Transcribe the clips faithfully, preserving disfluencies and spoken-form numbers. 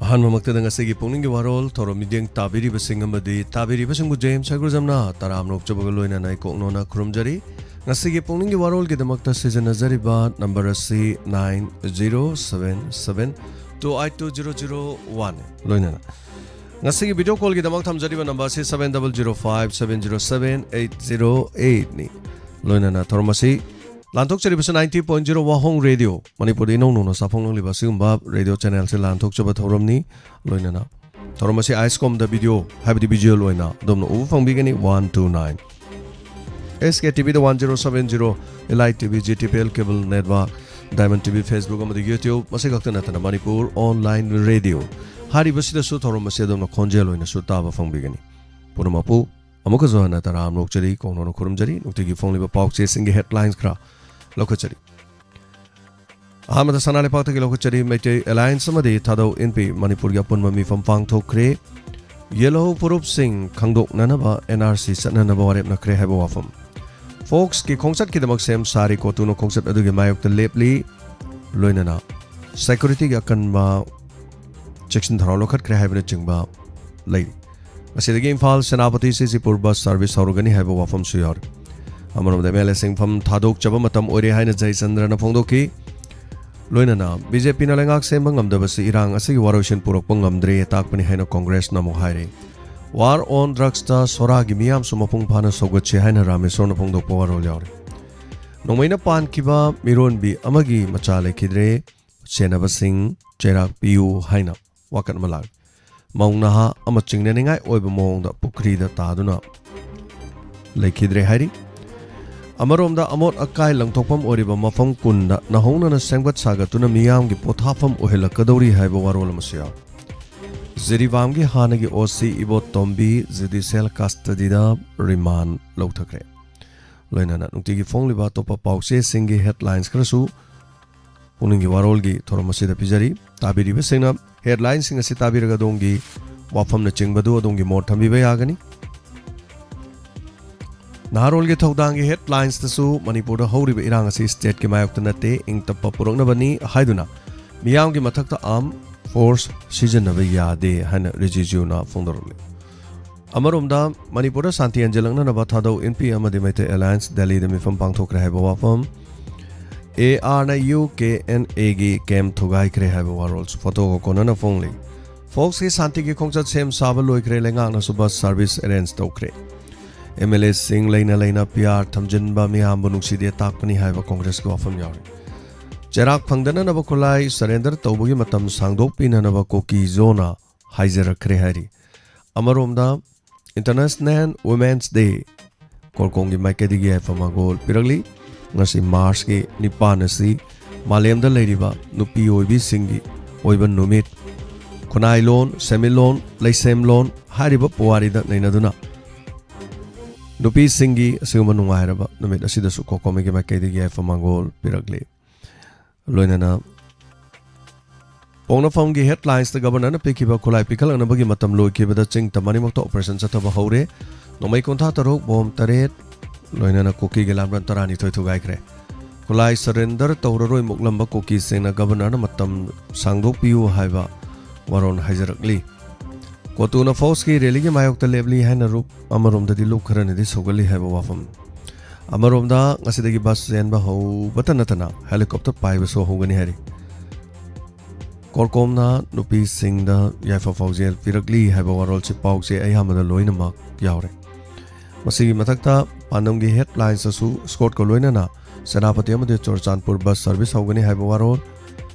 ꯑꯍꯥꯟꯕꯃꯛꯇꯗ ꯉꯁꯤꯒꯤ ꯄꯨꯛꯅꯤꯡꯒꯤ ꯋꯥꯔꯣꯜ ꯊꯧꯔꯝ ꯃꯤꯠꯌꯦꯡ ꯇꯥꯕꯤꯔꯤꯕꯁꯤꯡ ꯑꯃꯗꯤ ꯇꯥꯕꯤꯔꯤꯕꯁꯤꯡꯕꯨ ꯖꯦꯝꯁ ꯍꯩꯒ꯭ꯔꯨꯖꯝꯅ ꯇꯔꯥꯝꯅ ꯑꯣꯛꯆꯕꯒ ꯂꯣꯏꯅꯅ ꯑꯩ ꯀꯣꯛꯅꯣꯅ ꯈꯨꯔꯨꯝꯖꯔꯤ꯫ ꯉꯁꯤꯒꯤ ꯄꯨꯛꯅꯤꯡꯒꯤ ꯋꯥꯔꯣꯜꯒꯤꯗꯃꯛꯇ ꯁꯤꯖꯤꯟꯅꯖꯔꯤꯕ ꯅꯝꯕꯔ ꯑꯁꯤ nine zero seven seven two eight two zero zero one꯫ ꯂꯣꯏꯅꯅ ꯉꯁꯤꯒꯤ ꯚꯤꯗꯤꯑꯣ ꯀꯣꯜꯒꯤꯗꯃꯛ ꯊꯝꯖꯔꯤꯕ ꯅꯝꯕꯔ ꯑꯁꯤ seven double zero five seven zero seven eight zero eight ꯅꯤ꯫ ꯂꯣꯏꯅꯅ ꯊꯧꯔꯝ ꯑꯁꯤ ꯂꯥꯟꯊꯣꯛꯆꯔꯤꯕꯁꯤ ninety point zero ꯋꯥꯍꯣꯡ ꯔꯦꯗꯤꯑꯣ, ꯃꯅꯤꯄꯨꯔꯗ ꯏꯅꯧ ꯅꯧꯅ ꯁꯥꯐꯣꯡꯂꯛꯂꯤꯕ ꯑꯁꯤꯒꯨꯝꯕ ꯔꯦꯗꯤꯑꯣ ꯆꯦꯅꯦꯜꯁꯦ ꯂꯥꯟꯊꯣꯛꯆꯕ ꯊꯧꯔꯝꯅꯤ꯫ ꯂꯣꯏꯅꯅ ꯊꯧꯔꯝ ꯑꯁꯤ ꯑꯥꯏꯁꯀꯣꯝꯗ ꯚꯤꯗꯤꯑꯣ, ꯍꯥꯏꯕꯗꯤ ꯚꯤꯖꯨꯑꯦꯜ ꯑꯣꯏꯅ ꯑꯗꯣꯝꯅ ꯎꯕ ꯐꯪꯕꯤꯒꯅꯤ, one two nine꯫ S K T ꯚꯤꯗ one zero seven zero, L I T V, G T P L cable network, diamond T V, Facebook ꯑꯃꯗꯤ ꯌꯨꯇ꯭ꯌꯨꯕ, ꯃꯁꯤ ꯈꯛꯇ ꯅꯠꯇꯅ ꯃꯅꯤꯄꯨꯔ ꯑꯣꯟꯂꯥꯏꯟ ꯔꯦꯗꯤꯑꯣ ꯍꯥꯏꯔꯤꯕꯁꯤꯗꯁꯨ ꯊꯧꯔꯝ ꯑꯁꯤ ꯑꯗꯣꯝꯅ ꯈꯣꯟꯖꯦꯜ ꯑꯣꯏꯅꯁꯨ ꯇꯥꯕ ꯐꯪꯕꯤꯒꯅꯤ꯫ ꯄꯨꯝꯅꯃꯛꯄꯨ ꯑꯃꯨꯛꯀꯁꯨ ꯍꯟꯅ ꯇꯔꯥꯝꯅ ꯑꯣꯛꯆꯔꯤ, ꯀꯣꯡꯅꯣꯅ ꯈꯨꯔꯨꯝꯖꯔꯤ꯫ ꯅꯨꯡꯇꯤꯒꯤ ꯐꯣꯡꯂꯤꯕ ꯄꯥꯎꯆꯦꯁꯤꯡꯒꯤ ꯍꯦꯗꯂꯥꯏꯟꯁ ꯈꯔ ꯂꯧꯈꯠꯆꯔꯤ꯫ ꯑꯍꯥꯟꯕꯗ ꯁꯅꯥ ꯂꯩꯄꯥꯛꯇꯒꯤ ꯂꯧꯈꯠꯆꯔꯤ꯫ ꯃꯩꯇꯩ ꯑꯦꯂꯥꯌꯟꯁ ꯑꯃꯗꯤ ꯊꯥꯗꯧ ꯏꯟꯄꯤ ꯃꯅꯤꯄꯨꯔꯒꯤ ꯑꯄꯨꯟꯕ ꯃꯤꯐꯝ ꯄꯥꯡꯊꯣꯛꯈ꯭ꯔꯦ꯫ ꯌꯦꯜꯍꯧ ꯐꯨꯔꯨꯞꯁꯤꯡ ꯈꯪꯗꯣꯛꯅꯅꯕ ꯑꯦꯟ ꯑꯥꯔ ꯁꯤ ꯆꯠꯅꯅꯕ ꯋꯥꯔꯦꯞꯅꯈ꯭ꯔꯦ ꯍꯥꯏꯕ ꯋꯥꯐꯝ꯫ ꯐꯣꯛꯁꯀꯤ ꯈꯣꯡꯆꯠꯀꯤꯗꯃꯛ ꯁꯦꯝ ꯁꯥꯔꯤ꯫ ꯀꯣꯇꯨꯅ ꯈꯣꯡꯆꯠ ꯑꯗꯨꯒꯤ ꯃꯥꯌꯣꯛꯇ ꯂꯦꯞꯂꯤ꯫ ꯂꯣꯏꯅꯅ ꯁꯦꯀ꯭ꯌꯨꯔꯤꯇꯤꯒꯤ ꯑꯀꯟꯕ ꯆꯦꯛꯁꯤꯟ ꯊꯧꯔꯥꯡ ꯂꯧꯈꯠꯈ꯭ꯔꯦ ꯍꯥꯏꯕꯅꯆꯤꯡꯕ ꯂꯩꯔꯤ꯫ ꯃꯁꯤꯗꯒꯤ ꯏꯝꯐꯥꯜ ꯁꯦꯅꯥꯄꯇꯤ ꯁꯤ ꯁꯤ ꯄꯨꯔ ꯕꯁ ꯁꯥꯔꯚꯤꯁ ꯍꯧꯔꯒꯅꯤ ꯍꯥꯏꯕ ꯋꯥꯐꯝꯁꯨ ꯌꯥꯎꯔꯤ꯫ ꯑꯃꯔꯣꯝꯗ ꯑꯦꯝ ꯑꯦꯜ ꯑꯦꯁꯤꯡ ꯐꯝ ꯊꯥꯗꯣꯛꯆꯕ ꯃꯇꯝ ꯑꯣꯏꯔꯦ ꯍꯥꯏꯅ ꯖꯌꯆꯟꯗ꯭ꯔꯅ ꯐꯣꯡꯗꯣꯛꯈꯤ꯫ ꯂꯣꯏꯅꯅ ꯕꯤ ꯖꯦ ꯄꯤꯅ ꯂꯩꯉꯥꯛ ꯁꯦꯝꯕ ꯉꯝꯗꯕꯁꯤ ꯏꯔꯥꯡ ꯑꯁꯤꯒꯤ ꯋꯥꯔꯣꯏꯁꯤꯟ ꯄꯨꯔꯛꯄ ꯉꯝꯗ꯭ꯔꯦ ꯇꯥꯛꯄꯅꯤ ꯍꯥꯏꯅ ꯀꯣꯡꯒ꯭ꯔꯦꯁꯅ ꯑꯃꯨꯛ ꯍꯥꯏꯔꯤ꯫ ꯋꯥꯔ ꯑꯣꯟ ꯗ꯭ꯔꯒꯁꯇ ꯁꯣꯔꯥꯒꯤ ꯃꯤꯌꯥꯝꯁꯨ ꯃꯄꯨꯡ ꯐꯥꯅ ꯁꯧꯒꯠꯁꯤ ꯍꯥꯏꯅ ꯔꯥꯃꯦꯁꯣꯔꯅ ꯐꯣꯡꯗꯣꯛꯄ ꯋꯥꯔꯣꯜ ꯌꯥꯎꯔꯤ꯫ ꯅꯣꯡꯃꯩꯅ ꯄꯥꯟꯈꯤꯕ ꯃꯤꯔꯣꯟꯕꯤ ꯑꯃꯒꯤ ꯃꯆꯥ ꯂꯩꯈꯤꯗ꯭ꯔꯦ, ꯁꯦꯟꯅꯕꯁꯤꯡ ꯆꯩꯔꯥꯛ ꯄꯤꯌꯨ ꯍꯥꯏꯅ ꯋꯥꯀꯠ ꯑꯃ ꯂꯥꯛꯂꯤ꯫ ꯃꯧ ꯅꯍꯥ ꯑꯃ ꯆꯤꯡꯅꯅꯤꯡꯉꯥꯏ ꯑꯣꯏꯕ ꯃꯑꯣꯡꯗ ꯄꯨꯈ꯭ꯔꯤꯗ ꯇꯥꯗꯨꯅ ꯂꯩꯈꯤꯗ꯭ꯔꯦ ꯍꯥꯏꯔꯤ꯫ ꯑꯃꯔꯣꯝꯗ ꯑꯃꯣꯠ ꯑꯀꯥꯏ ꯂꯪꯊꯣꯛꯐꯝ ꯑꯣꯏꯔꯤꯕ ꯃꯐꯝ ꯀꯨꯟꯗ ꯅꯧꯍꯧꯅꯅ ꯁꯦꯝꯒꯠ ꯁꯥꯒꯠꯇꯨꯅ ꯃꯤꯌꯥꯝꯒꯤ ꯄꯣꯊꯥꯐꯝ ꯑꯣꯏꯍꯜꯂꯛꯀꯗꯧꯔꯤ ꯍꯥꯏꯕ ꯋꯥꯔꯣꯜ ꯑꯃꯁꯨ ꯌꯥꯎꯔꯤ꯫ ꯖꯤꯔꯤꯕꯥꯝꯒꯤ ꯍꯥꯟꯅꯒꯤ ꯑꯣ ꯁꯤ ꯏꯕꯣꯇꯣꯝꯕꯤ ꯖꯨꯗꯤꯁꯤꯌꯦꯜ ꯀꯁꯇꯗꯤꯗ ꯔꯤꯃꯥꯟ ꯂꯧꯊꯈ꯭ꯔꯦ꯫ ꯂꯣꯏꯅꯅ ꯅꯨꯡꯇꯤꯒꯤ ꯐꯣꯡꯂꯤꯕ ꯑꯇꯣꯞꯄ ꯄꯥꯎꯆꯦꯁꯤꯡꯒꯤ ꯍꯦꯗꯂꯥꯏꯟꯁ ꯈꯔꯁꯨ ꯄꯨꯛꯅꯤꯡꯒꯤ ꯋꯥꯔꯣꯜꯒꯤ ꯊꯧꯔꯝ ꯑꯁꯤꯗ ꯄꯤꯖꯔꯤ꯫ ꯇꯥꯕꯤꯔꯤꯕꯁꯤꯡꯅ ꯍꯦꯗꯂꯥꯏꯟꯁꯤꯡ ꯑꯁꯤ ꯇꯥꯕꯤꯔꯒ ꯑꯗꯣꯝꯒꯤ ꯋꯥꯐꯝꯅꯆꯤꯡꯕꯗꯨ ꯑꯗꯣꯝꯒꯤ ꯃꯣꯠ ꯊꯝꯕꯤꯕ ꯌꯥꯒꯅꯤ꯫ ꯅꯍꯥꯔꯣꯜꯒꯤ ꯊꯧꯗꯥꯡꯒꯤ ꯍꯦꯗꯂꯥꯏꯟꯁꯇꯁꯨ ꯃꯅꯤꯄꯨꯔꯗ ꯍꯧꯔꯤꯕ ꯏꯔꯥꯡ ꯑꯁꯤ ꯁ꯭ꯇꯦꯠꯀꯤ ꯃꯥꯌꯣꯛꯇ ꯅꯠꯇꯦ, ꯏꯪ ꯇꯞꯄ ꯄꯨꯔꯛꯅꯕꯅꯤ ꯍꯥꯏꯗꯨꯅ ꯃꯤꯌꯥꯝꯒꯤ ꯃꯊꯛꯇ ꯑꯥꯔꯝ ꯐꯣꯔꯁ ꯁꯤꯖꯤꯟꯅꯕ ꯌꯥꯗꯦ ꯍꯥꯏꯅ ꯔꯤꯖꯤꯖꯨꯅ ꯐꯣꯡꯗꯣꯔꯛꯂꯤ꯫ ꯑꯃꯔꯣꯝꯗ, ꯃꯅꯤꯄꯨꯔꯗ ꯁꯥꯟꯇꯤ ꯍꯟꯖꯤꯜꯂꯛꯅꯅꯕ ꯊꯥꯗꯧ ꯏꯟꯄꯤ ꯑꯃꯗꯤ ꯃꯩꯇꯩ ꯑꯦꯂꯥꯌꯟꯁ ꯗꯦꯜꯂꯤꯗ ꯃꯤꯐꯝ ꯄꯥꯡꯊꯣꯛꯈ꯭ꯔꯦ ꯍꯥꯏꯕ ꯋꯥꯐꯝ, ꯑꯦ ꯑꯥꯔꯅ ꯌꯨ ꯀꯦ ꯑꯦꯟ ꯑꯦꯒꯤ ꯀꯦꯝ ꯊꯨꯒꯥꯏꯈ꯭ꯔꯦ ꯍꯥꯏꯕ ꯋꯥꯔꯣꯜꯁꯨ ꯐꯣꯇꯣꯒ ꯀꯣꯟꯅꯅ ꯐꯣꯡꯂꯤ꯫ ꯐꯣꯛꯁꯀꯤ ꯁꯥꯟꯇꯤꯒꯤ ꯈꯣꯡꯆꯠ ꯁꯦꯝ ꯁꯥꯕ ꯂꯣꯏꯈ꯭ꯔꯦ, ꯂꯩꯉꯥꯛꯅꯁꯨ ꯕꯁ ꯁꯥꯔꯚꯤꯁ ꯑꯦꯔꯦꯟꯖ ꯇꯧꯈ꯭ꯔꯦ꯫ ꯑꯦꯝ ꯑꯦꯜ ꯑꯦꯁꯤꯡ ꯂꯩꯅ ꯂꯩꯅ ꯄꯤ ꯑꯥꯔ ꯊꯝꯖꯤꯟꯕ ꯃꯤꯌꯥꯝꯕꯨ ꯅꯨꯡꯁꯤꯗꯦ ꯇꯥꯛꯄꯅꯤ ꯍꯥꯏꯕ ꯀꯣꯡꯒ꯭ꯔꯦꯁꯀꯤ ꯋꯥꯐꯝ ꯌꯥꯎꯔꯤ꯫ ꯆꯩꯔꯥꯛ ꯐꯪꯗꯅꯅꯕ ꯈꯨꯠꯂꯥꯏ ꯁꯔꯦꯟꯗꯔ ꯇꯧꯕꯒꯤ ꯃꯇꯝ ꯁꯥꯡꯗꯣꯛꯄꯤꯅꯅꯕ ꯀꯨꯀꯤ ꯖꯣꯅ ꯍꯥꯏꯖꯔꯛꯈ꯭ꯔꯦ ꯍꯥꯏꯔꯤ꯫ ꯑꯃꯔꯣꯝꯗ, ꯏꯟꯇꯔꯅꯦꯁꯅꯦꯜ ꯋꯨꯃꯦꯟꯁ ꯗꯦ, ꯀꯣꯔꯀꯣꯡꯒꯤ ꯃꯥꯏꯀꯩꯗꯒꯤ ꯌꯥꯏꯐ ꯃꯪꯒꯣꯜ ꯄꯤꯔꯛꯂꯤ꯫ ꯉꯁꯤ ꯃꯥꯔꯆꯀꯤ ꯅꯤꯄꯥꯟ ꯑꯁꯤ ꯃꯥꯂꯦꯝꯗ ꯂꯩꯔꯤꯕ ꯅꯨꯄꯤ ꯑꯣꯏꯕꯤꯁꯤꯡꯒꯤ ꯑꯣꯏꯕ ꯅꯨꯃꯤꯠ, ꯈꯨꯟꯅꯥꯏꯂꯣꯟ, ꯁꯦꯟꯃꯤꯠꯂꯣꯟ, ꯂꯩꯁꯦꯝꯂꯣꯟ ꯍꯥꯏꯔꯤꯕ ꯄꯨꯋꯥꯔꯤꯗ ꯅꯩꯅꯗꯨꯅ ꯅꯨꯄꯤꯁꯤꯡꯒꯤ ꯑꯁꯤꯒꯨꯝꯕ ꯅꯨꯡꯉꯥꯏꯔꯕ ꯅꯨꯃꯤꯠ ꯑꯁꯤꯗꯁꯨ ꯀꯣꯀꯣꯃꯤꯒꯤ ꯃꯥꯏꯀꯩꯗꯒꯤ ꯌꯥꯏꯐ ꯃꯪꯒꯣꯜ ꯄꯤꯔꯛꯂꯤ꯫ ꯂꯣꯏꯅꯅ ꯄꯣꯛꯅꯐꯝꯒꯤ ꯍꯦꯗꯂꯥꯏꯟꯁꯇ ꯒꯕꯔꯅꯔꯅ ꯄꯤꯈꯤꯕ ꯈꯨꯠꯂꯥꯏ ꯄꯤꯈꯠꯂꯛꯅꯕꯒꯤ ꯃꯇꯝ ꯂꯣꯏꯈꯤꯕꯗ ꯆꯤꯡ ꯇꯝ ꯑꯅꯤꯃꯛꯇ ꯑꯣꯄꯔꯦꯁꯟ ꯆꯠꯊꯕ ꯍꯧꯔꯦ꯫ ꯅꯣꯡꯃꯩ ꯀꯨꯟꯊ꯭ꯔꯥ ꯇꯔꯨꯛ, ꯕꯣꯝ ꯇꯔꯦꯠ, ꯂꯣꯏꯅꯅ ꯀꯨꯀꯤꯒꯤ ꯂꯥꯟꯕꯟ ꯇꯔꯥꯅꯤꯊꯣꯏ ꯊꯨꯒꯥꯏꯈ꯭ꯔꯦ꯫ ꯈꯨꯠꯂꯥꯏ ꯁꯔꯦꯟꯗꯔ ꯇꯧꯔꯔꯣꯏ ꯃꯨꯛꯂꯝꯕ ꯀꯨꯀꯤꯁꯤꯡꯅ ꯒꯕꯔꯅꯔꯅ ꯃꯇꯝ ꯁꯥꯡꯗꯣꯛꯄꯤꯌꯨ ꯍꯥꯏꯕ ꯋꯥꯔꯣꯜ ꯍꯥꯏꯖꯔꯛꯂꯤ꯫ ꯀꯣꯇꯨꯅ ꯐꯣꯛꯁꯀꯤ ꯔꯦꯂꯤꯒꯤ ꯃꯥꯌꯣꯛꯇ ꯂꯦꯞꯂꯤ ꯍꯥꯏꯅ ꯂꯨꯞ ꯑꯃꯔꯣꯝꯗꯗꯤ ꯂꯨꯞ ꯈꯔꯅꯗꯤ ꯁꯧꯒꯠꯂꯤ ꯍꯥꯏꯕ ꯋꯥꯐꯝ꯫ ꯑꯃꯔꯣꯝꯗ, ꯉꯁꯤꯗꯒꯤ ꯕꯁ ꯆꯦꯟꯕ ꯍꯧꯕꯇ ꯅꯠꯇꯅ ꯍꯦꯂꯤꯀꯣꯞꯇꯔ ꯄꯥꯏꯕꯁꯨ ꯍꯧꯒꯅꯤ ꯍꯥꯏꯔꯤ꯫ ꯀꯣꯔꯀꯣꯝꯅ ꯅꯨꯄꯤꯁꯤꯡꯗ ꯌꯥꯏꯐ ꯄꯥꯎꯖꯦꯜ ꯄꯤꯔꯛꯂꯤ ꯍꯥꯏꯕ ꯋꯥꯔꯣꯜꯁꯤ ꯄꯥꯎꯆꯦ ꯑꯌꯥꯝꯕꯗ ꯂꯣꯏꯅꯃꯛ ꯌꯥꯎꯔꯦ꯫ ꯃꯁꯤꯒꯤ ꯃꯊꯛꯇ ꯄꯥꯟꯗꯝꯒꯤ ꯍꯦꯗꯂꯥꯏꯟꯁꯇꯁꯨ ꯏꯁꯀꯣꯔꯠꯀ ꯂꯣꯏꯅꯅ ꯁꯦꯅꯥꯄꯇꯤ ꯑꯃꯗꯤ ꯆꯨꯔꯆꯥꯟꯄꯨꯔ ꯕꯁ ꯁꯔꯚꯤꯁ ꯍꯧꯒꯅꯤ ꯍꯥꯏꯕ ꯋꯥꯔꯣꯜ꯫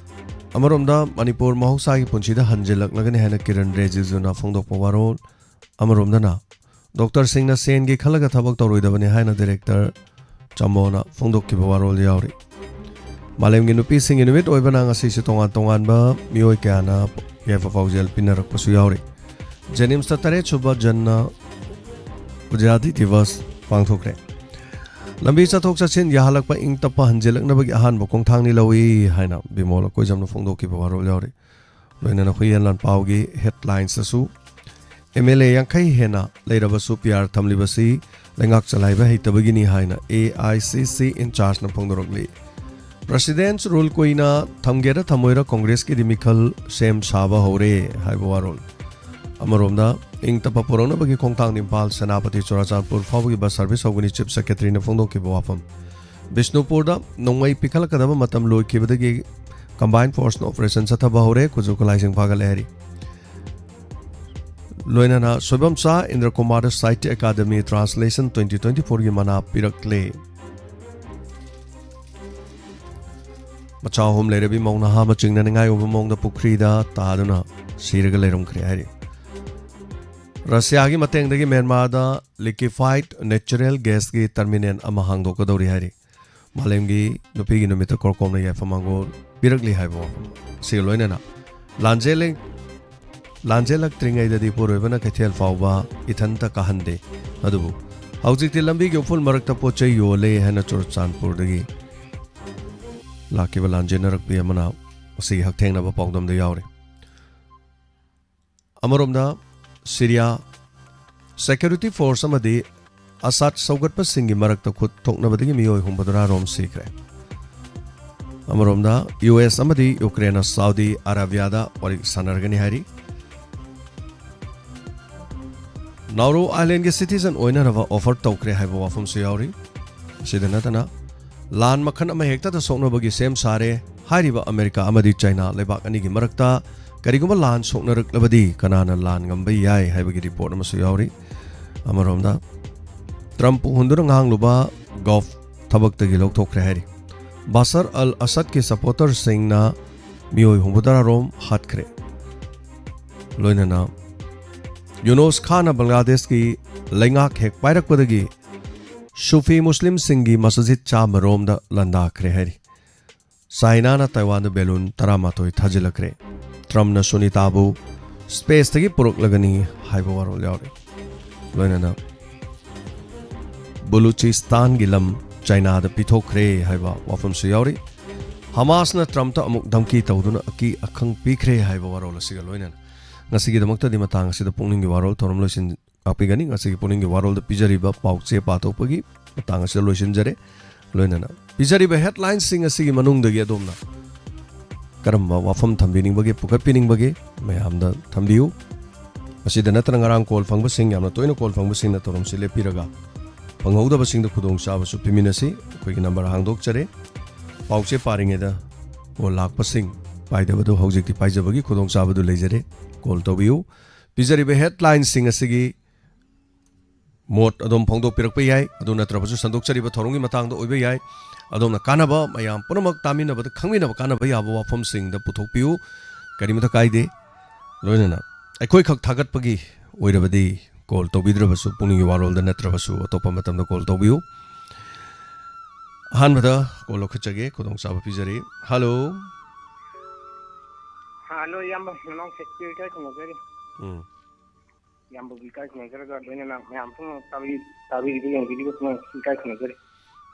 ꯑꯃꯔꯣꯝꯗ, ꯃꯅꯤꯄꯨꯔ ꯃꯍꯧꯁꯥꯒꯤ ꯄꯨꯟꯁꯤꯗ ꯍꯟꯖꯤꯜꯂꯛꯂꯒꯅꯤ ꯍꯥꯏꯅ ꯀꯤꯔꯟ ꯔꯤꯖꯤꯖꯨꯅ ꯐꯣꯡꯗꯣꯛꯄ ꯋꯥꯔꯣꯜ꯫ ꯑꯃꯔꯣꯝꯗꯅ, ꯗꯣꯛꯇꯔꯁꯤꯡꯅ ꯁꯦꯟꯒꯤ ꯈꯜꯂꯒ ꯊꯕꯛ ꯇꯧꯔꯣꯏꯗꯕꯅꯤ ꯍꯥꯏꯅ ꯗꯤꯔꯦꯛꯇꯔ ꯆꯃꯣꯅ ꯐꯣꯡꯗꯣꯛꯈꯤꯕ ꯋꯥꯔꯣꯜ ꯌꯥꯎꯔꯤ꯫ ꯃꯥꯂꯦꯝꯒꯤ ꯅꯨꯄꯤꯁꯤꯡꯒꯤ ꯅꯨꯃꯤꯠ ꯑꯣꯏꯕꯅ ꯉꯁꯤꯁꯨ ꯇꯣꯉꯥꯟ ꯇꯣꯉꯥꯟꯕ ꯃꯤꯑꯣꯏ ꯀꯌꯥꯅ ꯌꯥꯏꯐ ꯄꯥꯎꯖꯦꯜ ꯄꯤꯅꯔꯛꯄꯁꯨ ꯌꯥꯎꯔꯤ꯫ ꯖꯦꯅꯤꯝꯁꯇ ꯇꯔꯦꯠ ꯁꯨꯕ ꯖꯟꯅ ꯑꯖꯥꯗꯤ ꯗꯤꯕꯁ ꯄꯥꯡꯊꯣꯛꯈ꯭ꯔꯦ꯫ ꯂꯝꯕꯤ ꯆꯠꯊꯣꯛ ꯆꯠꯁꯤꯟ ꯌꯥꯍꯜꯂꯛꯄ, ꯏꯪ ꯇꯞꯄ ꯍꯟꯖꯤꯜꯂꯛꯅꯕꯒꯤ ꯑꯍꯥꯟꯕ ꯈꯣꯡꯊꯥꯡꯅꯤ ꯂꯧꯏ ꯍꯥꯏꯅ ꯕꯤꯃꯣꯜ ꯑꯀꯣꯏꯖꯝꯅ ꯐꯣꯡꯗꯣꯛꯈꯤꯕ ꯋꯥꯔꯣꯜ ꯌꯥꯎꯔꯤ꯫ ꯂꯣꯏꯅꯅ ꯍꯨꯏꯌꯦꯟ ꯂꯥꯟꯄꯥꯎꯒꯤ ꯍꯦꯗꯂꯥꯏꯟꯁꯇꯁꯨ ꯑꯦꯝ ꯑꯦꯜ ꯑꯦ ꯌꯥꯡꯈꯩ ꯍꯦꯟꯅ ꯂꯩꯔꯕꯁꯨ ꯄꯤ ꯑꯥꯔ ꯊꯝꯂꯤꯕꯁꯤ ꯂꯩꯉꯥꯛ ꯆꯂꯥꯏꯕ ꯍꯩꯇꯕꯒꯤꯅꯤ ꯍꯥꯏꯅ ꯑꯦ ꯑꯥꯏ ꯁꯤ ꯁꯤ ꯏꯟꯆꯥꯔꯖꯅ ꯐꯣꯡꯗꯣꯔꯛꯂꯤ꯫ President's Rule ꯀꯨꯏꯅ ꯊꯝꯒꯦꯔꯥ ꯊꯝꯃꯣꯏꯔꯥ ꯀꯣꯡꯒ꯭ꯔꯦꯁꯀꯤꯗꯤ ꯃꯤꯈꯜ ꯁꯦꯝ ꯁꯥꯕ ꯍꯧꯔꯦ ꯍꯥꯏꯕ ꯋꯥꯔꯣꯜ꯫ ꯑꯃꯔꯣꯝꯗ, ꯏꯪ ꯇꯞꯄ ꯄꯨꯔꯛꯅꯕꯒꯤ ꯈꯣꯡꯊꯥꯡꯗ ꯏꯝꯐꯥꯜ, ꯁꯦꯅꯥꯄꯇꯤ, ꯆꯨꯔꯥꯆꯥꯟꯄꯨꯔ ꯐꯥꯎꯕꯒꯤ ꯕꯁ ꯁꯔꯚꯤꯁ ꯍꯧꯒꯅꯤ, ꯆꯤꯐ ꯁꯦꯀ꯭ꯔꯦꯇꯔꯤꯅ ꯐꯣꯡꯗꯣꯛꯈꯤꯕ ꯋꯥꯐꯝ꯫ ꯕꯤꯁꯅꯨꯄꯨꯔꯗ ꯅꯣꯡꯃꯩ ꯄꯤꯈꯠꯂꯛꯀꯗꯕ ꯃꯇꯝ ꯂꯣꯏꯈꯤꯕꯗꯒꯤ ꯀꯝꯕꯥꯏꯟ ꯐꯣꯔꯁꯅ ꯑꯣꯄꯔꯦꯁꯟ ꯆꯠꯊꯕ ꯍꯧꯔꯦ, ꯈꯨꯠꯁꯨ ꯈꯨꯠꯂꯥꯏꯁꯤꯡ ꯐꯥꯒꯠꯂꯦ ꯍꯥꯏꯔꯤ꯫ ꯂꯣꯏꯅꯅ ꯁꯣꯏꯕꯝꯆꯥ ꯏꯟꯗ꯭ꯔꯀꯨꯃꯥꯔꯗ ꯁꯥꯍꯤꯇ꯭ꯌ ꯑꯦꯀꯥꯗꯃꯤ ꯇ꯭ꯔꯥꯟꯁꯂꯦꯁꯟ ꯇ꯭ꯋꯦꯟꯇꯤ ꯇ꯭ꯋꯦꯟꯇꯤ ꯐꯣꯔꯒꯤ ꯃꯅꯥ ꯄꯤꯔꯛꯂꯦ꯫ ꯃꯆꯥ ꯑꯍꯨꯝ ꯂꯩꯔꯕꯤ ꯃꯧ ꯅꯍꯥ ꯑꯃ ꯆꯤꯡꯅꯅꯤꯡꯉꯥꯏ ꯑꯣꯏꯕ ꯃꯑꯣꯡꯗ ꯄꯨꯈ꯭ꯔꯤꯗ ꯇꯥꯗꯨꯅ ꯁꯤꯔꯒ ꯂꯩꯔꯝꯈ꯭ꯔꯦ ꯍꯥꯏꯔꯤ꯫ ꯔꯁꯤꯌꯥꯒꯤ ꯃꯇꯦꯡꯗꯒꯤ ꯃ꯭ꯌꯥꯟꯃꯥꯔꯗ ꯂꯤꯀꯤꯐꯥꯏꯠ ꯅꯦꯆꯔꯦꯜ ꯒ꯭ꯌꯥꯁꯀꯤ ꯇꯔꯃꯤꯅꯦꯜ ꯑꯃ ꯍꯥꯡꯗꯣꯛꯀꯗꯧꯔꯤ ꯍꯥꯏꯔꯤ꯫ ꯃꯥꯂꯦꯝꯒꯤ ꯅꯨꯄꯤꯒꯤ ꯅꯨꯃꯤꯠꯇ ꯀꯣꯔꯀꯣꯝꯅ ꯌꯥꯏꯐ ꯃꯪꯒꯣꯜ ꯄꯤꯔꯛꯂꯤ ꯍꯥꯏꯕ ꯋꯥꯐꯝ ꯑꯁꯤꯒ ꯂꯣꯏꯅꯅ ꯂꯥꯟꯖꯦꯜ-, ꯂꯥꯟꯖꯦꯜꯂꯛꯇ꯭ꯔꯤꯉꯩꯗꯗꯤ ꯄꯣꯔꯣꯏꯕꯅ ꯀꯩꯊꯦꯜ ꯐꯥꯎꯕ ꯏꯊꯟꯇ ꯀꯥꯍꯟꯗꯦ, ꯑꯗꯨꯕꯨ ꯍꯧꯖꯤꯛꯇꯤ ꯂꯝꯕꯤꯒꯤ ꯎꯐꯨꯜ ꯃꯔꯛꯇ ꯄꯣꯠ ꯆꯩ ꯌꯣꯜꯂꯦ ꯍꯥꯏꯅ ꯆꯨꯔꯆꯥꯟꯄꯨꯔꯗꯒꯤ ꯂꯥꯛꯈꯤꯕ ꯂꯥꯟꯖꯦꯟꯅꯔꯛꯄꯤ ꯑꯃꯅ ꯃꯁꯤꯒꯤ ꯍꯛꯊꯦꯡꯅꯕ ꯄꯥꯎꯗꯝꯗ ꯌꯥꯎꯔꯤ꯫ ꯑꯃꯔꯣꯝꯗ, ꯁꯤꯔꯤꯌꯥ ꯁꯦꯀ꯭ꯌꯨꯔꯤꯇꯤ ꯐꯣꯔꯁ ꯑꯃꯗꯤ ꯑꯁꯥꯗ ꯁꯧꯒꯠꯄꯁꯤꯡꯒꯤ ꯃꯔꯛꯇ ꯈꯨꯠ ꯊꯣꯛꯅꯕꯗꯒꯤ ꯃꯤꯑꯣꯏ ꯍꯨꯝꯐꯨꯇꯔꯥ ꯔꯣꯝ ꯁꯤꯈ꯭ꯔꯦ꯫ ꯑꯃꯔꯣꯝꯗ, ꯌꯨ ꯑꯦꯁ ꯑꯃꯗꯤ ꯌꯨꯀ꯭ꯔꯦꯟꯅ ꯁꯥꯎꯗꯤ ꯑꯔꯥꯕꯤꯌꯥꯗ ꯋꯥꯔꯤ ꯁꯥꯟꯅꯔꯒꯅꯤ ꯍꯥꯏꯔꯤ꯫ ꯅꯥꯎꯔꯨ ꯑꯥꯏꯂꯦꯟꯒꯤ ꯁꯤꯇꯤꯖꯟ ꯑꯣꯏꯅꯅꯕ ꯑꯣꯐꯔ ꯇꯧꯈ꯭ꯔꯦ ꯍꯥꯏꯕ ꯋꯥꯐꯝꯁꯨ ꯌꯥꯎꯔꯤ꯫ ꯑꯁꯤꯗ ꯅꯠꯇꯅ, ꯂꯥꯟ ꯃꯈꯜ ꯑꯃꯍꯦꯛꯇꯗ ꯁꯣꯛꯅꯕꯒꯤ ꯁꯦꯝ ꯁꯥꯔꯦ꯫ ꯍꯥꯏꯔꯤꯕ ꯑꯃꯦꯔꯤꯀꯥ ꯑꯃꯗꯤ ꯆꯥꯏꯅꯥ ꯂꯩꯕꯥꯛ ꯑꯅꯤꯒꯤ ꯃꯔꯛꯇ ꯀꯔꯤꯒꯨꯝꯕ ꯂꯥꯟ ꯁꯣꯛꯅꯔꯛꯂꯕꯗꯤ ꯀꯅꯥꯅ ꯂꯥꯟ ꯉꯝꯕ ꯌꯥꯏ ꯍꯥꯏꯕꯒꯤ ꯔꯤꯄꯣꯔꯠ ꯑꯃꯁꯨ ꯌꯥꯎꯔꯤ꯫ ꯑꯃꯔꯣꯝꯗ, ꯇ꯭ꯔꯝꯞꯄꯨ ꯍꯨꯟꯗꯨꯅ ꯉꯥꯡꯂꯨꯕ ꯒꯣꯐ ꯊꯕꯛꯇꯒꯤ ꯂꯧꯊꯣꯛꯈ꯭ꯔꯦ ꯍꯥꯏꯔꯤ꯫ ꯕꯥꯁꯔ ꯑꯜ ꯑꯁꯗꯀꯤ ꯁꯄꯣꯔꯇꯔꯁꯤꯡꯅ ꯃꯤꯑꯣꯏ ꯍꯨꯝꯐꯨꯇꯔꯥ ꯔꯣꯝ ꯍꯥꯠꯈ꯭ꯔꯦ꯫ ꯂꯣꯏꯅꯅ ꯌꯨꯅꯨꯁ ꯈꯥꯟꯅ ꯕꯪꯒ꯭ꯂꯥꯗꯦꯁꯀꯤ ꯂꯩꯉꯥꯛ ꯍꯦꯛ ꯄꯥꯏꯔꯛꯄꯗꯒꯤ ꯁꯨꯐꯤ ꯃꯨꯁꯂꯤꯝꯁꯤꯡꯒꯤ ꯃꯁꯖꯤꯗ ꯆꯥꯝꯃ ꯔꯣꯝꯗ ꯂꯥꯟꯗꯥꯈ꯭ꯔꯦ ꯍꯥꯏꯔꯤ꯫ ꯆꯥꯏꯅꯥꯅ ꯇꯥꯏꯋꯥꯟꯗ ꯕꯦꯂꯨꯟ ꯇꯔꯥꯃꯥꯊꯣꯏ ꯊꯥꯖꯤꯜꯂꯛꯈ꯭ꯔꯦ꯫ ꯇ꯭ꯔꯝꯞꯅ ꯁꯨꯅꯤꯇꯥꯕꯨ ꯁ꯭ꯄꯦꯁꯇꯒꯤ ꯄꯨꯔꯛꯂꯒꯅꯤ ꯍꯥꯏꯕ ꯋꯥꯔꯣꯜ ꯌꯥꯎꯔꯤ꯫ ꯂꯣꯏꯅꯅ ꯕꯨꯂꯨꯆꯤꯁ꯭ꯇꯥꯟꯒꯤ ꯂꯝ ꯆꯥꯏꯅꯥꯗ ꯄꯤꯊꯣꯛꯈ꯭ꯔꯦ ꯍꯥꯏꯕ ꯋꯥꯐꯝꯁꯨ ꯌꯥꯎꯔꯤ꯫ ꯍꯃꯥꯁꯅ ꯇ꯭ꯔꯝꯞꯇ ꯑꯃꯨꯛ ꯙꯝꯀꯤ ꯇꯧꯗꯨꯅ ꯑꯀꯤ ꯑꯈꯪ ꯄꯤꯈ꯭ꯔꯦ ꯍꯥꯏꯕ ꯋꯥꯔꯣꯜ ꯑꯁꯤꯒ ꯂꯣꯏꯅꯅ ꯉꯁꯤꯒꯤꯗꯃꯛꯇꯗꯤ ꯃꯇꯥꯡ ꯑꯁꯤꯗ ꯄꯨꯛꯅꯤꯡꯒꯤ ꯋꯥꯔꯣꯜ ꯊꯧꯔꯝ ꯂꯣꯏꯁꯤꯟ ꯉꯥꯛꯄꯤꯒꯅꯤ꯫ ꯉꯁꯤꯒꯤ ꯄꯨꯛꯅꯤꯡꯒꯤ ꯋꯥꯔꯣꯜꯗ ꯄꯤꯖꯔꯤꯕ ꯄꯥꯎꯆꯦ ꯄꯥꯊꯣꯛꯄꯒꯤ ꯃꯇꯥꯡ ꯑꯁꯤꯗ ꯂꯣꯏꯁꯤꯟꯖꯔꯦ꯫ ꯂꯣꯏꯅꯅ ꯄꯤꯖꯔꯤꯕ ꯍꯦꯗꯂꯥꯏꯟꯁꯤꯡ ꯑꯁꯤꯒꯤ ꯃꯅꯨꯡꯗꯒꯤ ꯑꯗꯣꯝꯅ ꯀꯔꯝꯕ ꯋꯥꯐꯝ ꯊꯝꯕꯤꯅꯤꯡꯕꯒꯦ, ꯄꯨꯈꯠꯄꯤꯅꯤꯡꯕꯒꯦ, ꯃꯌꯥꯝꯗ ꯊꯝꯕꯤꯌꯨ꯫ ꯃꯁꯤꯗ ꯅꯠꯇꯅ ꯉꯔꯥꯡ ꯀꯣꯜ ꯐꯪꯕꯁꯤꯡ, ꯌꯥꯝꯅ ꯇꯣꯏꯅ ꯀꯣꯜ ꯐꯪꯕꯁꯤꯡꯅ ꯊꯧꯔꯝꯁꯤ ꯂꯦꯞꯄꯤꯔꯒ ꯐꯪꯍꯧꯗꯕꯁꯤꯡꯗ ꯈꯨꯗꯣꯡꯆꯥꯕꯁꯨ ꯄꯤꯃꯤꯟꯅꯁꯤ꯫ ꯑꯩꯈꯣꯏꯒꯤ ꯅꯝꯕꯔ ꯍꯥꯡꯗꯣꯛꯆꯔꯦ꯫ ꯄꯥꯎꯆꯦ ꯄꯥꯔꯤꯉꯩꯗ ꯀꯣꯜ ꯂꯥꯛꯄꯁꯤꯡ ꯄꯥꯏꯗꯕꯗꯨ ꯍꯧꯖꯤꯛꯇꯤ ꯄꯥꯏꯖꯕꯒꯤ ꯈꯨꯗꯣꯡꯆꯥꯕꯗꯨ ꯂꯩꯖꯔꯦ꯫ ꯀꯣꯜ ꯇꯧꯕꯤꯌꯨ꯫ ꯄꯤꯖꯔꯤꯕ ꯍꯦꯗꯂꯥꯏꯟꯁꯤꯡ ꯑꯁꯤꯒꯤ ꯃꯣꯠ ꯑꯗꯨꯝ ꯐꯣꯡꯗꯣꯛꯄꯤꯔꯛꯄ ꯌꯥꯏ꯫ ꯑꯗꯨ ꯅꯠꯇ꯭ꯔꯕꯁꯨ ꯁꯟꯗꯣꯛꯆꯔꯤꯕ ꯊꯧꯔꯝꯒꯤ ꯃꯇꯥꯡꯗ ꯑꯣꯏꯕ ꯌꯥꯏ꯫ ꯑꯗꯣꯝꯅ ꯀꯥꯟꯅꯕ, ꯃꯌꯥꯝ ꯄꯨꯝꯅꯃꯛ ꯇꯥꯃꯤꯟꯅꯕꯗ ꯈꯪꯃꯤꯟꯅꯕ ꯀꯥꯟꯅꯕ ꯌꯥꯕ ꯋꯥꯐꯝꯁꯤꯡꯗ ꯄꯨꯊꯣꯛꯄꯤꯌꯨ꯫ ꯀꯔꯤꯃꯇ ꯀꯥꯏꯗꯦ꯫ ꯂꯣꯏꯅꯅ ꯑꯩꯈꯣꯏꯈꯛ ꯊꯥꯒꯠꯄꯒꯤ ꯑꯣꯏꯔꯕꯗꯤ ꯀꯣꯜ ꯇꯧꯕꯤꯗ꯭ꯔꯕꯁꯨ, ꯄꯨꯛꯅꯤꯡꯒꯤ ꯋꯥꯔꯣꯜꯗ ꯅꯠꯇ꯭ꯔꯕꯁꯨ ꯑꯇꯣꯞꯄ ꯃꯇꯝꯗ ꯀꯣꯜ ꯇꯧꯕꯤꯌꯨ꯫ ꯑꯍꯥꯟꯕꯗ ꯀꯣꯜ ꯂꯧꯈꯠꯆꯒꯦ, ꯈꯨꯗꯣꯡꯆꯥꯕ ꯄꯤꯖꯔꯤ꯫ ꯍꯜꯂꯣ꯫ ꯍꯜꯂꯣ, ꯏꯌꯥꯝꯕ, ꯅꯅꯥꯎ ꯁꯦ ꯏꯀꯥꯏ ꯈꯨꯝꯅꯖꯔꯤ꯫ ꯎꯝ꯫ ꯏꯌꯥꯝꯕꯕꯨ ꯏꯀꯥꯏ ꯈꯨꯝꯅꯖꯔꯒ ꯂꯣꯏꯅꯅ ꯃꯌꯥꯝ ꯄꯨꯝꯅꯃꯛ ꯇꯥꯕꯤ-, ꯇꯥꯕꯤꯔꯤꯕ, ꯌꯦꯡꯕꯤꯔꯤꯕ ꯄꯨꯝꯅꯃꯛ ꯏꯀꯥꯏ ꯈꯨꯝꯅꯖꯔꯤ꯫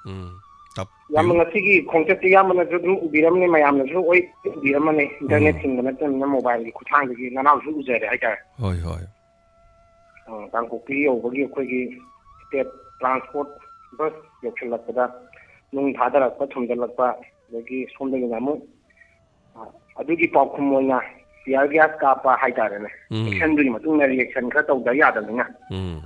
ꯎꯝ꯫ ꯇꯞ-, ꯏꯌꯥꯝꯕ, ꯉꯁꯤꯒꯤ ꯈꯣꯡꯆꯠꯁꯤ ꯏꯌꯥꯝꯕꯅꯁꯨ ꯑꯗꯨꯝ ꯎꯕꯤꯔꯝꯅꯤ, ꯃꯌꯥꯝꯅꯁꯨ ꯂꯣꯏ ꯎꯕꯤꯔꯝꯃꯅꯤ, ꯏꯟꯇꯔꯅꯦꯠ ꯎꯝ꯫ ꯊꯤꯡꯕ ꯅꯠꯇꯕꯅꯤꯅ ꯃꯣꯕꯥꯏꯜꯒꯤ ꯈꯨꯠꯊꯥꯡꯗꯒꯤ ꯅꯅꯥꯎꯁꯨ ꯎꯖꯔꯦ ꯍꯥꯏꯇꯥꯔꯦ꯫ ꯍꯣꯏ, ꯍꯣꯏ꯫ ꯑ, ꯀꯥꯡꯄꯣꯛꯄꯤ ꯌꯧꯕꯒꯤ ꯑꯩꯈꯣꯏꯒꯤ ꯁ꯭ꯇꯦꯠ ꯇ꯭ꯔꯥꯟꯁꯄꯣꯔꯠ ꯕꯁ ꯌꯧꯁꯤꯜꯂꯛꯄꯗ ꯅꯨꯡ ꯊꯥꯗꯔꯛꯄ, ꯊꯨꯝꯖꯤꯜꯂꯛꯄ, ꯑꯗꯒꯤ ꯁꯣꯝꯗꯒꯤꯅ ꯑꯃꯨꯛ ꯑꯗꯨꯒꯤ ꯄꯥꯎꯈꯨꯝ ꯑꯣꯏꯅ ꯇꯤꯌꯔ ꯒ꯭ꯌꯥꯁ ꯀꯥꯞꯄ ꯍꯥꯏꯇꯥꯔꯦꯅꯦ꯫ ꯎꯝ꯫ ꯑꯦꯛꯁꯟꯗꯨꯒꯤ ꯃꯇꯨꯡ ꯏꯟꯅ ꯔꯤꯑꯦꯛꯁꯟ ꯈꯔ ꯇꯧꯗ ꯌꯥꯗꯕꯅꯤꯅ꯫ ꯎꯝ꯫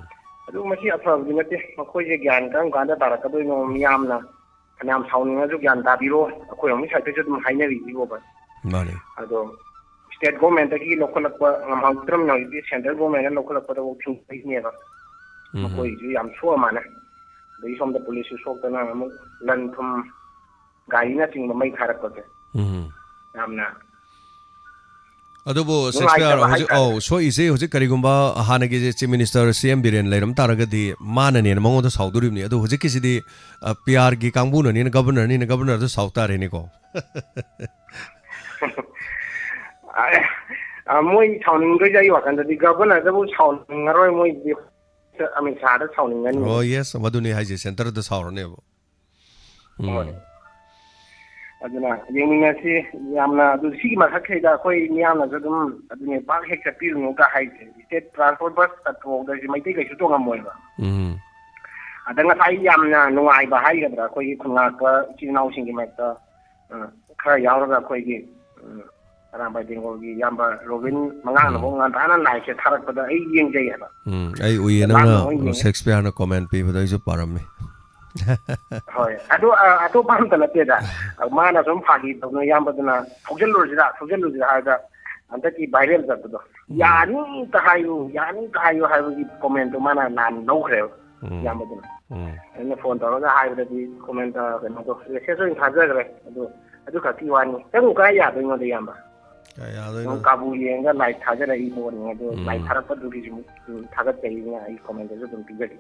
ꯑꯗꯨ ꯃꯁꯤ ꯑꯐꯕꯗꯤ ꯅꯠꯇꯦ꯫ ꯃꯈꯣꯏꯁꯦ ꯒ꯭ꯌꯥꯟ ꯀꯔꯝ ꯀꯥꯟꯗ ꯇꯥꯔꯛꯀꯗꯣꯏꯅꯣ? ꯃꯤꯌꯥꯝꯅ ꯐꯅꯌꯥꯝ ꯁꯥꯎꯅꯤꯡꯉꯁꯨ ꯒ꯭ꯌꯥꯟ ꯇꯥꯕꯤꯔꯣ, ꯑꯩꯈꯣꯏꯔꯣꯝꯒꯤ ꯁꯥꯏꯠꯇꯁꯨ ꯑꯗꯨꯝ ꯍꯥꯏꯅꯔꯤꯕꯣꯕ꯫ ꯃꯥꯅꯦ꯫ ꯑꯗꯣ ꯁ꯭ꯇꯦꯠ ꯒꯣꯔꯃꯦꯟꯠꯇꯒꯤ ꯂꯧꯈꯠꯂꯛꯄ ꯉꯝꯍꯧꯗ꯭ꯔꯕꯅꯤꯅ ꯍꯧꯖꯤꯛꯇꯤ ꯁꯦꯟꯇ꯭ꯔꯦꯜ ꯒꯣꯔꯃꯦꯟꯠꯅ ꯂꯧꯈꯠꯂꯛꯄꯗꯐꯥꯎ ꯊꯤꯡꯕꯩꯅꯦꯕ꯫ ꯎꯝ꯫ ꯃꯈꯣꯏꯁꯨ ꯌꯥꯝ ꯁꯣꯛꯑ ꯃꯥꯜꯂꯦ꯫ ꯑꯗꯒꯤ ꯁꯣꯝꯗ ꯄꯨꯂꯤꯁꯁꯨ ꯁꯣꯛꯇꯅ ꯑꯃꯨꯛ ꯂꯟ ꯊꯨꯝ ꯒꯥꯔꯤꯅꯆꯤꯡꯕ ꯃꯩ ꯊꯥꯔꯛꯄꯁꯦ ꯎꯝ꯫ ꯌꯥꯝꯅ ꯑꯗꯨꯕꯨ ꯅꯨꯡꯉꯥꯏꯇꯕ ꯁꯦꯛꯁꯄꯤꯌꯥꯔ ꯍꯧꯖꯤꯛ, ꯍꯥꯏꯇꯥꯔꯦ꯫ ꯑꯧ, ꯁꯣꯛꯏꯁꯦ ꯍꯧꯖꯤꯛ ꯀꯔꯤꯒꯨꯝꯕ ꯍꯥꯟꯅꯒꯤ ꯆꯤꯐ ꯃꯤꯅꯤꯁꯇꯔ ꯁꯤ ꯑꯦꯝ ꯕꯤꯔꯦꯟ ꯂꯩꯔꯝ ꯇꯥꯔꯒꯗꯤ ꯃꯥꯅꯅꯦꯅ ꯃꯉꯣꯟꯗ ꯁꯥꯎꯗꯣꯔꯤꯕꯅꯤ꯫ ꯑꯗꯣ ꯍꯧꯖꯤꯛꯀꯤꯁꯤꯗꯤ, ꯑ, ꯄꯤ ꯑꯥꯔꯒꯤ ꯀꯥꯡꯕꯨꯅꯅꯦꯅ ꯒꯕꯔꯅꯔꯅꯤꯅ ꯒꯕꯔꯅꯔꯗ ꯁꯥꯎ ꯇꯥꯔꯦꯅꯦꯀꯣ꯫ ꯑ, ꯑ, ꯃꯣꯏ ꯁꯥꯎꯅꯤꯡꯗꯣꯏꯁꯦ ꯑꯩ ꯋꯥꯈꯜꯗꯗꯤ ꯒꯕꯔꯅꯔꯗꯕꯨ ꯁꯥꯎꯅꯤꯡꯉꯔꯣꯏ, ꯃꯣꯏꯗꯤ ꯑꯃꯤꯠ ꯁꯥꯍꯗ ꯁꯥꯎꯅꯤꯡꯉꯅꯤ꯫ ꯑꯣ, ꯌꯦꯁ, ꯃꯗꯨꯅꯤ ꯍꯥꯏꯁꯦ, ꯁꯦꯟꯇꯔꯗ ꯁꯥꯎꯔꯅꯦꯕ꯫ ꯎꯝ꯫ ꯍꯣꯏ꯫ ꯑꯗꯨꯅ ꯌꯦꯡꯃꯤꯟꯅꯁꯤ꯫ ꯌꯥꯝꯅ ꯑꯗꯨ ꯁꯤꯒꯤ ꯃꯊꯛꯁꯤꯗ ꯑꯩꯈꯣꯏ ꯃꯤꯌꯥꯝꯅꯁꯨ ꯑꯗꯨꯝ ꯑꯗꯨꯅꯦ ꯄꯥꯛ ꯍꯦꯛ ꯆꯠꯄꯤꯔꯨꯅꯨꯒ ꯍꯥꯏꯁꯦ꯫ ꯁ꯭ꯇꯦꯠ ꯇ꯭ꯔꯥꯟꯁꯄꯣꯔꯠ ꯕꯁ ꯆꯠꯄꯐꯥꯎꯗ ꯁꯤ ꯃꯩꯇꯩ ꯀꯩꯁꯨ ꯇꯣꯡꯉꯝꯃꯣꯏꯕ꯫ ꯎꯝ꯫ ꯑꯗ ꯉꯁꯥꯏ ꯌꯥꯝꯅ ꯅꯨꯡꯉꯥꯏꯕ ꯍꯥꯏꯒꯗ꯭ꯔꯥ, ꯑꯩꯈꯣꯏꯒꯤ ꯈꯨꯟꯉꯥꯛꯄ ꯏꯆꯤꯜ ꯏꯅꯥꯎꯁꯤꯡꯒꯤ ꯃꯔꯛꯇ, ꯑ, ꯈꯔ ꯌꯥꯎꯔꯒ ꯑꯩꯈꯣꯏꯒꯤ, ꯎꯝ, ꯑꯔꯥꯝꯕꯥꯏ ꯕꯦꯡꯒꯣꯜꯒꯤ ꯏꯌꯥꯝꯕ ꯔꯣꯕꯤꯟ ꯃꯉꯥꯡꯅ ꯎꯝ꯫ ꯑꯃꯨꯛ ꯉꯟꯇꯥꯅ ꯂꯥꯏꯛꯁꯦ ꯊꯥꯔꯛꯄꯗ ꯑꯩ ꯌꯦꯡꯖꯩ ꯍꯥꯏꯕ꯫ ꯎꯝ, ꯑꯩ ꯎꯏꯌꯦ, ꯂꯥꯞꯅ ꯅꯪꯅ ꯍꯣꯏ ꯌꯦꯡꯉꯦ꯫ ꯁꯦꯛꯁꯄꯤꯌꯔꯅ ꯀꯣꯃꯦꯟ ꯄꯤꯕꯗꯣ ꯑꯩꯁꯨ ꯄꯥꯔꯝꯃꯤ꯫ ꯍꯣꯏ, ꯑꯗꯨ, ꯑ, ꯑꯇꯣꯞꯄ ꯑꯝꯇ ꯅꯠꯇꯦꯗ꯫ ꯃꯥꯅ ꯁꯨꯝ ꯐꯥꯒꯤ ꯇꯧꯅ ꯏꯌꯥꯝꯕꯗꯨꯅ "ꯊꯧꯖꯤꯜꯂꯨꯔꯁꯤꯔꯥ, ꯊꯧꯖꯤꯜꯂꯨꯁꯤꯔꯥ" ꯍꯥꯏꯔꯒ ꯍꯟꯗꯛꯀꯤ ꯚꯥꯏꯔꯦꯜ ꯆꯠꯄꯗꯣ, ꯎꯝ꯫ "ꯌꯥꯅꯤꯇ ꯍꯥꯏꯌꯨ, ꯌꯥꯅꯤꯇ ꯍꯥꯏꯌꯨ" ꯍꯥꯏꯕꯒꯤ ꯀꯣꯃꯦꯟꯇꯣ ꯃꯥꯅ ꯂꯥꯟ ꯂꯧꯈ꯭ꯔꯦꯕ, ꯎꯝ꯫ ꯏꯌꯥꯝꯕꯗꯨꯅ꯫ ꯎꯝ꯫ ꯑꯩꯅ ꯐꯣꯟ ꯇꯧꯔꯒ ꯍꯥꯏꯕꯗꯗꯤ ꯀꯣꯃꯦꯟꯇ, ꯀꯩꯅꯣꯗꯣ, ꯃꯦꯁꯦꯖ ꯑꯣꯏꯅ ꯊꯥꯖꯈ꯭ꯔꯦ꯫ ꯑꯗꯨ, ꯑꯗꯨ ꯈꯛꯀꯤ ꯋꯥꯅꯤ꯫ ꯆꯪꯉꯨ ꯀꯥꯏ ꯌꯥꯗꯣꯏꯅꯣꯗ, ꯏꯌꯥꯝꯕ? ꯀꯥꯏ ꯌꯥꯗꯣꯏꯅꯣ? ꯅꯪ ꯀꯥꯕꯨ ꯌꯦꯡꯉꯒ ꯂꯥꯏꯛ ꯊꯥꯖꯔꯛꯏ ꯄꯣꯠꯅꯤ꯫ ꯑꯗꯨ ꯎꯝ꯫ ꯂꯥꯏꯛ ꯊꯥꯔꯛꯄꯗꯨꯒꯤꯁꯨ, ꯎꯝ, ꯊꯥꯒꯠꯆꯔꯤꯅ ꯑꯩ ꯀꯣꯃꯦꯟꯇꯁꯨ ꯑꯗꯨꯝ ꯄꯤꯖꯒꯦ꯫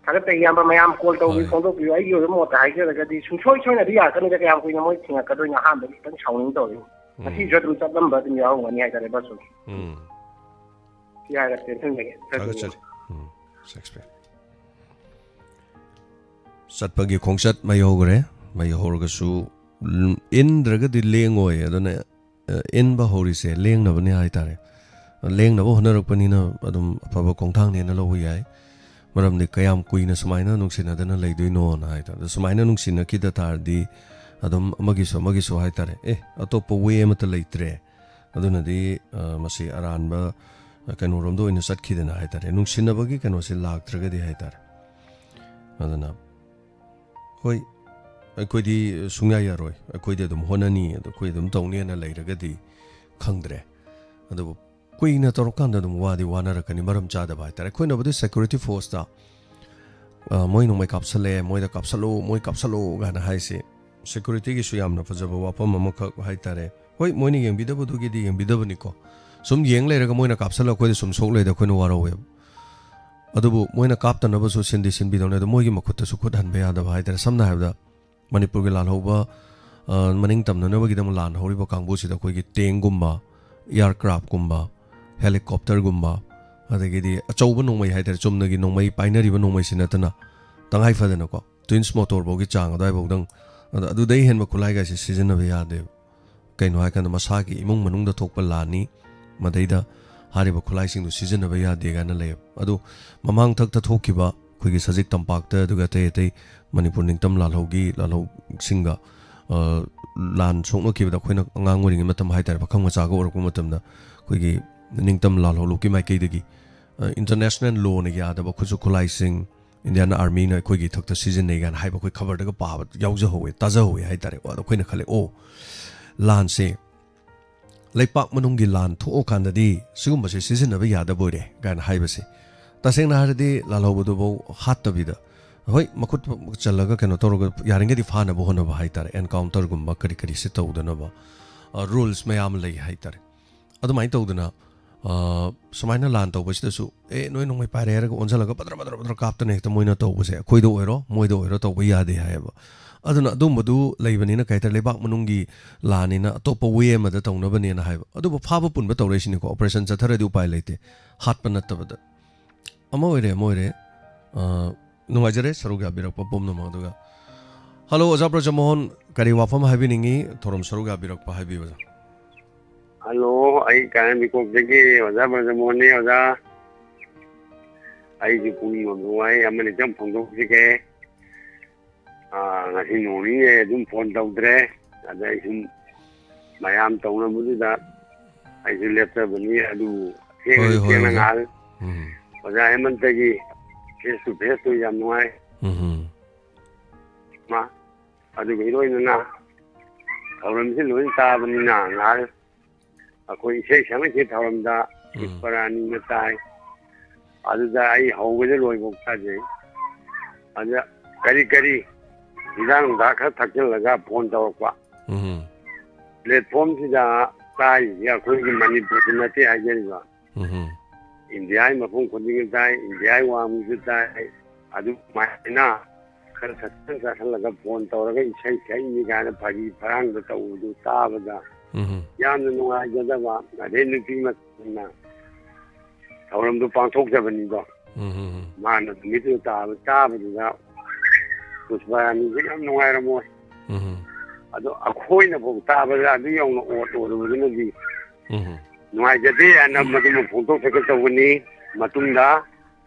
ꯊꯥꯒꯠꯆꯔꯤ, ꯏꯌꯥꯝꯕ꯫ ꯃꯌꯥꯝ ꯀꯣꯜ ꯇꯧꯕꯤ ꯍꯣꯏ꯫ ꯐꯣꯡꯗꯣꯛꯄꯤꯌꯨ꯫ ꯑꯩꯒꯤ ꯑꯣꯏꯕ ꯃꯣꯠꯇ ꯍꯥꯏꯖꯔꯒꯗꯤ ꯁꯨꯡꯁꯣꯏ ꯁꯣꯏꯅꯗꯤ ꯌꯥꯔꯛꯀꯅꯤꯗ, ꯀꯌꯥꯝ ꯀꯨꯏꯅ ꯃꯣꯏ ꯊꯤꯡꯉꯛꯀꯗꯣꯏꯅꯣ? ꯑꯍꯥꯟꯕꯒꯤ ꯈꯤꯇꯪ ꯁꯥꯎꯅꯤꯡ ꯇꯧꯔꯤ꯫ ꯎꯝ꯫ ꯉꯁꯤꯁꯨ ꯑꯗꯨꯝ ꯆꯠꯂꯝꯕ ꯑꯗꯨꯝ ꯌꯥꯎꯔꯝꯒꯅꯤ ꯍꯥꯏꯇꯥꯔꯦ, ꯕꯁꯁꯨ꯫ ꯎꯝ꯫ ꯁꯤ ꯍꯥꯏꯔꯒ ꯇꯦꯟꯁꯟꯖꯒꯦ꯫ ꯊꯥꯒꯠꯆꯔꯤ꯫ ꯎꯝ, ꯁꯦꯛꯁꯄꯤꯌꯔ꯫ ꯆꯠꯄꯒꯤ ꯈꯣꯡꯆꯠ ꯃꯩ ꯍꯧꯈ꯭ꯔꯦ꯫ ꯃꯩ ꯍꯧꯔꯒꯁꯨ, ꯎꯝ, ꯏꯟꯗ꯭ꯔꯒꯗꯤ ꯂꯦꯡꯉꯣꯏ꯫ ꯑꯗꯨꯅ, ꯑ, ꯏꯟꯕ ꯍꯧꯔꯤꯁꯦ ꯂꯦꯡꯅꯕꯅꯦ ꯍꯥꯏꯇꯥꯔꯦ꯫ ꯂꯦꯡꯅꯕ ꯍꯣꯠꯅꯔꯛꯄꯅꯤꯅ ꯑꯗꯨꯝ ꯑꯐꯕ ꯈꯣꯡꯊꯥꯡꯅꯦꯅ ꯂꯧꯕ ꯌꯥꯏ꯫ ꯃꯔꯝꯗꯤ ꯀꯌꯥꯝ ꯀꯨꯏꯅ ꯁꯨꯃꯥꯏꯅ ꯅꯨꯡꯁꯤꯅꯗꯅ ꯂꯩꯗꯣꯏꯅꯣꯅ ꯍꯥꯏꯇꯥꯔꯦ꯫ ꯑꯗꯣ ꯁꯨꯃꯥꯏꯅ ꯅꯨꯡꯁꯤꯅꯈꯤꯗ ꯇꯥꯔꯗꯤ ꯑꯗꯨꯝ ꯑꯃꯒꯤꯁꯨ ꯑꯃꯒꯤꯁꯨ ꯍꯥꯏꯇꯥꯔꯦ, "ꯑꯦ, ꯑꯇꯣꯞꯄ ꯋꯦ ꯑꯃꯠꯇ ꯂꯩꯇ꯭ꯔꯦ꯫ ꯑꯗꯨꯅꯗꯤ, ꯑ, ꯃꯁꯤ ꯑꯔꯥꯟꯕ, ꯑ, ꯀꯩꯅꯣꯔꯣꯝꯗ ꯑꯣꯏꯅ ꯆꯠꯈꯤꯗꯅ" ꯍꯥꯏꯇꯥꯔꯦ꯫ ꯅꯨꯡꯁꯤꯅꯕꯒꯤ ꯀꯩꯅꯣꯁꯦ ꯂꯥꯛꯇ꯭ꯔꯒꯗꯤ ꯍꯥꯏꯇꯥꯔꯦ꯫ ꯑꯗꯨꯅ ꯍꯣꯏ, ꯑꯩꯈꯣꯏꯗꯤ ꯁꯨꯡꯌꯥ ꯌꯥꯔꯣꯏ, ꯑꯩꯈꯣꯏꯗꯤ ꯑꯗꯨꯝ ꯍꯣꯠꯅꯅꯤ, ꯑꯗꯣ ꯑꯩꯈꯣꯏ ꯑꯗꯨꯝ ꯇꯧꯅꯤꯅ ꯂꯩꯔꯒꯗꯤ ꯈꯪꯗ꯭ꯔꯦ꯫ ꯑꯗꯨꯕꯨ ꯀꯨꯏꯅ ꯇꯧꯔꯀꯥꯟꯗ ꯑꯗꯨꯝ ꯋꯥꯗꯤ ꯋꯥꯅꯔꯛꯀꯅꯤ, ꯃꯔꯝ ꯆꯥꯗꯕ ꯍꯥꯏꯇꯥꯔꯦ꯫ ꯑꯩꯈꯣꯏꯅꯕꯨꯗꯤ ꯁꯦꯀ꯭ꯌꯨꯔꯤꯇꯤ ꯐꯣꯔꯁꯇ, ꯑ, "ꯃꯣꯏ ꯅꯣꯡꯃꯩ ꯀꯥꯞꯁꯜꯂꯛꯑꯦ, ꯃꯣꯏꯗ ꯀꯥꯞꯁꯜꯂꯛꯑꯣ, ꯃꯣꯏ ꯀꯥꯞꯁꯜꯂꯛꯑꯣ" ꯀꯥꯏꯅ ꯍꯥꯏꯁꯤ, ꯁꯦꯀ꯭ꯌꯨꯔꯤꯇꯤꯒꯤꯁꯨ ꯌꯥꯝꯅ ꯐꯖꯕ ꯋꯥꯐꯝ ꯑꯃꯈꯛ ꯍꯥꯏꯇꯥꯔꯦ꯫ ꯍꯣꯏ, ꯃꯣꯏꯅ ꯌꯦꯡꯕꯤꯗꯕꯗꯨꯒꯤꯗꯤ ꯌꯦꯡꯕꯤꯗꯕꯅꯤꯀꯣ꯫ ꯁꯨꯝ ꯌꯦꯡ ꯂꯩꯔꯒ ꯃꯣꯏꯅ ꯀꯥꯞꯁꯜꯂ ꯑꯩꯈꯣꯏꯗ ꯁꯨꯝ ꯁꯣꯛ ꯂꯩꯔꯗꯤ ꯑꯩꯈꯣꯏꯅ ꯋꯥꯔꯧꯋꯦꯕ꯫ ꯑꯗꯨꯕꯨ ꯃꯣꯏꯅ ꯀꯥꯞꯇꯅꯕꯁꯨ ꯁꯤꯟꯗꯤ ꯁꯤꯟꯕꯤꯗꯧꯅꯦ, ꯑꯗꯣ ꯃꯣꯏꯒꯤ ꯃꯈꯨꯠꯇꯁꯨ ꯈꯨꯠ ꯍꯟꯕ ꯌꯥꯗꯕ ꯍꯥꯏꯇꯥꯔꯦ꯫ ꯁꯝꯅ ꯍꯥꯏꯔꯕꯗ, ꯃꯅꯤꯄꯨꯔꯒꯤ ꯂꯥꯜꯍꯧꯕ, ꯑ, ꯃꯅꯤꯡ ꯇꯝꯅꯅꯕꯒꯤꯗꯃꯛ ꯂꯥꯟ ꯍꯧꯔꯤꯕ ꯀꯥꯡꯕꯨꯁꯤꯗ ꯑꯩꯈꯣꯏꯒꯤ ꯇꯦꯡꯒꯨꯝꯕ, ꯑꯦꯌꯥꯔꯀ꯭ꯔꯥꯐꯀꯨꯝꯕ, ꯍꯦꯂꯤꯀꯣꯞꯇꯔꯒꯨꯝꯕ, ꯑꯗꯒꯤꯗꯤ ꯑꯆꯧꯕ ꯅꯣꯡꯃꯩ ꯍꯥꯏꯇꯥꯔꯦ, ꯆꯨꯝꯅꯒꯤ ꯅꯣꯡꯃꯩ ꯄꯥꯏꯅꯔꯤꯕ ꯅꯣꯡꯃꯩꯁꯤ ꯅꯠꯇꯅ, ꯇꯉꯥꯏ ꯐꯗꯅꯀꯣ, ꯇ꯭ꯋꯤꯟꯁ ꯃꯣꯇꯣꯔꯐꯧꯒꯤ ꯆꯥꯡ ꯑꯗꯨꯋꯥꯏꯐꯥꯎꯗꯪ, ꯑꯗ ꯑꯗꯨꯗꯩ ꯍꯦꯟꯕ ꯈꯨꯠꯂꯥꯏꯒꯥꯏꯁꯦ ꯁꯤꯖꯤꯟꯅꯕ ꯌꯥꯗꯦꯕ꯫ ꯀꯩꯅꯣ ꯍꯥꯏꯀꯥꯟꯗ ꯃꯁꯥꯒꯤ ꯏꯃꯨꯡ ꯃꯅꯨꯡꯗ ꯊꯣꯛꯄ ꯂꯥꯟꯅꯤ, ꯃꯗꯩꯗ ꯍꯥꯏꯔꯤꯕ ꯈꯨꯠꯂꯥꯏꯁꯤꯡꯗꯨ ꯁꯤꯖꯤꯟꯅꯕ ꯌꯥꯗꯦ ꯀꯥꯏꯅ ꯂꯩꯌꯦꯕ꯫ ꯑꯗꯨ ꯃꯃꯥꯡꯊꯛꯇ ꯊꯣꯛꯈꯤꯕ ꯑꯩꯈꯣꯏꯒꯤ ꯁꯖꯤꯛ ꯇꯝꯄꯥꯛꯇ, ꯑꯗꯨꯒ ꯑꯇꯩ ꯑꯇꯩ ꯃꯅꯤꯄꯨꯔ ꯅꯤꯡꯇꯝ ꯂꯥꯜꯍꯧꯒꯤ ꯂꯥꯜꯍꯧꯁꯤꯡꯒ, ꯑ, ꯂꯥꯟ ꯁꯣꯛꯅꯈꯤꯕꯗ, ꯑꯩꯈꯣꯏꯅ ꯑꯉꯥꯡ ꯑꯣꯏꯔꯤꯉꯩ ꯃꯇꯝ ꯍꯥꯏꯇꯥꯔꯦ, ꯄꯥꯈꯪ ꯃꯆꯥꯒ ꯑꯣꯏꯔꯛꯄ ꯃꯇꯝꯗ ꯑꯩꯈꯣꯏꯒꯤ ꯅꯤꯡꯇꯝ ꯂꯥꯜꯍꯧ ꯂꯨꯞꯀꯤ ꯃꯥꯏꯀꯩꯗꯒꯤ, ꯑ, international lawꯅ ꯌꯥꯗꯕ ꯈꯨꯠꯁꯨ ꯈꯨꯠꯂꯥꯏꯁꯤꯡ Indian Armyꯅ ꯑꯩꯈꯣꯏꯒꯤ ꯏꯊꯛꯇ ꯁꯤꯖꯤꯟꯅꯩ ꯀꯥꯏꯅ ꯍꯥꯏꯕ ꯑꯩꯈꯣꯏ ꯈꯕꯔꯗꯒ ꯄꯥꯕ ꯌꯥꯎꯖꯍꯧꯋꯦ, ꯇꯥꯖꯍꯧꯋꯦ ꯍꯥꯏꯇꯥꯔꯦꯀꯣ꯫ ꯑꯗꯣ ꯑꯩꯈꯣꯏꯅ ꯈꯜꯂꯦ, "ꯑꯣ, ꯂꯥꯟꯁꯦ ꯂꯩꯄꯥꯛ ꯃꯅꯨꯡꯒꯤ ꯂꯥꯟ ꯊꯣꯛꯑꯀꯥꯟꯗꯗꯤ ꯁꯤꯒꯨꯝꯕꯁꯦ ꯁꯤꯖꯤꯟꯅꯕ ꯌꯥꯗꯕ ꯑꯣꯏꯔꯦ" ꯀꯥꯏꯅ ꯍꯥꯏꯕꯁꯦ꯫ ꯇꯁꯦꯡꯅ ꯍꯥꯏꯔꯗꯤ ꯂꯥꯜꯍꯧꯕꯗꯨꯐꯥꯎ ꯍꯥꯠꯇꯕꯤꯗ, ꯍꯣꯏ, ꯃꯈꯨꯠ ꯆꯜꯂꯒ ꯀꯩꯅꯣ ꯇꯧꯔꯒ ꯌꯥꯔꯤꯉꯩꯗꯤ ꯐꯥꯅꯕ ꯍꯣꯠꯅꯕ ꯍꯥꯏꯇꯥꯔꯦ, encounterꯒꯨꯝꯕ ꯀꯔꯤ ꯀꯔꯤꯁꯦ ꯇꯧꯗꯅꯕ, ꯑ, rules ꯃꯌꯥꯝ ꯂꯩ ꯍꯥꯏꯇꯥꯔꯦ꯫ ꯑꯗꯨꯃꯥꯏꯅ ꯇꯧꯗꯅ, ꯑ, ꯁꯨꯃꯥꯏꯅ ꯂꯥꯟ ꯇꯧꯕꯁꯤꯗꯁꯨ, "ꯑꯦ, ꯅꯣꯏ ꯅꯣꯡꯃꯩ ꯄꯥꯏꯔꯦ" ꯍꯥꯏꯔꯒ ꯑꯣꯟꯁꯤꯜꯂꯒ ꯕꯗ꯭ꯔ ꯕꯗ꯭ꯔ ꯕꯗ꯭ꯔ ꯀꯥꯞꯇꯅ ꯍꯦꯛꯇ ꯃꯣꯏꯅ ꯇꯧꯕꯁꯦ, ꯑꯩꯈꯣꯏꯗ ꯑꯣꯏꯔꯣ ꯃꯣꯏꯗ ꯑꯣꯏꯔꯣ ꯇꯧꯕ ꯌꯥꯗꯦ ꯍꯥꯏꯌꯦꯕ꯫ ꯑꯗꯨꯅ ꯑꯗꯨꯝꯕꯗꯨ ꯂꯩꯕꯅꯤꯅ, ꯀꯩ ꯍꯥꯏꯇꯥꯔꯦ, ꯂꯩꯕꯥꯛ ꯃꯅꯨꯡꯒꯤ ꯂꯥꯟꯅꯤꯅ ꯑꯇꯣꯞꯄ way ꯑꯃꯗ ꯇꯧꯅꯕꯅꯦꯅ ꯍꯥꯏꯕ꯫ ꯑꯗꯨꯕꯨ ꯐꯥꯕ ꯄꯨꯟꯕ ꯇꯧꯔꯛꯏꯁꯤꯅꯤꯀꯣ, operation ꯆꯠꯊꯔꯗꯤ ꯎꯄꯥꯏ ꯂꯩꯇꯦ, ꯍꯥꯠꯄ ꯅꯠꯇꯕꯗ꯫ ꯑꯃ ꯑꯣꯏꯔꯦ, ꯑꯃ ꯑꯣꯏꯔꯦ꯫ ꯑ, ꯅꯨꯡꯉꯥꯏꯖꯔꯦ ꯁꯔꯨꯛ ꯌꯥꯕꯤꯔꯛꯄ ꯄꯨꯝꯅꯃꯛ꯫ ꯑꯗꯨꯒ, ꯍꯜꯂꯣ, ꯑꯣꯖꯥ ꯕ꯭ꯔꯖꯃꯣꯍꯟ, ꯀꯔꯤ ꯋꯥꯐꯝ ꯍꯥꯏꯕꯤꯅꯤꯡꯉꯤ? ꯊꯧꯔꯝ ꯁꯔꯨꯛ ꯌꯥꯕꯤꯔꯛꯄ ꯍꯥꯏꯕꯤꯌꯨ, ꯑꯣꯖꯥ꯫ ꯍꯜꯂꯣ, ꯑꯩ ꯀꯥꯏꯔꯦꯟꯕꯤꯈꯣꯛꯇꯒꯤ ꯑꯣꯖꯥ ꯕ꯭ꯔꯖꯃꯣꯍꯟꯅꯤ, ꯑꯣꯖꯥ꯫ ꯑꯩꯁꯨ ꯄꯨꯛꯅꯤꯡ ꯌꯥꯝ ꯅꯨꯡꯉꯥꯏ, ꯑꯃꯅꯤꯇꯪ ꯐꯣꯡꯗꯣꯛꯆꯒꯦ꯫ ꯑꯥ, ꯉꯁꯤ ꯅꯣꯡ ꯅꯤꯅꯤ ꯑꯩ ꯑꯗꯨꯝ ꯐꯣꯟ ꯇꯧꯗ꯭ꯔꯦ꯫ ꯑꯗ ꯑꯩ ꯁꯨꯝ ꯃꯌꯥꯝ ꯇꯧꯅꯕꯗꯨꯗ ꯑꯩꯁꯨ ꯂꯦꯞꯆꯕꯅꯤ, ꯑꯗꯨꯕꯨ ꯊꯦꯡꯅ ꯍꯣꯏ, ꯍꯣꯏ, ꯊꯦꯡꯅ ꯑꯣꯖꯥ꯫ ꯉꯥꯏꯍꯥꯛ ꯎꯝ꯫ ꯑꯣꯖꯥ ꯍꯦꯃꯟꯇꯒꯤ face to faceꯇꯨ ꯌꯥꯝ ꯅꯨꯡꯉꯥꯏ꯫ ꯎꯝ꯫ ꯃꯥ, ꯑꯗꯨꯒ ꯏꯔꯣꯏꯅꯅ ꯊꯧꯔꯝꯁꯤ ꯂꯣꯏ ꯇꯥꯕꯅꯤꯅ ꯉꯥꯏꯍꯥꯛ ꯑꯩꯈꯣꯏ ꯏꯁꯩ ꯁꯛꯂꯛꯈꯤ ꯊꯧꯔꯝꯗ ꯎꯝ꯫ ꯄꯨꯁꯄꯔꯥꯅꯤꯅ ꯇꯥꯏ꯫ ꯑꯗꯨꯗ ꯑꯩ ꯍꯧꯕꯗ ꯂꯣꯏꯐꯥꯎ ꯇꯥꯖꯩ꯫ ꯑꯗ ꯀꯔꯤ ꯀꯔꯤ ꯍꯤꯗꯥꯛ ꯅꯨꯡꯗꯥꯛ ꯈꯔ ꯊꯛꯆꯤꯜꯂꯒ ꯐꯣꯟ ꯇꯧꯔꯛꯄ꯫ ꯎꯝ꯫ Platformꯁꯤꯗ ꯇꯥꯔꯤꯁꯦ ꯑꯩꯈꯣꯏꯒꯤ ꯃꯅꯤꯄꯨꯔꯗ ꯅꯠꯇꯦ ꯍꯥꯏꯖꯔꯤꯕ꯫ ꯎꯝ꯫ ꯏꯟꯗꯤꯌꯥꯒꯤ ꯃꯐꯝ ꯈꯨꯗꯤꯡꯒꯤ ꯇꯥꯏ, ꯏꯟꯗꯤꯌꯥꯒꯤ ꯋꯥꯡꯃꯁꯨ ꯇꯥꯏ꯫ ꯑꯗꯨꯃꯥꯏꯅ ꯈꯔ ꯈꯛꯇꯪ ꯆꯥꯁꯤꯜꯂꯒ ꯐꯣꯟ ꯇꯧꯔꯒ ꯏꯁꯩ ꯁꯛꯏꯅꯤ ꯀꯥꯏꯅ ꯐꯥꯒꯤ ꯐꯔꯥꯡꯗ ꯇꯧꯕꯗꯨ ꯇꯥꯕꯗ ꯎꯝ꯫ ꯌꯥꯝꯅ ꯅꯨꯡꯉꯥꯏꯖꯗꯕ꯫ ꯑꯗꯩ ꯅꯨꯄꯤ ꯃꯇꯝꯅ ꯊꯧꯔꯝꯗꯨ ꯄꯥꯡꯊꯣꯛꯆꯕꯅꯤꯗꯣ꯫ ꯎꯝ꯫ ꯃꯥꯅ ꯅꯨꯃꯤꯠꯇꯨꯗ ꯇꯥꯕ, ꯇꯥꯕꯗꯨꯗ ꯄꯨꯁꯄꯥꯔꯥꯅꯤꯁꯦ ꯌꯥꯝ ꯅꯨꯡꯉꯥꯏꯔꯝꯃꯣꯏ꯫ ꯎꯝ꯫ ꯑꯗꯣ ꯑꯩꯈꯣꯏꯅ ꯐꯥꯎ ꯇꯥꯕꯗ ꯑꯗꯨ ꯌꯧꯅ ꯑꯣꯠ ꯑꯣꯏꯔꯨꯕꯗꯨꯅꯗꯤ ꯎꯝ꯫ ꯅꯨꯡꯉꯥꯏꯖꯗꯦ ꯍꯥꯏꯅ ꯃꯗꯨꯃ ꯐꯣꯡꯗꯣꯛꯆꯒꯦ ꯇꯧꯕꯅꯤ꯫ ꯃꯇꯨꯡꯗ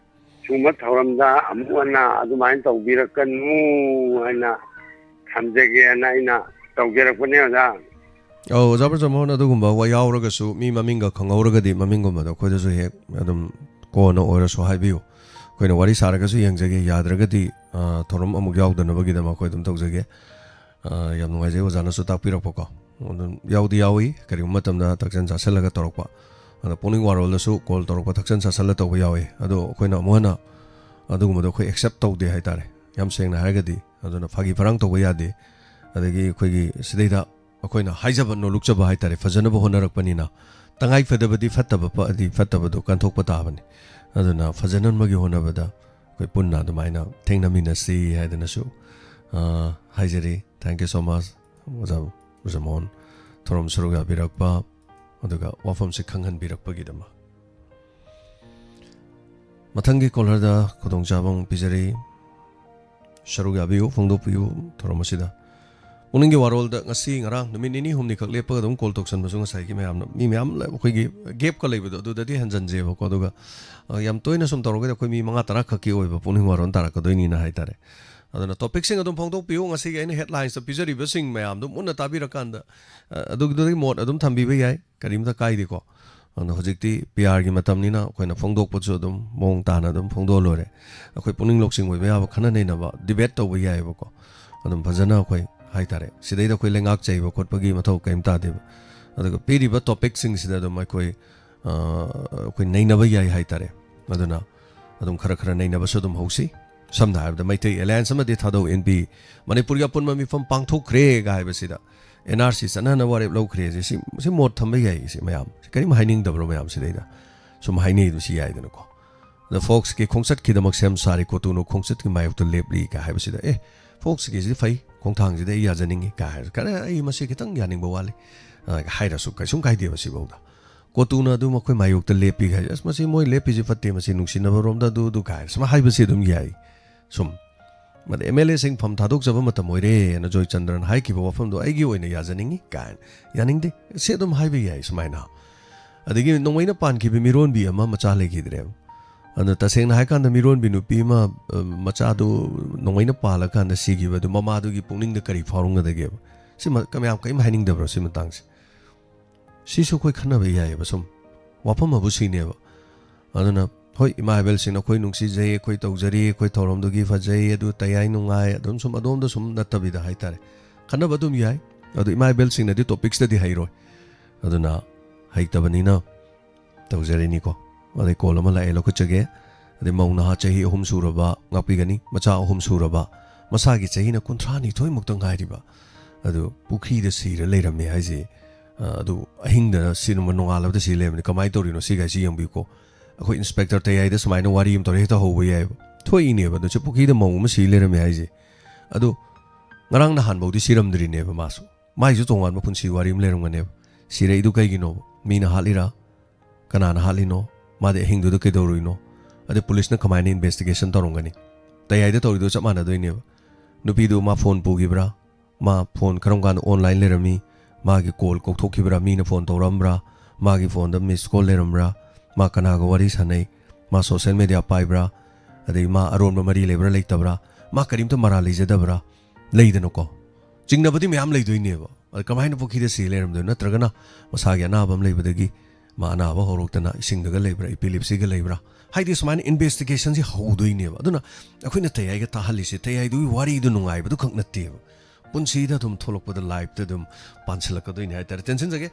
ꯁꯤꯒꯨꯝꯕ ꯊꯧꯔꯝꯗ ꯑꯃꯨꯛ ꯍꯟꯅ ꯑꯗꯨꯃꯥꯏꯅ ꯇꯧꯕꯤꯔꯛꯀꯅꯨ ꯍꯥꯏꯅ ꯊꯝꯖꯒꯦꯅ ꯑꯩꯅ ꯇꯧꯖꯔꯛꯄꯅꯦ, ꯑꯣꯖꯥ꯫ ꯑꯧ, ꯑꯣꯖꯥ ꯕ꯭ꯔꯖꯃꯣꯍꯟ, ꯑꯗꯨꯒꯨꯝꯕ ꯋꯥ ꯌꯥꯎꯔꯒꯁꯨ, ꯃꯤ ꯃꯃꯤꯡꯒ ꯈꯪꯍꯧꯔꯒꯗꯤ, ꯃꯃꯤꯡꯒꯨꯝꯕꯗꯣ ꯑꯩꯈꯣꯏꯗꯁꯨ ꯍꯦꯛ ꯑꯗꯨꯝ ꯀꯣꯟꯅ ꯑꯣꯏꯔꯁꯨ ꯍꯥꯏꯕꯤꯌꯨ꯫ ꯑꯩꯈꯣꯏꯅ ꯋꯥꯔꯤ ꯁꯥꯔꯒꯁꯨ ꯌꯦꯡꯖꯒꯦ, ꯌꯥꯗ꯭ꯔꯒꯗꯤ, ꯑ, ꯊꯧꯔꯝ ꯑꯃꯨꯛ ꯌꯥꯎꯗꯅꯕꯒꯤꯗꯃꯛ ꯑꯩꯈꯣꯏ ꯑꯗꯨꯝ ꯇꯧꯖꯒꯦ꯫ ꯑ, ꯌꯥꯝ ꯅꯨꯡꯉꯥꯏꯖꯩ ꯑꯣꯖꯥꯅꯁꯨ ꯇꯥꯛꯄꯤꯔꯛꯄꯀꯣ꯫ ꯑꯗꯨꯝ ꯌꯥꯎꯗꯤ ꯌꯥꯎꯏ, ꯀꯔꯤꯒꯨꯝꯕ ꯃꯇꯝꯗ ꯊꯛꯆꯟ ꯆꯥꯁꯜꯂꯒ ꯇꯧꯔꯛꯄ꯫ ꯑꯗꯣ ꯄꯨꯛꯅꯤꯡ ꯋꯥꯔꯣꯜꯗꯁꯨ ꯀꯣꯜ ꯇꯧꯔꯛꯄ, ꯊꯛꯆꯟ ꯆꯥꯁꯜꯂ ꯇꯧꯕ ꯌꯥꯎꯏ꯫ ꯑꯗꯣ ꯑꯩꯈꯣꯏꯅ ꯑꯃꯨꯛ ꯍꯟꯅ ꯑꯗꯨꯒꯨꯝꯕꯗꯣ ꯑꯩꯈꯣꯏ ꯑꯦꯛꯁꯦꯞ ꯇꯧꯗꯦ ꯍꯥꯏꯇꯥꯔꯦ, ꯌꯥꯝ ꯁꯦꯡꯅ ꯍꯥꯏꯔꯒꯗꯤ꯫ ꯑꯗꯨꯅ ꯐꯥꯒꯤ ꯐꯔꯥꯡ ꯇꯧꯕ ꯌꯥꯗꯦ꯫ ꯑꯗꯒꯤ ꯑꯩꯈꯣꯏꯒꯤ ꯁꯤꯗꯩꯗ ꯑꯩꯈꯣꯏꯅ ꯍꯥꯏꯖꯕ ꯅꯣꯂꯨꯛꯆꯕ ꯍꯥꯏꯇꯥꯔꯦ, ꯐꯖꯅꯕ ꯍꯣꯠꯅꯔꯛꯄꯅꯤꯅ, ꯇꯉꯥꯏ ꯐꯗꯕꯗꯤ ꯐꯠꯇꯕ ꯄ-, ꯗꯤ ꯐꯠꯇꯕꯗꯣ ꯀꯟꯊꯣꯛꯄ ꯇꯥꯕꯅꯤ꯫ ꯑꯗꯨꯅ ꯐꯖꯅꯕꯒꯤ ꯍꯣꯠꯅꯕꯗ ꯑꯩꯈꯣꯏ ꯄꯨꯟꯅ ꯑꯗꯨꯃꯥꯏꯅ ꯊꯦꯡꯅꯃꯤꯟꯅꯁꯤ ꯍꯥꯏꯗꯅꯁꯨ, ꯑ, ꯍꯥꯏꯖꯔꯤ꯫ Thank you so much, ꯑꯣꯖꯥ ꯕ꯭ꯔꯖꯃꯣꯍꯟ, ꯊꯧꯔꯝ ꯁꯔꯨꯛ ꯌꯥꯕꯤꯔꯛꯄ, ꯑꯗꯨꯒ ꯋꯥꯐꯝꯁꯦ ꯈꯪꯍꯟꯕꯤꯔꯛꯄꯒꯤꯗꯃꯛ꯫ ꯃꯊꯪꯒꯤ ꯀꯣꯂꯔꯗ ꯈꯨꯗꯣꯡꯆꯥꯕ ꯑꯃꯨꯛ ꯄꯤꯖꯔꯤ꯫ ꯁꯔꯨꯛ ꯌꯥꯕꯤꯌꯨ, ꯐꯣꯡꯗꯣꯛꯄꯤꯌꯨ ꯊꯧꯔꯝ ꯑꯁꯤꯗ꯫ ꯄꯨꯛꯅꯤꯡꯒꯤ ꯋꯥꯔꯣꯜꯗ ꯉꯁꯤ ꯉꯔꯥꯡ ꯅꯨꯃꯤꯠ ꯅꯤꯅꯤ ꯍꯨꯝꯅꯤ ꯈꯛ ꯂꯦꯞꯄꯒ ꯑꯗꯨꯝ ꯀꯣꯜ ꯇꯧꯁꯟꯕꯁꯨ ꯉꯁꯥꯏꯒꯤ ꯃꯌꯥꯝꯅ, ꯃꯤ ꯃꯌꯥꯝ ꯂꯩ-, ꯑꯩꯈꯣꯏꯒꯤ ꯒꯦꯞꯀ ꯂꯩꯕꯗꯣ ꯑꯗꯨꯗꯗꯤ ꯍꯟꯖꯟꯖꯦꯕꯀꯣ꯫ ꯑꯗꯨꯒ, ꯑ, ꯌꯥꯝ ꯇꯣꯏꯅ ꯁꯨꯝ ꯇꯧꯔꯒꯗꯤ ꯑꯩꯈꯣꯏ ꯃꯤ ꯃꯉꯥ ꯇꯔꯥ ꯈꯛꯀꯤ ꯑꯣꯏꯕ ꯄꯨꯛꯅꯤꯡ ꯋꯥꯔꯣꯜ ꯇꯥꯔꯛꯀꯗꯣꯏꯅꯤꯅ ꯍꯥꯏꯇꯥꯔꯦ꯫ ꯑꯗꯨꯅ ꯇꯣꯄꯤꯛꯁꯤꯡ ꯑꯗꯨꯝ ꯐꯣꯡꯗꯣꯛꯄꯤꯌꯨ꯫ ꯉꯁꯤꯒꯤ ꯑꯩꯅ ꯍꯦꯗꯂꯥꯏꯟꯁꯇ ꯄꯤꯖꯔꯤꯕꯁꯤꯡ ꯃꯌꯥꯝꯗꯣ ꯃꯨꯟꯅ ꯇꯥꯕꯤꯔꯀꯥꯟꯗ, ꯑ, ꯑꯗꯨꯒꯤꯗꯨꯗꯒꯤ ꯃꯣꯠ ꯑꯗꯨꯝ ꯊꯝꯕꯤꯕ ꯌꯥꯏ, ꯀꯔꯤꯝꯇ ꯀꯥꯏꯗꯦꯀꯣ꯫ ꯑꯗꯣ ꯍꯧꯖꯤꯛꯇꯤ ꯄꯤ ꯑꯥꯔꯒꯤ ꯃꯇꯝꯅꯤꯅ ꯑꯩꯈꯣꯏꯅ ꯐꯣꯡꯗꯣꯛꯄꯁꯨ ꯑꯗꯨꯝ ꯃꯑꯣꯡ ꯇꯥꯅ ꯑꯗꯨꯝ ꯐꯣꯡꯗꯣꯛꯑ ꯂꯣꯏꯔꯦ꯫ ꯑꯩꯈꯣꯏ ꯄꯨꯛꯅꯤꯡ ꯂꯧꯁꯤꯡ ꯑꯣꯏꯕ ꯌꯥꯕ, ꯈꯟꯅ ꯅꯩꯅꯕ, ꯗꯤꯕꯦꯠ ꯇꯧꯕ ꯌꯥꯏꯑꯕꯀꯣ꯫ ꯑꯗꯨꯝ ꯐꯖꯅ ꯑꯩꯈꯣꯏ ꯍꯥꯏꯇꯥꯔꯦ, ꯁꯤꯗꯩꯗ ꯑꯩꯈꯣꯏ ꯂꯩꯉꯥꯛ ꯆꯩꯕ ꯈꯣꯠꯄꯒꯤ ꯃꯊꯧ ꯀꯔꯤꯝ ꯇꯥꯗꯦꯕ꯫ ꯑꯗꯨꯒ ꯄꯤꯔꯤꯕ ꯇꯣꯄꯤꯛꯁꯤꯡꯁꯤꯗ ꯑꯗꯨꯝ ꯑꯩꯈꯣꯏ, ꯑ, ꯑꯩꯈꯣꯏ ꯅꯩꯅꯕ ꯌꯥꯏ ꯍꯥꯏꯇꯥꯔꯦ꯫ ꯑꯗꯨꯅ ꯑꯗꯨꯝ ꯈꯔ ꯈꯔ ꯅꯩꯅꯕꯁꯨ ꯑꯗꯨꯝ ꯍꯧꯁꯤ꯫ ꯁꯝꯅ ꯍꯥꯏꯔꯕꯗ ꯃꯩꯇꯩ ꯑꯦꯂꯥꯌꯟꯁ ꯑꯃꯗꯤ ꯊꯥꯗꯧ ꯑꯦꯟ ꯄꯤ, ꯃꯅꯤꯄꯨꯔꯒꯤ ꯑꯄꯨꯟꯕ ꯃꯤꯐꯝ ꯄꯥꯡꯊꯣꯛꯈ꯭ꯔꯦꯒ ꯍꯥꯏꯕꯁꯤꯗ, ꯑꯦꯟ ꯑꯥꯔ ꯁꯤ ꯆꯠꯅꯅꯕ ꯋꯥꯔꯦꯞ ꯂꯧꯈ꯭ꯔꯦ꯫ ꯁꯤ, ꯁꯤ, ꯁꯤ ꯃꯣꯠ ꯊꯝꯕ ꯌꯥꯏ꯫ ꯁꯤ ꯃꯌꯥꯝ, ꯁꯤ ꯀꯔꯤꯝ ꯍꯥꯏꯅꯤꯡꯗꯕ꯭ꯔꯣ ꯃꯌꯥꯝ ꯁꯤꯗꯩꯗ? ꯁꯨꯝ ꯍꯥꯏꯅꯩ, ꯑꯗꯨꯝ ꯁꯤ ꯌꯥꯏꯗꯅꯀꯣ꯫ ꯑꯗ ꯐꯣꯛꯁꯀꯤ ꯈꯣꯡꯆꯠꯀꯤꯗꯃꯛ ꯁꯦꯝ ꯁꯥꯔꯤ, ꯀꯣꯇꯨꯅꯨ ꯈꯣꯡꯆꯠꯀꯤ ꯃꯥꯌꯣꯛꯇ ꯂꯦꯞꯂꯤ ꯀꯥꯏ ꯍꯥꯏꯕꯁꯤꯗ, "ꯑꯦ, ꯐꯣꯛꯁꯀꯤꯁꯤꯗꯤ ꯐꯩ, ꯈꯣꯡꯊꯥꯡꯁꯤꯗ ꯑꯩ ꯌꯥꯖꯅꯤꯡꯉꯤ" ꯀꯥꯏ ꯍꯥꯏꯔꯁꯨ, "ꯀꯔꯤ, ꯑꯩ ꯃꯁꯤ ꯈꯤꯇꯪ ꯌꯥꯅꯤꯡꯕ ꯋꯥꯠꯂꯤ" ꯑ, ꯍꯥꯏꯔꯁꯨ ꯀꯩꯁꯨꯝ ꯀꯥꯏꯗꯦꯕ ꯁꯤꯐꯧꯗ꯫ ꯀꯣꯇꯨꯅ ꯑꯗꯨꯝ ꯑꯩꯈꯣꯏ ꯃꯥꯌꯣꯛꯇ ꯂꯦꯞꯄꯤ ꯍꯥꯏ, "ꯑꯁ, ꯃꯁꯤ ꯃꯣꯏ ꯂꯦꯞꯄꯤꯁꯤ ꯐꯠꯇꯦ, ꯃꯁꯤ ꯅꯨꯡꯁꯤꯅꯕ ꯔꯣꯝꯗ ꯑꯗꯨ, ꯑꯗꯨ" ꯀꯥꯏꯅ ꯁꯨꯝ ꯍꯥꯏꯕꯁꯤ ꯑꯗꯨꯝ ꯌꯥꯏ꯫ ꯁꯨꯝ, ꯃꯗ ꯑꯦꯝ ꯑꯦꯜ ꯑꯦꯁꯤꯡ ꯐꯝ ꯊꯥꯗꯣꯛꯆꯕ ꯃꯇꯝ ꯑꯣꯏꯔꯦꯅ ꯖꯣꯏꯆꯟꯗ꯭ꯔꯅ ꯍꯥꯏꯈꯤꯕ ꯋꯥꯐꯝꯗꯣ ꯑꯩꯒꯤ ꯑꯣꯏꯅ ꯌꯥꯖꯅꯤꯡꯉꯤ ꯀꯥꯏꯅ, ꯌꯥꯅꯤꯡꯗꯦ, ꯁꯤ ꯑꯗꯨꯝ ꯍꯥꯏꯕ ꯌꯥꯏ ꯁꯨꯃꯥꯏꯅ꯫ ꯑꯗꯒꯤ ꯅꯣꯡꯃꯩꯅ ꯄꯥꯟꯈꯤꯕ ꯃꯤꯔꯣꯟꯕꯤ ꯑꯃ ꯃꯆꯥ ꯂꯩꯈꯤꯗ꯭ꯔꯦꯕ꯫ ꯑꯗꯨꯅ ꯇꯁꯦꯡꯅ ꯍꯥꯏꯀꯥꯟꯗ ꯃꯤꯔꯣꯟꯕꯤ ꯅꯨꯄꯤ ꯑꯃ, ꯑ, ꯃꯆꯥꯗꯨ ꯅꯣꯡꯃꯩꯅ ꯄꯥꯜꯂꯀꯥꯟꯗ ꯁꯤꯈꯤꯕ ꯑꯗꯨ ꯃꯃꯥꯗꯨꯒꯤ ꯄꯨꯛꯅꯤꯡꯗ ꯀꯔꯤ ꯐꯥꯎꯔꯝꯒꯗꯒꯦꯕ? ꯁꯤ ꯃ-, ꯀ-, ꯃꯌꯥꯝ ꯀꯔꯤꯝ ꯍꯥꯏꯅꯤꯡꯗꯕ꯭ꯔꯣ ꯁꯤ ꯃꯇꯥꯡꯁꯦ? ꯁꯤꯁꯨ ꯑꯩꯈꯣꯏ ꯈꯟꯅꯕ ꯌꯥꯏꯑꯕ ꯁꯨꯝ꯫ ꯋꯥꯐꯝ ꯑꯃꯕꯨ ꯁꯤꯅꯦꯕ꯫ ꯑꯗꯨꯅ ꯍꯣꯏ, ꯏꯃꯥ ꯏꯕꯦꯜꯁꯤꯡꯅ ꯑꯩꯈꯣꯏ ꯅꯨꯡꯁꯤꯖꯩ, ꯑꯩꯈꯣꯏ ꯇꯧꯖꯔꯤ, ꯑꯩꯈꯣꯏ ꯊꯧꯔꯝꯗꯨꯒꯤ ꯐꯖꯩ, ꯑꯗꯨ ꯇꯌꯥꯏ ꯅꯨꯡꯉꯥꯏ, ꯑꯗꯨꯝ ꯁꯨꯝ ꯑꯗꯣꯝꯗ ꯁꯨꯝ ꯅꯠꯇꯕꯤꯗ ꯍꯥꯏꯇꯥꯔꯦ꯫ ꯈꯟꯅꯕ ꯑꯗꯨꯝ ꯌꯥꯏ꯫ ꯑꯗꯨ ꯏꯃꯥ ꯏꯕꯦꯜꯁꯤꯡꯅꯗꯤ topics-ꯇꯗꯤ ꯍꯩꯔꯣꯏ꯫ ꯑꯗꯨꯅ ꯍꯩꯇꯕꯅꯤꯅ ꯇꯧꯖꯔꯤꯅꯤꯀꯣ꯫ ꯑꯗꯩ call ꯑꯃ ꯂꯥꯛꯑꯦ, ꯂꯧꯈꯠꯆꯒꯦ꯫ ꯑꯗꯩ ꯃꯧ ꯅꯍꯥ ꯆꯍꯤ ꯑꯍꯨꯝ ꯁꯨꯔꯕ, ꯉꯥꯛꯄꯤꯒꯅꯤ, ꯃꯆꯥ ꯑꯍꯨꯝ ꯁꯨꯔꯕ, ꯃꯁꯥꯒꯤ ꯆꯍꯤꯅ ꯀꯨꯟꯊ꯭ꯔꯥ ꯅꯤꯊꯣꯏ ꯃꯨꯛꯇ ꯉꯥꯏꯔꯤꯕ, ꯑꯗꯨ ꯄꯨꯈ꯭ꯔꯤꯗ ꯁꯤꯔ ꯂꯩꯔꯝꯃꯦ ꯍꯥꯏꯁꯦ, ꯑ, ꯑꯗꯨ ꯑꯍꯤꯡꯗ ꯁꯤꯔꯝꯕ, ꯅꯣꯡꯉꯥꯜꯂꯕꯗ ꯁꯤ ꯂꯩꯔꯝꯃꯦ꯫ ꯀꯃꯥꯏꯅ ꯇꯧꯔꯤꯅꯣ ꯁꯤꯒꯥꯏꯁꯤ ꯌꯦꯡꯕꯤꯌꯨꯀꯣ꯫ ꯑꯩꯈꯣꯏ inspector ꯇꯌꯥꯏꯗ ꯁꯨꯃꯥꯏꯅ ꯋꯥꯔꯤ ꯑꯃ ꯇꯧꯔꯦ ꯍꯦꯛꯇ ꯍꯧꯕ ꯌꯥꯏꯑꯕ꯫ ꯊꯣꯛꯏꯅꯦꯕ꯫ ꯑꯗꯨ ꯁꯤ ꯄꯨꯈ꯭ꯔꯤꯗ ꯃꯧ ꯑꯃ ꯁꯤ ꯂꯩꯔꯝꯃꯦ ꯍꯥꯏꯁꯦ꯫ ꯑꯗꯨ ꯉꯔꯥꯡ ꯅꯍꯥꯟꯐꯧꯗꯤ ꯁꯤꯔꯝꯗ꯭ꯔꯤꯅꯦꯕ ꯃꯥꯁꯨ꯫ ꯃꯥꯏꯁꯨ ꯇꯣꯉꯥꯟꯕ ꯄꯨꯟꯁꯤ ꯋꯥꯔꯤ ꯑꯃ ꯂꯩꯔꯝꯒꯅꯦꯕ꯫ ꯁꯤꯔꯛꯏꯗꯨ ꯀꯩꯒꯤꯅꯣꯕ? ꯃꯤꯅ ꯍꯥꯠꯂꯤꯔꯥ? ꯀꯅꯥꯅ ꯍꯥꯠꯂꯤꯅꯣ? ꯃꯥꯗꯤ ꯑꯍꯤꯡꯗꯨꯗ ꯀꯩꯗꯧꯔꯨꯏꯅꯣ? ꯑꯗꯩ ꯄꯨꯂꯤꯁꯅ ꯀꯃꯥꯏꯅ investigation ꯇꯧꯔꯝꯒꯅꯤ? ꯇꯌꯥꯏꯗ ꯇꯧꯔꯤꯗꯣ ꯆꯞ ꯃꯥꯟꯅꯗꯣꯏꯅꯦꯕ꯫ ꯅꯨꯄꯤꯗꯨ ꯃꯥ phone ꯄꯨꯈꯤꯕ꯭ꯔꯥ? ꯃꯥ phone ꯀꯔꯝ ꯀꯥꯟꯗ online ꯂꯩꯔꯝꯃꯤ? ꯃꯥꯒꯤ call ꯀꯥꯎꯊꯣꯛꯈꯤꯕ꯭ꯔꯥ? ꯃꯤꯅ phone ꯇꯧꯔꯛꯑꯝꯕ꯭ꯔꯥ? ꯃꯥꯒꯤ phoneꯗ missed call ꯂꯩꯔꯝꯕ꯭ꯔꯥ? ꯃꯥ ꯀꯅꯥꯒ ꯋꯥꯔꯤ ꯁꯥꯟꯅꯩ? ꯃꯥ social media ꯄꯥꯏꯕ꯭ꯔꯥ? ꯑꯗꯩ ꯃꯥ ꯑꯔꯣꯟꯕ ꯃꯔꯤ ꯂꯩꯕ꯭ꯔꯥ ꯂꯩꯇꯕ꯭ꯔꯥ? ꯃꯥ ꯀꯔꯤꯝꯇ ꯃꯔꯥꯜ ꯂꯩꯖꯗꯕ꯭ꯔꯥ? ꯂꯩꯗꯅꯀꯣ꯫ ꯆꯤꯡꯅꯕꯗꯤ ꯃꯌꯥꯝ ꯂꯩꯗꯣꯏꯅꯦꯕ꯫ ꯑꯗ ꯀꯃꯥꯏꯅ ꯄꯨꯈ꯭ꯔꯤꯗ ꯁꯤ ꯂꯩꯔꯝꯗꯣꯏꯅꯣ? ꯅꯠꯇ꯭ꯔꯒꯅ ꯃꯁꯥꯒꯤ ꯑꯅꯥꯕ ꯑꯃ ꯂꯩꯕꯗꯒꯤ ꯃꯥ ꯑꯅꯥꯕ ꯍꯧꯔꯛꯇꯅ ꯏꯁꯤꯡꯗꯒ ꯂꯩꯕ꯭ꯔꯥ, epilepsyꯒ ꯂꯩꯕ꯭ꯔꯥ? ꯍꯥꯏꯗꯤ ꯁꯨꯃꯥꯏꯅ investigationꯁꯤ ꯍꯧꯗꯣꯏꯅꯦꯕ꯫ ꯑꯗꯨꯅ ꯑꯩꯈꯣꯏꯅ ꯇꯌꯥꯏꯒ ꯇꯥꯍꯜꯂꯤꯁꯦ ꯇꯌꯥꯏꯗꯨꯒꯤ ꯋꯥꯔꯤꯗꯨ ꯅꯨꯡꯉꯥꯏꯕꯗꯨ ꯈꯛ ꯅꯠꯇꯦꯕ꯫ ꯄꯨꯟꯁꯤꯗ ꯑꯗꯨꯝ ꯊꯣꯛꯂꯛꯄꯗ lifeꯇ ꯑꯗꯨꯝ ꯄꯥꯟꯁꯤꯜꯂꯛꯀꯗꯣꯏꯅꯦ ꯍꯥꯏꯇꯥꯔꯦ꯫ ꯇꯦꯟꯁꯤꯟꯖꯒꯦ꯫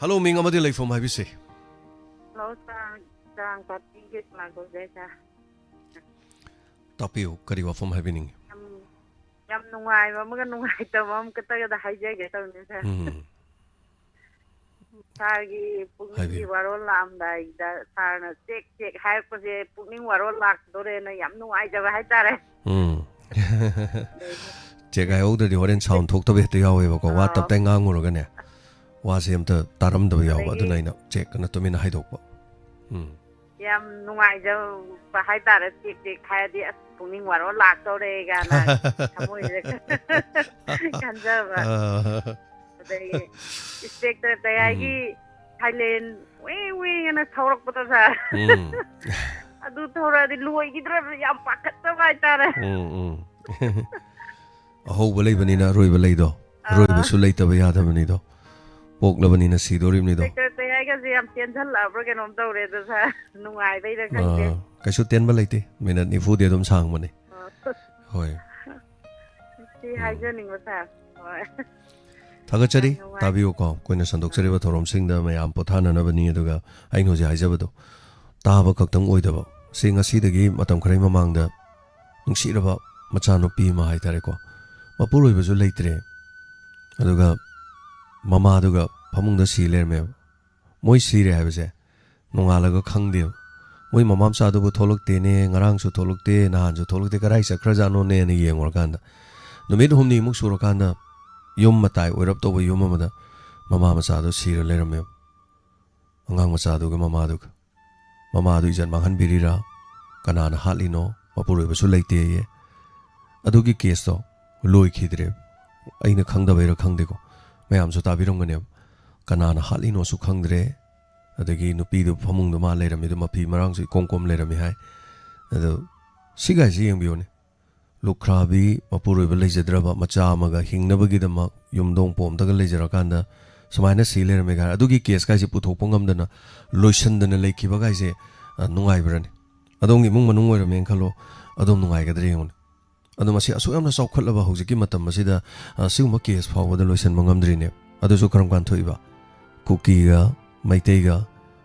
Hello, ꯃꯤꯡ ꯑꯃꯗꯤ ꯂꯩꯐꯝ ꯍꯥꯏꯕꯤꯁꯦ꯫ Hello, ꯆꯥꯡ, ꯆꯥꯡ ꯄꯥꯇꯤꯒꯤ ꯀꯅꯥ ꯀꯧꯖꯩ, sir? ꯇꯥꯛꯄꯤꯌꯨ, ꯀꯔꯤ ꯋꯥꯐꯝ ꯍꯥꯏꯕꯤꯅꯤꯡꯉꯤ? ꯌꯥꯝ, ꯌꯥꯝ ꯅꯨꯡꯉꯥꯏꯕ ꯑꯃꯒ ꯅꯨꯡꯉꯥꯏꯇꯕ ꯑꯃꯈꯛꯇꯒꯗ ꯍꯥꯏꯖꯒꯦ ꯇꯧꯅꯤ, sir꯫ ꯎꯝ꯫ Sirꯒꯤ ꯄꯨꯛꯅꯤꯡꯒꯤ ꯍꯥꯏꯕꯤꯌꯨ꯫ ꯋꯥꯔꯣꯜ ꯂꯥꯛꯑꯝꯗꯥꯏꯗ sirꯅ ꯆꯦꯛ ꯆꯦꯛ ꯍꯥꯏꯔꯛꯄꯁꯦ ꯄꯨꯛꯅꯤꯡ ꯋꯥꯔꯣꯜ ꯂꯥꯛꯇꯣꯔꯦꯅ ꯌꯥꯝ ꯅꯨꯡꯉꯥꯏꯖꯕ ꯍꯥꯏꯇꯥꯔꯦ꯫ ꯎꯝ꯫ ꯑꯗꯩꯗꯤ ꯆꯦꯛ ꯍꯥꯏꯍꯧꯗ꯭ꯔꯗꯤ ꯍꯣꯔꯦꯟ sound ꯊꯣꯛꯇꯕ ꯍꯦꯛꯇ ꯌꯥꯎꯋꯦꯕꯀꯣ꯫ ꯋꯥ ꯑꯥꯎ꯫ ꯇꯞꯇꯥꯏ ꯉꯥꯡꯉꯨꯔꯒꯅꯦ꯫ ꯋꯥꯁꯦ ꯑꯝꯇ ꯇꯥꯔꯝꯗꯕ ꯌꯥꯎꯕ, ꯑꯗꯒꯤ ꯑꯗꯨꯅ ꯑꯩꯅ ꯆꯦꯛ ꯑꯅ ꯇꯨꯃꯤꯟꯅ ꯍꯥꯏꯗꯣꯛꯄ꯫ ꯎꯝ꯫ ꯌꯥꯝ ꯅꯨꯡꯉꯥꯏꯖꯕ ꯍꯥꯏꯇꯥꯔꯦ꯫ ꯆꯦꯛ ꯆꯦꯛ ꯍꯥꯏꯔꯗꯤ ꯑꯁ ꯄꯨꯛꯅꯤꯡ ꯋꯥꯔꯣꯜ ꯂꯥꯛꯇꯧꯔꯦ ꯀꯥꯏꯅ ꯊꯃꯣꯏꯁꯤꯗ ꯈꯟꯖꯕ꯫ ꯑꯥ꯫ ꯑꯗꯒꯤ inspector ꯇꯌꯥꯏꯒꯤ ꯎꯝ꯫ Silent ꯋꯦꯡ ꯋꯦꯡ ꯑꯅ ꯁꯧꯔꯛꯄꯗꯣ, sir꯫ ꯎꯝ꯫ ꯑꯗꯨ ꯊꯧꯔꯛꯑꯗꯤ ꯂꯣꯏꯈꯤꯗ꯭ꯔꯕ ꯌꯥꯝ ꯄꯥꯈꯠꯆꯕ ꯍꯥꯏꯇꯥꯔꯦ꯫ ꯎꯝ ꯎꯝ ꯑꯍꯧꯕ ꯂꯩꯕꯅꯤꯅ ꯑꯔꯣꯏꯕ ꯂꯩꯗꯣ꯫ ꯑꯔꯣꯏꯕꯁꯨ ꯂꯩꯇꯕ ꯌꯥꯗꯕꯅꯤꯗꯣ꯫ ꯄꯣꯛꯂꯕꯅꯤꯅ ꯁꯤꯗꯣꯔꯤꯕꯅꯤꯗꯣ꯫ ꯁꯦꯀ꯭ꯔꯦꯇꯔꯤ ꯍꯥꯏꯒꯁꯦ ꯌꯥꯝ ꯇꯦꯟꯁꯤꯜꯂꯛꯑꯕ꯭ꯔꯥ ꯀꯩꯅꯣꯝ ꯇꯧꯔꯦ ꯑꯗꯣ ꯁꯥꯔ꯫ ꯅꯨꯡꯉꯥꯏꯕꯩꯔ ꯈꯪꯗꯦ꯫ ꯑꯥ, ꯀꯩꯁꯨ ꯇꯦꯟꯕ ꯂꯩꯇꯦ꯫ ꯃꯤꯅꯠ ꯅꯤꯐꯨꯗꯤ ꯑꯗꯨꯝ ꯁꯥꯡꯕꯅꯤ꯫ ꯍꯣꯏ꯫ ꯁꯤ ꯍꯥꯏꯖꯅꯤꯡꯕ ꯁꯥꯔ꯫ ꯍꯣꯏ꯫ ꯊꯥꯒꯠꯆꯔꯤ꯫ ꯌꯥꯝ ꯅꯨꯡꯉꯥꯏ꯫ ꯇꯥꯕꯤꯌꯨꯀꯣ, ꯑꯩꯈꯣꯏꯅ ꯁꯟꯗꯣꯛꯆꯔꯤꯕ ꯊꯧꯔꯝꯁꯤꯡꯗ ꯃꯌꯥꯝ ꯄꯣꯊꯥꯅꯅꯕꯅꯤ꯫ ꯑꯗꯨꯒ ꯑꯩꯅ ꯍꯧꯖꯤꯛ ꯍꯥꯏꯖꯕꯗꯣ ꯇꯥꯕ ꯈꯛꯇꯪ ꯑꯣꯏꯗꯕ꯫ ꯁꯤ ꯉꯁꯤꯗꯒꯤ ꯃꯇꯝ ꯈꯔꯒꯤ ꯃꯃꯥꯡꯗ ꯅꯨꯡꯁꯤꯔꯕ ꯃꯆꯥꯅꯨꯄꯤ ꯑꯃ ꯍꯥꯏꯇꯥꯔꯦꯀꯣ, ꯃꯄꯨꯔꯣꯏꯕꯁꯨ ꯂꯩꯇ꯭ꯔꯦ꯫ ꯑꯗꯨꯒ ꯃꯃꯥꯗꯨꯒ ꯐꯃꯨꯡꯗ ꯁꯤ ꯂꯩꯔꯝꯃꯦꯕ꯫ ꯃꯣꯏ ꯁꯤꯔꯦ ꯍꯥꯏꯕꯁꯦ ꯅꯣꯡꯉꯥꯜꯂꯒ ꯈꯪꯗꯦꯕ꯫ ꯃꯣꯏ ꯃꯃꯥ ꯃꯆꯥꯗꯨꯕꯨ ꯊꯣꯛꯂꯛꯇꯦꯅꯦ, ꯉꯔꯥꯡꯁꯨ ꯊꯣꯛꯂꯛꯇꯦ, ꯅꯍꯥꯟꯁꯨ ꯊꯣꯛꯂꯛꯇꯦ, ꯀꯗꯥꯏ ꯆꯠꯈ꯭ꯔꯖꯥꯠꯅꯣꯅꯦꯅ ꯌꯦꯡꯉꯨꯔꯀꯥꯟꯗ ꯅꯨꯃꯤꯠ ꯍꯨꯝꯅꯤꯃꯨꯛ ꯁꯨꯔꯀꯥꯟꯗ ꯌꯨꯝ ꯃꯇꯥꯏ ꯑꯣꯏꯔꯞ ꯇꯧꯕ ꯌꯨꯝ ꯑꯃꯗ ꯃꯃꯥ ꯃꯆꯥꯗꯣ ꯁꯤꯔ ꯂꯩꯔꯝꯃꯦꯕ꯫ ꯑꯉꯥꯡ ꯃꯆꯥꯗꯨꯒ ꯃꯃꯥꯗꯨꯒ꯫ ꯃꯃꯥꯗꯨ ꯏꯖꯠ ꯃꯥꯡꯍꯟꯕꯤꯔꯤꯔꯥ? ꯀꯅꯥꯅ ꯍꯥꯠꯂꯤꯅꯣ? ꯃꯄꯨꯔꯣꯏꯕꯁꯨ ꯂꯩꯇꯦꯌꯦ꯫ ꯑꯗꯨꯒꯤ ꯀꯦꯁꯇꯣ ꯂꯣꯏꯈꯤꯗ꯭ꯔꯦ꯫ ꯑꯩꯅ ꯈꯪꯗꯕꯩꯔꯥ ꯈꯪꯗꯦꯀꯣ, ꯃꯌꯥꯝꯁꯨ ꯇꯥꯕꯤꯔꯝꯒꯅꯦꯕ꯫ ꯀꯅꯥꯅ ꯍꯥꯠꯂꯤꯅꯣꯁꯨ ꯈꯪꯗ꯭ꯔꯦ꯫ ꯑꯗꯒꯤ ꯅꯨꯄꯤꯗꯨ ꯐꯃꯨꯡꯗ ꯃꯥ ꯂꯩꯔꯝꯃꯤꯗꯨ ꯃꯐꯤ ꯃꯔꯥꯡꯁꯨ ꯏꯀꯣꯝ ꯀꯣꯝ ꯂꯩꯔꯝꯃꯤ ꯍꯥꯏ꯫ ꯑꯗꯣ ꯁꯤꯒꯥꯏꯁꯤ ꯌꯦꯡꯕꯤꯌꯨꯅꯦ꯫ ꯂꯨꯈ꯭ꯔꯥꯕꯤ ꯃꯄꯨꯔꯣꯏꯕ ꯂꯩꯖꯗ꯭ꯔꯕ ꯃꯆꯥ ꯑꯃꯒ ꯍꯤꯡꯅꯕꯒꯤꯗꯃꯛ ꯌꯨꯝꯗꯣꯡ ꯄꯣꯝꯗꯒ ꯂꯩꯖꯔꯀꯥꯟꯗ ꯁꯨꯃꯥꯏꯅ ꯁꯤ ꯂꯩꯔꯝꯃꯦ ꯀꯥꯏꯅ ꯑꯗꯨꯒꯤ ꯀꯦꯁ ꯀꯥꯏꯁꯦ ꯄꯨꯊꯣꯛꯄ ꯉꯝꯗꯅ ꯂꯣꯏꯁꯤꯟꯗꯅ ꯂꯩꯈꯤꯕ ꯀꯥꯏꯁꯦ, ꯑ, ꯅꯨꯡꯉꯥꯏꯕ꯭ꯔꯅꯦ? ꯑꯗꯣꯝꯒꯤ ꯏꯃꯨꯡ ꯃꯅꯨꯡ ꯑꯣꯏꯔꯝꯃꯦꯅ ꯈꯜꯂꯣ, ꯑꯗꯣꯝ ꯅꯨꯡꯉꯥꯏꯒꯗ꯭ꯔꯥ ꯌꯦꯡꯉꯨꯅꯦ꯫ ꯑꯗꯣ ꯃꯁꯤ ꯑꯁꯨꯛ ꯌꯥꯝꯅ ꯆꯥꯎꯈꯠꯂꯕ ꯍꯧꯖꯤꯛꯀꯤ ꯃꯇꯝ ꯑꯁꯤꯗ, ꯑ, ꯁꯤꯒꯨꯝꯕ ꯀꯦꯁ ꯐꯥꯎꯕꯗ ꯂꯣꯏꯁꯤꯟꯕ ꯉꯝꯗ꯭ꯔꯤꯅꯦ꯫ ꯑꯗꯨꯁꯨ ꯀꯔꯝ ꯀꯥꯟ ꯊꯣꯛꯏꯕ? ꯀꯨꯀꯤꯒ ꯃꯩꯇꯩꯒ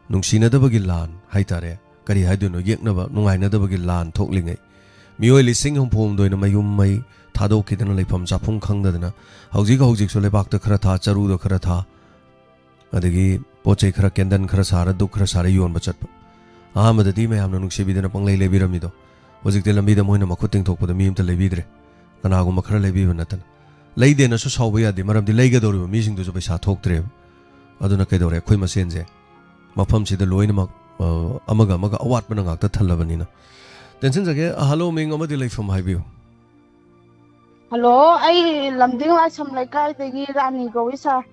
ꯅꯨꯡꯁꯤꯅꯗꯕꯒꯤ ꯂꯥꯟ ꯍꯥꯏꯇꯥꯔꯦ, ꯀꯔꯤ ꯍꯥꯏꯗꯣꯏꯅꯣ, ꯌꯦꯛꯅꯕ ꯅꯨꯡꯉꯥꯏꯅꯗꯕꯒꯤ ꯂꯥꯟ ꯊꯣꯛꯂꯤꯉꯩ, ꯃꯤꯑꯣꯏ ꯂꯤꯁꯤꯡ ꯍꯨꯝꯐꯨ ꯍꯨꯝꯗꯣꯏꯅ ꯃꯌꯨꯝ ꯃꯩ ꯊꯥꯗꯣꯛꯈꯤꯗꯅ ꯂꯩꯐꯝ ꯆꯥꯐꯝ ꯈꯪꯗꯗꯅ ꯍꯧꯖꯤꯛ ꯍꯧꯖꯤꯛꯁꯨ ꯂꯩꯕꯥꯛꯇ ꯈꯔ ꯊꯥ, ꯆꯔꯨꯗ ꯈꯔ ꯊꯥ, ꯑꯗꯒꯤ ꯄꯣꯠ ꯆꯩ ꯈꯔ, ꯀꯦꯟꯗꯜ ꯈꯔ ꯁꯥꯔ, ꯙꯨꯞ ꯈꯔ ꯁꯥꯔ ꯌꯣꯟꯕ ꯆꯠꯄ꯫ ꯑꯍꯥꯟꯕꯗꯗꯤ ꯃꯌꯥꯝꯅ ꯅꯨꯡꯁꯤꯕꯤꯗꯅ ꯄꯪꯂꯩ ꯂꯩꯕꯤꯔꯝꯃꯤꯗꯣ, ꯍꯧꯖꯤꯛꯇꯤ ꯂꯝꯕꯤꯗ ꯃꯣꯏꯅ ꯃꯈꯨꯠ ꯇꯤꯡꯊꯣꯛꯄꯗ ꯃꯤ ꯑꯃꯇ ꯂꯩꯕꯤꯗ꯭ꯔꯦ, ꯀꯅꯥꯒꯨꯝꯕ ꯈꯔ ꯂꯩꯕꯤꯕ ꯅꯠꯇꯅ꯫ ꯂꯩꯗꯦꯅꯁꯨ ꯁꯥꯎꯕ ꯌꯥꯗꯦ, ꯃꯔꯝꯗꯤ ꯂꯩꯒꯗꯧꯔꯤꯕ ꯃꯤꯁꯤꯡꯗꯨꯁꯨ ꯄꯩꯁꯥ ꯊꯣꯛꯇ꯭ꯔꯦꯕ꯫ ꯑꯗꯨꯅ ꯀꯩꯗꯧꯔꯦ, ꯑꯩꯈꯣꯏ ꯃꯁꯦꯟꯁꯦ ꯃꯐꯝꯁꯤꯗ ꯂꯣꯏꯅꯃꯛ, ꯑ, ꯑꯃꯒ ꯑꯃꯒ ꯑꯋꯥꯠꯄꯅ ꯉꯥꯛꯇ ꯊꯜꯂꯕꯅꯤꯅ꯫ ꯇꯦꯟꯁꯤꯟꯖꯒꯦ꯫ ꯑ, ꯍꯜꯂꯣ, ꯃꯤꯡ ꯑꯃꯗꯤ ꯂꯩꯐꯝ ꯍꯥꯏꯕꯤꯌꯨ꯫ ꯍꯜꯂꯣ, ꯑꯩ ꯂꯝꯗꯤꯡ ꯂꯥꯏꯁ꯭ꯔꯝ ꯂꯩꯀꯥꯏꯗꯒꯤ ꯔꯥꯅꯤ ꯀꯧꯏ ꯁꯥꯔ꯫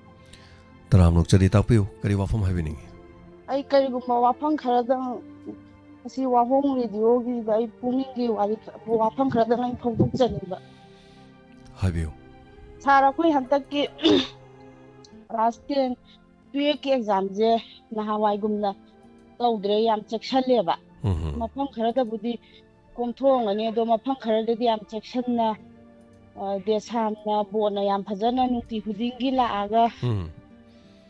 ꯇꯔꯥꯝꯅ ꯑꯣꯛꯆꯔꯤ, ꯇꯥꯛꯄꯤꯌꯨ, ꯀꯔꯤ ꯋꯥꯐꯝ ꯍꯥꯏꯕꯤꯅꯤꯡꯉꯤ? ꯑꯩ ꯀꯔꯤꯒꯨꯝꯕ ꯋꯥꯐꯝ ꯈꯔꯗꯪ ꯑꯁꯤ ꯋꯥꯍꯣꯡ ꯔꯦꯗꯤꯑꯣꯒꯤꯗ ꯑꯩ ꯄꯨꯛꯅꯤꯡꯒꯤ ꯋꯥꯔꯤ ꯈꯔ, ꯋꯥꯐꯝ ꯈꯔꯗꯪ ꯑꯩ ꯐꯣꯡꯗꯣꯛꯆꯅꯤꯡꯕ꯫ ꯍꯥꯏꯕꯤꯌꯨ꯫ ꯁꯥꯔ, ꯑꯩꯈꯣꯏ ꯍꯟꯗꯛꯀꯤ ꯀ꯭ꯂꯥꯁ ꯇꯦꯟ, ꯇꯨꯌꯦꯜꯐꯀꯤ ꯑꯦꯛꯖꯥꯝꯁꯦ ꯅꯍꯥꯟꯋꯥꯏꯒꯨꯝꯅ ꯇꯧꯗ꯭ꯔꯦ, ꯌꯥꯝ ꯆꯦꯛꯁꯜꯂꯦꯕ꯫ ꯎꯝ ꯍꯝ꯫ ꯃꯐꯝ ꯈꯔꯗꯕꯨꯗꯤ ꯀꯣꯝꯊꯣꯛꯑꯝꯒꯅꯤ, ꯑꯗꯣ ꯃꯐꯝ ꯈꯔꯗꯗꯤ ꯌꯥꯝ ꯆꯦꯛꯁꯤꯟꯅ, ꯑ, ꯗꯦꯁꯥꯝꯅ, ꯕꯣꯔꯗꯅ ꯌꯥꯝ ꯐꯖꯅ ꯅꯨꯡꯇꯤ ꯈꯨꯗꯤꯡꯒꯤ ꯂꯥꯛꯑꯒ ꯎꯝ꯫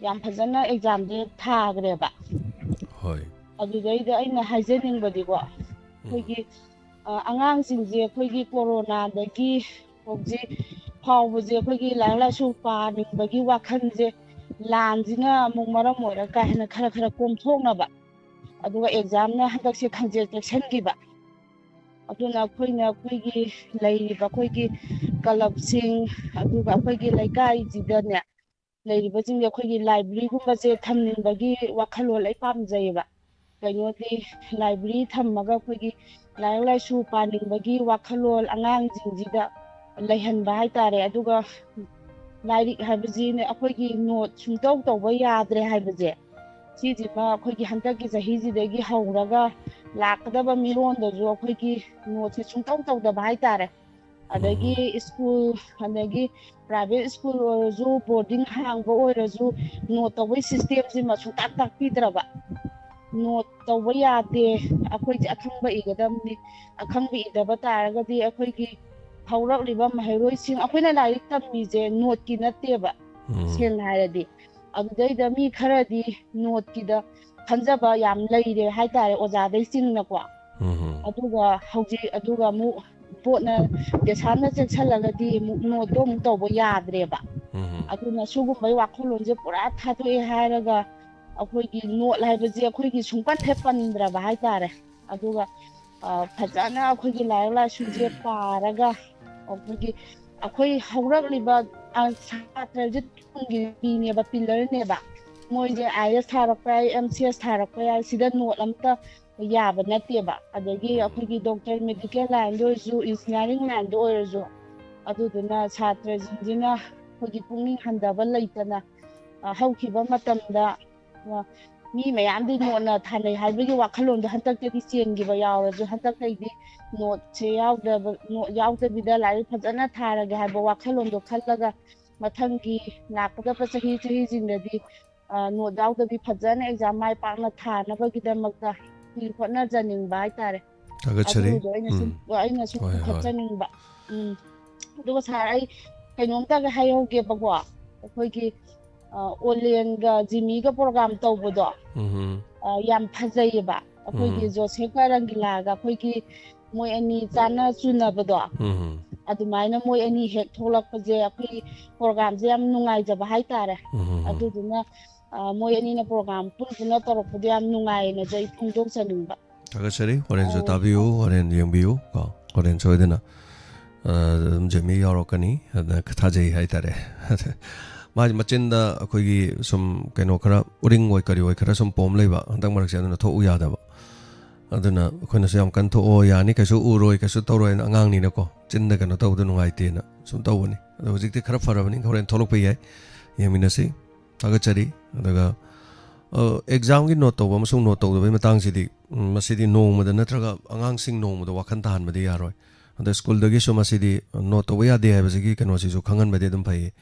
ꯌꯥꯝ ꯐꯖꯅ ꯑꯦꯛꯖꯥꯝꯁꯦ ꯊꯥꯈ꯭ꯔꯦꯕ꯫ ꯍꯣꯏ꯫ ꯑꯗꯨꯗꯩꯗ ꯑꯩꯅ ꯍꯥꯏꯖꯅꯤꯡꯕꯗꯤꯀꯣ, ꯎꯝ꯫ ꯑꯩꯈꯣꯏꯒꯤ, ꯑ, ꯑꯉꯥꯡꯁꯤꯡꯁꯦ ꯑꯩꯈꯣꯏꯒꯤ ꯀꯣꯔꯣꯅꯥꯗꯒꯤ ꯍꯧꯖꯤꯛ ꯐꯥꯎꯕꯁꯦ ꯑꯩꯈꯣꯏꯒꯤ ꯂꯥꯏꯔꯤꯛ ꯂꯥꯏꯁꯨ ꯄꯥꯅꯤꯡꯕꯒꯤ ꯋꯥꯈꯜꯁꯦ ꯂꯥꯟꯁꯤꯅ ꯑꯃꯨꯛ ꯃꯔꯝ ꯑꯣꯏꯔꯒ ꯀꯥ ꯍꯦꯟꯅ ꯈꯔ ꯈꯔ ꯀꯣꯝꯊꯣꯛꯅꯕ, ꯑꯗꯨꯒ ꯑꯦꯛꯖꯥꯝꯅ ꯍꯟꯗꯛꯁꯦ ꯈꯪꯖꯦꯛ ꯆꯦꯛꯁꯤꯟꯈꯤꯕ꯫ ꯑꯗꯨꯅ ꯑꯩꯈꯣꯏꯅ ꯑꯩꯈꯣꯏꯒꯤ ꯂꯩꯔꯤꯕ ꯑꯩꯈꯣꯏꯒꯤ ꯀ꯭ꯂꯕꯁꯤꯡ, ꯑꯗꯨꯒ ꯑꯩꯈꯣꯏꯒꯤ ꯂꯩꯀꯥꯏꯁꯤꯗꯅꯦ, ꯂꯩꯔꯤꯕꯁꯤꯡꯁꯦ ꯑꯩꯈꯣꯏꯒꯤ ꯂꯥꯏꯕ꯭ꯔꯦꯔꯤꯒꯨꯝꯕꯁꯦ ꯊꯝꯅꯤꯡꯕꯒꯤ ꯋꯥꯈꯜꯂꯣꯟ ꯑꯩ ꯄꯥꯝꯖꯩꯌꯦꯕ꯫ ꯀꯩꯅꯣꯗꯤ, ꯂꯥꯏꯕ꯭ꯔꯦꯔꯤ ꯊꯝꯃꯒ ꯑꯩꯈꯣꯏꯒꯤ ꯂꯥꯏꯔꯤꯛ ꯂꯥꯏꯁꯨ ꯄꯥꯅꯤꯡꯕꯒꯤ ꯋꯥꯈꯜꯂꯣꯟ ꯑꯉꯥꯡꯁꯤꯡꯁꯤꯗ ꯂꯩꯍꯟꯕ ꯍꯥꯏꯇꯥꯔꯦ꯫ ꯑꯗꯨꯒ ꯂꯥꯏꯔꯤꯛ ꯍꯥꯏꯕꯁꯤꯅ ꯑꯩꯈꯣꯏꯒꯤ ꯅꯣꯠ ꯁꯨꯡꯇꯧ ꯇꯧꯕ ꯌꯥꯗ꯭ꯔꯦ ꯍꯥꯏꯕꯁꯦ, ꯁꯤꯁꯤꯃ ꯑꯩꯈꯣꯏꯒꯤ ꯍꯟꯗꯛꯀꯤ ꯆꯍꯤꯁꯤꯗꯒꯤ ꯍꯧꯔꯒ ꯂꯥꯛꯀꯗꯕ ꯃꯤꯔꯣꯟꯗꯁꯨ ꯑꯩꯈꯣꯏꯒꯤ ꯅꯣꯠꯁꯦ ꯁꯨꯡꯇꯧ ꯇꯧꯗꯕ ꯍꯥꯏꯇꯥꯔꯦ꯫ ꯑꯗꯒꯤ ꯁ꯭ꯀꯨꯜ, ꯑꯗꯒꯤ ꯄ꯭ꯔꯥꯏꯚꯦꯠ ꯁ꯭ꯀꯨꯜ ꯑꯣꯏꯔꯁꯨ, ꯕꯣꯔꯗꯤꯡ ꯍꯥꯡꯕ ꯑꯣꯏꯔꯁꯨ, ꯅꯣꯠ ꯇꯧꯕꯒꯤ ꯁꯤꯁꯇꯦꯝꯁꯤꯃ ꯁꯨꯡꯇꯥꯛ ꯇꯥꯛꯄꯤꯗ꯭ꯔꯕ꯫ ꯅꯣꯠ ꯇꯧꯕ ꯌꯥꯗꯦ, ꯑꯩꯈꯣꯏꯁꯦ ꯑꯈꯪꯕ ꯏꯒꯗꯕꯅꯤ, ꯑꯈꯪꯕ ꯏꯗꯕ ꯇꯥꯔꯒꯗꯤ ꯑꯩꯈꯣꯏꯒꯤ ꯍꯧꯔꯛꯂꯤꯕ ꯃꯍꯩꯔꯣꯏꯁꯤꯡ, ꯑꯩꯈꯣꯏꯅ ꯂꯥꯏꯔꯤꯛ ꯇꯝꯃꯤꯁꯦ ꯅꯣꯠꯀꯤ ꯅꯠꯇꯦꯕ, ꯎꯝ꯫ ꯁꯦꯡꯅ ꯍꯥꯏꯔꯗꯤ꯫ ꯑꯗꯨꯗꯩꯗ ꯃꯤ ꯈꯔꯗꯤ ꯅꯣꯠꯀꯤꯗ ꯈꯟꯖꯕ ꯌꯥꯝ ꯂꯩꯔꯦ ꯍꯥꯏꯇꯥꯔꯦ, ꯑꯣꯖꯥꯗꯩ ꯆꯤꯡꯅꯀꯣ꯫ ꯎꯝ꯫ ꯑꯗꯨꯒ ꯍꯧꯖꯤꯛ, ꯑꯗꯨꯒ ꯑꯃꯨꯛ ꯕꯣꯔꯗꯅ, ꯗꯦꯁꯥꯝꯅ ꯆꯦꯛꯁꯜꯂꯒꯗꯤ ꯑꯃꯨꯛ ꯅꯣꯠꯇꯣ ꯑꯃꯨꯛ ꯇꯧꯕ ꯌꯥꯗ꯭ꯔꯦꯕ꯫ ꯎꯝ꯫ ꯑꯗꯨꯅ ꯁꯤꯒꯨꯝꯕꯒꯤ ꯋꯥꯈꯜꯂꯣꯟꯁꯦ ꯄꯨꯔꯥ ꯊꯥꯗꯣꯛꯑꯦ ꯍꯥꯏꯔꯒ ꯑꯩꯈꯣꯏꯒꯤ ꯅꯣꯠ ꯍꯥꯏꯕꯁꯦ ꯑꯩꯈꯣꯏꯒꯤ ꯁꯨꯡꯄꯟ ꯍꯦꯛ ꯄꯟꯗ꯭ꯔꯕ ꯍꯥꯏꯇꯥꯔꯦ꯫ ꯑꯗꯨꯒ, ꯑ, ꯐꯖꯅ ꯑꯩꯈꯣꯏꯒꯤ ꯂꯥꯏꯔꯤꯛ ꯂꯥꯏꯁꯨꯁꯦ ꯄꯥꯔꯒ ꯑꯩꯈꯣꯏꯒꯤ, ꯑꯩꯈꯣꯏ ꯍꯧꯔꯛꯂꯤꯕ, ꯑ, ꯁꯥꯇ꯭ꯔꯁꯦ ꯇꯨꯡꯒꯤ ꯄꯤꯅꯦꯕ, ꯄꯤꯂꯔꯅꯦꯕ꯫ ꯃꯣꯏꯁꯦ ꯑꯥꯏ ꯑꯦꯁ ꯊꯥꯔꯛꯄ ꯌꯥꯏ, ꯑꯦꯝ ꯁꯤ ꯑꯦꯁ ꯊꯥꯔꯛꯄ ꯌꯥꯏ, ꯁꯤꯗ ꯅꯣꯠ ꯑꯝꯇ ꯌꯥꯕ ꯅꯠꯇꯦꯕ꯫ ꯑꯗꯒꯤ ꯑꯩꯈꯣꯏꯒꯤ ꯗꯣꯛꯇꯔ, ꯃꯦꯗꯤꯀꯦꯜ ꯂꯥꯏꯟꯗ ꯑꯣꯏꯔꯁꯨ, ꯏꯟꯖꯤꯅꯤꯌꯥꯔꯤꯡ ꯂꯥꯏꯟꯗ ꯑꯣꯏꯔꯁꯨ, ꯑꯗꯨꯗꯨꯅ ꯁꯥꯇ꯭ꯔꯁꯤꯡꯁꯤꯅ ꯑꯩꯈꯣꯏꯒꯤ ꯄꯨꯛꯅꯤꯡ ꯍꯟꯊꯕ ꯂꯩꯇꯅ, ꯑ, ꯍꯧꯈꯤꯕ ꯃꯇꯝꯗ, ꯑ, ꯃꯤ ꯃꯌꯥꯝꯗꯤ ꯅꯣꯠꯅ ꯊꯥꯅꯩ ꯍꯥꯏꯕꯒꯤ ꯋꯥꯈꯜꯂꯣꯟꯗꯣ ꯍꯟꯗꯛꯇꯗꯤ ꯆꯦꯟꯈꯤꯕ ꯌꯥꯎꯔꯁꯨ, ꯍꯟꯗꯛꯇꯩꯗꯤ ꯅꯣꯠꯁꯦ ꯌꯥꯎꯗꯕ, ꯅꯣꯠ ꯌꯥꯎꯗꯕꯤꯗ ꯂꯥꯏꯔꯤꯛ ꯐꯖꯅ ꯊꯥꯔꯒꯦ ꯍꯥꯏꯕ ꯋꯥꯈꯜꯂꯣꯟꯗꯣ ꯈꯜꯂꯒ ꯃꯊꯪꯒꯤ ꯂꯥꯛꯀꯗꯕ ꯆꯍꯤ, ꯆꯍꯤꯁꯤꯡꯗꯗꯤ, ꯑ, ꯅꯣꯠ ꯌꯥꯎꯗꯕꯤ ꯐꯖꯅ ꯑꯦꯛꯖꯥꯝ ꯃꯥꯏ ꯄꯥꯛꯅ ꯊꯥꯅꯕꯒꯤꯗꯃꯛꯇ ꯑꯩꯈꯣꯏ ꯍꯣꯠꯅꯖꯅꯤꯡꯕ ꯍꯥꯏꯇꯥꯔꯦ꯫ ꯊꯥꯒꯠꯆꯔꯤ꯫ ꯑꯗꯨꯗꯣ ꯑꯩꯅ ꯁꯨꯝ, ꯎꯝ꯫ ꯑꯩꯅ ꯁꯨꯝ ꯍꯣꯏ, ꯍꯣꯏ꯫ ꯄꯨꯈꯠꯆꯅꯤꯡꯕ꯫ ꯎꯝ꯫ ꯑꯗꯨꯒ ꯁꯥꯔ, ꯑꯩ ꯀꯩꯅꯣꯝꯇꯒ ꯍꯥꯏꯍꯧꯒꯦꯕꯀꯣ꯫ ꯑꯩꯈꯣꯏꯒꯤ, ꯑ, ꯑꯣꯂꯦꯟꯒ ꯖꯤꯃꯤꯒ ꯄ꯭ꯔꯣꯒ꯭ꯔꯥꯝ ꯇꯧꯕꯗꯣ, ꯎꯝ꯫ ꯑ, ꯌꯥꯝ ꯐꯖꯩꯌꯦꯕ꯫ ꯑꯩꯈꯣꯏꯒꯤ ꯎꯝ꯫ ꯖꯣꯁꯦꯐꯀ ꯔꯪꯒꯤꯂꯥꯒ ꯑꯩꯈꯣꯏꯒꯤ ꯃꯣꯏ ꯑꯅꯤ ꯆꯥꯟꯅ ꯆꯨꯅꯕꯗꯣ, ꯎꯝ꯫ ꯑꯗꯨꯃꯥꯏꯅ ꯃꯣꯏ ꯑꯅꯤ ꯍꯦꯛ ꯊꯣꯛꯂꯛꯄꯁꯦ ꯑꯩꯈꯣꯏ ꯄ꯭ꯔꯣꯒ꯭ꯔꯥꯝꯁꯦ ꯌꯥꯝ ꯅꯨꯡꯉꯥꯏꯖꯕ ꯍꯥꯏꯇꯥꯔꯦ꯫ ꯎꯝ꯫ ꯑꯗꯨꯗꯨꯅ, ꯑ, ꯃꯣꯏ ꯑꯅꯤꯅ ꯄ꯭ꯔꯣꯒ꯭ꯔꯥꯝ ꯄꯨꯟ ꯄꯨꯟꯅ ꯇꯧꯔꯛꯄꯗꯣ ꯌꯥꯝ ꯅꯨꯡꯉꯥꯏꯌꯦꯅꯁꯨ ꯑꯩ ꯐꯣꯡꯗꯣꯛꯆꯅꯤꯡꯕ꯫ ꯊꯥꯒꯠꯆꯔꯤ꯫ ꯍꯣꯔꯦꯟꯁꯨ ꯑꯣ꯫ ꯇꯥꯕꯤꯌꯨ, ꯍꯣꯔꯦꯟ ꯌꯦꯡꯕꯤꯌꯨ ꯀꯣ꯫ ꯍꯣꯔꯦꯟ ꯁꯣꯏꯗꯅ, ꯑ, ꯑꯗꯨꯝ ꯖꯦꯃꯤ ꯌꯥꯎꯔꯛꯀꯅꯤ, ꯑꯗꯨꯅ ꯊꯥꯖꯩ ꯍꯥꯏꯇꯥꯔꯦ꯫ ꯃꯥꯁꯦ ꯃꯆꯤꯟꯗ ꯑꯩꯈꯣꯏꯒꯤ ꯁꯨꯝ ꯀꯩꯅꯣ ꯈꯔ, ꯎꯔꯤꯡ ꯑꯣꯏ ꯀꯔꯤ ꯑꯣꯏ ꯈꯔ ꯁꯨꯝ ꯄꯣꯝ ꯂꯩꯕ ꯍꯟꯗꯛ ꯃꯔꯛꯁꯦ, ꯑꯗꯨꯅ ꯊꯣꯛꯎ ꯌꯥꯗꯕ꯫ ꯑꯗꯨꯅ ꯑꯩꯈꯣꯏꯅꯁꯨ ꯌꯥꯝ ꯀꯟꯅ ꯊꯣꯛꯑꯣ, ꯌꯥꯅꯤ, ꯀꯩꯁꯨ ꯎꯔꯣꯏ, ꯀꯩꯁꯨ ꯇꯧꯔꯣꯏꯅ, ꯑꯉꯥꯡꯅꯤꯅꯀꯣ, ꯆꯤꯟꯗ ꯀꯩꯅꯣ ꯇꯧꯕꯗꯣ ꯅꯨꯡꯉꯥꯏꯇꯦꯅ ꯁꯨꯝ ꯇꯧꯕꯅꯤ꯫ ꯑꯗꯣ ꯍꯧꯖꯤꯛꯇꯤ ꯈꯔ ꯐꯔꯕꯅꯤ, ꯍꯣꯔꯦꯟ ꯊꯣꯛꯂꯛꯄ ꯌꯥꯏ, ꯌꯦꯡꯃꯤꯟꯅꯁꯤ꯫ ꯊꯥꯒꯠꯆꯔꯤ꯫ ꯑꯗꯨꯒ, ꯑ, ꯑꯦꯛꯖꯥꯝꯒꯤ ꯅꯣꯠ ꯇꯧꯕ ꯑꯃꯁꯨꯡ ꯅꯣꯠ ꯇꯧꯗꯕꯒꯤ ꯃꯇꯥꯡꯁꯤꯗꯤ, ꯎꯝ, ꯃꯁꯤꯗꯤ ꯅꯣꯡꯃꯗ ꯅꯠꯇ꯭ꯔꯒ ꯑꯉꯥꯡꯁꯤꯡ ꯅꯣꯡꯃꯗ ꯋꯥꯈꯜ ꯇꯥꯍꯟꯕꯗꯤ ꯌꯥꯔꯣꯏ꯫ ꯑꯗ ꯁ꯭ꯀꯨꯜꯗꯒꯤꯁꯨ ꯃꯁꯤꯗꯤ ꯅꯣꯠ ꯇꯧꯕ ꯌꯥꯗꯦ ꯍꯥꯏꯕꯁꯤꯒꯤ ꯀꯩꯅꯣꯁꯤꯁꯨ ꯈꯪꯍꯟꯕꯗꯤ ꯑꯗꯨꯝ ꯐꯩꯌꯦ꯫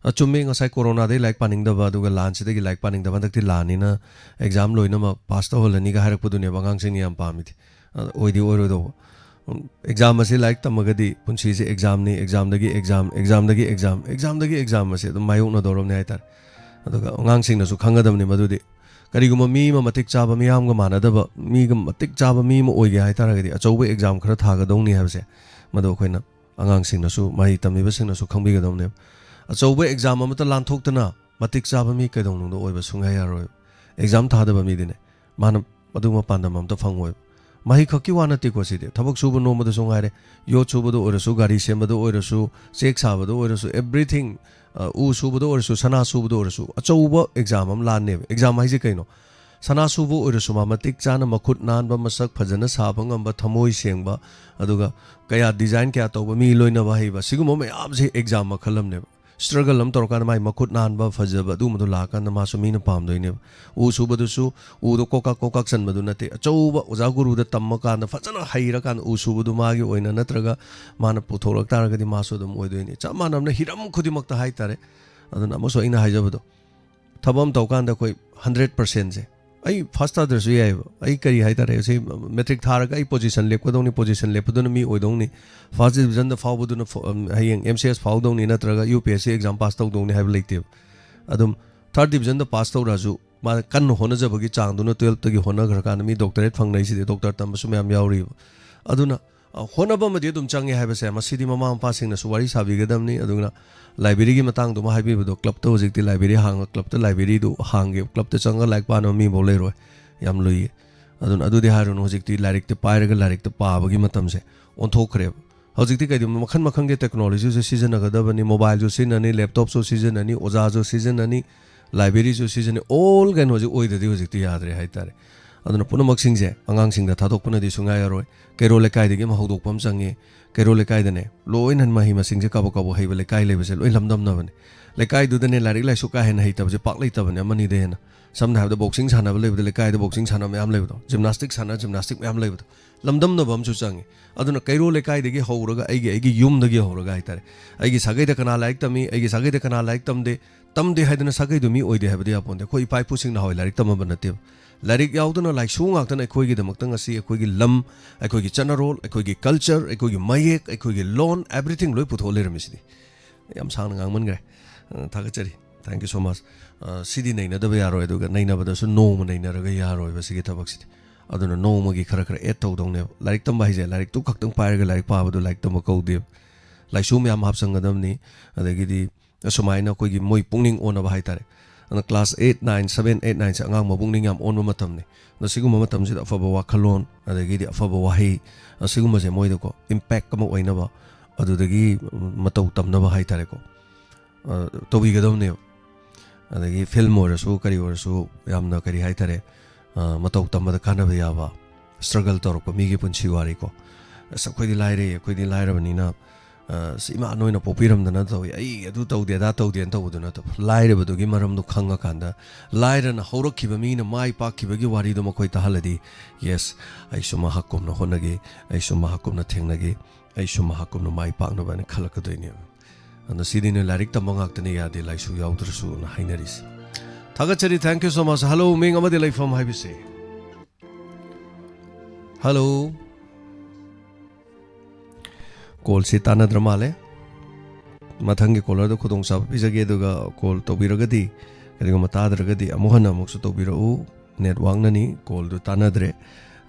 ꯑ, ꯆꯨꯝꯃꯤ, ꯉꯁꯥꯏ ꯀꯣꯔꯣꯅꯥꯗꯒꯤ ꯂꯥꯏꯔꯤꯛ ꯄꯥꯅꯤꯡꯗꯕ, ꯑꯗꯨꯒ ꯂꯥꯟꯁꯤꯗꯒꯤ ꯂꯥꯏꯔꯤꯛ ꯄꯥꯅꯤꯡꯗꯕ, ꯍꯟꯗꯛꯇꯤ ꯂꯥꯟꯅꯤꯅ ꯑꯦꯛꯖꯥꯝ ꯂꯣꯏꯅꯃꯛ ꯄꯥꯁ ꯇꯧꯍꯜꯂꯅꯤꯒ ꯍꯥꯏꯔꯛꯄꯗꯨꯅꯦꯕ ꯑꯉꯥꯡꯁꯤꯡꯅ ꯌꯥꯝ ꯄꯥꯝꯃꯤꯗꯤ꯫ ꯑ, ꯑꯣꯏꯗꯤ ꯑꯣꯏꯔꯣꯏꯗꯧꯕ꯫ ꯎꯝ, ꯑꯦꯛꯖꯥꯝ ꯑꯁꯤ ꯂꯥꯏꯔꯤꯛ ꯇꯝꯃꯒꯗꯤ ꯄꯨꯟꯁꯤꯁꯦ ꯑꯦꯛꯖꯥꯝꯅꯤ, ꯑꯦꯛꯖꯥꯝꯗꯒꯤ ꯑꯦꯛꯖꯥꯝ, ꯑꯦꯛꯖꯥꯝꯗꯒꯤ ꯑꯦꯛꯖꯥꯝ, ꯑꯦꯛꯖꯥꯝꯗꯒꯤ ꯑꯦꯛꯖꯥꯝ ꯑꯁꯤ ꯑꯗꯨꯝ ꯃꯥꯌꯣꯛꯅꯗꯧꯔꯕꯅꯤ ꯍꯥꯏꯇꯥꯔꯦ꯫ ꯑꯗꯨꯒ ꯑꯉꯥꯡꯁꯤꯡꯅꯁꯨ ꯈꯪꯒꯗꯕꯅꯤ ꯃꯗꯨꯗꯤ꯫ ꯀꯔꯤꯒꯨꯝꯕ ꯃꯤ ꯑꯃ ꯃꯇꯤꯛ ꯆꯥꯕ, ꯃꯤꯌꯥꯝꯒ ꯃꯥꯟꯅꯗꯕ, ꯃꯤꯒ ꯃꯇꯤꯛ ꯆꯥꯕ ꯃꯤ ꯑꯃ ꯑꯣꯏꯒꯦ ꯍꯥꯏ ꯇꯥꯔꯒꯗꯤ ꯑꯆꯧꯕ ꯑꯦꯛꯖꯥꯝ ꯈꯔ ꯊꯥꯒꯗꯧꯅꯤ ꯍꯥꯏꯕꯁꯦ, ꯃꯗꯨ ꯑꯩꯈꯣꯏꯅ ꯑꯉꯥꯡꯁꯤꯡꯅꯁꯨ, ꯃꯍꯩ ꯇꯝꯃꯤꯕꯁꯤꯡꯅꯁꯨ ꯈꯪꯕꯤꯒꯗꯧꯅꯦꯕ꯫ ꯑꯆꯧꯕ ꯑꯦꯛꯖꯥꯝ ꯑꯃꯇ ꯂꯥꯟꯊꯣꯛꯇꯅ ꯃꯇꯤꯛ ꯆꯥꯕ ꯃꯤ ꯀꯩꯗꯧꯅꯨꯡꯗ ꯑꯣꯏꯕ ꯁꯨꯡꯌꯥ ꯌꯥꯔꯣꯏ꯫ ꯑꯦꯛꯖꯥꯝ ꯊꯥꯗꯕ ꯃꯤꯗꯤꯅꯦ, ꯃꯥꯅ ꯑꯗꯨꯒꯨꯝꯕ ꯄꯥꯟꯗꯝ ꯑꯝꯇ ꯐꯪꯉꯣꯏꯕ꯫ ꯃꯍꯩ ꯈꯛꯀꯤ ꯋꯥ ꯅꯠꯇꯦꯀꯣ ꯁꯤꯗꯤ꯫ ꯊꯕꯛ ꯁꯨꯕ ꯅꯣꯝꯕꯗꯁꯨ ꯉꯥꯏꯔꯦ, ꯌꯣꯠ ꯁꯨꯕꯗ ꯑꯣꯏꯔꯁꯨ, ꯒꯥꯔꯤ ꯁꯦꯝꯕꯗ ꯑꯣꯏꯔꯁꯨ, ꯆꯦꯛ ꯁꯥꯕꯗ ꯑꯣꯏꯔꯁꯨ, everything, ꯑ, ꯎ ꯁꯨꯕꯗ ꯑꯣꯏꯔꯁꯨ, ꯁꯅꯥ ꯁꯨꯕꯗ ꯑꯣꯏꯔꯁꯨ, ꯑꯆꯧꯕ ꯑꯦꯛꯖꯥꯝ ꯑꯃ ꯂꯥꯟꯅꯦꯕ꯫ ꯑꯦꯛꯖꯥꯝ ꯍꯥꯏꯁꯦ ꯀꯩꯅꯣ? ꯁꯅꯥ ꯁꯨꯕ ꯑꯣꯏꯔꯁꯨ ꯃꯥ ꯃꯇꯤꯛ ꯆꯥꯅ ꯃꯈꯨꯠ ꯅꯥꯟꯕ, ꯃꯁꯛ ꯐꯖꯅ ꯁꯥꯕ ꯉꯝꯕ, ꯊꯃꯣꯏ ꯁꯦꯡꯕ, ꯑꯗꯨꯒ ꯀꯌꯥ ꯗꯤꯖꯥꯏꯟ ꯀꯌꯥ ꯇꯧꯕ, ꯃꯤ ꯂꯣꯏꯅꯕ ꯍꯩꯕ, ꯁꯤꯒꯨꯝꯕ ꯃꯌꯥꯝꯁꯦ ꯑꯦꯛꯖꯥꯝ ꯃꯈꯜ ꯑꯃꯅꯦꯕ꯫ ꯁ꯭ꯇ꯭ꯔꯒꯜ ꯑꯃ ꯇꯧꯔꯀꯥꯟꯗ ꯃꯥꯏ ꯃꯈꯨꯠ ꯅꯥꯟꯕ, ꯐꯖꯕ, ꯑꯗꯨꯒꯨꯝꯕꯗꯣ ꯂꯥꯛꯑꯀꯥꯟꯗ ꯃꯥꯁꯨ ꯃꯤꯅ ꯄꯥꯝꯗꯣꯏꯅꯦꯕ꯫ ꯎ ꯁꯨꯕꯗꯨꯁꯨ ꯎꯗꯣ ꯀꯣꯛꯀꯥꯛ ꯀꯣꯛꯀꯥꯛ ꯆꯟꯕꯗꯨ ꯅꯠꯇꯦ, ꯑꯆꯧꯕ ꯑꯣꯖꯥ ꯒꯨꯔꯨꯗ ꯇꯝꯃꯀꯥꯟꯗ, ꯐꯖꯅ ꯍꯩꯔꯀꯥꯟꯗ ꯎ ꯁꯨꯕꯗꯨ ꯃꯥꯒꯤ ꯑꯣꯏꯅ ꯅꯠꯇ꯭ꯔꯒ ꯃꯥꯅ ꯄꯨꯊꯣꯔꯛ ꯇꯥꯔꯒꯗꯤ ꯃꯥꯁꯨ ꯑꯗꯨꯝ ꯑꯣꯏꯗꯣꯏꯅꯤ꯫ ꯆꯞ ꯃꯥꯟꯅꯕꯅ ꯍꯤꯔꯝ ꯈꯨꯗꯤꯡꯃꯛꯇ ꯍꯥꯏꯇꯥꯔꯦ꯫ ꯑꯗꯨꯅ ꯑꯃꯁꯨ ꯑꯩꯅ ꯍꯥꯏꯖꯕꯗꯣ, ꯊꯕꯛ ꯑꯃ ꯇꯧꯀꯥꯟꯗ ꯑꯩꯈꯣꯏ ꯍꯟꯗ꯭ꯔꯦꯠ ꯄꯥꯔꯁꯦꯟꯁꯦ, ꯑꯩ ꯐꯥꯁ ꯇꯥꯗ꯭ꯔꯁꯨ ꯌꯥꯏꯑꯕ꯫ ꯑꯩ ꯀꯔꯤ ꯍꯥꯏꯇꯥꯔꯦ, ꯁꯤ ꯃꯦꯇ꯭ꯔꯤꯛ ꯊꯥꯔꯒ ꯑꯩ ꯄꯣꯖꯤꯁꯟ ꯂꯦꯞꯀꯗꯧꯅꯤ, ꯄꯣꯖꯤꯁꯟ ꯂꯦꯞꯄꯗꯨꯅ ꯃꯤ ꯑꯣꯏꯗꯧꯅꯤ, ꯐꯥꯔꯁ ꯗꯤꯕꯤꯖꯟꯗ ꯐꯥꯎꯕꯗꯨꯅ ꯐ-, ꯍꯌꯦꯡ ꯑꯦꯝ ꯁꯤ ꯑꯦꯁ ꯐꯥꯎꯗꯧꯅꯤ, ꯅꯠꯇ꯭ꯔꯒ U P S C exam pass ꯇꯧꯗꯧꯅꯤ ꯍꯥꯏꯕ ꯂꯩꯇꯦꯕ꯫ ꯑꯗꯨꯝ ꯊꯥꯔꯠ ꯗꯤꯕꯤꯖꯟꯗ ꯄꯥꯁ ꯇꯧꯔꯛꯑꯁꯨ, ꯃꯥ ꯀꯟꯅ ꯍꯣꯠꯅꯖꯕꯒꯤ ꯆꯥꯡꯗꯨꯅ ꯇꯨꯌꯦꯜꯞꯇꯒꯤ ꯍꯣꯠꯅꯈ꯭ꯔꯀꯥꯟꯗ ꯃꯤ ꯗꯣꯛꯇꯔꯦꯠ ꯐꯪꯅꯩꯁꯤꯗꯤ, ꯗꯣꯛꯇꯔ ꯇꯝꯕꯁꯨ ꯃꯌꯥꯝ ꯌꯥꯎꯔꯤꯕ꯫ ꯑꯗꯨꯅ ꯑ, ꯍꯣꯠꯅꯕ ꯑꯃꯗꯤ ꯑꯗꯨꯝ ꯆꯪꯉꯦ ꯍꯥꯏꯕꯁꯦ, ꯃꯁꯤꯗꯤ ꯃꯃꯥ ꯃꯄꯥꯁꯤꯡꯅꯁꯨ ꯋꯥꯔꯤ ꯁꯥꯕꯤꯒꯗꯕꯅꯤ꯫ ꯑꯗꯨꯅ ꯂꯥꯏꯕ꯭ꯔꯦꯔꯤꯒꯤ ꯃꯇꯥꯡꯗꯨꯃ ꯍꯥꯏꯕꯤꯕꯗꯣ, ꯀ꯭ꯂꯕꯇ ꯍꯧꯖꯤꯛꯇꯤ ꯂꯥꯏꯕ꯭ꯔꯦꯔꯤ ꯍꯥꯡꯉ-, ꯀ꯭ꯂꯕꯇ ꯂꯥꯏꯕ꯭ꯔꯦꯔꯤꯗꯨ ꯍꯥꯡꯒꯦ, ꯀ꯭ꯂꯕꯇ ꯆꯪꯉꯒ ꯂꯥꯏꯔꯤꯛ ꯄꯥꯅꯕ ꯃꯤꯐꯥꯎ ꯂꯩꯔꯣꯏ, ꯌꯥꯝ ꯂꯨꯏꯌꯦ꯫ ꯑꯗꯨꯅ ꯑꯗꯨꯗꯤ ꯍꯥꯏꯔꯨꯅꯨ, ꯍꯧꯖꯤꯛꯇꯤ ꯂꯥꯏꯔꯤꯛꯇ ꯄꯥꯏꯔꯒ ꯂꯥꯏꯔꯤꯛꯇ ꯄꯥꯕꯒꯤ ꯃꯇꯝꯁꯦ ꯑꯣꯟꯊꯣꯛꯈ꯭ꯔꯦꯕ꯫ ꯍꯧꯖꯤꯛꯇꯤ ꯀꯩꯗꯤ ꯃꯈꯜ ꯃꯈꯜꯒꯤ ꯇꯦꯛꯅꯣꯂꯣꯖꯤꯁꯨ ꯁꯤꯖꯤꯟꯅꯒꯗꯕꯅꯤ, ꯃꯣꯕꯥꯏꯜꯁꯨ ꯁꯤꯖꯤꯟꯅꯅꯤ, ꯂꯦꯞꯇꯣꯞꯁꯨ ꯁꯤꯖꯤꯟꯅꯅꯤ, ꯑꯣꯖꯥꯁꯨ ꯁꯤꯖꯤꯟꯅꯅꯤ, ꯂꯥꯏꯕ꯭ꯔꯦꯔꯤꯁꯨ ꯁꯤꯖꯤꯟꯅꯩ, ꯑꯣꯜ ꯀꯩꯅꯣꯁꯦ ꯑꯣꯏꯗ꯭ꯔꯗꯤ ꯍꯧꯖꯤꯛꯇꯤ ꯌꯥꯗ꯭ꯔꯦ ꯍꯥꯏꯇꯥꯔꯦ꯫ ꯑꯗꯨꯅ ꯄꯨꯝꯅꯃꯛꯁꯤꯡꯁꯦ ꯑꯉꯥꯡꯁꯤꯡꯗ ꯊꯥꯗꯣꯛꯄꯅꯗꯤ ꯁꯨꯡꯌꯥ ꯌꯥꯔꯣꯏ꯫ ꯀꯩꯔꯣꯜ ꯂꯩꯀꯥꯏꯗꯒꯤ ꯑꯃ ꯍꯧꯗꯣꯛꯄ ꯑꯃ ꯆꯪꯉꯦ꯫ ꯀꯩꯔꯣꯜ ꯂꯩꯀꯥꯏꯗꯅꯦ, ꯂꯣꯏꯅ ꯃꯍꯩ ꯃꯁꯤꯡꯁꯦ ꯀꯥꯕꯛ ꯀꯥꯕꯛ ꯍꯩꯕ ꯂꯩꯀꯥꯏ ꯂꯩꯕꯁꯦ ꯂꯣꯏ ꯂꯝꯗꯝꯅꯕꯅꯦ꯫ ꯂꯩꯀꯥꯏꯗꯨꯗꯅꯦ ꯂꯥꯏꯔꯤꯛ ꯂꯥꯏꯁꯨ ꯀꯥ ꯍꯦꯟꯅ ꯍꯩꯇꯕꯁꯦ ꯄꯥꯛ ꯂꯩꯇꯕꯅꯦ, ꯑꯃꯅꯤꯗ ꯍꯦꯟꯅ꯫ ꯁꯝꯅ ꯍꯥꯏꯔꯕꯗ ꯕꯣꯛꯁꯤꯡ ꯁꯥꯟꯅꯕ ꯂꯩꯕꯗ, ꯂꯩꯀꯥꯏꯗ ꯕꯣꯛꯁꯤꯡ ꯁꯥꯟꯅꯕ ꯃꯌꯥꯝ ꯂꯩꯕꯗꯣ, ꯖꯤꯝꯅꯥꯁꯇꯤꯛ ꯁꯥꯟꯅ ꯖꯤꯝꯅꯥꯁꯇꯤꯛ ꯃꯌꯥꯝ ꯂꯩꯕꯗꯣ, ꯂꯝꯗꯝꯅꯕ ꯑꯃꯁꯨ ꯆꯪꯉꯦ꯫ ꯑꯗꯨꯅ ꯀꯩꯔꯣꯜ ꯂꯩꯀꯥꯏꯗꯒꯤ ꯍꯧꯔꯒ, ꯑꯩꯒꯤ, ꯑꯩꯒꯤ ꯌꯨꯝꯗꯒꯤ ꯍꯧꯔꯒ ꯍꯥꯏꯇꯥꯔꯦ, ꯑꯩꯒꯤ ꯁꯥꯒꯩꯗ ꯀꯅꯥ ꯂꯥꯏꯔꯤꯛ ꯇꯝꯃꯤ, ꯑꯩꯒꯤ ꯁꯥꯒꯩꯗ ꯀꯅꯥ ꯂꯥꯏꯔꯤꯛ ꯇꯝꯗꯦ, ꯇꯝꯗꯦ ꯍꯥꯏꯗꯅ ꯁꯥꯒꯩꯗꯨ ꯃꯤ ꯑꯣꯏꯗꯦ ꯍꯥꯏꯕꯗꯤ ꯌꯥꯄꯣꯟꯇꯦ꯫ ꯑꯩꯈꯣꯏ ꯏꯄꯥ ꯏꯄꯨꯁꯤꯡ ꯅꯍꯥꯟꯋꯥꯏ ꯂꯥꯏꯔꯤꯛ ꯇꯝꯃꯕ ꯅꯠꯇꯦꯕ꯫ ꯂꯥꯏꯔꯤꯛ ꯌꯥꯎꯗꯅ ꯂꯥꯏꯁꯨ ꯉꯥꯛꯇꯅ ꯑꯩꯈꯣꯏꯒꯤꯗꯃꯛꯇ ꯉꯁꯤ ꯑꯩꯈꯣꯏꯒꯤ ꯂꯝ, ꯑꯩꯈꯣꯏꯒꯤ ꯆꯠꯅꯔꯣꯜ, ꯑꯩꯈꯣꯏꯒꯤ ꯀꯜꯆꯔ, ꯑꯩꯈꯣꯏꯒꯤ ꯃꯌꯦꯛ, ꯑꯩꯈꯣꯏꯒꯤ ꯂꯣꯟ, ꯑꯦꯚ꯭ꯔꯤꯊꯤꯡ ꯂꯣꯏ ꯄꯨꯊꯣꯛꯑ ꯂꯩꯔꯝꯃꯤꯁꯤꯗꯤ꯫ ꯌꯥꯝ ꯁꯥꯡꯅ ꯉꯥꯡꯃꯟꯈ꯭ꯔꯦ꯫ ꯑ, ꯊꯥꯒꯠꯆꯔꯤ꯫ Thank you so much꯫ ꯑ, ꯁꯤꯗꯤ ꯅꯩꯅꯗꯕ ꯌꯥꯔꯣꯏ, ꯑꯗꯨꯒ ꯅꯩꯅꯕꯗꯁꯨ ꯅꯣꯡꯃ ꯅꯩꯅꯔꯒ ꯌꯥꯔꯣꯏꯕ ꯁꯤꯒꯤ ꯊꯕꯛꯁꯤꯗꯤ꯫ ꯑꯗꯨꯅ ꯅꯣꯡꯃꯒꯤ ꯈꯔ ꯈꯔ ꯑꯦꯗ ꯇꯧꯗꯧꯅꯦꯕ꯫ ꯂꯥꯏꯔꯤꯛ ꯇꯝꯕ ꯍꯥꯏꯁꯦ ꯂꯥꯏꯔꯤꯛꯇꯨ ꯈꯛꯇꯪ ꯄꯥꯏꯔꯒ ꯂꯥꯏꯔꯤꯛ ꯄꯥꯕꯗꯨ ꯂꯥꯏꯔꯤꯛ ꯇꯝꯕ ꯀꯧꯗꯦꯕ꯫ ꯂꯥꯏꯁꯨ ꯃꯌꯥꯝ ꯍꯥꯞꯆꯟꯒꯗꯕꯅꯤ, ꯑꯗꯒꯤꯗꯤ ꯑꯁꯨꯃꯥꯏꯅ ꯑꯩꯈꯣꯏꯒꯤ ꯃꯣꯏ ꯄꯨꯛꯅꯤꯡ ꯑꯣꯟꯅꯕ ꯍꯥꯏꯇꯥꯔꯦ꯫ ꯑꯗꯨꯅ class eight, nine, seven, eight, ꯅꯥꯏꯟꯁꯦ ꯑꯉꯥꯡ ꯃꯄꯨꯛꯅꯤꯡ ꯌꯥꯝ ꯑꯣꯟꯕ ꯃꯇꯝꯅꯤ꯫ ꯑꯗꯣ ꯁꯤꯒꯨꯝꯕ ꯃꯇꯝꯁꯤꯗ ꯑꯐꯕ ꯋꯥꯈꯜꯂꯣꯟ, ꯑꯗꯒꯤꯗꯤ ꯑꯐꯕ ꯋꯥꯍꯩ, ꯑꯁꯤꯒꯨꯝꯕꯁꯦ ꯃꯣꯏꯗꯀꯣ ꯏꯝꯄꯦꯛ ꯑꯃ ꯑꯣꯏꯅꯕ, ꯑꯗꯨꯗꯒꯤ ꯃꯇꯧ ꯇꯝꯅꯕ ꯍꯥꯏꯇꯥꯔꯦꯀꯣ, ꯑ, ꯇꯧꯕꯤꯒꯗꯕꯅꯦꯕ꯫ ꯑꯗꯒꯤ ꯐꯤꯜꯝ ꯑꯣꯏꯔꯁꯨ, ꯀꯔꯤ ꯑꯣꯏꯔꯁꯨ, ꯌꯥꯝꯅ, ꯀꯔꯤ ꯍꯥꯏꯇꯥꯔꯦ, ꯑ, ꯃꯇꯧ ꯇꯝꯕꯗ ꯀꯥꯟꯅꯕ ꯌꯥꯕ, ꯁ꯭ꯇ꯭ꯔꯒꯜ ꯇꯧꯔꯛꯄ ꯃꯤꯒꯤ ꯄꯨꯟꯁꯤ ꯋꯥꯔꯤꯀꯣ꯫ ꯑꯁ, ꯑꯩꯈꯣꯏꯗꯤ ꯂꯥꯏꯔꯦ, ꯑꯩꯈꯣꯏꯗꯤ ꯂꯥꯏꯔꯕꯅꯤꯅ ꯑ, "ꯁꯤ ꯏꯃꯥ ꯅꯣꯏꯅ ꯄꯣꯛꯄꯤꯔꯝꯗꯅ ꯇꯧꯏ, ꯑꯩ ꯑꯗꯨ ꯇꯧꯗꯦ ꯑꯗꯥ ꯇꯧꯗꯦꯅ" ꯇꯧꯕꯗꯨ ꯅꯠꯇꯕ, ꯂꯥꯏꯔꯕꯗꯨꯒꯤ ꯃꯔꯝꯗꯣ ꯈꯪꯉꯀꯥꯟꯗ, ꯂꯥꯏꯔꯅ ꯍꯧꯔꯛꯈꯤꯕ ꯃꯤꯅ ꯃꯥꯏ ꯄꯥꯛꯈꯤꯕꯒꯤ ꯋꯥꯔꯤꯗꯣ ꯃꯈꯣꯏ ꯇꯥꯍꯜꯂꯗꯤ, "ꯌꯦꯁ, ꯑꯩꯁꯨ ꯃꯍꯥꯛꯀꯨꯝꯅ ꯍꯣꯠꯅꯒꯦ, ꯑꯩꯁꯨ ꯃꯍꯥꯛꯀꯨꯝꯅ ꯊꯦꯡꯅꯒꯦ, ꯑꯩꯁꯨ ꯃꯍꯥꯛꯀꯨꯝꯅ ꯃꯥꯏ ꯄꯥꯛꯅꯕ" ꯍꯥꯏꯅ ꯈꯜꯂꯛꯀꯗꯣꯏꯅꯦꯕ꯫ ꯑꯗꯣ ꯁꯤꯗꯤ ꯅꯣꯏ ꯂꯥꯏꯔꯤꯛ ꯇꯝꯕ ꯉꯥꯛꯇꯅ ꯌꯥꯗꯦ, ꯂꯥꯏꯁꯨ ꯌꯥꯎꯗ꯭ꯔꯁꯨꯅ ꯍꯥꯏꯅꯔꯤꯁꯦ꯫ ꯊꯥꯒꯠꯆꯔꯤ, thank you so much꯫ Hello, ꯃꯤꯡ ꯑꯃꯗꯤ ꯂꯩꯐꯝ ꯍꯥꯏꯕꯁꯦ꯫ ꯍꯜꯂꯣ꯫ ꯀꯣꯜꯁꯤ ꯇꯥꯟꯅꯗ꯭ꯔ ꯃꯥꯜꯂꯦ꯫ ꯃꯊꯪꯒꯤ ꯀꯣꯂꯔꯗ ꯈꯨꯗꯣꯡꯆꯥꯕ ꯄꯤꯖꯒꯦ, ꯑꯗꯨꯒ ꯀꯣꯜ ꯇꯧꯕꯤꯔꯒꯗꯤ, ꯀꯔꯤꯒꯨꯝꯕ ꯇꯥꯗ꯭ꯔꯒꯗꯤ ꯑꯃꯨꯛ ꯍꯟꯅ ꯑꯃꯨꯛꯁꯨ ꯇꯧꯕꯤꯔꯛꯎ꯫ ꯅꯦꯠꯋꯥꯛꯅꯅꯤ, ꯀꯣꯜꯗꯨ ꯇꯥꯟꯅꯗ꯭ꯔꯦ꯫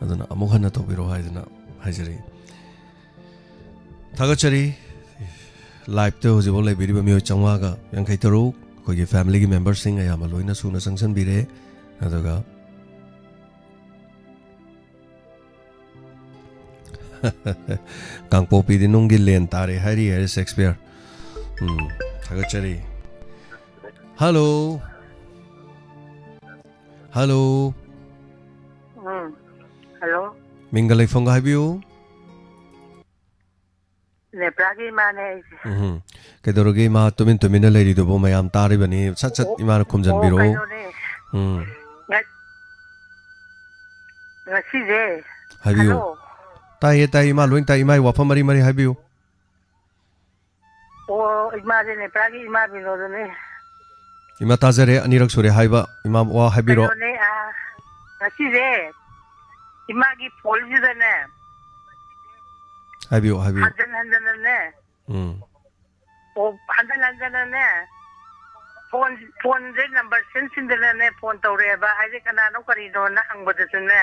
ꯑꯗꯨꯅ ꯑꯃꯨꯛ ꯍꯟꯅ ꯇꯧꯕꯤꯔꯛꯑꯣ ꯍꯥꯏꯗꯨꯅ ꯍꯥꯏꯖꯔꯤ꯫ ꯊꯥꯒꯠꯆꯔꯤ꯫ ꯂꯥꯏꯞꯇ ꯍꯧꯖꯤꯛꯐꯥꯎ ꯂꯩꯕꯤꯔꯤꯕ ꯃꯤꯑꯣꯏ ꯆꯥꯝꯃꯉꯥꯒ ꯌꯥꯡꯈꯩ ꯇꯔꯨꯛ, ꯑꯩꯈꯣꯏꯒꯤ ꯐꯦꯃꯤꯂꯤꯒꯤ ꯃꯦꯝꯕꯔꯁꯤꯡ ꯑꯌꯥꯝꯕ ꯂꯣꯏꯅ ꯁꯨꯅ ꯆꯪꯁꯤꯟꯕꯤꯔꯦ꯫ ꯑꯗꯨꯒ ꯀꯥꯡꯄꯣꯛꯄꯤꯗꯤ ꯅꯨꯡꯒꯤ ꯂꯦꯟ ꯇꯥꯔꯦ ꯍꯥꯏꯔꯤ ꯍꯥꯏꯔꯦ ꯁꯦꯛꯁꯄꯤꯌꯔ꯫ ꯎꯝ, ꯊꯥꯒꯠꯆꯔꯤ꯫ ꯍꯜꯂꯣ꯫ ꯍꯜꯂꯣ꯫ ꯎꯝ, ꯍꯜꯂꯣ꯫ ꯃꯤꯡꯒ ꯂꯩꯐꯝꯒ ꯍꯥꯏꯕꯤꯌꯨ꯫ ꯅꯦꯄ꯭ꯔꯥꯒꯤ ꯏꯃꯥꯅꯦ ꯑꯩꯁꯦ꯫ ꯎꯝ꯫ ꯀꯩꯗꯧꯔꯒꯦ ꯏꯃꯥ ꯇꯨꯃꯤꯟ ꯇꯨꯃꯤꯟꯅ ꯂꯩꯔꯤꯗꯨꯕꯨ? ꯃꯌꯥꯝ ꯇꯥꯔꯤꯕꯅꯤ꯫ ꯁꯠ ꯁꯠ ꯑꯣ, ꯏꯃꯥꯅ ꯑꯣ, ꯈꯨꯝꯖꯟꯕꯤꯔꯛꯑꯣ꯫ ꯀꯩꯅꯣꯅꯦ꯫ ꯎꯝ꯫ ꯉ-, ꯉꯁꯤꯁꯦ꯫ ꯍꯥꯏꯕꯤꯌꯨ꯫ ꯍꯜꯂꯣ꯫ ꯇꯥꯏꯌꯦ, ꯇꯥꯏꯌꯦ, ꯏꯃꯥ ꯂꯣꯏ ꯇꯥꯏ꯫ ꯏꯃꯥꯒꯤ ꯋꯥꯐꯝ ꯃꯔꯤ ꯃꯔꯤ ꯍꯥꯏꯕꯤꯌꯨ꯫ ꯑꯣ, ꯏꯃꯥꯁꯦ ꯅꯦꯄ꯭ꯔꯥꯒꯤ ꯏꯃꯥ ꯕꯤꯅꯣꯗꯅꯦ꯫ ꯏꯃꯥ ꯇꯥꯖꯔꯦ, ꯑꯅꯤꯔꯛ ꯁꯨꯔꯦ ꯍꯥꯏꯕ꯫ ꯏꯃꯥ ꯋꯥ ꯍꯥꯏꯕꯤꯔꯣ꯫ ꯀꯩꯅꯣꯅꯦ, ꯑ, ꯉꯁꯤꯁꯦ ꯏꯃꯥꯒꯤ ꯐꯣꯟꯁꯤꯗꯅꯦ꯫ ꯍꯥꯏꯕꯤꯌꯨ, ꯍꯥꯏꯕꯤꯌꯨ꯫ ꯍꯟꯖꯟ ꯍꯟꯖꯟꯅꯅꯦ꯫ ꯎꯝ꯫ ꯑꯣ, ꯍꯟꯖꯟ ꯍꯟꯖꯟꯅꯅꯦ꯫ ꯐꯣꯟ, ꯐꯣꯟꯁꯦ ꯅꯝꯕꯔ ꯁꯤꯟ ꯁꯤꯟꯗꯅꯅꯦ ꯐꯣꯟ ꯇꯧꯔꯛꯑꯦꯕ꯫ ꯑꯩꯁꯦ ꯀꯅꯥꯅꯣ ꯀꯔꯤꯅꯣꯅ ꯍꯪꯕꯗꯁꯨꯅꯦ꯫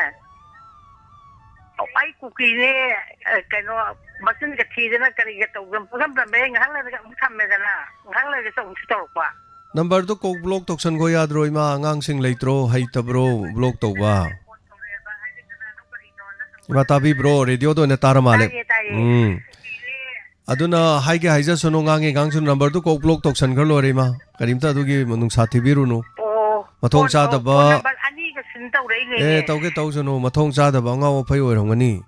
ꯑꯩ ꯀꯨꯀꯤꯅꯦ, ꯑ, ꯀꯩꯅꯣ, ꯃꯆꯤꯟꯒ ꯊꯤꯗꯅ ꯀꯔꯤꯒ ꯇꯧꯗꯅ ꯄꯨꯡꯊꯝ ꯊꯝꯃꯦ꯫ ꯉꯥꯏꯍꯥꯛ ꯂꯩꯔꯒ ꯑꯃꯨꯛ ꯊꯝꯃꯦꯗꯅ, ꯉꯥꯏꯍꯥꯛ ꯂꯩꯔꯒꯁꯨ ꯑꯃꯨꯛꯁꯨ ꯇꯧꯔꯛꯄ꯫ ꯅꯝꯕꯔꯗꯣ ꯀꯣꯛ ꯕ꯭ꯂꯣꯛ ꯇꯧꯁꯟꯈꯣ ꯌꯥꯗ꯭ꯔꯣ, ꯏꯃꯥ? ꯑꯉꯥꯡꯁꯤꯡ ꯂꯩꯇ꯭ꯔꯣ ꯍꯩꯇꯕ꯭ꯔꯣ ꯕ꯭ꯂꯣꯛ ꯇꯧꯕ? ꯏꯃꯥ ꯇꯥꯕꯤꯕ꯭ꯔꯣ? ꯔꯦꯗꯤꯑꯣꯗ ꯑꯣꯏꯅ ꯇꯥꯔ ꯃꯥꯜꯂꯦ꯫ ꯇꯥꯏꯌꯦ, ꯇꯥꯏꯌꯦ꯫ ꯎꯝ꯫ ꯑꯗꯨꯅ ꯍꯥꯏꯒꯦ ꯍꯥꯏꯖꯁꯅꯨ, ꯉꯥꯡꯉꯦ ꯉꯥꯡꯁꯅꯨ, ꯅꯝꯕꯔꯗꯨ ꯀꯣꯛ ꯕ꯭ꯂꯣꯛ ꯇꯧꯁꯟꯈ꯭ꯔ ꯂꯣꯏꯔꯦ, ꯏꯃꯥ꯫ ꯀꯔꯤꯝꯇ ꯑꯗꯨꯒꯤ ꯅꯨꯡꯁꯥ ꯊꯤꯕꯤꯔꯨꯅꯨ꯫ ꯑꯣ, ꯃꯊꯣꯡ ꯐꯣꯟ, ꯑꯣ, ꯆꯥꯗꯕ꯫ ꯐꯣꯟ ꯅꯝꯕꯔ ꯑꯅꯤꯒ ꯁꯤꯟ ꯇꯧꯔꯛꯏꯅꯦ꯫ ꯑꯦ, ꯇꯧꯒꯦ ꯇꯧꯁꯅꯨ, ꯃꯊꯣꯡ ꯆꯥꯗꯕ ꯑꯉꯥꯎ ꯑꯐꯩ ꯑꯣꯏꯔꯝꯒꯅꯤ꯫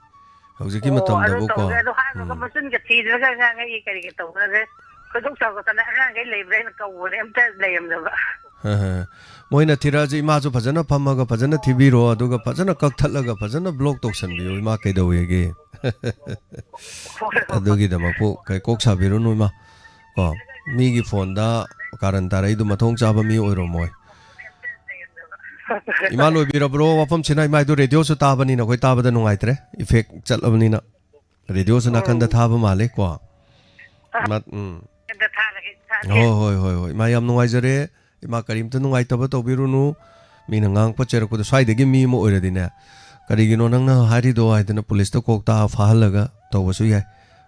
ꯍꯧꯖꯤꯛꯀꯤ ꯑꯣ, ꯑꯗꯨ ꯃꯇꯝꯗꯕꯨꯀꯣ꯫ ꯇꯧꯔꯦ꯫ ꯑꯗꯨ ꯍꯥꯏꯔꯒ ꯎꯝ꯫ ꯃꯆꯤꯟꯒ ꯊꯤꯗ꯭ꯔꯒ ꯉꯥꯡꯉꯛꯏ, ꯀꯔꯤꯒꯤ ꯇꯧꯈ꯭ꯔꯒꯦ? ꯈꯣꯏꯗꯧ ꯁꯥꯎꯒꯠꯇꯅ ꯑꯉꯥꯡꯈꯩ ꯂꯩꯕ꯭ꯔꯥ ꯍꯥꯏꯅ ꯀꯧꯕꯅꯦ, ꯑꯝꯇ ꯂꯩꯔꯝꯗꯕ꯫ ꯍ, ꯍ꯫ ꯃꯣꯏꯅ ꯊꯤꯔꯛꯑꯁꯨ ꯏꯃꯥꯁꯨ ꯐꯖꯅ ꯐꯝꯃꯒ ꯐꯖꯅ ꯊꯤꯕꯤꯔꯣ, ꯑꯗꯨꯒ ꯐꯖꯅ ꯀꯛꯊꯠꯂꯒ ꯐꯖꯅ block ꯇꯧꯁꯟꯕꯤꯌꯨ, ꯏꯃꯥ ꯀꯩꯗꯧꯋꯦꯒꯦ? ꯑꯗꯨꯒꯤꯗꯃꯛꯄꯨ ꯀꯩ ꯀꯣꯛ ꯁꯥꯕꯤꯔꯨꯅꯨ ꯏꯃꯥ꯫ ꯀꯣ, ꯃꯤꯒꯤ ꯐꯣꯟꯗ ꯀꯥꯔꯟ ꯇꯥꯔꯛꯏꯗꯨ ꯃꯊꯣꯡ ꯆꯥꯕ ꯃꯤ ꯑꯣꯏꯔꯝꯃꯣꯏ꯫ ꯏꯃꯥ ꯂꯣꯏꯕꯤꯔꯕ꯭ꯔꯣ? ꯋꯥꯐꯝꯁꯤꯅ ꯏꯃꯥꯏꯗꯨ ꯔꯦꯗꯤꯑꯣꯁꯨ ꯇꯥꯕꯅꯤꯅ ꯑꯩꯈꯣꯏ ꯇꯥꯕꯗ ꯅꯨꯡꯉꯥꯏꯇ꯭ꯔꯦ, effect ꯆꯠꯂꯕꯅꯤꯅ꯫ ꯔꯦꯗꯤꯑꯣꯁꯨ ꯅꯥꯀꯟꯗ ꯎꯝ꯫ ꯊꯥꯕ ꯃꯥꯜꯂꯦ ꯀꯣ꯫ ꯑ, ꯃꯥ-, ꯎꯝ꯫ ꯅꯥꯀꯟꯗ ꯊꯥꯔꯒꯦ, ꯊꯥꯔꯒꯦ꯫ ꯍꯣꯏ, ꯍꯣꯏ, ꯍꯣꯏ, ꯍꯣꯏ꯫ ꯏꯃꯥ ꯌꯥꯝ ꯅꯨꯡꯉꯥꯏꯖꯔꯦ꯫ ꯏꯃꯥ ꯀꯔꯤꯝꯇ ꯅꯨꯡꯉꯥꯏꯇꯕ ꯇꯧꯕꯤꯔꯨꯅꯨ꯫ ꯃꯤꯅ ꯉꯥꯡꯉꯛꯄ ꯆꯩꯔꯛꯄꯗꯣ ꯁ꯭ꯋꯥꯏꯗꯒꯤ ꯃꯤ ꯑꯃ ꯑꯣꯏꯔꯗꯤꯅꯦ, "ꯀꯔꯤꯒꯤꯅꯣ ꯅꯪꯅ ꯍꯥꯏꯔꯤꯗꯣ?" ꯍꯥꯏꯗꯅ ꯄꯨꯂꯤꯁꯇ ꯀꯣꯛ ꯇꯥꯛꯑ ꯐꯥꯍꯜꯂꯒ ꯇꯧꯕꯁꯨ ꯌꯥꯏ꯫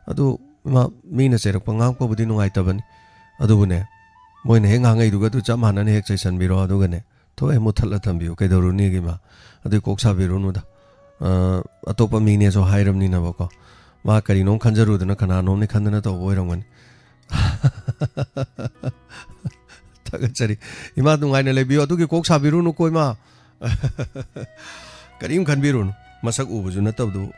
ꯑꯗꯨ ꯏꯃꯥ, ꯃꯤꯅ ꯆꯩꯔꯛꯄ ꯉꯥꯡꯉꯛꯄꯕꯨꯗꯤ ꯅꯨꯡꯉꯥꯏꯇꯕꯅꯤ꯫ ꯑꯗꯨꯕꯨꯅꯦ, ꯃꯣꯏꯅ ꯍꯦꯛ ꯉꯥꯡꯉꯛꯏꯗꯨꯒ ꯑꯗꯨ ꯆꯞ ꯃꯥꯟꯅꯅ ꯍꯦꯛ ꯆꯩꯁꯟꯕꯤꯔꯣ, ꯑꯗꯨꯒꯅꯦ, ꯊꯣꯛꯑꯦ ꯃꯨꯠꯊꯠꯂ ꯊꯝꯕꯤꯌꯨ꯫ ꯀꯩꯗꯧꯔꯨꯅꯤꯒꯤ ꯏꯃꯥ? ꯑꯗꯨꯏ ꯀꯣꯛ ꯁꯥꯕꯤꯔꯨꯅꯨꯗ꯫ ꯑ, ꯑꯇꯣꯞꯄ ꯃꯤꯅꯦꯁꯨ ꯍꯥꯏꯔꯕꯅꯤꯅꯕꯀꯣ꯫ ꯃꯥ ꯀꯔꯤꯅꯣꯝ ꯈꯟꯖꯔꯨꯗꯅ ꯀꯅꯥꯅꯣꯝꯅꯤ ꯈꯟꯗꯅ ꯇꯧꯕ ꯑꯣꯏꯔꯝꯒꯅꯤ꯫ ꯊꯥꯒꯠꯆꯔꯤ꯫ ꯏꯃꯥ ꯅꯨꯡꯉꯥꯏꯅ ꯂꯩꯕꯤꯌꯨ꯫ ꯑꯗꯨꯒꯤ ꯀꯣꯛ ꯁꯥꯕꯤꯔꯨꯅꯨꯀꯣ ꯏꯃꯥ꯫ ꯀꯔꯤꯝ ꯈꯟꯕꯤꯔꯨꯅꯨ꯫ ꯃꯁꯛ ꯎꯕꯁꯨ ꯅꯠꯇꯕꯗꯨꯕꯨ꯫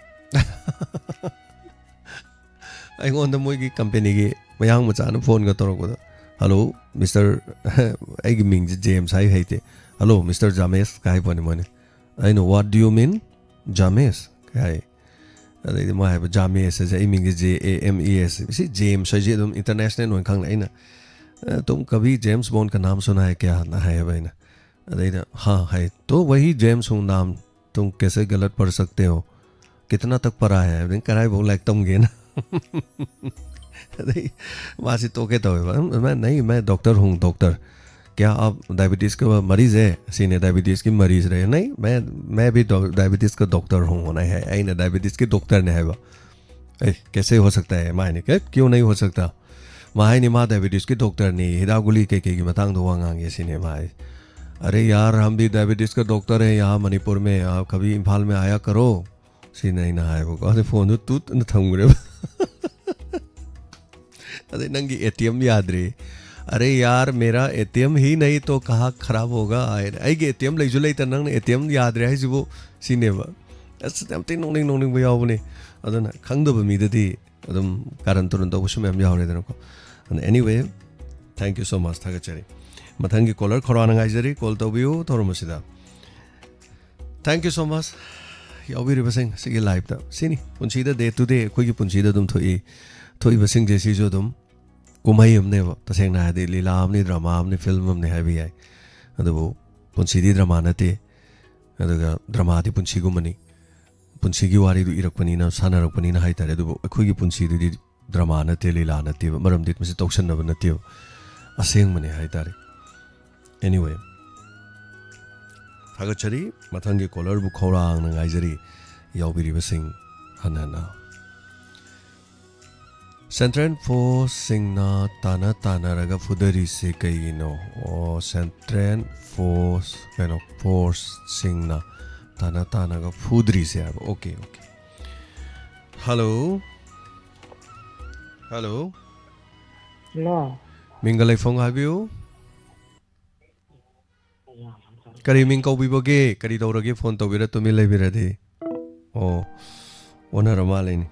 ꯑꯩꯉꯣꯟꯗ ꯃꯣꯏꯒꯤ ꯀꯝꯄꯦꯅꯤꯒꯤ ꯃꯌꯥꯡ ꯃꯆꯥꯅ ꯐꯣꯟꯒ ꯇꯧꯔꯛꯄꯗ, "Hello, Mister," ꯑꯩꯒꯤ ꯃꯤꯡꯁꯦ ꯖꯦꯝꯁ ꯍꯥꯏ ꯍꯩꯇꯦ꯫ "Hello, Mister ꯖꯥꯃꯦꯁ" ꯀꯥꯏ ꯍꯥꯏ ꯄꯣꯠꯅꯤ ꯃꯣꯏꯅ꯫ ꯑꯩꯅ, "What do you mean, ꯖꯥꯃꯦꯁ?" ꯀꯥꯏ ꯍꯥꯏ꯫ ꯑꯗꯩꯗꯤ ꯃꯣꯏ ꯍꯥꯏꯕ, "ꯖꯥꯃꯦꯁ" ꯍꯥꯏꯁꯦ ꯑꯩ ꯃꯤꯡꯁꯦ J A M E S. ꯁꯤ ꯖꯦꯝꯁ ꯍꯥꯏꯁꯦ ꯑꯗꯨꯝ international ꯑꯣꯏꯅ ꯈꯪꯅꯩ꯫ ꯑꯩꯅ, "ꯑ, ꯇꯨꯝ ꯀꯚꯤ ꯖꯦꯝꯁ ꯕꯣꯟ ꯀ ꯅꯥꯝ ꯁꯨꯅꯥ ꯍꯥꯏ ꯀꯌꯥ?" ꯅ ꯍꯥꯏꯌꯦꯕ ꯑꯩꯅ꯫ ꯑꯗꯩꯗ, "ꯍꯥ" ꯍꯥꯏ, "तो वही जेम्स हूँ नाम, तुम कैसे गलत पढ़ सकते हो? कितना तक पढ़ा है?" ꯑꯗꯩ ꯀꯔꯥꯏꯐꯥꯎ ꯂꯥꯏꯔꯤꯛ ꯇꯝꯒꯦꯅ꯫ ꯑꯗꯩ ꯃꯥꯁꯤ ꯇꯣꯛꯀꯦ ꯇꯧꯋꯦꯕ꯫ "मैं, नहीं, मैं डॉक्टर हूँ, डॉक्टर।" "क्या आप डायबिटीज का मरीज है?" ꯁꯤꯅꯦ, "डायबिटीज की मरीज रहे?" "नहीं, मैं, मैं भी डॉ-, डायबिटीज का डॉक्टर हूँ" ꯍꯥꯏ꯫ ꯑꯩꯅ ꯗꯥꯏꯕꯤꯇꯤꯁꯀꯤ ꯗꯣꯛꯇꯔꯅꯦ ꯍꯥꯏꯕ꯫ "ꯑꯦ, कैसे हो सकता है?" ꯃꯥ ꯍꯥꯏꯅꯤ, "ꯀꯩ, क्यों नहीं हो सकता?" ꯃꯥ ꯍꯥꯏꯅꯤ, ꯃꯥ ꯗꯥꯏꯕꯤꯇꯤꯁꯀꯤ ꯗꯣꯛꯇꯔꯅꯤ, ꯍꯤꯗꯥꯛ ꯒꯨꯂꯤ ꯀꯩꯀꯩꯒꯤ ꯃꯇꯥꯡꯗ ꯋꯥ ꯉꯥꯡꯉꯦ ꯁꯤꯅꯦ ꯃꯥ ꯍꯥꯏ꯫ "अरे यार, हम भी डायबिटीज का डॉक्टर है यहाँ मणिपुर में, आप कभी इम्फाल में आया करो" ꯁꯤꯅ ꯑꯩꯅ ꯍꯥꯏꯕꯀꯣ꯫ ꯑꯗꯩ ꯐꯣꯟꯗꯨ ꯇꯨꯠ ꯑꯅ ꯊꯝꯈ꯭ꯔꯦꯕ꯫ ꯑꯗꯩ, "ꯅꯪꯒꯤ ꯑꯦ ꯇꯤ ꯑꯦꯝ ꯌꯥꯗ꯭ꯔꯦ꯫" "अरे यार, मेरा ए टी एम ही नहीं तो कहाँ खराब होगा?" ꯍꯥꯏꯅ, "ꯑꯩꯒꯤ ꯑꯦ ꯇꯤ ꯑꯦꯝ ꯂꯩꯁꯨ ꯂꯩꯇꯅ ꯅꯪꯅ ꯑꯦ ꯇꯤ ꯑꯦꯝ ꯌꯥꯗ꯭ꯔꯦ ꯍꯥꯏꯁꯤꯕꯨ?" ꯁꯤꯅꯦꯕ꯫ ꯑꯁ, ꯌꯥꯝ ꯊꯤꯅ ꯅꯣꯛꯅꯤꯡ ꯅꯣꯛꯅꯤꯡꯕ ꯌꯥꯎꯕꯅꯦ꯫ ꯑꯗꯨꯅ ꯈꯪꯗꯕ ꯃꯤꯗꯗꯤ ꯑꯗꯨꯝ ꯀꯥꯔꯟ ꯇꯨꯔꯟ ꯇꯧꯕꯁꯨ ꯃꯌꯥꯝ ꯌꯥꯎꯔꯦꯗꯅꯀꯣ꯫ ꯑꯗꯨꯅ anyway, thank you so much, ꯊꯥꯒꯠꯆꯔꯤ꯫ ꯃꯊꯪꯒꯤ caller ꯈꯧꯔꯥꯡꯅ ꯉꯥꯏꯖꯔꯤ, call ꯇꯧꯕꯤꯌꯨ ꯊꯧꯔꯝ ꯑꯁꯤꯗ꯫ Thank you so much, ꯌꯥꯎꯕꯤꯔꯤꯕꯁꯤꯡ ꯑꯁꯤꯒꯤ liveꯇ꯫ ꯁꯤꯅꯤ ꯄꯨꯟꯁꯤꯗ, day to day ꯑꯩꯈꯣꯏꯒꯤ ꯄꯨꯟꯁꯤꯗ ꯑꯗꯨꯝ ꯊꯣꯛꯏ, ꯊꯣꯛꯏꯕꯁꯤꯡꯁꯦ ꯁꯤꯁꯨ ꯑꯗꯨꯝ ꯀꯨꯝꯍꯩ ꯑꯃꯅꯦꯕ꯫ ꯇꯁꯦꯡꯅ ꯍꯥꯏꯔꯗꯤ ꯂꯤꯂꯥ ꯑꯃꯅꯤ, drama ꯑꯃꯅꯤ, film ꯑꯃꯅꯤ ꯍꯥꯏꯕ ꯌꯥꯏ꯫ ꯑꯗꯨꯕꯨ ꯄꯨꯟꯁꯤꯗꯤ drama ꯅꯠꯇꯦ, ꯑꯗꯨꯒ dramaꯗꯤ ꯄꯨꯟꯁꯤꯒꯨꯝꯕꯅꯤ꯫ ꯄꯨꯟꯁꯤꯒꯤ ꯋꯥꯔꯤꯗꯨ ꯏꯔꯛꯄꯅꯤꯅ, ꯁꯥꯟꯅꯔꯛꯄꯅꯤꯅ ꯍꯥꯏꯇꯥꯔꯦ꯫ ꯑꯗꯨꯕꯨ ꯑꯩꯈꯣꯏꯒꯤ ꯄꯨꯟꯁꯤꯗꯨꯗꯤ drama ꯅꯠꯇꯦ, ꯂꯤꯂꯥ ꯅꯠꯇꯦꯕ, ꯃꯔꯝꯗꯤ ꯃꯁꯤ ꯇꯧꯁꯟꯅꯕ ꯅꯠꯇꯦꯕ, ꯑꯁꯦꯡꯕꯅꯦ ꯍꯥꯏꯇꯥꯔꯦ꯫ Anyway, ꯊꯥꯒꯠꯆꯔꯤ꯫ ꯃꯊꯪꯒꯤ callerꯕꯨ ꯈꯧꯔꯥꯡꯅ ꯉꯥꯏꯖꯔꯤ, ꯌꯥꯎꯕꯤꯔꯤꯕꯁꯤꯡ ꯍꯟꯅ ꯍꯟꯅ꯫ Central forceꯁꯤꯡꯅ ꯇꯥꯟꯅ ꯇꯥꯟꯅꯔꯒ ꯐꯨꯗꯔꯤꯁꯦ ꯀꯩꯒꯤꯅꯣ? ꯑꯣ, Central force, ꯀꯩꯅꯣ, forceꯁꯤꯡꯅ ꯇꯥꯟꯅ ꯇꯥꯟꯅꯒ ꯐꯨꯗ꯭ꯔꯤꯁꯦ ꯍꯥꯏꯕ꯫ Okay, okay. Hello. Hello. Hello. ꯃꯤꯡꯒ ꯂꯩꯐꯝꯒ ꯍꯥꯏꯕꯤꯌꯨ꯫ ꯀꯔꯤ ꯃꯤꯡ ꯀꯧꯕꯤꯕꯒꯦ? ꯀꯔꯤ ꯇꯧꯔꯒꯦ phone ꯇꯧꯕꯤꯔ ꯇꯨꯃꯤꯟ ꯂꯩꯕꯤꯔꯗꯤ? ꯑꯣ, ꯑꯣꯟꯅꯔ ꯃꯥꯜꯂꯦꯅꯦ꯫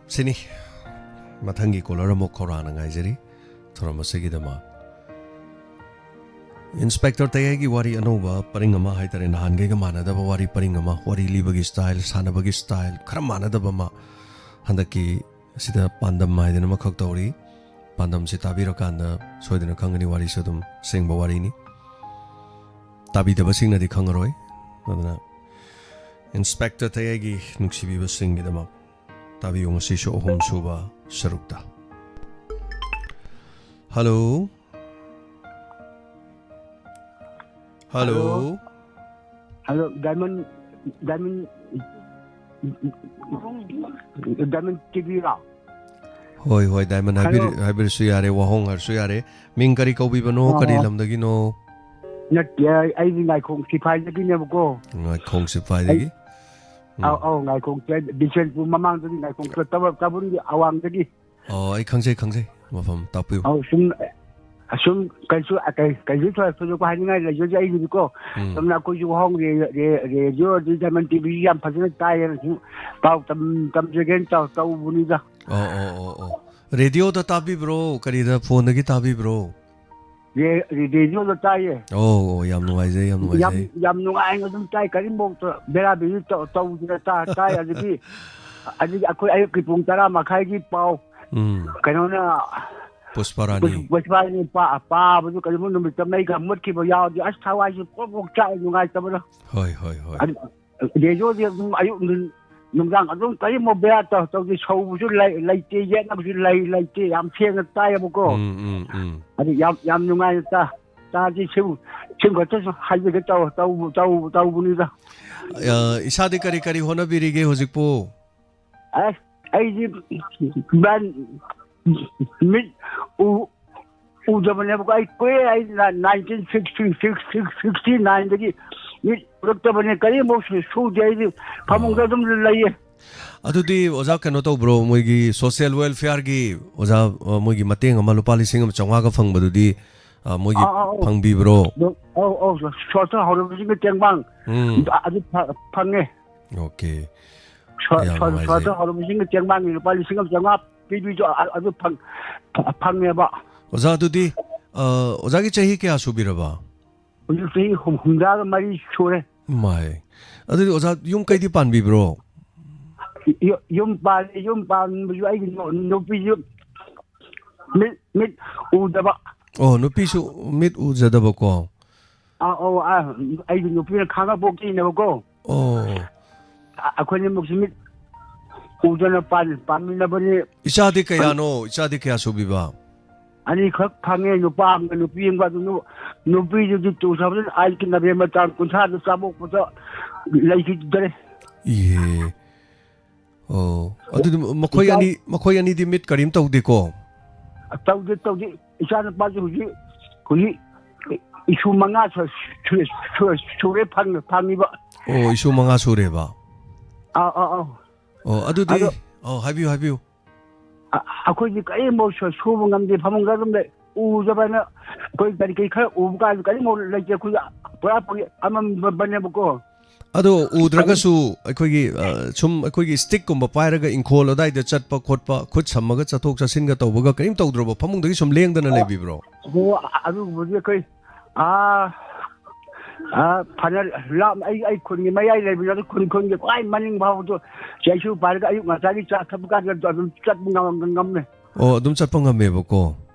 ꯁꯤꯅꯤ, ꯃꯊꯪꯒꯤ caller ꯑꯃꯨꯛ ꯈꯧꯔꯥꯡꯅ ꯉꯥꯏꯖꯔꯤ ꯊꯧꯔꯝ ꯑꯁꯤꯒꯤꯗꯃꯛ꯫ Inspector ꯇꯌꯥꯏꯒꯤ ꯋꯥꯔꯤ ꯑꯅꯧꯕ ꯄꯔꯤꯡ ꯑꯃ ꯍꯥꯏꯇꯥꯔꯦ, ꯅꯍꯥꯟꯈꯩꯒ ꯃꯥꯟꯅꯗꯕ ꯋꯥꯔꯤ ꯄꯔꯤꯡ ꯑꯃ, ꯋꯥꯔꯤ ꯂꯤꯕꯒꯤ style, ꯁꯥꯟꯅꯕꯒꯤ style ꯈꯔ ꯃꯥꯟꯅꯗꯕ ꯑꯃ꯫ ꯍꯟꯗꯛꯀꯤ ꯑꯁꯤꯗ ꯄꯥꯟꯗꯝ ꯍꯥꯏꯗꯅ ꯑꯃꯈꯛ ꯇꯧꯔꯤ꯫ ꯄꯥꯟꯗꯝꯁꯤ ꯇꯥꯕꯤꯔꯀꯥꯟꯗ ꯁꯣꯏꯗꯅ ꯈꯪꯒꯅꯤ, ꯋꯥꯔꯤꯁꯨ ꯑꯗꯨꯝ ꯑꯁꯦꯡꯕ ꯋꯥꯔꯤꯅꯤ꯫ ꯇꯥꯕꯤꯗꯕꯁꯤꯡꯅꯗꯤ ꯈꯪꯉꯔꯣꯏ꯫ ꯑꯗꯨꯅ Inspector ꯇꯌꯥꯏꯒꯤ ꯅꯨꯡꯁꯤꯕꯤꯕꯁꯤꯡꯒꯤꯗꯃꯛ ꯇꯥꯕꯤꯌꯨ ꯉꯁꯤꯁꯨ ꯑꯍꯨꯝꯁꯨꯕ ꯁꯔꯨꯛꯇ꯫ Hello꯫ Hello꯫ Hello꯫ Hello, Diamond, Diamond, Diamond TVꯔꯣ? ꯍꯣꯏ, ꯍꯣꯏ, Diamond ꯍꯥꯏꯕꯤꯔ-, hello꯫ ꯍꯥꯏꯕꯤꯔꯁꯨ ꯌꯥꯔꯦ, ꯋꯥꯍꯣꯡ ꯍꯥꯏꯔꯁꯨ ꯌꯥꯔꯦ꯫ ꯃꯤꯡ ꯀꯔꯤ ꯀꯧꯕꯤꯕꯅꯣ? ꯑꯣ, ꯀꯔꯤ ꯑꯣ꯫ ꯂꯝꯗꯒꯤꯅꯣ? ꯅꯠꯇꯦ, ꯑꯩ, ꯑꯩꯗꯤ ꯉꯥꯏꯈꯣꯡ ꯁꯤꯐꯥꯏꯗꯒꯤꯅꯦꯕꯀꯣ꯫ ꯉꯥꯏꯈꯣꯡ ꯁꯤꯐꯥꯏꯗꯒꯤ? ꯑꯩ-, ꯎꯝ꯫ ꯑꯧ, ꯑꯧ, ꯉꯥꯏꯈꯣꯡ ꯁꯤꯐꯥꯏ, ꯕꯤꯁꯦꯟꯄꯨꯔ ꯃꯃꯥꯡꯗꯒꯤ ꯉꯥꯏꯈꯣꯡ ꯁꯤꯐꯥꯏ ꯇꯥꯕ-, ꯇꯥꯕꯨꯜꯒꯤ ꯑꯋꯥꯡꯗꯒꯤ꯫ ꯑꯣ, ꯑꯩ ꯈꯪꯖꯩ, ꯈꯪꯖꯩ꯫ ꯃꯐꯝ ꯇꯥꯛꯄꯤꯌꯨ꯫ ꯑꯧ, ꯁꯨꯝ, ꯑꯁꯨꯝ ꯀꯩꯁꯨ, ꯑ, ꯀꯩ-, ꯀꯩꯁꯨ ꯊꯣꯏ-, ꯊꯣꯏꯗꯣꯛꯄ ꯍꯥꯏꯅꯤꯡꯉꯥꯏ ꯂꯩꯖꯗꯦ꯫ ꯑꯩꯒꯤꯗꯤꯀꯣ, ꯎꯝ꯫ ꯁꯣꯝꯅ ꯑꯩꯈꯣꯏꯁꯨ ꯍꯣꯝ ꯔꯦ-, ꯔꯦ-, ꯔꯦꯗꯤꯑꯣ ꯑꯗꯩ ꯗꯥꯏꯃꯟ ꯇꯤ ꯚꯤꯁꯤ ꯌꯥꯝ ꯐꯖꯅ ꯇꯥꯏꯌꯦꯅ ꯁꯨꯝ ꯄꯥꯎ ꯇꯝ-, ꯇꯝꯖꯒꯦꯅ ꯇꯧ-, ꯇꯧꯕꯅꯤꯗ꯫ ꯑꯣ, ꯑꯣ, ꯑꯣ, ꯑꯣ꯫ ꯔꯦꯗꯤꯑꯣꯗ ꯇꯥꯕꯤꯕ꯭ꯔꯣ? ꯀꯔꯤꯗ, ꯐꯣꯟꯗꯒꯤ ꯇꯥꯕꯤꯕ꯭ꯔꯣ? ꯔꯦ-, ꯔꯦꯗꯤꯑꯣꯗ ꯇꯥꯏꯌꯦ꯫ ꯑꯣ, ꯑꯣ, ꯌꯥꯝ ꯅꯨꯡꯉꯥꯏꯖꯩ, ꯌꯥꯝ ꯌꯥꯝ, ꯅꯨꯡꯉꯥꯏꯖꯩ꯫ ꯌꯥꯝ ꯅꯨꯡꯉꯥꯏꯅ ꯑꯗꯨꯝ ꯇꯥꯏ, ꯀꯔꯤꯝꯐꯧꯗ ꯕꯦꯔꯥ ꯕꯦꯔꯤ ꯇꯧ-, ꯇꯧꯗꯅ ꯇꯥ-, ꯇꯥꯏ꯫ ꯑꯗꯒꯤ, ꯑꯗꯒꯤ ꯑꯩꯈꯣꯏ ꯑꯌꯨꯛꯀꯤ ꯄꯨꯡ ꯇꯔꯥ ꯃꯈꯥꯏꯒꯤ ꯄꯥꯎ, ꯎꯝ꯫ ꯀꯩꯅꯣꯅ, ꯄꯨꯁꯄꯔꯥꯅꯤ꯫ ꯄꯨꯁ-, ꯄꯨꯁꯄꯔꯥꯅꯤ ꯄꯥ-, ꯄꯥꯕꯗꯨ ꯀꯔꯤꯒꯨꯝꯕ ꯅꯨꯃꯤꯠꯇ ꯃꯩꯒ ꯃꯨꯠꯈꯤꯕ ꯌꯥꯎꯔꯗꯤ, ꯑꯁ, ꯊꯋꯥꯏꯁꯦ ꯄ꯭ꯔꯣꯛ ꯄ꯭ꯔꯣꯛ ꯆꯥꯛꯑꯦ, ꯅꯨꯡꯉꯥꯏꯇꯕꯅ꯫ ꯍꯣꯏ, ꯍꯣꯏ, ꯍꯣꯏ꯫ ꯑꯗꯨ, ꯔꯦꯗꯤꯑꯣꯗꯤ ꯑꯗꯨꯝ ꯑꯌꯨꯛ ꯅꯨꯡ-, ꯅꯨꯡꯗꯥꯡ ꯑꯗꯨꯝ ꯀꯔꯤꯝꯐꯥꯎ ꯕꯦꯔꯥ ꯇꯧ-, ꯇꯧꯗꯦ, ꯁꯧꯕꯁꯨ ꯂꯩ-, ꯂꯩꯇꯦ, ꯌꯦꯠꯅꯕꯁꯨ ꯂꯩ-, ꯂꯩꯇꯦ, ꯌꯥꯝ ꯁꯦꯡꯅ ꯇꯥꯏꯌꯦꯕꯀꯣ꯫ ꯎꯝ, ꯎꯝ, ꯎꯝ꯫ ꯑꯗꯨ ꯌꯥꯝ, ꯌꯥꯝ ꯅꯨꯡꯉꯥꯏꯅ ꯇꯥ-, ꯇꯥꯗꯤ ꯁꯤꯕꯨ, ꯁꯤꯕꯨ ꯈꯛꯇꯁꯨ ꯍꯥꯏꯖꯒꯦ ꯇꯧ-, ꯇꯧ-, ꯇꯧ-, ꯇꯧꯕꯅꯤꯗ꯫ ꯑ, ꯏꯁꯥꯗꯤ ꯀꯔꯤ ꯀꯔꯤ ꯍꯣꯠꯅꯕꯤꯔꯤꯒꯦ ꯍꯧꯖꯤꯛꯄꯨ? ꯑꯁ, ꯑꯩꯗꯤ ꯃꯤꯠ ꯎ-, ꯎꯗꯕꯅꯦꯕꯀꯣ꯫ ꯑꯩ ꯀꯨꯏꯔꯦ, ꯑꯩ ꯅꯥꯏꯟꯇꯤꯟ ꯁꯤꯛꯁꯇꯤ ꯁꯤꯛꯁ, ꯁꯤꯛꯁꯇꯤ ꯅꯥꯏꯟꯗꯒꯤ ꯃꯤꯠ ꯎꯔꯛꯇꯕꯅꯦ꯫ ꯀꯔꯤꯝꯐꯥꯎ ꯁꯨ-, ꯁꯨꯗꯦ꯫ ꯑꯩꯗꯤ ꯐꯃꯨꯡꯗ ꯑꯣ꯫ ꯑꯗꯨꯝ ꯂꯩꯌꯦ꯫ ꯑꯗꯨꯗꯤ ꯑꯣꯖꯥ ꯀꯩꯅꯣ ꯇꯧꯕ꯭ꯔꯣ? ꯃꯣꯏꯒꯤ social welfareꯒꯤ ꯑꯣꯖꯥ, ꯑ, ꯃꯣꯏꯒꯤ ꯃꯇꯦꯡ ꯑꯃ ꯂꯨꯄꯥ ꯂꯤꯁꯤꯡ ꯑꯃ ꯆꯥꯝꯃꯉꯥꯒ ꯐꯪꯕꯗꯨꯗꯤ, ꯑ, ꯃꯣꯏꯒꯤ ꯑꯥ, ꯑꯥ, ꯑꯥ꯫ ꯐꯪꯕꯤꯕ꯭ꯔꯣ? ꯑꯗꯨ, ꯑꯧ, ꯑꯧ, ꯁꯣꯔꯠꯇ ꯍꯧꯔꯕꯁꯤꯡꯒꯤ ꯇꯦꯡꯕꯥꯡ ꯎꯝ꯫ ꯑꯗꯨ ꯐ-, ꯐꯪꯉꯦ꯫ ꯑꯣꯀꯦ꯫ ꯁꯣ-, ꯌꯥꯝ ꯁꯣ-, ꯅꯨꯡꯉꯥꯏꯖꯩ꯫ ꯁꯣꯔꯠꯇ ꯍꯧꯔꯕꯁꯤꯡꯒꯤ ꯇꯦꯡꯕꯥꯡꯒꯤ ꯂꯨꯄꯥ ꯂꯤꯁꯤꯡ ꯑꯃ ꯆꯥꯝꯃꯉꯥ ꯄꯤꯕꯤꯗꯣ ꯑ-, ꯑꯗꯨ ꯐꯪ-, ꯐ-, ꯐꯪꯉꯦꯕ꯫ ꯑꯣꯖꯥ, ꯑꯗꯨꯗꯤ, ꯑ, ꯑꯣꯖꯥꯒꯤ ꯆꯍꯤ ꯀꯌꯥ ꯁꯨꯕꯤꯔꯕ? ꯍꯧꯖꯤꯛ ꯆꯍꯤ ꯍꯨꯝ-, ꯍꯨꯝꯗ꯭ꯔꯥꯒ ꯃꯔꯤ ꯁꯨꯔꯦ꯫ ꯃꯥꯏ꯫ ꯑꯗꯨꯗꯤ ꯑꯣꯖꯥ, ꯌꯨꯝ ꯀꯩꯗꯤ ꯄꯥꯟꯕꯤꯕ꯭ꯔꯣ? ꯌꯨ-, ꯌꯨꯝ ꯄꯥꯜꯂꯦ, ꯌꯨꯝ ꯄꯥꯟꯕꯁꯨ ꯑꯩꯒꯤ ꯅꯨ-, ꯅꯨꯄꯤꯁꯨ ꯃꯤꯠ, ꯃꯤꯠ ꯎꯗꯕ꯫ ꯑꯣ, ꯅꯨꯄꯤꯁꯨ ꯃꯤꯠ ꯎꯖꯗꯕꯀꯣ? ꯑꯥ, ꯑꯧ, ꯑꯥ, ꯑꯩꯒꯤ ꯅꯨꯄꯤꯅ ꯈꯥꯡꯉꯕꯣꯛꯇꯩꯅꯦꯕꯀꯣ꯫ ꯑꯣ꯫ ꯑ-, ꯑꯩꯈꯣꯏꯅꯤꯃꯛꯁꯤ ꯃꯤꯠ ꯎꯗꯅ ꯄꯥꯟ-, ꯄꯥꯟꯃꯤꯟꯅꯕꯅꯤ꯫ ꯏꯆꯥꯗꯤ ꯀꯌꯥꯅꯣ? ꯏꯆꯥꯗꯤ ꯀꯌꯥ ꯁꯨꯕꯤꯕ? ꯑꯅꯤꯈꯛ ꯐꯪꯉꯦ, ꯅꯨꯄꯥ ꯑꯃꯒ ꯅꯨꯄꯤ ꯑꯃꯒ꯫ ꯑꯗꯨ ꯅꯨ-, ꯅꯨꯄꯤꯗꯨꯗꯤ two thousand eightꯀꯤ November ꯇꯥꯡ ꯀꯨꯟꯊ꯭ꯔꯥꯗ ꯆꯥꯕꯣꯛꯄꯗ ꯂꯩꯈꯤꯗ꯭ꯔꯦ꯫ ꯏꯍꯦ꯫ ꯑꯣ, ꯑꯗꯨꯗꯤ ꯃꯈꯣꯏ ꯏꯆꯥ ꯑꯅꯤ, ꯃꯈꯣꯏ ꯑꯅꯤꯗꯤ ꯃꯤꯠ ꯀꯔꯤꯝ ꯇꯧꯗꯦꯀꯣ? ꯇꯧꯗꯦ, ꯇꯧꯗꯦ꯫ ꯏꯆꯥ ꯅꯨꯄꯥꯁꯨ ꯍꯧꯖꯤꯛ, ꯍꯧꯖꯤꯛ ꯏꯁꯨ ꯃꯉꯥ ꯁꯨ-, ꯁꯨ-, ꯁꯨ-, ꯁꯨꯔꯦ ꯐꯪ-, ꯐꯪꯉꯤꯕ꯫ ꯑꯣ, ꯏꯁꯨ ꯃꯉꯥ ꯁꯨꯔꯦꯕ? ꯑꯥ, ꯑꯥ, ꯑꯥ꯫ ꯑꯣ, ꯑꯗꯨꯗꯤ, ꯑꯗꯣ ꯑꯣ, ꯍꯥꯏꯕꯤꯌꯨ, ꯍꯥꯏꯕꯤꯌꯨ꯫ ꯑ-, ꯑꯩꯈꯣꯏꯗꯤ ꯀꯔꯤꯝꯐꯥꯎ ꯁꯨ-, ꯁꯨꯕ ꯉꯝꯗꯦ, ꯐꯃꯨꯡꯗ ꯑꯗꯨꯝ ꯂꯩ꯫ ꯎꯗꯕꯅ ꯑꯩꯈꯣꯏ ꯀꯔꯤ ꯀꯔꯤ ꯈꯔ ꯎꯕ ꯀꯥꯟꯗ ꯀꯔꯤꯝꯐꯥꯎ ꯂꯩꯇꯦ꯫ ꯑꯩꯈꯣꯏ ꯄꯨꯔꯥ ꯄꯨꯔꯤ ꯑꯃꯝꯕꯅꯦꯕꯀꯣ꯫ ꯑꯗꯣ ꯎꯗ꯭ꯔꯒꯁꯨ ꯑꯩꯈꯣꯏꯒꯤ, ꯑ, ꯁꯨꯝ ꯑꯩꯈꯣꯏꯒꯤ stickꯀꯨꯝꯕ ꯄꯥꯏꯔꯒ ꯏꯪꯈꯣꯜ ꯑꯗꯥꯏꯗ ꯆꯠꯄ ꯈꯣꯠꯄ, ꯈꯨꯠ ꯁꯝꯃꯒ ꯆꯠꯊꯣꯛ ꯆꯠꯁꯤꯟꯒ ꯇꯧꯕꯒ ꯀꯔꯤꯝ ꯇꯧꯗ꯭ꯔꯕꯣ? ꯐꯃꯨꯡꯗꯒꯤ ꯁꯨꯝ ꯂꯦꯡꯗꯅ ꯂꯩꯕꯤꯕ꯭ꯔꯣ? ꯑꯣ, ꯑꯗꯨꯒꯨꯝꯕꯗꯤ ꯑꯩꯈꯣꯏ, ꯑꯥ, ꯑꯥ, ꯐꯅ ꯂꯥꯞꯅ ꯑꯩ, ꯑꯩ ꯈꯨꯟꯒꯤ ꯃꯌꯥꯏ ꯂꯩꯕꯅꯤ, ꯑꯗꯨ ꯈꯨꯟ, ꯈꯨꯟꯒꯤ ꯈ꯭ꯋꯥꯏ ꯃꯅꯤꯡ ꯐꯥꯎꯕꯗꯣ ꯆꯩꯁꯨ ꯄꯥꯏꯔꯒ ꯑꯌꯨꯛ ꯉꯟꯇꯥꯒꯤ ꯆꯥ ꯊꯛꯄ ꯀꯥꯟꯗ ꯑꯗꯨꯝ ꯆꯠꯄ ꯉꯝ-, ꯉꯝꯃꯦ꯫ ꯑꯣ, ꯑꯗꯨꯝ ꯆꯠꯄ ꯉꯝꯃꯦꯕꯀꯣ꯫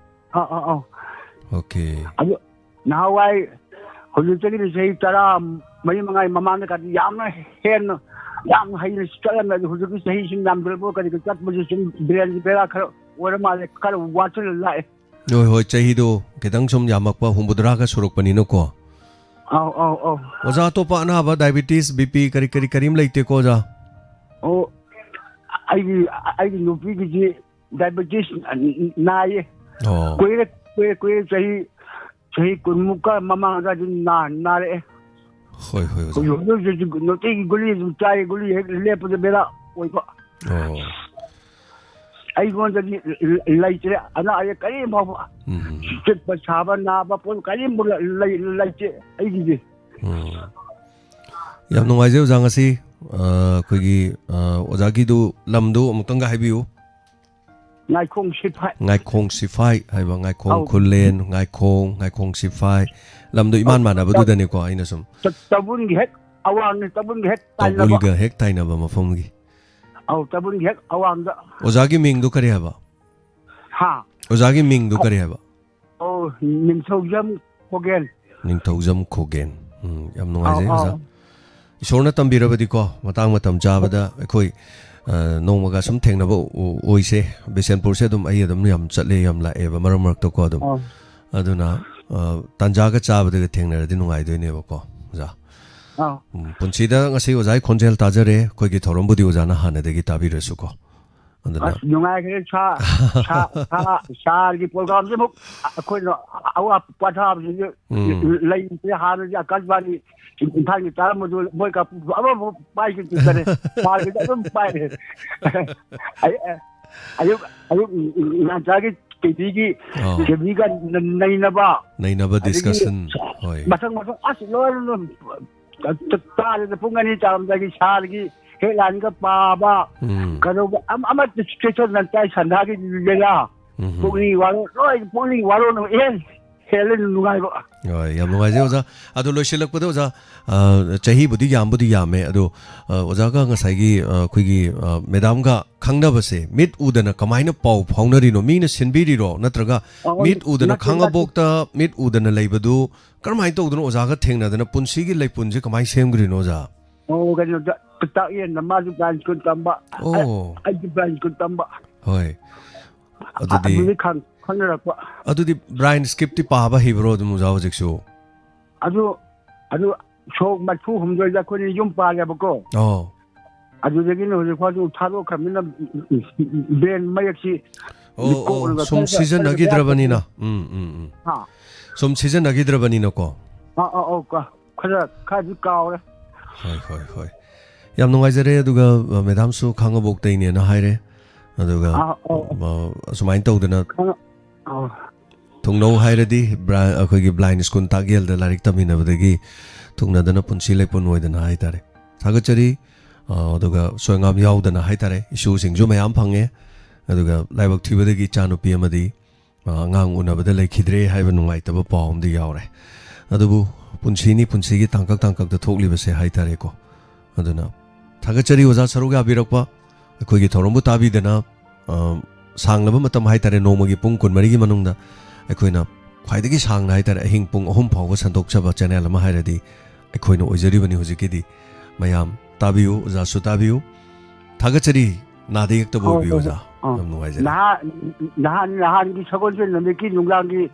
ꯑꯥ, ꯑꯥ, ꯑꯥ꯫ ꯑꯣꯀꯦ꯫ ꯑꯗꯨ ꯅꯍꯥꯟꯋꯥꯏ ꯍꯧꯖꯤꯛꯇꯒꯤꯗꯤ ꯆꯍꯤ ꯇꯔꯥ ꯃꯔꯤ ꯃꯉꯥꯒꯤ ꯃꯃꯥꯡꯗ ꯀꯥꯗꯤ ꯌꯥꯝꯅ ꯍꯦꯟꯅ ꯌꯥꯝ ꯍꯩꯅ ꯆꯠꯂꯝꯃꯦ꯫ ꯑꯗꯨ ꯍꯧꯖꯤꯛꯇꯤ ꯆꯍꯤ ꯁꯨꯝ ꯌꯥꯝꯁꯤꯜꯂꯛꯄ ꯀꯔꯤ ꯀꯔꯤ ꯆꯠꯄꯁꯦ ꯁꯨꯝ brainꯁꯦ ꯕꯦꯔꯥ ꯈꯔ ꯑꯣꯏꯔ ꯃꯥꯜꯂꯦ, ꯈꯔ ꯋꯥꯠꯁꯤꯜꯂ ꯂꯥꯛꯑꯦ꯫ ꯍꯣꯏ, ꯍꯣꯏ, ꯆꯍꯤꯗꯣ ꯈꯤꯇꯪ ꯁꯨꯝ ꯌꯥꯝꯃꯛꯄ, ꯍꯨꯝꯐꯨꯇꯔꯥꯒ ꯁꯨꯔꯛꯄꯅꯤꯅꯀꯣ꯫ ꯑꯧ, ꯑꯧ, ꯑꯧ꯫ ꯑꯣꯖꯥ, ꯑꯇꯣꯞꯄ ꯑꯅꯥꯕ diabetes, BP ꯀꯔꯤ ꯀꯔꯤ ꯀꯔꯤꯝ ꯂꯩꯇꯦꯀꯣ, ꯑꯣꯖꯥ? ꯑꯣ, ꯑꯩꯒꯤ, ꯑꯩꯒꯤ ꯅꯨꯄꯤꯒꯤꯗꯤ diabetes ꯅꯥꯏꯌꯦ꯫ ꯑꯣ꯫ ꯀꯨꯏꯔꯦ, ꯀꯨꯏꯔꯦ, ꯀꯨꯏꯔꯦ, ꯆꯍꯤ, ꯆꯍꯤ ꯀꯨꯟꯃꯨꯛꯀ ꯃꯃꯥꯡ ꯑꯗꯨꯋꯥꯏꯗ ꯅꯥ-, ꯅꯥꯔꯛꯑꯦ꯫ ꯍꯣꯏ, ꯍꯣꯏ, ꯑꯣꯖꯥ꯫ ꯍꯧꯖꯤꯛ, ꯍꯧꯖꯤꯛ, ꯍꯧꯖꯤꯛ ꯅꯨꯡꯇꯤꯒꯤ ꯒꯨꯂꯤ ꯑꯗꯨꯝ ꯆꯥꯏ, ꯒꯨꯂꯤ ꯍꯦꯛ ꯂꯦꯞꯄꯗ ꯕꯦꯔꯥ ꯑꯣꯏꯕ꯫ ꯑꯣ꯫ ꯑꯩꯉꯣꯟꯗꯗꯤ ꯂꯩꯇ꯭ꯔꯦ, ꯑꯅꯥ ꯑꯌꯦꯛ ꯀꯔꯤꯝ ꯐꯥꯎꯕ꯫ ꯎꯝ꯫ ꯆꯤꯛꯄ, ꯁꯥꯕ, ꯅꯥꯕ ꯄꯣꯠ ꯀꯔꯤꯝ ꯂꯩ-, ꯂꯩꯇꯦ ꯑꯩꯒꯤꯗꯤ꯫ ꯎꯝ꯫ ꯌꯥꯝ ꯅꯨꯡꯉꯥꯏꯖꯩ ꯑꯣꯖꯥ, ꯉꯁꯤ, ꯑ, ꯑꯩꯈꯣꯏꯒꯤ, ꯑ, ꯑꯣꯖꯥꯒꯤꯗꯨ ꯂꯝꯗꯨ ꯑꯃꯨꯛꯇꯪꯒ ꯍꯥꯏꯕꯤꯌꯨ꯫ ꯉꯥꯏꯈꯣꯡ ꯁꯤꯐꯥꯏ꯫ ꯉꯥꯏꯈꯣꯡ ꯁꯤꯐꯥꯏ ꯍꯥꯏꯕ, ꯉꯥꯏꯈꯣꯡ ꯑꯧ꯫ ꯈꯨꯂꯦꯟ, ꯉꯥꯏꯈꯣꯡ, ꯉꯥꯏꯈꯣꯡ ꯁꯤꯐꯥꯏ, ꯂꯝꯗꯣ ꯏꯃꯥꯟ ꯑꯧ꯫ ꯃꯥꯟꯅꯕꯗꯨꯗꯅꯤꯀꯣ ꯑꯩꯅ ꯁꯨꯝ꯫ ꯇ-, ꯇꯥꯕꯨꯜꯒꯤ ꯍꯦꯛ ꯑꯋꯥꯡꯅꯤ, ꯇꯥꯕꯨꯜꯒꯤ ꯍꯦꯛ ꯇꯥꯏꯅꯕ꯫ ꯇꯥꯕꯨꯜꯒ ꯍꯦꯛ ꯇꯥꯏꯅꯕ ꯃꯐꯝꯒꯤ꯫ ꯑꯧ, ꯇꯥꯕꯨꯜꯒꯤ ꯍꯦꯛ ꯑꯋꯥꯡꯗ꯫ ꯑꯣꯖꯥꯒꯤ ꯃꯤꯡꯗꯨ ꯀꯔꯤ ꯍꯥꯏꯕ? ꯍꯥ? ꯑꯣꯖꯥꯒꯤ ꯃꯤꯡꯗꯨ ꯀꯔꯤ ꯍꯥꯏꯕ? ꯑꯧ, ꯅꯤꯡꯊꯧꯖꯝ ꯈꯣꯒꯦꯟ꯫ ꯅꯤꯡꯊꯧꯖꯝ ꯈꯣꯒꯦꯟ꯫ ꯎꯝ, ꯌꯥꯝ ꯅꯨꯡꯉꯥꯏꯖꯩ ꯑꯧ, ꯑꯣꯖꯥ꯫ ꯑꯧ꯫ ꯏꯁꯣꯔꯅ ꯇꯝꯕꯤꯔꯕꯗꯤꯀꯣ, ꯃꯇꯥꯡ ꯃꯇꯝ ꯆꯥꯕꯗ ꯑꯩꯈꯣꯏ, ꯑ, ꯅꯣꯡꯃꯒ ꯁꯨꯝ ꯊꯦꯡꯅꯕ ꯑꯣ-, ꯑꯣꯏꯁꯦ꯫ ꯕꯤꯁꯦꯟꯄꯨꯔꯁꯦ ꯑꯗꯨꯝ ꯑꯩ ꯑꯗꯨꯝ ꯌꯥꯝ ꯆꯠꯂꯦ, ꯌꯥꯝ ꯂꯥꯛꯑꯦꯕ ꯃꯔꯛ ꯃꯔꯛꯇꯀꯣ ꯑꯗꯨꯝ꯫ ꯑꯧ꯫ ꯑꯗꯨꯅ, ꯑ, ꯇꯥꯟꯖꯥꯒ ꯆꯥꯕꯗꯒ ꯊꯦꯡꯅꯔꯗꯤ ꯅꯨꯡꯉꯥꯏꯗꯣꯏꯅꯦꯕꯀꯣ, ꯑꯣꯖꯥ꯫ ꯑꯧ꯫ ꯎꯝ, ꯄꯨꯟꯁꯤꯗ ꯉꯁꯤ ꯑꯣꯖꯥꯒꯤ ꯈꯣꯟꯖꯦꯜ ꯇꯥꯖꯔꯦ꯫ ꯑꯩꯈꯣꯏꯒꯤ ꯊꯧꯔꯝꯕꯨꯗꯤ ꯑꯣꯖꯥꯅ ꯍꯥꯟꯅꯗꯒꯤ ꯇꯥꯕꯤꯔꯁꯨꯀꯣ꯫ ꯑꯗꯨꯅ ꯑꯁ, ꯅꯨꯡꯉꯥꯏꯈ꯭ꯔꯦ꯫ ꯁꯥ-, ꯁꯥ-, ꯁꯥ-, ꯁꯥꯔꯒꯤ programꯁꯦ ꯑꯃꯨꯛ ꯑꯩꯈꯣꯏꯅ ꯑꯋꯥ ꯄꯣꯊꯥꯕꯁꯤꯁꯨ ꯎꯝ꯫ ꯂꯩꯇ꯭ꯔꯦ꯫ ꯍꯥꯟꯅꯗꯤ ꯑꯀꯥꯁꯕꯥꯅꯤ ꯏꯝꯐꯥꯜꯒꯤ ꯇꯥꯔꯝꯕꯗꯨ ꯃꯣꯏ ꯀꯥꯡꯄꯣꯛꯄꯤ ꯑꯃꯐꯥꯎ ꯄꯥꯏꯈꯤꯗ꯭ꯔꯦ꯫ ꯁꯥꯔꯒꯤꯗꯤ ꯑꯗꯨꯝ ꯄꯥꯏꯔꯦ꯫ ꯑꯌꯨꯛ, ꯑꯌꯨꯛ ꯉꯟꯇꯥꯒꯤ ꯀꯦꯕꯤꯒꯤ, ꯑꯥ꯫ ꯀꯦꯕꯤꯒ ꯅ-, ꯅꯩꯅꯕ꯫ ꯅꯩꯅꯕ ꯑꯗꯒꯤ discussion꯫ ꯍꯣꯏ꯫ ꯃꯊꯪ ꯃꯊꯪ ꯑꯁ ꯂꯣꯏꯅ ꯇꯥꯔꯦꯗ꯫ ꯄꯨꯡ ꯑꯅꯤ ꯇꯥꯔꯝꯗꯥꯏꯒꯤ ꯁꯥꯔꯒꯤ headline-ꯒ ꯄꯥꯕ, ꯎꯝ꯫ ꯀꯩꯗꯧꯕ ꯑꯃ-, ꯑꯃꯠꯇ ꯆꯦꯛꯁꯟꯅ ꯇꯥꯏ꯫ ꯁꯟꯗꯥꯒꯤ ꯂꯤꯂꯥ꯫ ꯎꯝ꯫ ꯄꯨꯡ ꯑꯅꯤ ꯋꯥꯔꯣ-, ꯂꯣꯏ ꯄꯨꯡ ꯑꯅꯤ ꯋꯥꯔꯣꯅ ꯍꯦꯟ ꯍꯦꯜꯂꯦ ꯅꯨꯡꯉꯥꯏꯕ꯫ ꯍꯣꯏ, ꯌꯥꯝ ꯅꯨꯡꯉꯥꯏꯖꯩ ꯑꯣꯖꯥ꯫ ꯑꯗꯣ ꯂꯣꯏꯁꯤꯜꯂꯛꯄꯗ ꯑꯣꯖꯥ, ꯑ, ꯆꯍꯤꯕꯨꯗꯤ ꯌꯥꯝꯕꯨꯗꯤ ꯌꯥꯝꯃꯦ, ꯑꯗꯣ, ꯑ, ꯑꯣꯖꯥꯒ ꯉꯁꯥꯏꯒꯤ, ꯑ, ꯑꯩꯈꯣꯏꯒꯤ, ꯑ, madam-ꯒ ꯈꯪꯅꯕꯁꯦ ꯃꯤꯠ ꯎꯗꯅ ꯀꯃꯥꯏꯅ ꯄꯥꯎ ꯐꯥꯎꯅꯔꯤꯅꯣ? ꯃꯤꯅ ꯁꯤꯟꯕꯤꯔꯤꯔꯣ? ꯅꯠꯇ꯭ꯔꯒ ꯑꯣ, ꯃꯤꯠ ꯎꯗꯅ ꯅꯠꯇꯦ, ꯅꯠꯇꯦ꯫ ꯈꯥꯡꯉꯕꯣꯛꯇ ꯃꯤꯠ ꯎꯗꯅ ꯂꯩꯕꯗꯨ ꯀꯔꯝꯍꯥꯏꯅ ꯇꯧꯗꯅ ꯑꯣꯖꯥꯒ ꯊꯦꯡꯅꯗꯅ ꯄꯨꯟꯁꯤꯒꯤ ꯂꯩꯄꯨꯟꯁꯦ ꯀꯃꯥꯏꯅ ꯁꯦꯝꯈ꯭ꯔꯤꯅꯣ ꯑꯣꯖꯥ? ꯑꯣ, ꯀꯩꯅꯣꯗ, ꯇꯥꯛꯌꯦꯟꯗ ꯃꯥꯁꯨ blind school ꯇꯝꯕ, ꯑꯣ꯫ ꯑꯩ-, ꯑꯩꯁꯨ blind school ꯇꯝꯕ꯫ ꯍꯣꯏ꯫ ꯑꯗꯨꯗꯤ ꯑꯗꯨꯗꯤ ꯈꯪ-, ꯈꯪꯅꯔꯛꯄ꯫ ꯑꯗꯨꯗꯤ blind script-ꯇꯤ ꯄꯥꯕ ꯍꯩꯕ꯭ꯔꯣ ꯑꯗꯨꯝ ꯑꯣꯖꯥ ꯍꯧꯖꯤꯛꯁꯨ? ꯑꯗꯨ, ꯑꯗꯨ ꯁꯣꯛ ꯃꯔꯤꯐꯨ ꯍꯨꯝꯗꯣꯏꯗ ꯑꯩꯈꯣꯏꯅ ꯌꯨꯝ ꯄꯥꯜꯂꯦꯕꯀꯣ꯫ ꯑꯣ꯫ ꯑꯗꯨꯗꯒꯤꯅ ꯍꯧꯖꯤꯛ ꯐꯥꯎ ꯑꯗꯨꯝ ꯊꯥꯗꯣꯛꯈ꯭ꯔꯕꯅꯤꯅ, brain ꯃꯌꯦꯛꯁꯤ ꯑꯣ, ꯑꯣ, ꯂꯤꯛꯀꯣꯛꯂꯒ ꯁꯨꯝ ꯈꯔ, ꯈꯔ, ꯁꯤꯖꯤꯟꯅꯈꯤꯗ꯭ꯔꯕꯅꯤꯅ꯫ ꯈꯔ, ꯎꯝ, ꯎꯝ, ꯎꯝ꯫ ꯍꯥ? ꯁꯨꯝ ꯁꯤꯖꯤꯟꯅꯈꯤꯗ꯭ꯔꯕꯅꯤꯅꯀꯣ꯫ ꯑꯥ, ꯑꯥ, ꯑꯧ, ꯀ-, ꯈꯔ, ꯈꯔꯗꯤ ꯀꯥꯎꯔꯦ꯫ ꯍꯣꯏ, ꯍꯣꯏ, ꯍꯣꯏ꯫ ꯌꯥꯝ ꯅꯨꯡꯉꯥꯏꯖꯔꯦ꯫ ꯑꯗꯨꯒ, ꯑ, madam-ꯁꯨ ꯈꯥꯡꯉꯕꯣꯛꯇꯩꯅꯦꯅ ꯍꯥꯏꯔꯦ꯫ ꯑꯗꯨꯒ, ꯑꯥ, ꯑꯧ, ꯑꯧ꯫ ꯑ, ꯑꯁꯨꯃꯥꯏꯅ ꯇꯧꯗꯅ ꯈꯥꯡꯉ-, ꯑꯧ꯫ ꯊꯨꯡꯅꯧ ꯍꯥꯏꯔꯗꯤ ꯕ꯭ꯔꯥ-, ꯑꯩꯈꯣꯏꯒꯤ blind school ꯇꯥꯛꯌꯦꯜꯗ ꯂꯥꯏꯔꯤꯛ ꯇꯝꯃꯤꯟꯅꯕꯗꯒꯤ ꯊꯨꯡꯅꯗꯅ ꯄꯨꯟꯁꯤ ꯂꯩꯄꯨꯟ ꯑꯣꯏꯗꯅ ꯍꯥꯏꯇꯥꯔꯦ꯫ ꯊꯥꯒꯠꯆꯔꯤ꯫ ꯑ, ꯑꯗꯨꯒ ꯁꯣꯏꯉꯥꯝ ꯌꯥꯎꯗꯅ ꯍꯥꯏꯇꯥꯔꯦ, issue-ꯁꯤꯡꯁꯨ ꯃꯌꯥꯝ ꯐꯪꯉꯦ꯫ ꯑꯗꯨꯒ ꯂꯥꯏꯕꯛ ꯊꯤꯕꯗꯒꯤ ꯏꯆꯥꯅꯨꯄꯤ ꯑꯃꯗꯤ ꯑ, ꯑꯉꯥꯡ ꯎꯅꯕꯗ ꯂꯩꯈꯤꯗ꯭ꯔꯦ ꯍꯥꯏꯕ ꯅꯨꯡꯉꯥꯏꯇꯕ ꯄꯥꯎ ꯑꯃꯗꯤ ꯌꯥꯎꯔꯦ꯫ ꯑꯗꯨꯕꯨ ꯄꯨꯟꯁꯤꯅꯤ, ꯄꯨꯟꯁꯤꯒꯤ ꯇꯥꯡꯀꯛ ꯇꯥꯡꯀꯛꯇ ꯊꯣꯛꯂꯤꯕꯁꯦ ꯍꯥꯏꯇꯥꯔꯦꯀꯣ꯫ ꯑꯗꯨꯅ ꯊꯥꯒꯠꯆꯔꯤ ꯑꯣꯖꯥ ꯁꯔꯨꯛ ꯌꯥꯕꯤꯔꯛꯄ, ꯑꯩꯈꯣꯏꯒꯤ ꯊꯧꯔꯝꯕꯨ ꯇꯥꯕꯤꯗꯅ, ꯑ, ꯁꯥꯡꯂꯕ ꯃꯇꯝ ꯍꯥꯏꯇꯥꯔꯦ, ꯅꯣꯡꯃꯒꯤ ꯄꯨꯡ ꯀꯨꯟꯃꯔꯤꯒꯤ ꯃꯅꯨꯡꯗ ꯑꯩꯈꯣꯏꯅ ꯈ꯭ꯋꯥꯏꯗꯒꯤ ꯁꯥꯡꯅ ꯍꯥꯏꯇꯥꯔꯦ, ꯑꯍꯤꯡ ꯄꯨꯡ ꯑꯍꯨꯝ ꯐꯥꯎꯕ ꯁꯟꯗꯣꯛꯆꯕ channel ꯑꯃ ꯍꯥꯏꯔꯗꯤ ꯑꯩꯈꯣꯏꯅ ꯑꯣꯏꯖꯔꯤꯕꯅꯤ ꯍꯧꯖꯤꯛꯀꯤꯗꯤ꯫ ꯃꯌꯥꯝ ꯇꯥꯕꯤꯌꯨ, ꯑꯣꯖꯥꯁꯨ ꯇꯥꯕꯤꯌꯨ꯫ ꯊꯥꯒꯠꯆꯔꯤ꯫ ꯅꯥꯗ ꯌꯦꯛꯇꯕ ꯍꯣꯏ, ꯑꯣꯏꯕꯤꯌꯨ, ꯍꯣꯏ, ꯍꯣꯏ꯫ ꯑꯣꯖꯥ꯫ ꯑꯥ꯫ ꯌꯥꯝ ꯅꯨꯡꯉꯥꯏꯖꯔꯦ꯫ ꯅꯍꯥꯟ, ꯅꯍꯥꯟ, ꯅꯍꯥꯟꯒꯤ ꯁꯒꯣꯜꯁꯦꯜ ꯅꯨꯃꯤꯠꯀꯤ ꯅꯨꯡꯗꯥꯡꯒꯤ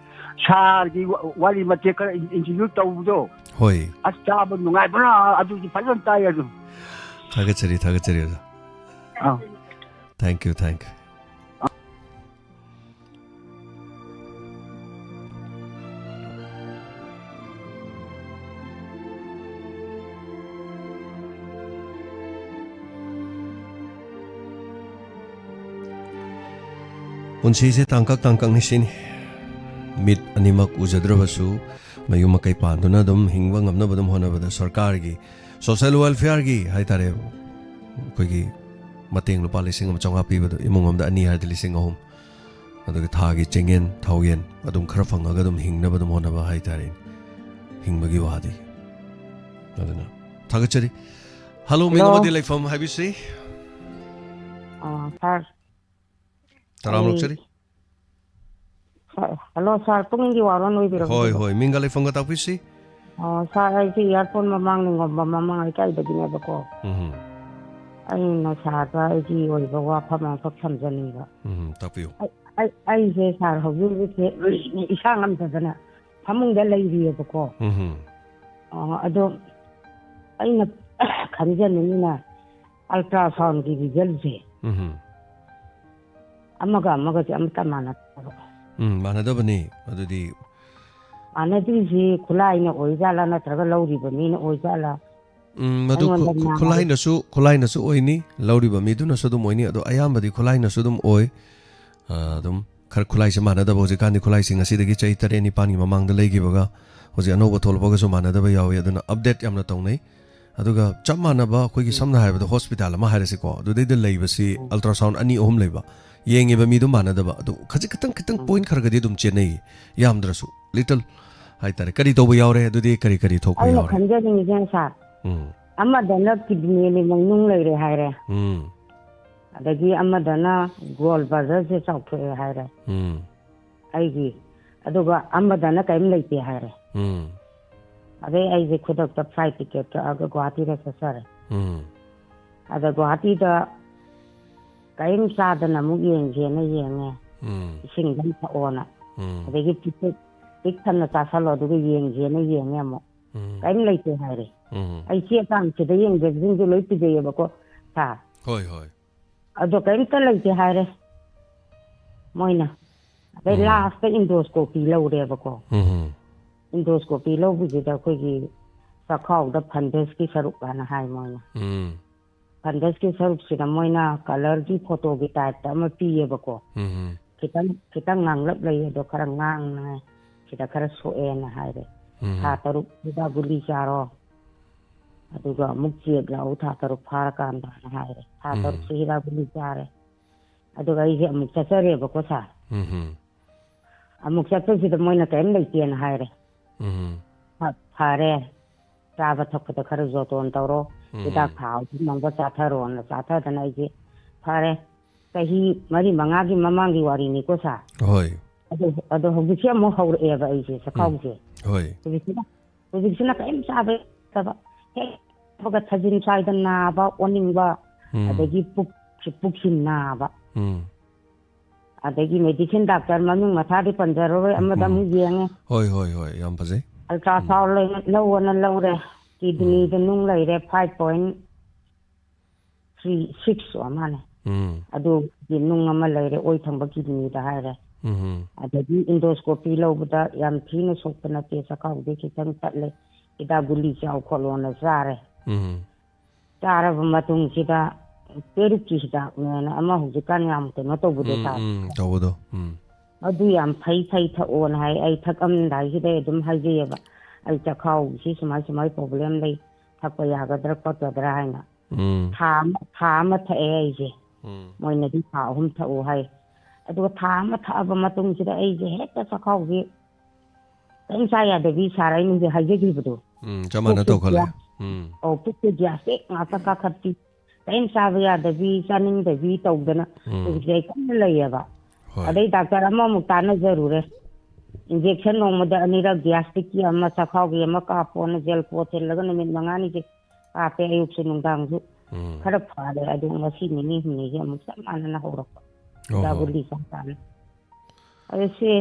ꯁꯥꯔꯒꯤ ꯋꯥ-, ꯋꯥꯔꯤ ꯃꯇꯦꯛ ꯈꯔ in-, interview ꯇꯧꯕꯗꯣ꯫ ꯍꯣꯏ꯫ ꯑꯁ, ꯇꯥꯕ ꯅꯨꯡꯉꯥꯏꯕꯅ ꯑꯗꯨꯁꯨ ꯐꯖꯅ ꯇꯥꯏ ꯑꯗꯨꯝ꯫ ꯊꯥꯒꯠꯆꯔꯤ, ꯊꯥꯒꯠꯆꯔꯤ, ꯑꯣꯖꯥ꯫ ꯑꯥ꯫ Thank you, thank you꯫ ꯄꯨꯟꯁꯤꯁꯦ ꯇꯥꯡꯀꯛ ꯇꯥꯡꯀꯛꯅꯤ ꯁꯤꯅꯤ꯫ ꯃꯤꯠ ꯑꯅꯤꯃꯛ ꯎꯖꯗ꯭ꯔꯕꯁꯨ ꯃꯌꯨꯝ ꯃꯀꯩ ꯄꯥꯟꯗꯨꯅ ꯑꯗꯨꯝ ꯍꯤꯡꯕ ꯉꯝꯅꯕ ꯑꯗꯨꯝ ꯍꯣꯠꯅꯕꯗ ꯁꯔꯀꯥꯔꯒꯤ social welfareꯒꯤ ꯍꯥꯏꯇꯥꯔꯦ, ꯑꯩꯈꯣꯏꯒꯤ ꯃꯇꯦꯡ ꯂꯨꯄꯥ ꯂꯤꯁꯤꯡ ꯑꯃ ꯆꯥꯝꯃꯉꯥ ꯄꯤꯕꯗꯣ ꯏꯃꯨꯡ ꯑꯃꯗ ꯑꯅꯤ ꯍꯥꯏꯔꯗꯤ ꯂꯤꯁꯤꯡ ꯑꯍꯨꯝ, ꯑꯗꯨꯒ ꯊꯥꯒꯤ ꯆꯦꯡꯌꯦꯟ ꯊꯥꯎꯌꯦꯟ ꯑꯗꯨꯝ ꯈꯔ ꯐꯪꯉꯒ ꯑꯗꯨꯝ ꯍꯤꯡꯅꯕ ꯑꯗꯨꯝ ꯍꯣꯠꯅꯕ ꯍꯥꯏꯇꯥꯔꯦ, ꯍꯤꯡꯕꯒꯤ ꯋꯥꯗꯤ꯫ ꯑꯗꯨꯅ ꯊꯥꯒꯠꯆꯔꯤ꯫ ꯍꯜꯂꯣ, ꯃꯤꯡ ꯍꯜꯂꯣ꯫ ꯑꯃꯗꯤ ꯂꯩꯐꯝ ꯍꯥꯏꯕꯤꯁꯤ꯫ ꯑꯥ, ꯁꯥꯔ꯫ ꯇꯔꯥꯝ ꯑꯩ ꯂꯧꯆꯔꯤ꯫ ꯁꯥꯔ, ꯍꯜꯂꯣ ꯁꯥꯔ, ꯄꯨꯛꯅꯤꯡꯒꯤ ꯋꯥꯔꯣꯜ ꯍꯣꯏ, ꯑꯣꯏꯕꯤꯔꯕ꯭ꯔꯣ? ꯍꯣꯏ, ꯃꯤꯡꯒ ꯂꯩꯐꯝꯒ ꯇꯥꯛꯄꯤꯁꯤ꯫ ꯑꯣ, ꯁꯥꯔ, ꯑꯩꯁꯤ ꯏꯌꯥꯔꯄꯣꯔꯠ ꯃꯃꯥꯡ ꯅꯤꯡꯉꯣꯝꯕꯝ ꯃꯃꯥꯡ ꯂꯩꯀꯥꯏꯗꯒꯤꯅꯦꯕꯀꯣ꯫ ꯎꯝ꯫ ꯑꯩꯅ ꯁꯥꯔꯗ ꯑꯩꯒꯤ ꯑꯣꯏꯕ ꯋꯥꯐꯝ ꯑꯃꯈꯛ ꯊꯝꯖꯅꯤꯡꯕ꯫ ꯎꯝ, ꯇꯥꯛꯄꯤꯌꯨ꯫ ꯑꯩ, ꯑꯩ, ꯑꯩꯁꯦ ꯁꯥꯔ ꯍꯧꯖꯤꯛ ꯍꯧꯖꯤꯛꯁꯦ ꯏꯁꯥ ꯉꯝꯗꯗꯅ ꯐꯃꯨꯡꯗ ꯂꯩꯔꯤꯑꯕꯀꯣ꯫ ꯎꯝ꯫ ꯑꯣ, ꯑꯗꯣ ꯑꯩꯅ ꯈꯟꯖꯅꯤꯡꯉꯤꯅ ultrasoundꯒꯤ resultꯁꯦ ꯎꯝ꯫ ꯑꯃꯒ ꯑꯃꯒꯁꯦ ꯑꯃꯠꯇ ꯃꯥꯟꯅꯗꯕ꯫ ꯎꯝ, ꯃꯥꯟꯅꯗꯕꯅꯤ꯫ ꯑꯗꯨꯗꯤ ꯃꯥꯟꯅꯗ꯭ꯔꯤꯁꯤ ꯈꯨꯠꯂꯥꯏꯅ ꯑꯣꯏꯖꯥꯠꯂꯥ ꯅꯠꯇ꯭ꯔꯒ ꯂꯧꯔꯤꯕ ꯃꯤꯅ ꯑꯣꯏꯖꯥꯠꯂꯥ? ꯎꯝ, ꯃꯗꯨ ꯑꯩꯉꯣꯟꯗ ꯈꯨ-, ꯈꯨ-, ꯃꯥꯟꯅꯗꯦ꯫ ꯈꯨꯠꯂꯥꯏꯅꯁꯨ, ꯈꯨꯠꯂꯥꯏꯅꯁꯨ ꯑꯣꯏꯅꯤ, ꯂꯧꯔꯤꯕ ꯃꯤꯗꯨꯅꯁꯨ ꯑꯗꯨꯝ ꯑꯣꯏꯅꯤ, ꯑꯗꯣ ꯑꯌꯥꯝꯕꯗꯤ ꯈꯨꯠꯂꯥꯏꯅꯁꯨ ꯑꯗꯨꯝ ꯑꯣꯏ꯫ ꯑ, ꯑꯗꯨꯝ ꯈꯔ ꯈꯨꯠꯂꯥꯏꯁꯦ ꯃꯥꯟꯅꯗꯕ, ꯍꯧꯖꯤꯛꯀꯥꯟꯗꯤ ꯈꯨꯠꯂꯥꯏꯁꯤꯡ ꯑꯁꯤꯗꯒꯤ ꯆꯍꯤ ꯇꯔꯦꯠ ꯅꯤꯄꯥꯟꯒꯤ ꯃꯃꯥꯡꯗ ꯂꯩꯈꯤꯕꯒ ꯍꯧꯖꯤꯛ ꯑꯅꯧꯕ ꯊꯣꯛꯂꯛꯄꯒꯁꯨ ꯃꯥꯟꯅꯗꯕ ꯌꯥꯎꯏ, ꯑꯗꯨꯅ update ꯌꯥꯝꯅ ꯇꯧꯅꯩ꯫ ꯑꯗꯨꯒ ꯆꯞ ꯃꯥꯟꯅꯕ ꯑꯩꯈꯣꯏꯒꯤ ꯎꯝ꯫ ꯁꯝꯅ ꯍꯥꯏꯔꯕꯗ ꯍꯣꯁꯄꯤꯇꯥꯜ ꯑꯃ ꯍꯥꯏꯔꯁꯤꯀꯣ, ꯑꯗꯨꯗꯩꯗ ꯂꯩꯕꯁꯤ ꯎꯝ꯫ Ultrasound ꯑꯅꯤ ꯑꯍꯨꯝ ꯂꯩꯕ, ꯌꯦꯡꯉꯤꯕ ꯃꯤꯗꯨ ꯃꯥꯟꯅꯗꯕ, ꯑꯗꯨ ꯈꯖꯤꯛ ꯈꯤꯇꯪ, ꯈꯤꯇꯪ ꯎꯝ꯫ Point ꯈꯔ ꯈꯔꯗꯤ ꯑꯗꯨꯝ ꯆꯦꯟꯅꯩ, ꯌꯥꯝꯗ꯭ꯔꯁꯨ, little ꯍꯥꯏꯇꯥꯔꯦ꯫ ꯀꯔꯤ ꯇꯧꯕ ꯌꯥꯎꯔꯦ? ꯑꯗꯨꯗꯤ ꯀꯔꯤ ꯀꯔꯤ ꯊꯣꯛꯄ ꯑꯩꯅ ꯌꯥꯎꯔꯦ? ꯈꯟꯖꯅꯤꯡꯉꯤꯁꯦ ꯁꯥꯔ, ꯎꯝ꯫ ꯑꯃꯗꯅ kidney ꯃꯅꯨꯡ ꯂꯩꯔꯦ ꯍꯥꯏꯔꯦ꯫ ꯎꯝ꯫ ꯑꯗꯒꯤ ꯑꯃꯗꯅ gallbladderꯁꯦ ꯆꯥꯎꯊꯣꯛꯑꯦ ꯍꯥꯏꯔꯦ꯫ ꯎꯝ꯫ ꯑꯩꯒꯤ꯫ ꯑꯗꯨꯒ ꯑꯃꯗꯅ ꯀꯔꯤꯝ ꯂꯩꯇꯦ ꯍꯥꯏꯔꯦ꯫ ꯎꯝ꯫ ꯑꯗꯩ ꯑꯩꯁꯦ ꯈꯨꯗꯛꯇ flight ticket ꯀꯛꯑꯒ ꯒꯨꯋꯥꯍꯥꯇꯤꯗ ꯆꯠꯆꯔꯦ꯫ ꯎꯝ꯫ ꯑꯗ ꯒꯨꯋꯥꯍꯥꯇꯤꯗ ꯀꯔꯤꯝ ꯆꯥꯗꯅ ꯑꯃꯨꯛ ꯌꯦꯡꯒꯦꯅ ꯌꯦꯡꯉꯦ꯫ ꯎꯝ꯫ ꯏꯁꯤꯡꯗꯪ ꯊꯛꯑꯣꯅ꯫ ꯎꯝ꯫ ꯑꯗꯒꯤ ꯄꯤꯛ ꯄꯤꯛ ꯊꯟꯅ ꯆꯥꯁꯜꯂꯣ ꯑꯗꯨꯒ ꯌꯦꯡꯒꯦꯅ ꯌꯦꯡꯉꯦ ꯑꯃꯨꯛ꯫ ꯎꯝ꯫ ꯀꯔꯤꯝ ꯂꯩꯇꯦ ꯍꯥꯏꯔꯦ꯫ ꯎꯝ꯫ ꯑꯩ ꯆꯦ ꯆꯥꯡ ꯁꯤꯗ ꯌꯦꯡꯖꯕꯁꯤꯡꯁꯨ ꯂꯣꯏ ꯄꯨꯖꯩꯌꯦꯕꯀꯣ ꯁꯥꯔ꯫ ꯍꯣꯏ, ꯍꯣꯏ꯫ ꯑꯗꯣ ꯀꯔꯤꯝꯇ ꯂꯩꯇꯦ ꯍꯥꯏꯔꯦ ꯃꯣꯏꯅ꯫ ꯑꯗꯩ ꯎꯝ꯫ Lastꯇ endoscopy ꯂꯧꯔꯦꯕꯀꯣ꯫ ꯎꯝ꯫ Endoscopy ꯂꯧꯕꯁꯤꯗ ꯑꯩꯈꯣꯏꯒꯤ ꯆꯈꯥꯎꯗ fundusꯀꯤ ꯁꯔꯨꯛ ꯍꯥꯏꯅ ꯍꯥꯏ ꯃꯣꯏꯅ꯫ ꯎꯝ꯫ Fundusꯀꯤ ꯁꯔꯨꯛꯁꯤꯗ ꯃꯣꯏꯅ colourꯒꯤ photoꯒꯤ typeꯇ ꯑꯃ ꯄꯤꯌꯦꯕꯀꯣ꯫ ꯎꯝ꯫ ꯈꯤꯇꯪ ꯈꯤꯇꯪ ꯉꯥꯡꯂꯞ ꯂꯩ, ꯑꯗꯣ ꯈꯔ ꯉꯥꯡꯅꯉꯥꯏ ꯁꯤꯗ ꯈꯔ ꯁꯣꯛꯑꯦꯅ ꯍꯥꯏꯔꯦ꯫ ꯎꯝ꯫ ꯊꯥ ꯇꯔꯨꯛ ꯍꯤꯗꯥꯛ ꯒꯨꯂꯤ ꯆꯥꯔꯣ, ꯑꯗꯨꯒ ꯑꯃꯨꯛ ꯆꯦꯛ ꯂꯥꯛꯎ ꯊꯥ ꯇꯔꯨꯛ ꯐꯥꯔꯀꯥꯟꯗꯅ ꯍꯥꯏꯔꯦ꯫ ꯊꯥ ꯎꯝ꯫ ꯇꯔꯨꯛꯁꯦ ꯍꯤꯗꯥꯛ ꯒꯨꯂꯤ ꯆꯥꯔꯦ꯫ ꯑꯗꯨꯒ ꯑꯩꯁꯦ ꯑꯃꯨꯛ ꯆꯠꯆꯔꯦꯕꯀꯣ ꯁꯥꯔ꯫ ꯎꯝ꯫ ꯑꯃꯨꯛ ꯆꯠꯄꯁꯤꯗ ꯃꯣꯏꯅ ꯀꯔꯤꯝ ꯂꯩꯇꯦꯅ ꯍꯥꯏꯔꯦ꯫ ꯎꯝ꯫ ꯐ-, ꯐꯔꯦ꯫ ꯆꯥꯕ ꯊꯛꯄꯗ ꯈꯔ ꯖꯣꯇꯣꯟ ꯇꯧꯔꯣ꯫ ꯎꯝ꯫ ꯍꯤꯗꯥꯛ ꯊꯥ ꯑꯍꯨꯝ ꯑꯃꯒ ꯆꯥꯊꯔꯣꯅ ꯆꯥꯊꯗꯅ ꯑꯩꯁꯦ ꯐꯔꯦ꯫ ꯆꯍꯤ ꯃꯔꯤ ꯃꯉꯥꯒꯤ ꯃꯃꯥꯡꯒꯤ ꯋꯥꯔꯤꯅꯤꯀꯣ ꯁꯥꯔ꯫ ꯍꯣꯏ꯫ ꯑꯗꯣ, ꯑꯗꯣ ꯍꯧꯖꯤꯛꯁꯦ ꯑꯃꯨꯛ ꯍꯧꯔꯛꯑꯦꯕ ꯑꯩꯁꯦ ꯎꯝ꯫ ꯆꯈꯥꯎꯁꯦ꯫ ꯍꯣꯏ꯫ ꯍꯧꯖꯤꯛꯁꯤꯅ, ꯍꯧꯖꯤꯛꯁꯤꯅ ꯀꯔꯤꯝ ꯆꯥꯕ ꯌꯥꯗꯕ꯫ ꯍꯦꯛ ꯊꯕꯛ ꯊꯥꯖꯤꯟ ꯁ꯭ꯋꯥꯏꯗ ꯅꯥꯕ, ꯑꯣꯅꯤꯡꯕ, ꯎꯝ꯫ ꯑꯗꯒꯤ ꯄꯨꯛꯁꯤ, ꯄꯨꯛꯁꯤ ꯅꯥꯕ꯫ ꯎꯝ꯫ ꯑꯗꯒꯤ ꯃꯦꯗꯤꯁꯤꯟ ꯗꯥꯛꯇꯔ ꯃꯃꯤꯡ ꯃꯊꯥꯗꯤ ꯄꯟꯖꯔꯔꯣꯏ, ꯑꯃꯗ ꯎꯝ꯫ ꯑꯃꯨꯛ ꯌꯦꯡꯉꯦ꯫ ꯍꯣꯏ, ꯍꯣꯏ, ꯍꯣꯏ, ꯌꯥꯝ ꯐꯖꯩ꯫ ꯑꯜꯇ꯭ꯔꯥꯁꯥꯎꯟ ꯎꯝ꯫ ꯂꯩꯅ-, ꯂꯧꯑꯣꯅ ꯂꯧꯔꯦ꯫ ꯀꯤꯗꯅꯤꯗ ꯎꯝ꯫ ꯅꯨꯡ ꯂꯩꯔꯦ, five point three six ꯑꯣꯏꯔ ꯃꯥꯜꯂꯦ꯫ ꯎꯝ꯫ ꯑꯗꯨꯒꯤ ꯅꯨꯡ ꯑꯃ ꯂꯩꯔꯦ, ꯑꯣꯏ ꯊꯪꯕ ꯀꯤꯗꯅꯤꯗ ꯍꯥꯏꯔꯦ꯫ ꯎꯝ꯫ ꯑꯗꯒꯤ endoscopy ꯂꯧꯕꯗ ꯌꯥꯝ ꯊꯤꯅ ꯁꯣꯛꯄ ꯅꯠꯇꯦ, ꯆꯈꯥꯎꯗꯤ ꯈꯤꯇꯪ ꯇꯠꯂꯦ, ꯍꯤꯗꯥꯛ ꯒꯨꯂꯤ ꯆꯥꯎ ꯈꯣꯠꯂꯣꯅ ꯆꯥꯔꯦ꯫ ꯎꯝ꯫ ꯆꯥꯔꯕ ꯃꯇꯨꯡꯁꯤꯗ ꯄꯦꯔꯨꯛꯀꯤ ꯍꯤꯗꯥꯛꯅꯦꯅ ꯑꯃ ꯍꯧꯖꯤꯛꯀꯥꯟ ꯌꯥꯝ ꯀꯩꯅꯣ ꯇꯧꯕꯗꯣ ꯎꯝ, ꯆꯥꯕ꯫ ꯎꯝ, ꯇꯧꯕꯗꯣ꯫ ꯎꯝ꯫ ꯑꯗꯨ ꯌꯥꯝ ꯐꯩ, ꯐꯩ ꯊꯛꯑꯣꯅ ꯍꯥꯏ꯫ ꯑꯩ ꯊꯛꯑꯝꯗꯥꯏꯁꯤꯗ ꯑꯩ ꯑꯗꯨꯝ ꯍꯥꯏꯖꯩꯌꯦꯕ, "ꯑꯩ ꯆꯈꯥꯎꯁꯤ ꯁꯨꯃꯥꯏ ꯁꯨꯃꯥꯏ problem ꯂꯩ, ꯊꯛꯄ ꯌꯥꯒꯗ꯭ꯔꯥ ꯈꯣꯠꯀꯗ꯭ꯔꯥ?" ꯍꯥꯏꯅ꯫ ꯎꯝ꯫ ꯊꯥ ꯑꯃ, ꯊꯥ ꯑꯃ ꯊꯛꯑꯦ ꯑꯩꯁꯦ꯫ ꯎꯝ꯫ ꯃꯣꯏꯅꯗꯤ ꯊꯥ ꯑꯍꯨꯝ ꯊꯛꯎ ꯍꯥꯏ꯫ ꯑꯗꯨꯒ ꯊꯥ ꯑꯃ ꯊꯛꯑꯕ ꯃꯇꯨꯡꯁꯤꯗ ꯑꯩꯁꯦ ꯍꯦꯛꯇ ꯆꯈꯥꯎꯁꯤ ꯀꯔꯤꯝ ꯆꯥ ꯌꯥꯗꯕꯤ ꯁꯥꯔ ꯑꯩꯅ ꯍꯧꯖꯤꯛ ꯍꯥꯏꯖꯈꯤꯕꯗꯣ꯫ ꯎꯝ, ꯆꯞ ꯃꯥꯟꯅ ꯄꯨꯛꯁꯦ ꯇꯧꯈꯠꯂꯦ꯫ ꯒ꯭ꯌꯥꯁ, ꯎꯝ꯫ ꯑꯧ, ꯄꯨꯛꯁꯦ ꯒ꯭ꯌꯥꯁ ꯍꯦꯛ ꯉꯥꯛꯇ ꯀꯥꯈꯠꯄꯤ, ꯀꯔꯤꯝ ꯆꯥꯕ ꯌꯥꯗꯕꯤ, ꯆꯥꯅꯤꯡꯗꯕꯤ ꯇꯧꯗꯅ ꯎꯝ꯫ ꯍꯧꯖꯤꯛꯁꯦ ꯑꯩ ꯀꯟꯅ ꯂꯩꯌꯦꯕ꯫ ꯍꯣꯏ꯫ ꯑꯗꯩ ꯗꯥꯛꯇꯔ ꯑꯃꯃꯨꯛ ꯇꯥꯟꯅꯖꯔꯨꯔꯦ꯫ injection ꯅꯣꯡꯃꯗ ꯑꯅꯤꯔꯛ ꯒ꯭ꯌꯥꯁꯇꯤꯛꯀꯤ ꯑꯃ, ꯆꯈꯥꯎꯒꯤ ꯑꯃ ꯀꯥꯞꯄꯣꯅ gel pot ꯊꯤꯜꯂꯒ ꯅꯨꯃꯤꯠ ꯃꯉꯥꯅꯤꯁꯦ ꯀꯥꯞꯄꯦ, ꯑꯌꯨꯛꯁꯨ ꯅꯨꯡꯗꯥꯡꯁꯨ꯫ ꯎꯝ꯫ ꯈꯔ ꯐꯔꯦ꯫ ꯑꯗꯨ ꯉꯁꯤ ꯅꯤꯅꯤ ꯍꯨꯝꯅꯤꯁꯦ ꯑꯃꯨꯛ ꯆꯞ ꯃꯥꯟꯅꯅ ꯍꯧꯔꯛꯄ꯫ ꯑꯣꯍꯣ꯫ ꯍꯤꯗꯥꯛ ꯒꯨꯂꯤ ꯆꯥ ꯆꯥꯅ꯫ ꯑꯗꯣ ꯁꯦ,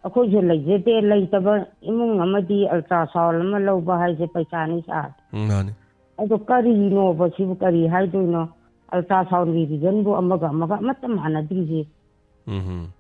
ꯑꯩꯈꯣꯏꯁꯨ ꯂꯩꯖꯗꯦ, ꯂꯩꯇꯕ ꯏꯃꯨꯡ ꯑꯃꯗꯤ ultrasound ꯑꯃ ꯂꯧꯕ ꯍꯥꯏꯁꯦ ꯄꯩꯁꯥꯅꯤ ꯁꯥꯔ꯫ ꯎꯝ, ꯃꯥꯅꯤ꯫ ꯑꯗꯣ ꯀꯔꯤꯅꯣꯕ ꯁꯤꯕꯨ ꯀꯔꯤ ꯍꯥꯏꯗꯣꯏꯅꯣ? Ultrasound ꯒꯤ resultꯕꯨ ꯑꯃꯒ ꯑꯃꯒ ꯑꯃꯠꯇ ꯃꯥꯟꯅꯗ꯭ꯔꯤꯁꯦ꯫ ꯎꯝ꯫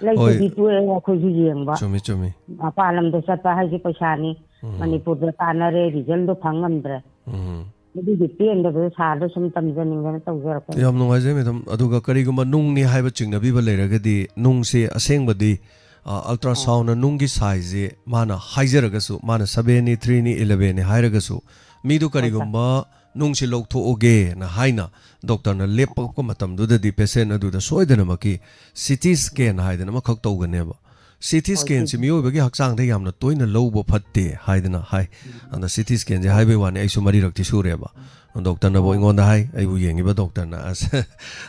ꯂꯩꯇꯗꯤ ꯍꯣꯏ꯫ ꯇꯣꯛꯑꯦ ꯑꯩꯈꯣꯏꯁꯨ ꯌꯦꯡꯕ꯫ ꯆꯨꯝꯃꯤ, ꯆꯨꯝꯃꯤ꯫ ꯃꯄꯥꯟ ꯂꯝꯗ ꯆꯠꯄ ꯍꯥꯏꯁꯦ ꯄꯩꯁꯥꯅꯤ꯫ ꯎꯝ꯫ ꯃꯅꯤꯄꯨꯔꯗ ꯇꯥꯟꯅꯔꯦ, resultꯗꯣ ꯐꯪ ꯉꯝꯗ꯭ꯔꯦ꯫ ꯎꯝ꯫ ꯑꯗꯨꯒꯤ ꯄꯦꯟꯗꯕꯗ ꯁꯥꯔꯗ ꯁꯨꯝ ꯇꯝꯖꯅꯤꯡꯗꯅ ꯇꯧꯖꯔꯛꯄꯅꯤ꯫ ꯌꯥꯝ ꯅꯨꯡꯉꯥꯏꯖꯩ ꯃꯦꯗꯥꯝ꯫ ꯑꯗꯨꯒ ꯀꯔꯤꯒꯨꯝꯕ ꯅꯨꯡꯅꯤ ꯍꯥꯏꯕ ꯆꯤꯡꯅꯕꯤꯕ ꯂꯩꯔꯒꯗꯤ, ꯅꯨꯡꯁꯦ ꯑꯁꯦꯡꯕꯗꯤ, ꯑ, ꯑꯜꯇ꯭ꯔꯥꯁꯥꯎꯟꯅ ꯅꯨꯡꯒꯤ ꯁꯥꯏꯖꯁꯦ ꯃꯥꯅ ꯍꯥꯏꯖꯔꯒꯁꯨ, ꯃꯥꯅ ꯁꯕꯦꯟꯅꯤ, ꯊ꯭ꯔꯤꯅꯤ, ꯏꯂꯚꯦꯟꯅꯤ ꯍꯥꯏꯔꯒꯁꯨ, ꯃꯤꯗꯨ ꯀꯔꯤꯒꯨꯝꯕ ꯅꯨꯡꯁꯤ ꯂꯧꯊꯣꯛꯑꯣꯒꯦꯅ ꯍꯥꯏꯅ ꯗꯣꯛꯇꯔꯅ ꯂꯦꯞꯄꯛꯄ ꯃꯇꯝꯗꯨꯗꯗꯤ ꯄꯦꯁꯦꯟ ꯑꯗꯨꯗ ꯁꯣꯏꯗꯅꯃꯛꯀꯤ ꯁꯤ ꯇꯤ ꯁ꯭ꯀꯦꯟ ꯍꯥꯏꯗꯅ ꯑꯃꯈꯛ ꯇꯧꯒꯅꯦꯕ꯫ ꯁꯤ ꯇꯤ ꯁ꯭ꯀꯦꯟꯁꯤ ꯃꯤꯑꯣꯏꯕꯒꯤ ꯍꯛꯆꯥꯡꯗ ꯌꯥꯝꯅ ꯇꯣꯏꯅ ꯂꯧꯕ ꯐꯠꯇꯦ ꯍꯥꯏꯗꯅ ꯍꯥꯏ꯫ ꯑꯗ ꯁꯤ ꯇꯤ ꯁ꯭ꯀꯦꯟꯁꯦ ꯍꯥꯏꯕꯩ ꯋꯥꯅꯤ, ꯑꯩꯁꯨ ꯃꯔꯤꯔꯛꯇꯤ ꯁꯨꯔꯦꯕ꯫ ꯗꯣꯛꯇꯔꯅꯕꯨ ꯑꯩꯉꯣꯟꯗ ꯍꯥꯏ, ꯑꯩꯕꯨ ꯌꯦꯡꯉꯤꯕ ꯗꯣꯛꯇꯔꯅ, "ꯑꯁ,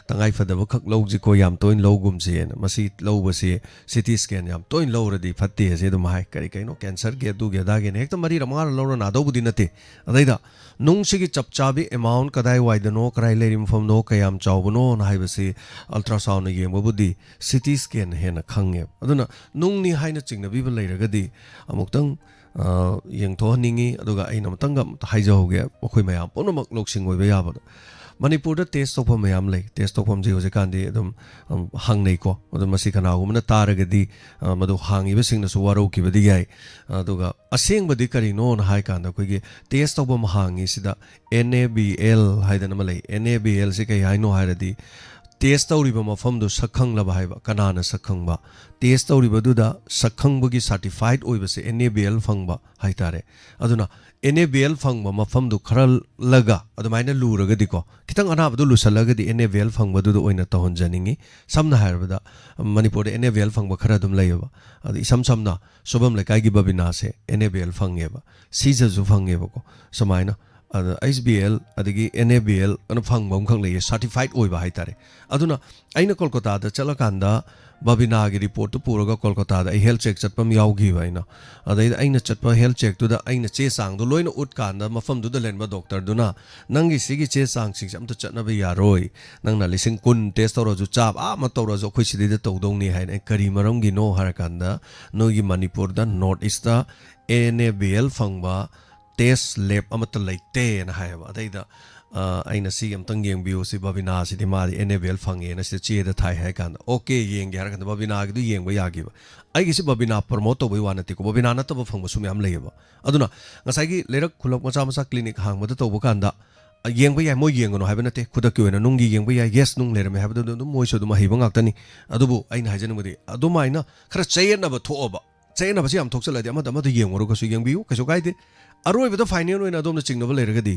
ꯇꯉꯥꯏ ꯐꯗꯕ ꯈꯛ ꯂꯧꯁꯤꯀꯣ, ꯌꯥꯝ ꯇꯣꯏꯅ ꯂꯧꯒꯨꯝꯁꯦꯅ꯫ ꯃꯁꯤ ꯂꯧꯕꯁꯤ, ꯁꯤ ꯇꯤ ꯁ꯭ꯀꯦꯟ ꯌꯥꯝ ꯇꯣꯏꯅ ꯂꯧꯔꯗꯤ ꯐꯠꯇꯦ" ꯑꯁꯤ ꯑꯗꯨꯝ ꯍꯥꯏ꯫ ꯀꯔꯤ ꯀꯩꯅꯣ, ꯀꯦꯟꯁꯔꯒꯤ, ꯑꯗꯨꯒꯤ ꯑꯗꯥꯒꯤꯅ ꯍꯦꯛꯇ ꯃꯔꯤꯔꯛ ꯃꯉꯥꯔꯛ ꯂꯧꯔ ꯅꯥꯗꯧꯕꯗꯤ ꯅꯠꯇꯦ꯫ ꯑꯗꯩꯗ ꯅꯨꯡꯁꯤꯒꯤ ꯆꯞ ꯆꯥꯕꯤ ꯑꯦꯃꯥꯎꯟ ꯀꯗꯥꯏꯋꯥꯏꯗꯅꯣ, ꯀꯗꯥꯏ ꯂꯩꯔꯤ ꯃꯐꯝꯅꯣ, ꯀꯌꯥꯝ ꯆꯥꯎꯕꯅꯣꯅ ꯍꯥꯏꯕꯁꯤ ꯑꯜꯇ꯭ꯔꯥꯁꯥꯎꯟꯅ ꯌꯦꯡꯕꯕꯨꯗꯤ ꯁꯤ ꯇꯤ ꯁ꯭ꯀꯦꯟꯅ ꯍꯦꯟꯅ ꯈꯪꯉꯦꯕ꯫ ꯑꯗꯨꯅ ꯅꯨꯡꯅꯤ ꯍꯥꯏꯅ ꯆꯤꯡꯅꯕꯤꯕ ꯂꯩꯔꯒꯗꯤ ꯑꯃꯨꯛꯇꯪ, ꯑ, ꯌꯦꯡꯊꯣꯛꯍꯟꯅꯤꯡꯉꯤ꯫ ꯑꯗꯨꯒ ꯑꯩꯅ ꯑꯃꯨꯛꯇꯪꯒ ꯑꯃꯨꯛꯇ ꯍꯥꯏꯖꯍꯧꯒꯦ, ꯑꯩꯈꯣꯏ ꯃꯌꯥꯝ ꯄꯨꯝꯅꯃꯛ ꯂꯧꯁꯤꯡ ꯑꯣꯏꯕ ꯌꯥꯕꯗ꯫ ꯃꯅꯤꯄꯨꯔꯗ ꯇꯦꯁ ꯇꯧꯐꯝ ꯃꯌꯥꯝ ꯂꯩ꯫ ꯇꯦꯁ ꯇꯧꯐꯝꯁꯤ ꯍꯧꯖꯤꯛꯀꯥꯟꯗꯤ ꯑꯗꯨꯝ, ꯑꯝ, ꯍꯥꯡꯅꯩꯀꯣ꯫ ꯑꯗꯣ ꯃꯁꯤ ꯀꯅꯥꯒꯨꯝꯕꯅ ꯇꯥꯔꯒꯗꯤ, ꯑ, ꯃꯗꯨ ꯍꯥꯡꯉꯤꯕꯁꯤꯡꯅꯁꯨ ꯋꯥꯔꯧꯈꯤꯕꯗꯤ ꯌꯥꯏ꯫ ꯑꯗꯨꯒ ꯑꯁꯦꯡꯕꯗꯤ ꯀꯔꯤꯅꯣꯅ ꯍꯥꯏ ꯀꯥꯟꯗ, ꯑꯩꯈꯣꯏꯒꯤ ꯇꯦꯁ ꯇꯧꯐꯝ ꯍꯥꯡꯉꯤꯁꯤꯗ ꯑꯦꯟ ꯑꯦ ꯕꯤ ꯑꯦꯜ ꯍꯥꯏꯗꯅ ꯑꯃ ꯂꯩ꯫ ꯑꯦꯟ ꯑꯦ ꯕꯤ ꯑꯦꯜꯁꯤ ꯀꯩ ꯍꯥꯏꯅꯣ ꯍꯥꯏꯔꯗꯤ, ꯇꯦꯁ ꯇꯧꯔꯤꯕ ꯃꯐꯝꯗꯨ ꯁꯛ ꯈꯪꯂꯕ ꯍꯥꯏꯕ꯫ ꯀꯅꯥꯅ ꯁꯛ ꯈꯪꯕ? ꯇꯦꯁ ꯇꯧꯔꯤꯕꯗꯨꯗ ꯁꯛ ꯈꯪꯕꯒꯤ ꯁꯥꯔꯇꯤꯐꯥꯏꯠ ꯑꯣꯏꯕꯁꯦ ꯑꯦꯟ ꯑꯦ ꯕꯤ ꯑꯦꯜ ꯐꯪꯕ ꯍꯥꯏꯇꯥꯔꯦ꯫ ꯑꯗꯨꯅ ꯑꯦꯟ ꯑꯦ ꯕꯤ ꯑꯦꯜ ꯐꯪꯕ ꯃꯐꯝꯗꯨ ꯈꯔꯂꯒ ꯑꯗꯨꯃꯥꯏꯅ ꯂꯨꯔꯒꯗꯤꯀꯣ, ꯈꯤꯇꯪ ꯑꯅꯥꯕꯗꯨ ꯂꯨꯁꯜꯂꯒꯗꯤ ꯑꯦꯟ ꯑꯦ ꯕꯤ ꯑꯦꯜ ꯐꯪꯕꯗꯨꯗ ꯑꯣꯏꯅ ꯇꯧꯍꯟꯖꯅꯤꯡꯉꯤ꯫ ꯁꯝꯅ ꯍꯥꯏꯔꯕꯗ, ꯃꯅꯤꯄꯨꯔꯗ ꯑꯦꯟ ꯑꯦ ꯕꯤ ꯑꯦꯜ ꯐꯪꯕ ꯈꯔ ꯑꯗꯨꯝ ꯂꯩꯌꯦꯕ꯫ ꯑꯗ ꯏꯁꯝ ꯁꯝꯅ ꯁꯣꯏꯕꯝ ꯂꯩꯀꯥꯏꯒꯤ ꯕꯕꯤꯅꯥꯁꯦ ꯑꯦꯟ ꯑꯦ ꯕꯤ ꯑꯦꯜ ꯐꯪꯉꯦꯕ, ꯁꯤꯖꯁꯨ ꯐꯪꯉꯦꯕꯀꯣ꯫ ꯁꯨꯃꯥꯏꯅ ꯑꯗ ꯑꯩꯆ ꯕꯤ ꯑꯦꯜ ꯑꯗꯒꯤ ꯑꯦꯟ ꯑꯦ ꯕꯤ ꯑꯦꯜ ꯑꯅ ꯐꯪꯕ ꯑꯃꯈꯛ ꯂꯩꯌꯦ, ꯁꯥꯔꯇꯤꯐꯥꯏꯠ ꯑꯣꯏꯕ ꯍꯥꯏꯇꯥꯔꯦ꯫ ꯑꯗꯨꯅ ꯑꯩꯅ ꯀꯣꯜꯀꯇꯥꯗ ꯆꯠꯂꯀꯥꯟꯗ ꯕꯕꯤꯅꯥꯒꯤ ꯔꯤꯄꯣꯔꯠꯇꯨ ꯄꯨꯔꯒ ꯀꯣꯜꯀꯇꯥꯗ ꯑꯩ ꯍꯦꯜꯊ ꯆꯦꯛ ꯆꯠꯄ ꯑꯃ ꯌꯥꯎꯈꯤꯕ ꯑꯩꯅ꯫ ꯑꯗꯩꯗ ꯑꯩꯅ ꯆꯠꯄ ꯍꯦꯜꯊ ꯆꯦꯛꯇꯨꯗ ꯑꯩꯅ ꯆꯦ ꯆꯥꯡꯗꯣ ꯂꯣꯏꯅ ꯎꯠꯀꯥꯟꯗ ꯃꯐꯝꯗꯨꯗ ꯂꯩꯔꯝꯕ ꯗꯣꯛꯇꯔꯗꯨꯅ, "ꯅꯪꯒꯤ ꯁꯤꯒꯤ ꯆꯦ ꯆꯥꯡꯁꯤꯡꯁꯦ ꯑꯝꯇ ꯆꯠꯅꯕ ꯌꯥꯔꯣꯏ, ꯅꯪꯅ ꯂꯤꯁꯤꯡ ꯀꯨꯟ ꯇꯦꯁ ꯇꯧꯔꯁꯨ, ꯆꯥꯕ ꯑꯃ ꯇꯧꯔꯁꯨ ꯑꯩꯈꯣꯏ ꯁꯤꯗꯩꯗ ꯇꯧꯗꯧꯅꯤ" ꯍꯥꯏꯅ꯫ ꯑꯩ, "ꯀꯔꯤ ꯃꯔꯝꯒꯤꯅꯣ?" ꯍꯥꯏꯔꯀꯥꯟꯗ, "ꯅꯣꯏꯒꯤ ꯃꯅꯤꯄꯨꯔꯗ north east N A B L ꯐꯪꯕ ꯇꯦꯁ ꯂꯦꯕ ꯑꯃꯠꯇ ꯂꯩꯇꯦꯅ ꯍꯥꯏꯌꯦꯕ꯫ ꯑꯗꯩꯗ ꯑ, ꯑꯩꯅ ꯁꯤ ꯑꯝꯇꯪ ꯌꯦꯡꯕꯤꯌꯨ, ꯁꯤ ꯕꯕꯤꯅꯥꯁꯤꯗꯤ ꯃꯥꯗꯤ ꯑꯦꯟ ꯑꯦ ꯕꯤ ꯑꯦꯜ ꯐꯪꯉꯦꯅ ꯁꯤꯗ ꯆꯦꯗ ꯊꯥꯏ ꯍꯥꯏ ꯀꯥꯟꯗ, "ꯑꯣꯀꯦ, ꯌꯦꯡꯒꯦ" ꯍꯥꯏꯔ ꯀꯥꯟꯗ ꯕꯕꯤꯅꯥꯒꯤꯗꯨ ꯌꯦꯡꯕ ꯌꯥꯈꯤꯕ꯫ ꯑꯩꯒꯤꯁꯤ ꯕꯕꯤꯅꯥ ꯄ꯭ꯔꯃꯣꯠ ꯇꯧꯕꯩ ꯋꯥ ꯅꯠꯇꯦꯀꯣ, ꯕꯕꯤꯅꯥ ꯅꯠꯇꯕ ꯐꯪꯕꯁꯨ ꯃꯌꯥꯝ ꯂꯩꯌꯦꯕ꯫ ꯑꯗꯨꯅ ꯉꯁꯥꯏꯒꯤ ꯂꯩꯔꯛ ꯈꯨꯂꯛ ꯃꯆꯥ ꯃꯆꯥ ꯀ꯭ꯂꯤꯅꯤꯛ ꯍꯥꯡꯕꯗ ꯇꯧꯕ ꯀꯥꯟꯗ, ꯑ, ꯌꯦꯡꯕ ꯌꯥꯏ, ꯃꯣꯏ ꯌꯦꯡꯒꯅꯨ ꯍꯥꯏꯕ ꯅꯠꯇꯦ, ꯈꯨꯗꯛꯀꯤ ꯑꯣꯏꯅ ꯅꯨꯡꯒꯤ ꯌꯦꯡꯕ ꯌꯥꯏ, ꯌꯦꯁ ꯅꯨꯡ ꯂꯩꯔꯝꯃꯦ ꯍꯥꯏꯕꯗꯨ ꯑꯗꯨꯝ ꯃꯣꯏꯁꯨ ꯑꯗꯨꯝ ꯑꯍꯩꯕ ꯉꯥꯛꯇꯅꯤ꯫ ꯑꯗꯨꯕꯨ ꯑꯩꯅ ꯍꯥꯏꯖꯅꯤꯡꯕꯗꯤ ꯑꯗꯨꯃꯥꯏꯅ ꯈꯔ ꯆꯌꯦꯠꯅꯕ ꯊꯣꯛꯑꯕ, ꯆꯌꯦꯠꯅꯕꯁꯤ ꯌꯥꯝ ꯊꯣꯛꯆꯜꯂꯗꯤ ꯑꯃꯗ ꯑꯃꯗ ꯌꯦꯡꯉꯨꯔꯒꯁꯨ ꯌꯦꯡꯕꯤꯌꯨ, ꯀꯩꯁꯨ ꯀꯥꯏꯗꯦ꯫ ꯑꯔꯣꯏꯕꯗ ꯐꯥꯏꯅꯦꯜ ꯑꯣꯏꯅ ꯑꯗꯣꯝꯅ ꯆꯤꯡꯅꯕ ꯂꯩꯔꯒꯗꯤ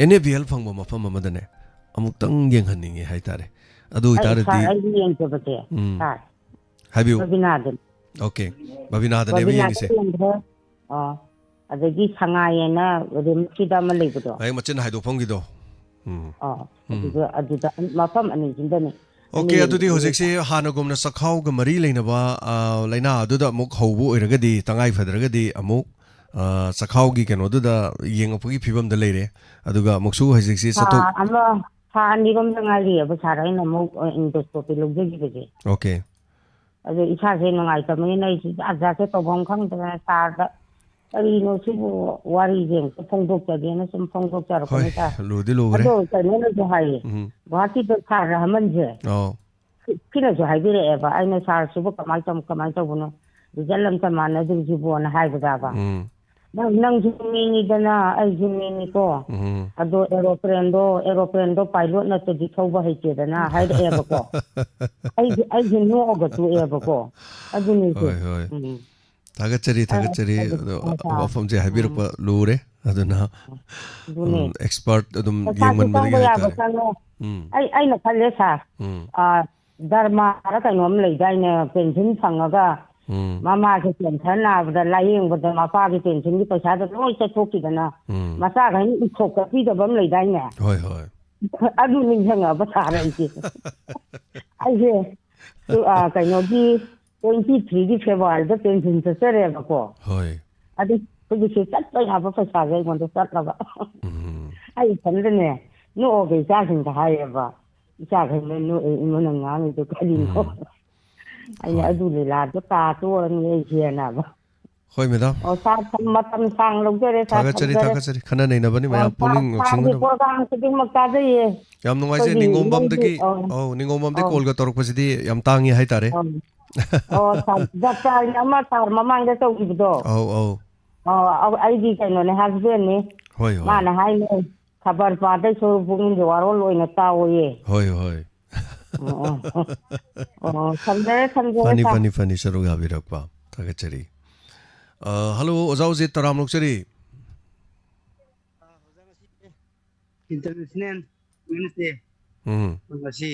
ꯑꯦꯟ ꯑꯦ ꯕꯤ ꯑꯦꯜ ꯐꯪꯕ ꯃꯐꯝ ꯑꯃꯗꯅꯦ ꯑꯃꯨꯛꯇꯪ ꯌꯦꯡꯍꯟꯅꯤꯡꯉꯦ ꯍꯥꯏꯇꯥꯔꯦ꯫ ꯑꯗꯨ ꯑꯩ, ꯑꯣꯏꯇꯥꯔꯗꯤ ꯁꯥꯔ, ꯑꯩꯗꯤ ꯌꯦꯡꯖꯕꯁꯦ, ꯎꯝ꯫ ꯁꯥꯔ, ꯍꯥꯏꯕꯤꯌꯨ꯫ ꯕꯕꯤꯅꯥꯗꯅꯤ꯫ ꯑꯣꯀꯦ, ꯕꯕꯤꯅꯥꯗꯅꯦꯕ ꯕꯕꯤꯅꯥꯗ ꯌꯦꯡꯉꯤꯁꯦ꯫ ꯌꯦꯡꯈ꯭ꯔꯦ꯫ ꯑꯣ, ꯑꯗꯒꯤ ꯁꯉꯥꯏ ꯍꯥꯏꯅ ꯔꯤꯝꯁꯀꯤꯗ ꯑꯃ ꯂꯩꯕꯗꯣ꯫ ꯃꯌꯦꯛ ꯃꯆꯤꯟ ꯍꯥꯏꯗꯣꯛꯐꯝꯒꯤꯗꯣ꯫ ꯎꯝ꯫ ꯑꯣ, ꯎꯝ꯫ ꯑꯗꯨꯗ, ꯑꯗꯨꯗ ꯃꯐꯝ ꯑꯅꯤꯁꯤꯗꯅꯦ ꯑꯣꯀꯦ, ꯑꯩꯅ ꯑꯗꯨꯗꯤ ꯌꯦꯡꯉꯤꯁꯦ꯫ ꯍꯧꯖꯤꯛꯁꯤ ꯍꯥꯟꯅꯒꯨꯝꯅ ꯆꯈꯥꯎꯒ ꯃꯔꯤ ꯂꯩꯅꯕ, ꯑ, ꯂꯥꯏꯅꯥ ꯑꯗꯨꯗ ꯑꯃꯨꯛ ꯍꯧꯕ ꯑꯣꯏꯔꯒꯗꯤ, ꯇꯉꯥꯏ ꯐꯗ꯭ꯔꯒꯗꯤ ꯑꯃꯨꯛ, ꯑ, ꯆꯈꯥꯎꯒꯤ ꯀꯩꯅꯣꯗꯨꯗ ꯌꯦꯡꯉꯛꯄꯒꯤ ꯐꯤꯕꯝꯗ ꯂꯩꯔꯦ꯫ ꯑꯗꯨꯒ ꯑꯃꯨꯛꯁꯨ ꯍꯧꯖꯤꯛꯁꯤ ꯊꯥ ꯆꯠꯊꯣꯛ- ꯑꯃ, ꯊꯥ ꯑꯅꯤꯔꯣꯝꯗ ꯉꯥꯏꯔꯤꯑꯕ, ꯁꯥꯔ, ꯑꯩꯅ ꯑꯃꯨꯛ, ꯑ, endoscopy ꯂꯧꯖꯈꯤꯕꯁꯦ꯫ ꯑꯣꯀꯦ꯫ ꯑꯗꯣ ꯏꯁꯥꯁꯦ ꯅꯨꯡꯉꯥꯏꯇꯕꯅꯤꯅ ꯑꯩꯁꯨ ꯖꯥꯠ ꯖꯥꯠꯁꯦ ꯇꯧꯐꯝ ꯈꯪꯗꯗꯅ ꯁꯥꯔꯗ, "ꯀꯔꯤꯅꯣ ꯁꯤꯕꯨ?" ꯋꯥꯔꯤꯁꯦ ꯑꯝꯇ ꯐꯣꯡꯗꯣꯛꯆꯒꯦꯅ ꯁꯨꯝ ꯐꯣꯡꯗꯣꯛꯆꯔꯛꯄꯅꯦ, ꯍꯣꯏ, ꯁꯥꯔ꯫ ꯂꯨꯗꯤ ꯂꯨꯈ꯭ꯔꯦ꯫ ꯑꯗꯣ ꯀꯩꯅꯣꯅꯁꯨ ꯍꯥꯏꯌꯦ, ꯎꯝ꯫ ꯒꯨꯋꯥꯍꯥꯇꯤꯗ ꯁꯥꯔ ꯔꯍꯃꯟꯁꯦ, ꯑꯧ꯫ ꯁꯤ-, ꯁꯤꯅꯁꯨ ꯍꯥꯏꯕꯤꯔꯛꯑꯦꯕ, ꯑꯩꯅ, "ꯁꯥꯔ, ꯁꯤꯕꯨ ꯀꯃꯥꯏꯅ ꯇꯧ-, ꯀꯃꯥꯏꯅ ꯇꯧꯕꯅꯣ? ꯔꯤꯖꯜ ꯑꯝꯇ ꯃꯥꯟꯅꯗ꯭ꯔꯤꯁꯤꯕꯣꯅ" ꯍꯥꯏꯕꯗꯕ꯫ ꯎꯝ꯫ "ꯅꯪ, ꯅꯪꯁꯨ ꯃꯤꯅꯤꯗꯅ, ꯑꯩꯁꯨ ꯃꯤꯅꯤꯀꯣ꯫ ꯎꯝ꯫ ꯑꯗꯣ ꯑꯦꯔꯣꯄ꯭ꯂꯦꯟꯗꯣ, ꯑꯦꯔꯣꯄ꯭ꯂꯦꯟꯗꯣ ꯄꯥꯏꯂꯣꯠ ꯅꯠꯇ꯭ꯔꯗꯤ ꯊꯧꯕ ꯍꯩꯇꯦꯗꯅ" ꯍꯥꯏꯔꯛꯑꯦꯕꯀꯣ꯫ ꯑꯩꯁꯦ, ꯑꯩꯁꯦ ꯅꯣꯛꯑꯒ ꯇꯣꯛꯑꯦꯕꯀꯣ꯫ ꯑꯗꯨꯅꯤꯁꯦ꯫ ꯍꯣꯏ, ꯍꯣꯏ꯫ ꯎꯝ꯫ ꯊꯥꯒꯠꯆꯔꯤ, ꯑ, ꯊꯥꯒꯠꯆꯔꯤ꯫ ꯑꯗꯨ ꯑꯗꯣ, ꯑ, ꯁꯥꯔ꯫ ꯋꯥꯐꯝꯁꯦ ꯎꯝ꯫ ꯍꯥꯏꯕꯤꯔꯛꯄ ꯂꯨꯔꯦ꯫ ꯑꯗꯨꯅ, ꯑꯗꯨꯅꯦ꯫ ꯎꯝ, expert ꯑꯗꯨꯝ ꯄꯩꯁꯥꯁꯨ ꯌꯦꯡꯃꯟꯕꯗꯒꯤ ꯆꯪꯕ ꯌꯥꯕ ꯍꯥꯏꯇꯥꯔꯦ꯫ ꯆꯪꯉꯦ꯫ ꯎꯝ꯫ ꯑꯩ, ꯑꯩꯅ ꯈꯜꯂꯦ, ꯁꯥꯔ꯫ ꯎꯝ꯫ ꯑ, ꯗꯔꯃꯥꯔ ꯀꯩꯅꯣꯝ ꯂꯩꯗꯥꯏꯅꯦ, ꯄꯦꯟꯁꯤꯟ ꯐꯪꯉꯒ ꯎꯝ꯫ ꯃꯃꯥꯁꯦ ꯀꯦꯟꯁꯔ ꯅꯥꯕꯗ ꯂꯥꯌꯦꯡꯕꯗ ꯃꯄꯥꯒꯤ ꯄꯦꯟꯁꯤꯟꯒꯤ ꯄꯩꯁꯥꯗꯣ ꯂꯣꯏ ꯆꯠꯊꯣꯛꯈꯤꯗꯅ ꯎꯝ꯫ ꯃꯆꯥꯈꯩꯅ ꯎꯠꯊꯣꯛꯇ ꯄꯤꯗꯕ ꯑꯃ ꯂꯩꯗꯥꯏꯅꯦ? ꯍꯣꯏ, ꯍꯣꯏ꯫ ꯑꯗꯨ ꯅꯤꯡꯁꯤꯡꯉꯕ ꯁꯥꯔ ꯑꯩꯁꯦ꯫ ꯑꯩꯁꯦ, ꯑ, ꯀꯩꯅꯣꯒꯤ twenty three ꯒꯤ February ꯗ ꯄꯦꯟꯁꯤꯟ ꯆꯠꯆꯔꯦꯕꯀꯣ꯫ ꯍꯣꯏ꯫ ꯑꯗꯨ ꯍꯧꯖꯤꯛꯁꯦ ꯆꯠꯄ ꯌꯥꯕ ꯄꯩꯁꯥꯁꯦ ꯑꯩꯉꯣꯟꯗ ꯆꯠꯂꯕ꯫ ꯎꯝ꯫ ꯑꯩ ꯏꯊꯟꯗꯅꯦ ꯅꯣꯛꯑꯒ ꯏꯆꯥꯁꯤꯡꯗ ꯍꯥꯏꯌꯦꯕ꯫ ꯏꯆꯥꯈꯩꯅ ꯅꯣꯛꯑꯦ, "ꯏꯃꯥꯅ ꯉꯥꯡꯉꯤꯗꯣ ꯀꯔꯤꯅꯣ?" ꯎꯝ꯫ ꯑꯩꯅ, ꯍꯣꯏ꯫ "ꯑꯗꯨ ꯂꯤꯂꯥꯗꯣ ꯇꯥ ꯇꯣꯛꯑꯅꯤ ꯑꯩꯁꯦꯅ" ꯍꯥꯏꯕ꯫ ꯍꯣꯏ, ꯃꯦꯗꯥꯝ꯫ ꯑꯣ, ꯁꯥꯔ, ꯊꯝ-, ꯃꯇꯝ ꯁꯥꯡ ꯂꯧꯖꯔꯦ, ꯁꯥꯔ, ꯊꯥꯒꯠꯆꯔꯤ, ꯊꯝꯖꯔꯦ꯫ ꯊꯥꯒꯠꯆꯔꯤ꯫ ꯈꯟꯅ ꯅꯩꯅꯕꯅꯤ ꯑꯣ, ꯃꯌꯥꯝ, ꯁꯥꯔ, ꯄꯨꯛꯅꯤꯡ ꯂꯧꯁꯤꯡ ꯁꯥꯔꯒꯤ ꯑꯗꯨꯝ꯫ ꯄ꯭ꯔꯣꯒꯥꯝꯁꯤꯗꯤ ꯃꯛ ꯇꯥꯖꯩꯌꯦ꯫ ꯌꯥꯝ ꯅꯨꯡꯉꯥꯏꯖꯩ꯫ ꯑꯩꯈꯣꯏꯒꯤ ꯅꯤꯡꯉꯣꯝꯕꯝꯗꯒꯤ, ꯃꯣꯏꯒꯤ, ꯑꯧ꯫ ꯑꯧ, ꯅꯤꯡꯉꯣꯝꯕꯝꯗꯒꯤ ꯑꯧ꯫ ꯀꯣꯜꯒ ꯇꯧꯔꯛꯄꯁꯤꯗꯤ ꯌꯥꯝ ꯇꯥꯡꯉꯤ ꯍꯥꯏꯇꯥꯔꯦ꯫ ꯑꯧ꯫ ꯑꯣ, ꯁꯥꯔ, ꯗꯥꯛꯇꯔꯅ ꯑꯃ ꯁꯥꯔ ꯃꯃꯥꯡꯗ ꯇꯧꯈꯤꯕꯗꯣ꯫ ꯑꯧ, ꯑꯧ꯫ ꯑꯧ, ꯑꯧ, ꯑꯩꯒꯤ ꯀꯩꯅꯣꯅꯦ, ꯍꯁꯕꯦꯟꯅꯤ꯫ ꯍꯣꯏ, ꯍꯣꯏ꯫ ꯃꯥꯅ ꯍꯥꯏꯅꯦ, "ꯈꯕꯔ ꯄꯥꯗꯣꯏ ꯁꯔꯨꯛ ꯄꯨꯛꯅꯤꯡꯒꯤ ꯋꯥꯔꯣꯜ ꯑꯣꯏꯅ ꯇꯥꯎꯑꯣꯌꯦ"꯫ ꯍꯣꯏ, ꯍꯣꯏ꯫ ꯑꯣ, ꯑꯣ꯫ ꯑꯣ, ꯊꯝꯖꯔꯦ, ꯊꯝꯖꯔꯦ, ꯐꯅꯤ, ꯁꯥꯔ꯫ ꯐꯅꯤ, ꯐꯅꯤ, ꯁꯔꯨꯛ ꯌꯥꯕꯤꯔꯛꯄ꯫ ꯊꯥꯒꯠꯆꯔꯤ꯫ ꯑ, ꯍꯜꯂꯣ, ꯑꯣꯖꯥ ꯑꯣꯖꯤꯠ, ꯇꯔꯥꯝ ꯑꯣꯛꯆꯔꯤ꯫ ꯏꯟꯇꯔꯅꯦꯁꯅꯦꯜ ꯋꯨꯃꯦꯟꯁ ꯗꯦ ꯎꯝ꯫ ꯉꯁꯤ,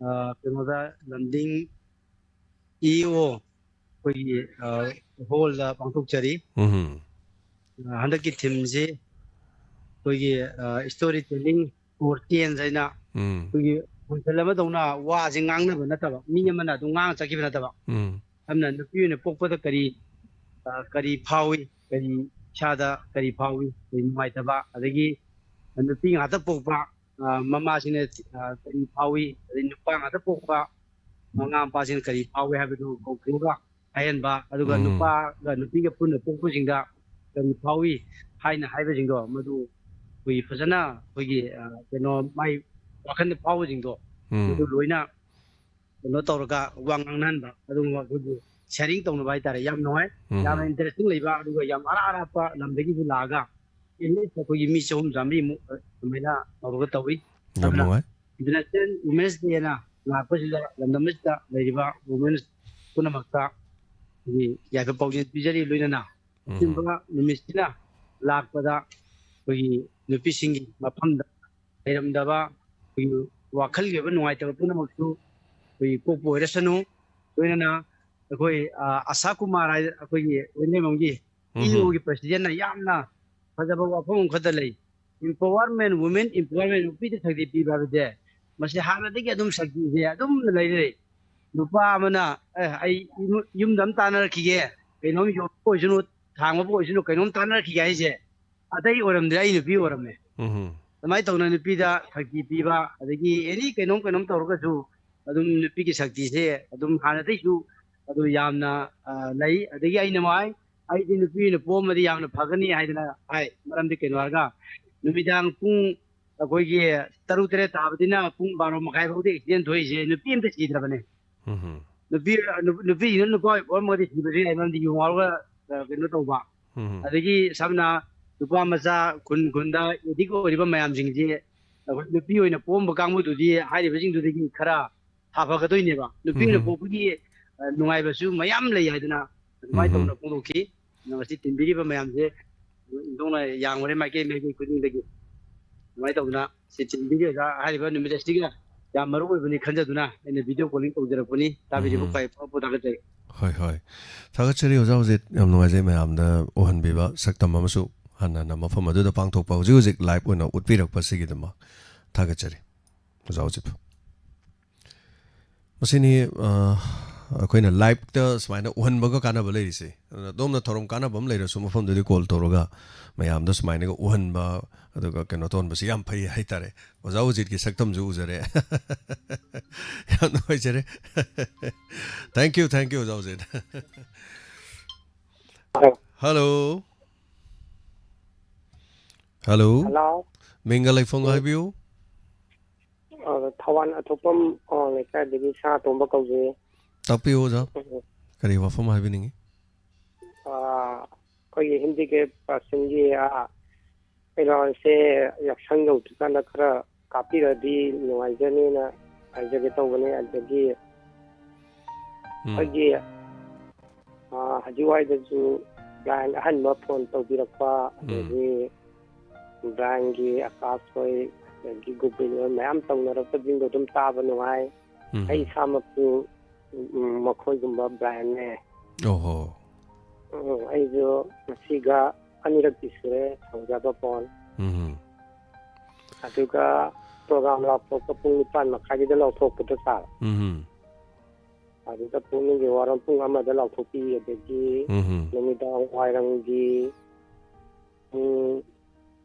ꯑ, ꯀꯩꯅꯣꯗ, ꯂꯝꯗꯤꯡ ꯏ ꯑꯣ ꯑꯩꯈꯣꯏꯒꯤ, ꯑ, ꯍꯣꯜꯗ ꯄꯥꯡꯊꯣꯛꯆꯔꯤ꯫ ꯎꯝ꯫ ꯑ, ꯍꯟꯗꯛꯀꯤ ꯊꯤꯝꯁꯤ ꯑꯩꯈꯣꯏꯒꯤ, ꯑ, ꯁ꯭ꯇꯣꯔꯤ ꯇꯦꯂꯤꯡ ꯐꯣꯔ ꯆꯦꯟꯖ ꯍꯥꯏꯅ ꯎꯝ꯫ ꯑꯩꯈꯣꯏꯒꯤ ꯈꯨꯟꯁꯜ ꯑꯃꯗꯧꯅ ꯋꯥꯁꯦ ꯉꯥꯡꯅꯕ ꯅꯠꯇꯕ, ꯃꯤ ꯑꯃꯅ ꯑꯗꯨꯝ ꯉꯥꯡꯉ ꯆꯠꯈꯤꯕ ꯅꯠꯇꯕ, ꯎꯝ꯫ ꯑꯗꯨꯅ ꯅꯨꯄꯤ ꯑꯣꯏꯅ ꯄꯣꯛꯄꯗ ꯀꯔꯤ, ꯑ, ꯀꯔꯤ ꯐꯥꯎꯏ, ꯀꯔꯤ ꯏꯁꯥꯗ ꯀꯔꯤ ꯐꯥꯎꯏ, ꯀꯔꯤ ꯅꯨꯡꯉꯥꯏꯇꯕ, ꯑꯗꯒꯤ ꯅꯨꯄꯤ ꯉꯥꯛꯇ ꯄꯣꯛꯄ, ꯑ, ꯃꯃꯥꯁꯤꯡꯅ, ꯑ, ꯀꯔꯤ ꯐꯥꯎꯏ, ꯑꯗꯩ ꯅꯨꯄꯥ ꯉꯥꯛꯇ ꯄꯣꯛꯄ ꯃꯃꯥ ꯃꯄꯥꯁꯤꯡꯅ ꯀꯔꯤ ꯐꯥꯎꯏ ꯍꯥꯏꯕꯗꯨ ꯀꯧꯊꯣꯛꯑꯒ ꯍꯥꯏꯍꯟꯕ, ꯑꯗꯨꯒ ꯎꯝ꯫ ꯅꯨꯄꯥꯒ ꯅꯨꯄꯤꯒ ꯄꯨꯟꯅ ꯄꯣꯛꯄꯁꯤꯡꯗ ꯀꯔꯤ ꯐꯥꯎꯏ ꯍꯥꯏꯅ ꯍꯥꯏꯕꯁꯤꯡꯗꯣ, ꯃꯗꯨ ꯑꯩꯈꯣꯏꯒꯤ ꯐꯖꯅ ꯑꯩꯈꯣꯏꯒꯤ, ꯑ, ꯀꯩꯅꯣ, ꯃꯥꯏ ꯋꯥꯈꯜꯗ ꯐꯥꯎꯕꯁꯤꯡꯗꯣ, ꯎꯝ꯫ ꯃꯗꯨ ꯂꯣꯏꯅ ꯀꯩꯅꯣ ꯇꯧꯔꯒ ꯋꯥ ꯉꯥꯡꯅꯍꯟꯕ, ꯑꯗꯨꯒꯨꯝꯕ ꯑꯩꯈꯣꯏꯒꯤ ꯁꯤꯌꯥꯔꯤꯡ ꯇꯧꯅꯕ ꯍꯥꯏꯇꯥꯔꯦ꯫ ꯌꯥꯝ ꯅꯨꯡꯉꯥꯏ, ꯎꯝ꯫ ꯌꯥꯝꯅ ꯏꯟꯇꯔꯦꯁꯇꯤꯡ ꯂꯩꯕ, ꯑꯗꯨꯒ ꯌꯥꯝ ꯑꯔꯥꯞ ꯑꯔꯥꯞꯄ ꯂꯝꯗꯒꯤꯁꯨ ꯂꯥꯛꯑꯒ ꯑꯦꯠꯂꯤꯁ ꯑꯩꯈꯣꯏꯒꯤ ꯃꯤ ꯆꯍꯨꯝ ꯆꯥꯃꯔꯤꯃꯨꯛ ꯑꯗꯨꯃꯥꯏꯅ ꯇꯧꯔꯒ ꯇꯧꯏ꯫ ꯌꯥꯝ ꯑꯗꯨꯅ ꯅꯨꯡꯉꯥꯏ꯫ ꯏꯟꯇꯔꯅꯦꯁꯅꯦꯜ ꯋꯨꯃꯦꯟꯁ ꯗꯦꯅ ꯂꯥꯛꯄꯁꯤꯗ, ꯂꯝꯗꯝ ꯑꯁꯤꯗ ꯂꯩꯔꯤꯕ ꯋꯨꯃꯦꯟꯁ ꯄꯨꯝꯅꯃꯛꯇ ꯑꯩꯈꯣꯏꯒꯤ ꯌꯥꯏꯐ ꯄꯥꯎꯖꯦꯜ ꯄꯤꯖꯔꯤ꯫ ꯂꯣꯏꯅꯅ ꯎꯝ꯫ ꯑꯆꯨꯝꯕ ꯅꯨꯃꯤꯠꯁꯤꯅ ꯂꯥꯛꯄꯗ ꯑꯩꯈꯣꯏꯒꯤ ꯅꯨꯄꯤꯁꯤꯡꯒꯤ ꯃꯐꯝꯗ ꯂꯩꯔꯝꯗꯕ ꯑꯩꯈꯣꯏꯒꯤ ꯋꯥꯈꯜꯒꯤ ꯑꯣꯏꯕ ꯅꯨꯡꯉꯥꯏꯇꯕ ꯄꯨꯝꯅꯃꯛꯁꯨ ꯑꯩꯈꯣꯏꯒꯤ ꯀꯣꯛꯄ ꯑꯣꯏꯔꯁꯅꯨ꯫ ꯂꯣꯏꯅꯅ ꯑꯩꯈꯣꯏ, ꯑ, ꯑꯁꯥ ꯀꯨꯃꯥꯔ ꯍꯥꯏ, ꯑꯩꯈꯣꯏꯒꯤ ꯋꯦꯂꯦꯝꯕꯝꯒꯤ ꯎꯝ꯫ ꯏ ꯑꯣꯒꯤ ꯄ꯭ꯔꯁꯤꯗꯦꯟꯅ ꯌꯥꯝꯅ ꯐꯖꯕ ꯋꯥꯐꯝ ꯑꯃꯈꯛꯇ ꯂꯩ꯫ Empowerment, women empowerment, ꯅꯨꯄꯤꯗ ꯁꯛꯇꯤ ꯄꯤꯕ ꯍꯥꯏꯕꯁꯦ, ꯃꯁꯤ ꯍꯥꯟꯅꯗꯒꯤ ꯑꯗꯨꯝ ꯁꯛꯇꯤꯁꯦ ꯑꯗꯨꯝ ꯂꯩꯔꯦ꯫ ꯅꯨꯄꯥ ꯑꯃꯅ, "ꯑꯦ, ꯑꯩ ꯏꯃꯨ-, ꯌꯨꯝꯗ ꯑꯃ ꯇꯥꯟꯅꯔꯛꯈꯤꯒꯦ, ꯀꯩꯅꯣꯝ ꯌꯣꯟꯕ ꯑꯣꯏꯁꯅꯨ, ꯊꯥꯡꯕꯕꯨ ꯑꯣꯏꯁꯅꯨ, ꯀꯩꯅꯣꯝ ꯇꯥꯟꯅꯔꯛꯈꯤꯒꯦ" ꯍꯥꯏꯁꯦ, ꯑꯇꯩ ꯑꯣꯏꯔꯝꯗ꯭ꯔꯦ, ꯑꯩ ꯅꯨꯄꯤ ꯑꯣꯏꯔꯝꯃꯦ꯫ ꯎꯝ꯫ ꯑꯗꯨꯃꯥꯏꯅ ꯇꯧꯅ ꯅꯨꯄꯤꯗ ꯁꯛꯇꯤ ꯄꯤꯕ, ꯑꯗꯒꯤ ꯑꯦꯅꯤ ꯀꯩꯅꯣꯝ ꯀꯩꯅꯣꯝ ꯇꯧꯔꯒꯁꯨ ꯑꯗꯨꯝ ꯅꯨꯄꯤꯒꯤ ꯁꯛꯇꯤꯁꯦ ꯑꯗꯨꯝ ꯍꯥꯟꯅꯗꯩꯁꯨ ꯑꯗꯨ ꯌꯥꯝꯅ, ꯑ, ꯂꯩ꯫ ꯑꯗꯒꯤ ꯑꯩꯅ ꯃꯥꯏ ꯑꯩꯗꯤ ꯅꯨꯄꯤ ꯑꯣꯏꯅ ꯄꯣꯛꯑꯝꯃꯗꯤ ꯌꯥꯝꯅ ꯐꯒꯅꯤ ꯍꯥꯏꯗꯅ ꯍꯥꯏ꯫ ꯃꯔꯝꯗꯤ ꯀꯩꯅꯣ ꯍꯥꯏꯔꯒ, ꯅꯨꯃꯤꯗꯥꯡ ꯄꯨꯡ ꯑꯩꯈꯣꯏꯒꯤ ꯇꯔꯨꯛ ꯇꯔꯦꯠ ꯇꯥꯕꯗꯤꯅ ꯄꯨꯡ ꯕꯥꯔꯣ ꯃꯈꯥꯏ ꯐꯥꯎꯗ ꯑꯦꯛꯁꯤꯗꯦꯟ ꯊꯣꯛꯏꯁꯦ ꯅꯨꯄꯤ ꯑꯝꯇ ꯁꯤꯗ꯭ꯔꯕꯅꯦ꯫ ꯎꯝ꯫ ꯅꯨꯄꯤ, ꯅꯨ-, ꯅꯨꯄꯤꯁꯤꯡꯗꯨꯅ ꯅꯨꯄꯥ ꯑꯣꯏꯅ ꯄꯣꯛꯑꯝꯃꯒꯗꯤ ꯁꯤꯕꯁꯨ ꯌꯥꯏ, ꯃꯔꯝꯗꯤ ꯌꯨ ꯉꯥꯎꯔꯒ, ꯑ, ꯀꯩꯅꯣ ꯇꯧꯕ꯫ ꯎꯝ꯫ ꯑꯗꯒꯤ ꯁꯝꯅ ꯅꯨꯄꯥ ꯃꯆꯥ ꯈꯨꯟ ꯈꯨꯟꯗ ꯑꯦꯗꯤꯛ ꯑꯣꯏꯔꯤꯕ ꯃꯌꯥꯝꯁꯤꯡꯁꯤ ꯑꯩꯈꯣꯏ ꯅꯨꯄꯤ ꯑꯣꯏꯅ ꯄꯣꯛꯑꯝꯕ ꯀꯥꯡꯕꯨꯗꯨꯗꯤ ꯍꯥꯏꯔꯤꯕꯁꯤꯡꯗꯨꯗꯒꯤ ꯈꯔ ꯁꯥꯐꯒꯗꯣꯏꯅꯦꯕ꯫ ꯅꯨꯄꯤ ꯑꯣꯏꯅ ꯎꯝ꯫ ꯄꯣꯛꯄꯒꯤ, ꯑ, ꯅꯨꯡꯉꯥꯏꯕꯁꯨ ꯃꯌꯥꯝ ꯂꯩ ꯍꯥꯏꯗꯅ ꯑꯗꯨꯃꯥꯏꯅ ꯎꯝ꯫ ꯇꯧꯅ ꯐꯣꯡꯗꯣꯛꯈꯤ꯫ ꯉꯁꯤ ꯇꯤꯟꯕꯤꯔꯤꯕ ꯃꯌꯥꯝꯁꯦ ꯏꯟꯊꯣꯛꯅ ꯌꯥꯝꯈ꯭ꯔꯦ ꯃꯥꯏꯀꯩ ꯃꯥꯏꯀꯩ ꯈꯨꯗꯤꯡꯗꯒꯤ꯫ ꯑꯗꯨꯃꯥꯏꯅ ꯇꯧꯗꯅ ꯁꯤ ꯇꯤꯟꯕꯤꯔꯤ ꯑꯣꯖꯥ ꯍꯥꯏꯔꯤꯕ ꯅꯨꯃꯤꯠ ꯑꯁꯤꯒ ꯌꯥꯝ ꯃꯔꯨ ꯑꯣꯏꯕꯅꯤ ꯈꯟꯖꯗꯨꯅ ꯑꯩꯅ ꯚꯤꯗꯤꯑꯣ ꯀꯣꯂꯤꯡ ꯇꯧꯖꯔꯛꯄꯅꯤ꯫ ꯇꯥꯕꯤꯔꯤꯕ ꯎꯝ꯫ ꯈ꯭ꯋꯥꯏ ꯐꯕ ꯊꯥꯒꯠꯆꯔꯤ꯫ ꯍꯣꯏ, ꯍꯣꯏ꯫ ꯊꯥꯒꯠꯆꯔꯤ ꯑꯣꯖꯥ, ꯍꯧꯖꯤꯛ ꯌꯥꯝ ꯅꯨꯡꯉꯥꯏꯖꯩ ꯃꯌꯥꯝꯗ ꯎꯍꯟꯕꯤꯕ ꯁꯛꯇꯝ ꯑꯃꯁꯨ ꯍꯥꯟꯅ ꯃꯐꯝ ꯑꯗꯨꯗ ꯄꯥꯡꯊꯣꯛꯄ, ꯍꯧꯖꯤꯛ ꯍꯧꯖꯤꯛ ꯂꯥꯏꯚ ꯑꯣꯏꯅ ꯎꯠꯄꯤꯔꯛꯄꯁꯤꯒꯤꯗꯃꯛ ꯊꯥꯒꯠꯆꯔꯤ ꯑꯣꯖꯥ ꯍꯧꯖꯤꯛ꯫ ꯃꯁꯤꯅꯤ, ꯑ, ꯑꯩꯈꯣꯏꯅ ꯂꯥꯏꯚꯇ ꯁꯨꯃꯥꯏꯅ ꯎꯍꯟꯕꯒ ꯀꯥꯟꯅꯕ ꯂꯩꯔꯤꯁꯦ꯫ ꯑꯗꯨꯅ ꯑꯗꯣꯝꯅ ꯊꯧꯔꯝ ꯀꯥꯟꯅꯕ ꯑꯃ ꯂꯩꯔꯁꯨ ꯃꯐꯝꯗꯨꯗꯤ ꯀꯣꯜ ꯇꯧꯔꯒ ꯃꯌꯥꯝꯗ ꯁꯨꯃꯥꯏꯅꯒ ꯎꯍꯟꯕ, ꯑꯗꯨꯒ ꯀꯩꯅꯣ ꯇꯧꯍꯟꯕꯁꯤ ꯌꯥꯝ ꯐꯩ ꯍꯥꯏꯇꯥꯔꯦ꯫ ꯑꯣꯖꯥ ꯎꯖꯤꯠꯀꯤ ꯁꯛꯇꯝꯁꯨ ꯎꯖꯔꯦ꯫ ꯌꯥꯝ ꯅꯨꯡꯉꯥꯏꯖꯔꯦ꯫ Thank you, thank you, ꯑꯣꯖꯥ ꯎꯖꯤꯠ꯫ Hello꯫ Hello꯫ Hello꯫ ꯃꯤꯡꯒ ꯂꯩꯐꯝꯒ ꯎꯝ꯫ ꯍꯥꯏꯕꯤꯌꯨ꯫ ꯑ, ꯊꯧꯕꯥꯜ ꯑꯊꯣꯛꯄꯝ, ꯑ, ꯂꯩꯀꯥꯏꯗꯒꯤ ꯁꯅꯥꯇꯣꯝꯕ ꯀꯧꯖꯩ꯫ ꯇꯥꯛꯄꯤꯌꯨ ꯑꯣꯖꯥ꯫ ꯎꯝ꯫ ꯀꯔꯤ ꯋꯥꯐꯝ ꯍꯥꯏꯕꯤꯅꯤꯡꯉꯤ? ꯑ, ꯑꯩꯈꯣꯏꯒꯤ ꯍꯦꯟꯗꯤꯀꯦꯞ ꯄꯥꯔꯁꯟꯒꯤ, ꯑ, ꯑꯦꯂꯥꯎꯟꯁꯁꯦ ꯌꯥꯎꯁꯪ ꯌꯧꯗ꯭ꯔꯤꯀꯥꯟꯗ ꯈꯔ ꯀꯥꯞꯄꯤꯔꯗꯤ ꯅꯨꯡꯉꯥꯏꯖꯅꯤꯅ ꯍꯥꯏꯖꯒꯦ ꯇꯧꯕꯅꯦ꯫ ꯑꯗꯒꯤ ꯎꯝ꯫ ꯑꯩꯈꯣꯏꯒꯤ, ꯑ, ꯍꯧꯖꯤꯛ ꯋꯥꯏꯗꯁꯨ ꯂꯥꯏꯟ ꯑꯍꯟꯕ ꯐꯣꯟ ꯇꯧꯕꯤꯔꯛꯄ, ꯎꯝ꯫ ꯑꯗꯒꯤ ꯕ꯭ꯔꯥꯏꯟꯒꯤ ꯑꯀꯥꯁ ꯍꯣꯏ, ꯑꯗꯒꯤ ꯒꯣꯕꯤꯟ ꯍꯣꯏ ꯃꯌꯥꯝ ꯇꯧꯅꯔꯛꯄꯁꯤꯡꯗꯣ ꯑꯗꯨꯝ ꯇꯥꯕ ꯅꯨꯡꯉꯥꯏ꯫ ꯎꯝ꯫ ꯑꯩ ꯏꯁꯥꯃꯛꯁꯨ, ꯎꯝ, ꯃꯈꯣꯏꯒꯨꯝꯕ ꯕ꯭ꯔꯥꯏꯟꯅꯦ꯫ ꯑꯣꯍꯣ꯫ ꯎꯝ, ꯑꯩꯁꯨ ꯉꯁꯤꯒ ꯑꯅꯤꯔꯛꯇꯤ ꯁꯨꯔꯦ ꯐꯪꯖꯕ ꯐꯣꯟ꯫ ꯎꯝ꯫ ꯑꯗꯨꯒ ꯄ꯭ꯔꯣꯒ꯭ꯔꯥꯝ ꯂꯥꯎꯊꯣꯛꯄ ꯄꯨꯡ ꯅꯤꯄꯥꯟ ꯃꯈꯥꯏꯒꯤꯗ ꯂꯥꯎꯊꯣꯛꯄꯗꯣ ꯁꯥꯔ꯫ ꯎꯝ꯫ ꯑꯗꯨꯗ ꯄꯨꯛꯅꯤꯡꯒꯤ ꯋꯥꯔꯣꯜ ꯄꯨꯡ ꯑꯃꯗ ꯂꯥꯎꯊꯣꯛꯄꯤ, ꯑꯗꯒꯤ ꯎꯝ꯫ ꯅꯨꯃꯤꯗꯥꯡ ꯋꯥꯏꯔꯝꯒꯤ ꯄꯨꯡ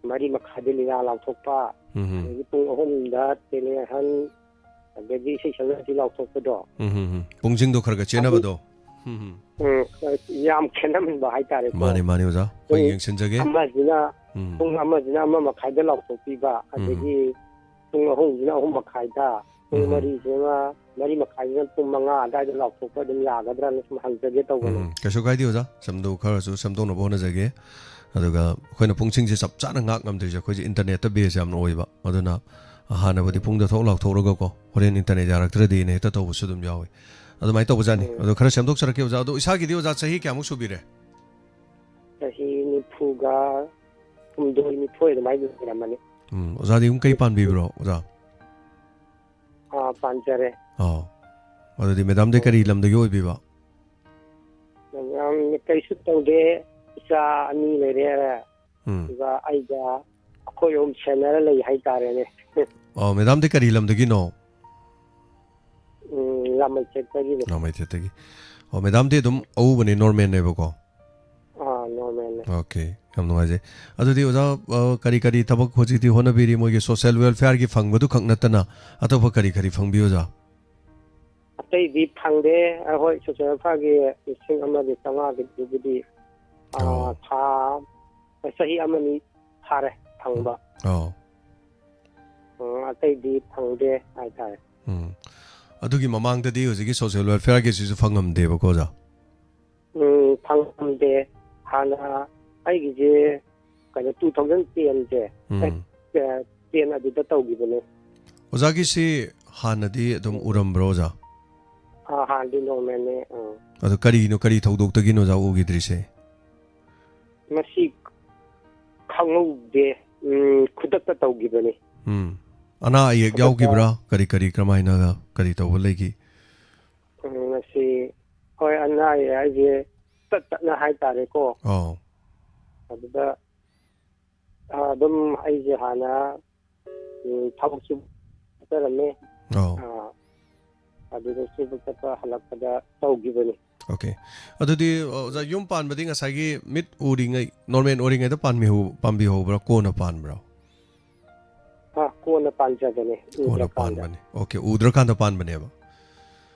ꯃꯔꯤ ꯃꯈꯥꯏꯗ ꯂꯤꯂꯥ ꯂꯥꯎꯊꯣꯛꯄ, ꯎꯝ꯫ ꯑꯗꯒꯤ ꯄꯨꯡ ꯑꯍꯨꯝꯗ ꯇꯦꯂꯦꯍꯟ, ꯑꯗꯒꯤ ꯏꯁꯩ ꯁꯛꯅꯕꯤ ꯂꯥꯎꯊꯣꯛꯄꯗꯣ꯫ ꯎꯝ, ꯎꯝ, ꯎꯝ꯫ ꯄꯨꯡꯁꯤꯡꯗꯣ ꯈꯔ ꯈꯔ ꯑꯗꯨ ꯆꯦꯟꯅꯕꯗꯣ꯫ ꯎꯝ, ꯎꯝ꯫ ꯎꯝ, ꯌꯥꯝ ꯈꯦꯠꯅꯍꯟꯕ ꯍꯥꯏꯇꯥꯔꯦꯀꯣ꯫ ꯃꯥꯅꯦ, ꯃꯥꯅꯦ, ꯑꯣꯖꯥ꯫ ꯑꯩꯈꯣꯏ ꯄꯨꯡ ꯌꯦꯡꯁꯤꯟꯖꯒꯦ꯫ ꯑꯃꯁꯤꯅ, ꯎꯝ꯫ ꯄꯨꯡ ꯑꯃꯁꯤꯅ ꯑꯃ ꯃꯈꯥꯏꯗ ꯂꯥꯎꯊꯣꯛꯄꯤꯕ, ꯎꯝ꯫ ꯑꯗꯒꯤ ꯄꯨꯡ ꯑꯍꯨꯝꯁꯤꯅ ꯑꯍꯨꯝ ꯃꯈꯥꯏꯗ, ꯄꯨꯡ ꯎꯝ꯫ ꯃꯔꯤꯁꯤꯅ, ꯃꯔꯤ ꯃꯈꯥꯏꯁꯤꯅ ꯄꯨꯡ ꯃꯉꯥ ꯑꯗꯨꯋꯥꯏꯗ ꯂꯥꯎꯊꯣꯛꯄ ꯑꯗꯨꯝ ꯌꯥꯒꯗ꯭ꯔꯅ ꯁꯨꯝ ꯍꯪꯖꯒꯦ ꯇꯧꯕꯅꯤ꯫ ꯎꯝ, ꯀꯩꯁꯨ ꯀꯥꯏꯗꯦ, ꯑꯣꯖꯥ꯫ ꯁꯦꯝꯗꯣꯛ-, ꯈꯔꯁꯨ ꯁꯦꯝꯗꯣꯛꯅꯕ ꯍꯣꯠꯅꯖꯒꯦ꯫ ꯑꯗꯨꯒ ꯑꯩꯈꯣꯏꯅ ꯄꯨꯡꯁꯤꯡꯁꯦ ꯆꯞ ꯆꯥꯅ ꯉꯥꯛ ꯉꯝꯗ꯭ꯔꯤꯁꯦ ꯑꯩꯈꯣꯏꯁꯦ internetꯇ base ꯌꯥꯝꯅ ꯑꯣꯏꯕ꯫ ꯑꯗꯨꯅ ꯍꯥꯟꯅꯕꯨꯗꯤ ꯎꯝ꯫ ꯄꯨꯡꯗ ꯊꯣꯛ ꯂꯥꯎꯊꯣꯛꯂꯒꯀꯣ, ꯍꯣꯔꯦꯟ internet ꯌꯥꯔꯛꯇ꯭ꯔꯗꯤꯅ ꯍꯦꯛꯇ ꯇꯧꯕꯁꯨ ꯑꯗꯨꯝ ꯌꯥꯎꯋꯤ꯫ ꯑꯗꯨꯃꯥꯏꯅ ꯇꯧꯕꯖꯥꯠꯅꯤ꯫ ꯎꯝ꯫ ꯑꯗꯣ ꯈꯔ ꯁꯦꯝꯗꯣꯛꯆꯔꯛꯀꯦ, ꯑꯣꯖꯥ꯫ ꯑꯗꯣ ꯏꯁꯥꯒꯤꯗꯤ, ꯑꯣꯖꯥ, ꯆꯍꯤ ꯀꯌꯥꯃꯨꯛ ꯁꯨꯕꯤꯔꯦ? ꯆꯍꯤ ꯅꯤꯐꯨꯒ ꯍꯨꯝꯗꯣꯏ, ꯅꯤꯊꯣꯏ ꯑꯗꯨꯃꯥꯏꯅ ꯂꯩꯔꯝꯃꯅꯤ꯫ ꯎꯝ, ꯑꯣꯖꯥꯗꯤ ꯑꯗꯨꯝ ꯀꯩ ꯄꯥꯟꯕꯤꯕ꯭ꯔꯣ, ꯑꯣꯖꯥ? ꯑꯥ, ꯄꯥꯟꯖꯔꯦ꯫ ꯑꯣ꯫ ꯑꯗꯨꯗꯤ ꯃꯦꯗꯥꯝꯗꯤ ꯀꯔꯤ ꯂꯝꯗꯒꯤ ꯑꯣꯏꯕꯤꯕ? ꯌꯥꯝ ꯀꯩꯁꯨ ꯇꯧꯗꯦ꯫ ꯏꯆꯥ ꯑꯅꯤ ꯂꯩꯔꯦ꯫ ꯎꯝ꯫ ꯑꯗꯨꯒ ꯑꯩꯒ ꯑꯩꯈꯣꯏ ꯑꯍꯨꯝ ꯁꯦꯟꯅꯔ ꯂꯩ ꯍꯥꯏꯇꯥꯔꯦꯅꯦ꯫ ꯑꯣ, ꯃꯦꯗꯥꯝꯗꯤ ꯀꯔꯤ ꯂꯝꯗꯒꯤꯅꯣ? ꯎꯝ, ꯂꯥꯃꯩꯊꯦꯠꯇꯒꯤꯅꯦ꯫ ꯂꯥꯃꯩꯊꯦꯠꯇꯒꯤ꯫ ꯑꯣ, ꯃꯦꯗꯥꯝꯗꯤ ꯑꯗꯨꯝ ꯑꯎꯕꯅꯤ, ꯅꯣꯔꯃꯦꯜꯅꯦꯕꯀꯣ? ꯑꯥ, ꯅꯣꯔꯃꯦꯜꯅꯦ꯫ ꯑꯣꯀꯦ, ꯌꯥꯝ ꯅꯨꯡꯉꯥꯏꯖꯩ꯫ ꯑꯗꯨꯗꯤ ꯑꯣꯖꯥ, ꯑ, ꯀꯔꯤ ꯀꯔꯤ ꯊꯕꯛ ꯍꯧꯖꯤꯛꯇꯤ ꯍꯣꯠꯅꯕꯤꯔꯤ? ꯃꯣꯏꯒꯤ social welfareꯒꯤ ꯐꯪꯕꯗꯨ ꯈꯛ ꯅꯠꯇꯅ ꯑꯇꯣꯞꯄ ꯀꯔꯤ ꯀꯔꯤ ꯐꯪꯕꯤ, ꯑꯣꯖꯥ? ꯑꯇꯩꯗꯤ ꯐꯪꯗꯦ꯫ ꯑ, ꯍꯣꯏ, social welfareꯒꯤ ꯂꯤꯁꯤꯡ ꯑꯃꯒꯤ ꯆꯥꯝꯃꯉꯥꯒꯤꯗꯨꯕꯨꯗꯤ, ꯑ, ꯑꯣ꯫ ꯊꯥ, ꯆꯍꯤ ꯑꯃꯅꯤ ꯐꯥꯔꯦ ꯐꯪꯕ꯫ ꯑꯣ꯫ ꯎꯝ, ꯑꯇꯩꯗꯤ ꯐꯪꯗꯦ ꯍꯥꯏꯇꯥꯔꯦ꯫ ꯎꯝ꯫ ꯑꯗꯨꯒꯤ ꯃꯃꯥꯡꯗꯗꯤ ꯍꯧꯖꯤꯛꯀꯤ social welfareꯒꯤꯁꯤꯁꯨ ꯐꯪꯉꯝꯗꯦꯕꯀꯣ, ꯑꯣꯖꯥ? ꯎꯝ, ꯐꯪꯉꯝꯗꯦ꯫ ꯍꯥꯟꯅ ꯑꯩꯒꯤꯁꯦ ꯀꯩꯅꯣ, two thousand tenꯁꯦ, ꯎꯝ꯫ ꯑꯦ, ten ꯑꯗꯨꯗ ꯇꯧꯈꯤꯕꯅꯦ꯫ ꯑꯣꯖꯥꯒꯤꯁꯤ ꯍꯥꯟꯅꯗꯤ ꯑꯗꯨꯝ ꯎꯔꯝꯕ꯭ꯔꯣ, ꯑꯣꯖꯥ? ꯑꯥ, ꯍꯥꯟꯅꯗꯤ ꯅꯣꯔꯃꯦꯜꯅꯦ꯫ ꯑꯥ꯫ ꯑꯗꯣ ꯀꯔꯤꯅꯣ, ꯀꯔꯤ ꯊꯧꯗꯣꯛꯇꯒꯤꯅꯣ ꯑꯣꯖꯥ ꯎꯈꯤꯗ꯭ꯔꯤꯁꯦ? ꯃꯁꯤ ꯈꯪꯍꯧꯗꯦ꯫ ꯎꯝ, ꯈꯨꯗꯛꯇ ꯇꯧꯈꯤꯕꯅꯤ꯫ ꯎꯝ꯫ ꯑꯅꯥ ꯑꯌꯦꯛ ꯈꯨꯗꯛꯇ꯫ ꯌꯥꯎꯈꯤꯕ꯭ꯔꯥ? ꯀꯔꯤ, ꯀꯔꯤ, ꯀꯔꯝꯍꯥꯏꯅ, ꯀꯔꯤ ꯇꯧꯕ ꯂꯩꯈꯤ? ꯎꯝ, ꯃꯁꯤ, ꯍꯣꯏ, ꯑꯅꯥ ꯑꯌꯦꯛ ꯍꯥꯏꯁꯦ ꯇꯠ ꯇꯠꯅ ꯍꯥꯏꯇꯥꯔꯦꯀꯣ꯫ ꯑꯧ꯫ ꯑꯗꯨꯗ, ꯑ, ꯑꯗꯨꯝ ꯑꯩꯁꯦ ꯍꯥꯟꯅ, ꯎꯝ, ꯊꯕꯛꯁꯨ ꯆꯠꯆꯔꯝꯃꯦ꯫ ꯑꯧ꯫ ꯑ, ꯑꯗꯨꯗ ꯁꯨꯕ ꯆꯠꯄ ꯍꯜꯂꯛꯄꯗ ꯇꯧꯈꯤꯕꯅꯤ꯫ ꯑꯣꯀꯦ꯫ ꯑꯗꯨꯗꯤ, ꯑꯣꯖꯥ, ꯌꯨꯝ ꯄꯥꯟꯕꯗꯤ ꯉꯁꯥꯏꯒꯤ ꯃꯤꯠ ꯎꯔꯤꯉꯩ, ꯅꯣꯔꯃꯦꯜ ꯑꯣꯏꯔꯤꯉꯩꯗ ꯄꯥꯟꯕꯤꯍꯧ-, ꯄꯥꯟꯕꯤꯍꯧꯕ꯭ꯔꯥ, ꯀꯣꯟꯅ ꯄꯥꯟꯕ꯭ꯔꯥ? ꯑ, ꯀꯣꯟꯅ ꯄꯥꯟꯖꯕꯅꯦ, ꯀꯣꯟꯅ ꯎꯗ꯭ꯔꯀꯥꯟꯗ꯫ ꯄꯥꯟꯕꯅꯤ꯫ ꯑꯣꯀꯦ, ꯎꯗ꯭ꯔꯀꯥꯟꯗ ꯄꯥꯟꯕꯅꯦꯕ꯫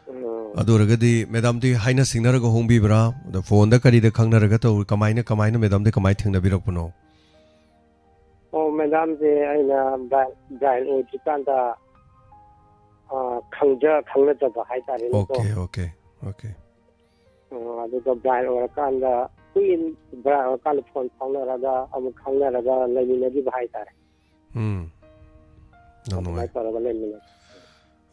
ꯎꯝ꯫ ꯑꯗꯨ ꯑꯣꯏꯔꯒꯗꯤ ꯃꯦꯗꯥꯝꯗꯤ ꯍꯥꯏꯅ ꯁꯤꯡꯅꯔꯒ ꯍꯣꯡꯕꯤꯕ꯭ꯔꯥ? ꯑꯗ ꯐꯣꯟꯗ ꯀꯔꯤꯗ ꯈꯪꯅꯔꯒ ꯇꯧ-, ꯀꯃꯥꯏꯅ, ꯀꯃꯥꯏꯅ ꯃꯦꯗꯥꯝꯗꯤ ꯀꯃꯥꯏꯅ ꯊꯦꯡꯅꯕꯤꯔꯛꯄꯅꯣ? ꯑꯣ, ꯃꯦꯗꯥꯝꯁꯦ ꯑꯩꯅ ꯕ꯭ꯂꯥꯏꯟ, ꯕ꯭ꯂꯥꯏꯟ ꯑꯣꯏꯗ꯭ꯔꯤꯀꯥꯟꯗ, ꯑ, ꯈꯪꯖ-, ꯈꯪꯅꯖꯕ ꯍꯥꯏꯇꯥꯔꯦꯅꯦꯀꯣ꯫ Okay, okay, okay. ꯑ, ꯑꯗꯨꯒ ꯕ꯭ꯂꯥꯏꯟ ꯑꯣꯏꯔꯀꯥꯟꯗ, ꯀꯨꯏꯅ ꯕ꯭ꯂꯥꯏꯟ ꯑꯣꯏꯔꯀꯥꯟꯗ ꯐꯣꯟ ꯐꯥꯎꯅꯔꯒ, ꯑꯃꯨꯛ ꯈꯪꯅꯔꯒ ꯂꯩꯃꯤꯟꯅꯈꯤꯕ ꯍꯥꯏꯇꯥꯔꯦ꯫ ꯎꯝ꯫ ꯌꯥꯝ ꯑꯗꯨꯃꯥꯏꯅ ꯅꯨꯡꯉꯥꯏ꯫ ꯇꯧꯔꯒ ꯂꯩꯃꯤꯟꯅꯩ꯫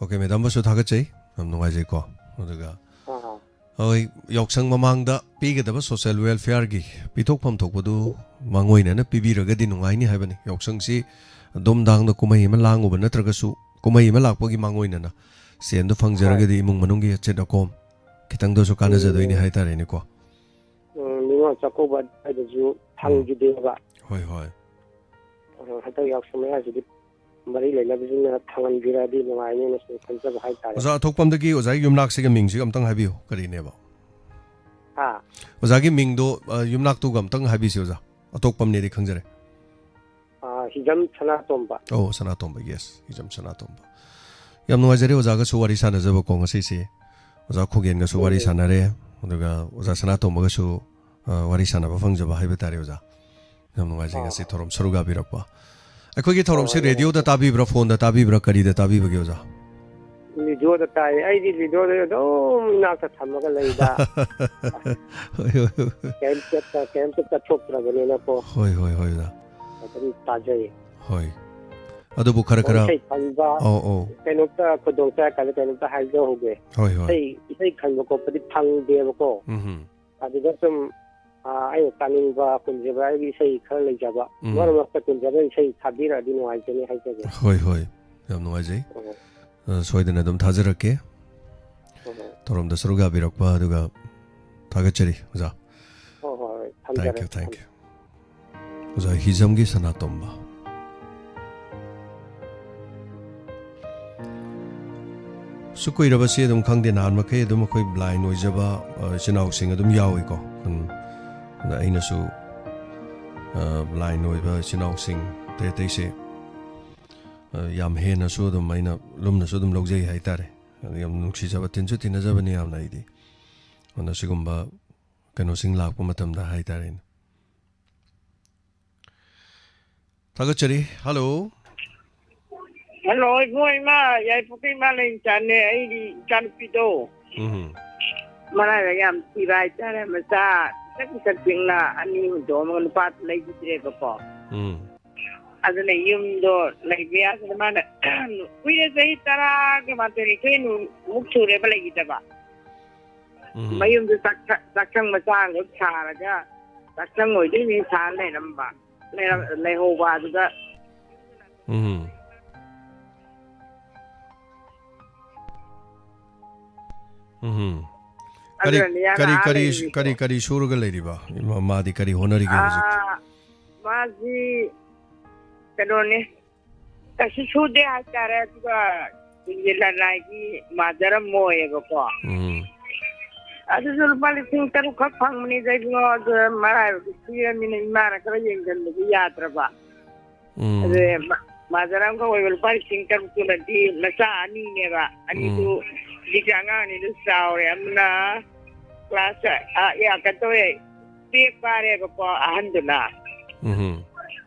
ꯑꯣꯀꯦ, ꯃꯦꯗꯥꯝꯕꯨꯁꯨ ꯊꯥꯒꯠꯆꯩ꯫ ꯌꯥꯝ ꯅꯨꯡꯉꯥꯏꯖꯩꯀꯣ꯫ ꯑꯗꯨꯒ ꯑꯥ꯫ ꯍꯣꯏ, ꯌꯥꯎꯁꯪ ꯃꯃꯥꯡꯗ ꯄꯤꯒꯗꯕ social welfareꯒꯤ ꯄꯤꯊꯣꯛꯐꯝ ꯊꯣꯛꯄꯗꯨ ꯃꯥꯡꯑꯣꯏꯅꯅ ꯄꯤꯕꯤꯔꯒꯗꯤ ꯅꯨꯡꯉꯥꯏꯅꯤ ꯍꯥꯏꯕꯅꯤ꯫ ꯌꯥꯎꯁꯪꯁꯤ ꯗꯣꯝꯗꯥꯡꯗ ꯀꯨꯝꯍꯩ ꯑꯃ ꯂꯥꯡꯉꯨꯕ ꯅꯠꯇ꯭ꯔꯒꯁꯨ, ꯀꯨꯝꯍꯩ ꯑꯃ ꯂꯥꯛꯄꯒꯤ ꯃꯥꯡꯑꯣꯏꯅꯅ ꯁꯦꯟꯗꯨ ꯐꯪꯖꯔꯒꯗꯤ ꯍꯣꯏ꯫ ꯏꯃꯨꯡ ꯃꯅꯨꯡꯒꯤ ꯑꯆꯦꯠ ꯑꯀꯣꯝ ꯈꯤꯇꯪꯗꯁꯨ ꯀꯥꯟꯅꯖꯗꯣꯏꯅꯤ ꯎꯝ꯫ ꯍꯥꯏꯇꯥꯔꯦꯅꯦꯀꯣ꯫ ꯎꯝ, ꯅꯤꯉꯣꯜ ꯆꯥꯛꯀꯧꯕ ꯑꯗꯨꯋꯥꯏꯗꯁꯨ ꯎꯝ꯫ ꯐꯪꯈꯤꯗꯦꯕ꯫ ꯍꯣꯏ, ꯍꯣꯏ꯫ ꯑ, ꯍꯟꯗꯛ ꯌꯥꯎꯁꯪ ꯃꯌꯥꯁꯤꯗꯤ ꯃꯔꯤ ꯂꯩꯅꯕꯁꯤꯡꯅ ꯐꯪꯍꯟꯕꯤꯔꯗꯤ ꯅꯨꯡꯉꯥꯏꯅꯦꯅ ꯁꯨꯝ ꯈꯟꯖꯕ ꯍꯥꯏꯇꯥꯔꯦ꯫ ꯑꯣꯖꯥ ꯑꯊꯣꯛꯄꯝꯗꯒꯤ ꯑꯣꯖꯥꯒꯤ ꯌꯨꯝꯅꯥꯛꯁꯤꯒ ꯃꯤꯡꯁꯤꯒ ꯑꯝꯇꯪ ꯍꯥꯏꯕꯤꯌꯨ, ꯀꯔꯤꯅꯦꯕ? ꯍꯥ? ꯑꯣꯖꯥꯒꯤ ꯃꯤꯡꯗꯣ, ꯑ, ꯌꯨꯝꯅꯥꯛꯇꯨꯒ ꯑꯝꯇꯪ ꯍꯥꯏꯕꯤꯁꯤ ꯑꯣꯖꯥ꯫ ꯑꯊꯣꯛꯄꯝꯅꯦꯗꯤ ꯈꯪꯖꯔꯦ꯫ ꯑ, ꯍꯤꯖꯝ ꯁꯅꯥꯇꯣꯝꯕ꯫ ꯑꯣ, ꯁꯅꯥꯇꯣꯝꯕ, yes, ꯍꯤꯖꯝ ꯁꯅꯥꯇꯣꯝꯕ꯫ ꯌꯥꯝ ꯅꯨꯡꯉꯥꯏꯖꯔꯦ ꯑꯣꯖꯥꯒꯁꯨ ꯋꯥꯔꯤ ꯁꯥꯟꯅꯖꯕꯀꯣ ꯉꯁꯤꯁꯦ꯫ ꯑꯣꯖꯥ ꯈꯣꯒꯦꯟꯒꯁꯨ ꯋꯥꯔꯤ ꯎꯝ꯫ ꯁꯥꯟꯅꯔꯦ, ꯑꯗꯨꯒ ꯑꯣꯖꯥ ꯁꯅꯥꯇꯣꯝꯕꯒꯁꯨ, ꯑ, ꯋꯥꯔꯤ ꯁꯥꯟꯅꯕ ꯐꯪꯖꯕ ꯍꯥꯏꯕ ꯇꯥꯔꯦ ꯑꯣꯖꯥ꯫ ꯌꯥꯝ ꯅꯨꯡꯉꯥꯏꯖꯩ ꯑꯥ꯫ ꯉꯁꯤ ꯊꯧꯔꯝ ꯁꯔꯨꯛ ꯌꯥꯕꯤꯔꯛꯄ꯫ ꯑꯩꯈꯣꯏꯒꯤ ꯊꯧꯔꯝꯁꯤ ꯑꯣ, ꯌꯥꯝ ꯔꯦꯗꯤꯑꯣꯗ ꯅꯨꯡꯉꯥꯏꯖꯩ꯫ ꯇꯥꯕꯤꯕ꯭ꯔꯥ, ꯐꯣꯟꯗ ꯇꯥꯕꯤꯕ꯭ꯔꯥ, ꯀꯔꯤꯗ ꯇꯥꯕꯤꯕꯒꯦ ꯑꯣꯖꯥ? ꯔꯦꯗꯤꯑꯣꯗ ꯇꯥꯏ꯫ ꯑꯩꯗꯤ ꯔꯦꯗꯤꯑꯣꯗ ꯑꯗꯨꯝ ꯏꯅꯥꯛꯇ ꯊꯝꯃꯒ ꯂꯩꯗ꯫ ꯍꯣꯏ, ꯍꯣꯏ, ꯍꯣꯏ꯫ ꯀꯩꯝ ꯆꯠꯇ-, ꯀꯩꯝꯇ ꯆꯠꯊꯣꯛꯇ꯭ꯔꯕꯅꯤꯅꯀꯣ꯫ ꯍꯣꯏ, ꯍꯣꯏ, ꯍꯣꯏ, ꯑꯣꯖꯥ꯫ ꯑꯗꯨꯝ ꯇꯥꯖꯩ꯫ ꯍꯣꯏ꯫ ꯑꯗꯨꯕꯨ ꯈꯔ ꯑꯣ, ꯈꯔ ꯏꯁꯩ ꯈꯟꯕ, ꯑꯧ, ꯑꯧ꯫ ꯀꯩꯅꯣꯝꯇ ꯈꯨꯗꯣꯡ ꯆꯥꯔꯀꯥꯟꯗ ꯀꯩꯅꯣꯝꯇ ꯍꯥꯏꯖꯍꯧꯒꯦ꯫ ꯍꯣꯏ, ꯍꯣꯏ꯫ ꯏꯁꯩ, ꯏꯁꯩ ꯈꯟꯕ ꯈꯣꯠꯄꯗꯤ ꯐꯪꯗꯦꯕꯀꯣ꯫ ꯎꯝꯍꯨꯝ꯫ ꯑꯗꯨꯗ ꯁꯨꯝ, ꯑ, ꯑꯩꯅ ꯇꯥꯅꯤꯡꯕ ꯀꯨꯟꯖꯕ꯭ꯔꯥꯒꯤ ꯏꯁꯩ ꯈꯔ ꯂꯩꯖꯕ, ꯎꯝ꯫ ꯃꯔꯛ ꯃꯔꯛꯇ ꯀꯨꯟꯖꯕ꯭ꯔꯥꯒꯤ ꯏꯁꯩ ꯊꯥꯕꯤꯔꯛꯑꯗꯤ ꯅꯨꯡꯉꯥꯏꯖꯅꯤ ꯍꯥꯏꯖꯒꯦ꯫ ꯍꯣꯏ, ꯍꯣꯏ꯫ ꯌꯥꯝ ꯅꯨꯡꯉꯥꯏꯖꯩ꯫ ꯎꯝ꯫ ꯑ, ꯁꯣꯏꯗꯅ ꯑꯗꯨꯝ ꯊꯥꯖꯔꯛꯀꯦ꯫ ꯎꯝ꯫ ꯊꯧꯔꯝꯗ ꯁꯔꯨꯛ ꯌꯥꯕꯤꯔꯛꯄ ꯑꯗꯨꯒ ꯊꯥꯒꯠꯆꯔꯤ, ꯑꯣꯖꯥ꯫ ꯍꯣꯏ, ꯍꯣꯏ, ꯍꯣꯏ꯫ Thank ꯊꯝꯖꯔꯦ꯫ You, thank you꯫ ꯑꯣꯖꯥ ꯍꯤꯖꯝꯒꯤ ꯁꯅꯥꯇꯣꯝꯕ꯫ ꯁꯨ ꯀꯨꯏꯔꯕꯁꯤ ꯑꯗꯨꯝ ꯈꯪꯗꯦ, ꯅꯍꯥꯟ ꯃꯈꯩ ꯑꯗꯨꯝ ꯑꯩꯈꯣꯏ blind ꯑꯣꯏꯖꯕ, ꯑ, ꯏꯆꯤꯟ ꯏꯅꯥꯎꯁꯤꯡ ꯑꯗꯨꯝ ꯌꯥꯎꯏꯀꯣ꯫ ꯎꯝ, ꯑꯗ ꯑꯩꯅꯁꯨ, ꯑ, blind ꯑꯣꯏꯕ ꯏꯆꯤꯟ ꯏꯅꯥꯎꯁꯤꯡ ꯑꯇꯩ ꯑꯇꯩꯁꯦ, ꯑ, ꯌꯥꯝ ꯍꯦꯟꯅꯁꯨ ꯑꯗꯨꯝ ꯑꯩꯅ ꯂꯨꯝꯅꯁꯨ ꯑꯗꯨꯝ ꯂꯧꯖꯩ ꯍꯥꯏꯇꯥꯔꯦ꯫ ꯑꯗ ꯌꯥꯝ ꯅꯨꯡꯁꯤꯖꯕ, ꯇꯤꯟꯁꯨ ꯇꯤꯟꯅꯖꯕꯅꯤ ꯌꯥꯝꯅ ꯑꯩꯗꯤ꯫ ꯑꯗꯨꯅ ꯁꯤꯒꯨꯝꯕ ꯀꯩꯅꯣꯁꯤꯡ ꯂꯥꯛꯄ ꯃꯇꯝꯗ ꯍꯥꯏꯇꯥꯔꯦꯅꯦ꯫ ꯊꯥꯒꯠꯆꯔꯤ꯫ ꯍꯜꯂꯣ꯫ ꯍꯜꯂꯣ, ꯏꯕꯨꯡ, ꯏꯃꯥ, ꯌꯥꯏꯄꯣꯛꯀꯤ ꯏꯃꯥ ꯂꯩꯃꯆꯥꯅꯦ꯫ ꯑꯩꯒꯤ ꯏꯆꯥꯅꯨꯄꯤꯗꯣ ꯎꯝ꯫ ꯃꯔꯥꯏꯕꯛ ꯌꯥꯝ ꯊꯤꯕ ꯍꯥꯏꯇꯥꯔꯦ꯫ ꯃꯆꯥ ꯄꯤꯁꯛ ꯄꯤꯁꯛ ꯄꯤꯛꯅ ꯑꯅꯤ ꯍꯨꯟꯗꯣꯛꯑꯝꯃꯒ ꯅꯨꯄꯥꯗꯨ ꯂꯩꯈꯤꯗ꯭ꯔꯦꯕꯀꯣ꯫ ꯎꯝ꯫ ꯑꯗꯨꯅ ꯌꯨꯝꯗꯣ ꯂꯩꯕ ꯌꯥꯗꯅ ꯃꯥꯅ ꯀꯨꯏꯔꯦ, ꯆꯍꯤ ꯇꯔꯥꯒ ꯃꯥꯊꯣꯏ ꯅꯤꯊꯣꯏ ꯃꯨꯛ ꯁꯨꯔꯦꯕ ꯂꯩꯈꯤꯗꯕ꯫ ꯎꯝ꯫ ꯃꯌꯨꯝꯗꯨ ꯆꯥꯛꯁ-, ꯆꯥꯛꯁꯪ ꯃꯆꯥ ꯑꯃꯈꯛ ꯁꯥꯔꯒ ꯆꯥꯛꯁꯪ ꯑꯣꯏꯗꯣꯏꯅꯤ ꯁꯥꯔ ꯂꯩꯔꯝꯕ꯫ ꯂꯩꯔꯝ-, ꯎꯝ꯫ ꯂꯩꯍꯧꯕ ꯑꯗꯨꯗ꯫ ꯎꯝ꯫ ꯎꯝ꯫ ꯀꯔꯤ, ꯑꯗꯨꯅꯅꯦ ꯌꯥꯝ ꯀꯔꯤ, ꯑꯥ ꯀꯔꯤ, ꯂꯩꯔꯤꯗꯣ꯫ ꯀꯔꯤ, ꯀꯔꯤ ꯁꯨꯔꯒ ꯂꯩꯔꯤꯕ? ꯏꯃꯥ-, ꯃꯥꯗꯤ ꯀꯔꯤ ꯍꯣꯠꯅꯔꯤꯒꯦ ꯍꯧꯖꯤꯛ? ꯑꯥ, ꯃꯥꯁꯤ ꯀꯩꯅꯣꯅꯦ, ꯀꯩꯁꯨ ꯁꯨꯗꯦ ꯍꯥꯏꯇꯥꯔꯦ꯫ ꯑꯗꯨꯒ ꯑꯩꯈꯣꯏꯒꯤ ꯂꯅꯥꯏꯒꯤ ꯃꯥꯖꯔ ꯑꯃ ꯑꯣꯏꯌꯦꯕꯀꯣ꯫ ꯎꯝ꯫ ꯑꯗꯨꯁꯨ ꯂꯨꯄꯥ ꯂꯤꯁꯤꯡ ꯇꯔꯨꯛ ꯈꯛ ꯐꯪꯕꯅꯤꯗ ꯏꯕꯨꯡꯉꯣ꯫ ꯑꯗꯨ ꯃꯔꯥꯏꯕꯛ ꯊꯤꯔꯃꯤꯅ ꯏꯃꯥꯅ ꯈꯔ ꯌꯦꯡꯁꯤꯟꯕꯗꯤ ꯌꯥꯗ꯭ꯔꯕ꯫ ꯎꯝ꯫ ꯑꯗꯨ ꯃꯥ-, ꯃꯥꯖꯔ ꯑꯃꯈꯛ ꯑꯣꯏꯕ ꯂꯨꯄꯥ ꯂꯤꯁꯤꯡ ꯇꯔꯨꯛꯇꯨꯅꯗꯤ ꯃꯆꯥ ꯑꯅꯤꯅꯦꯕ꯫ ꯑꯅꯤꯗꯨ ꯎꯝ꯫ ꯍꯧꯖꯤꯛꯇꯤ ꯑꯉꯥꯡꯅꯤꯗꯨ ꯆꯥꯎꯔꯦ꯫ ꯑꯃꯅ ꯀ꯭ꯂꯥꯁ, ꯑ, ꯑ, ꯀꯩꯅꯣ ꯇꯧꯋꯦ, ꯇꯨꯌꯦꯞ ꯀꯥꯔꯦꯕꯀꯣ ꯑꯍꯟꯗꯨꯅ꯫ ꯎꯝ꯫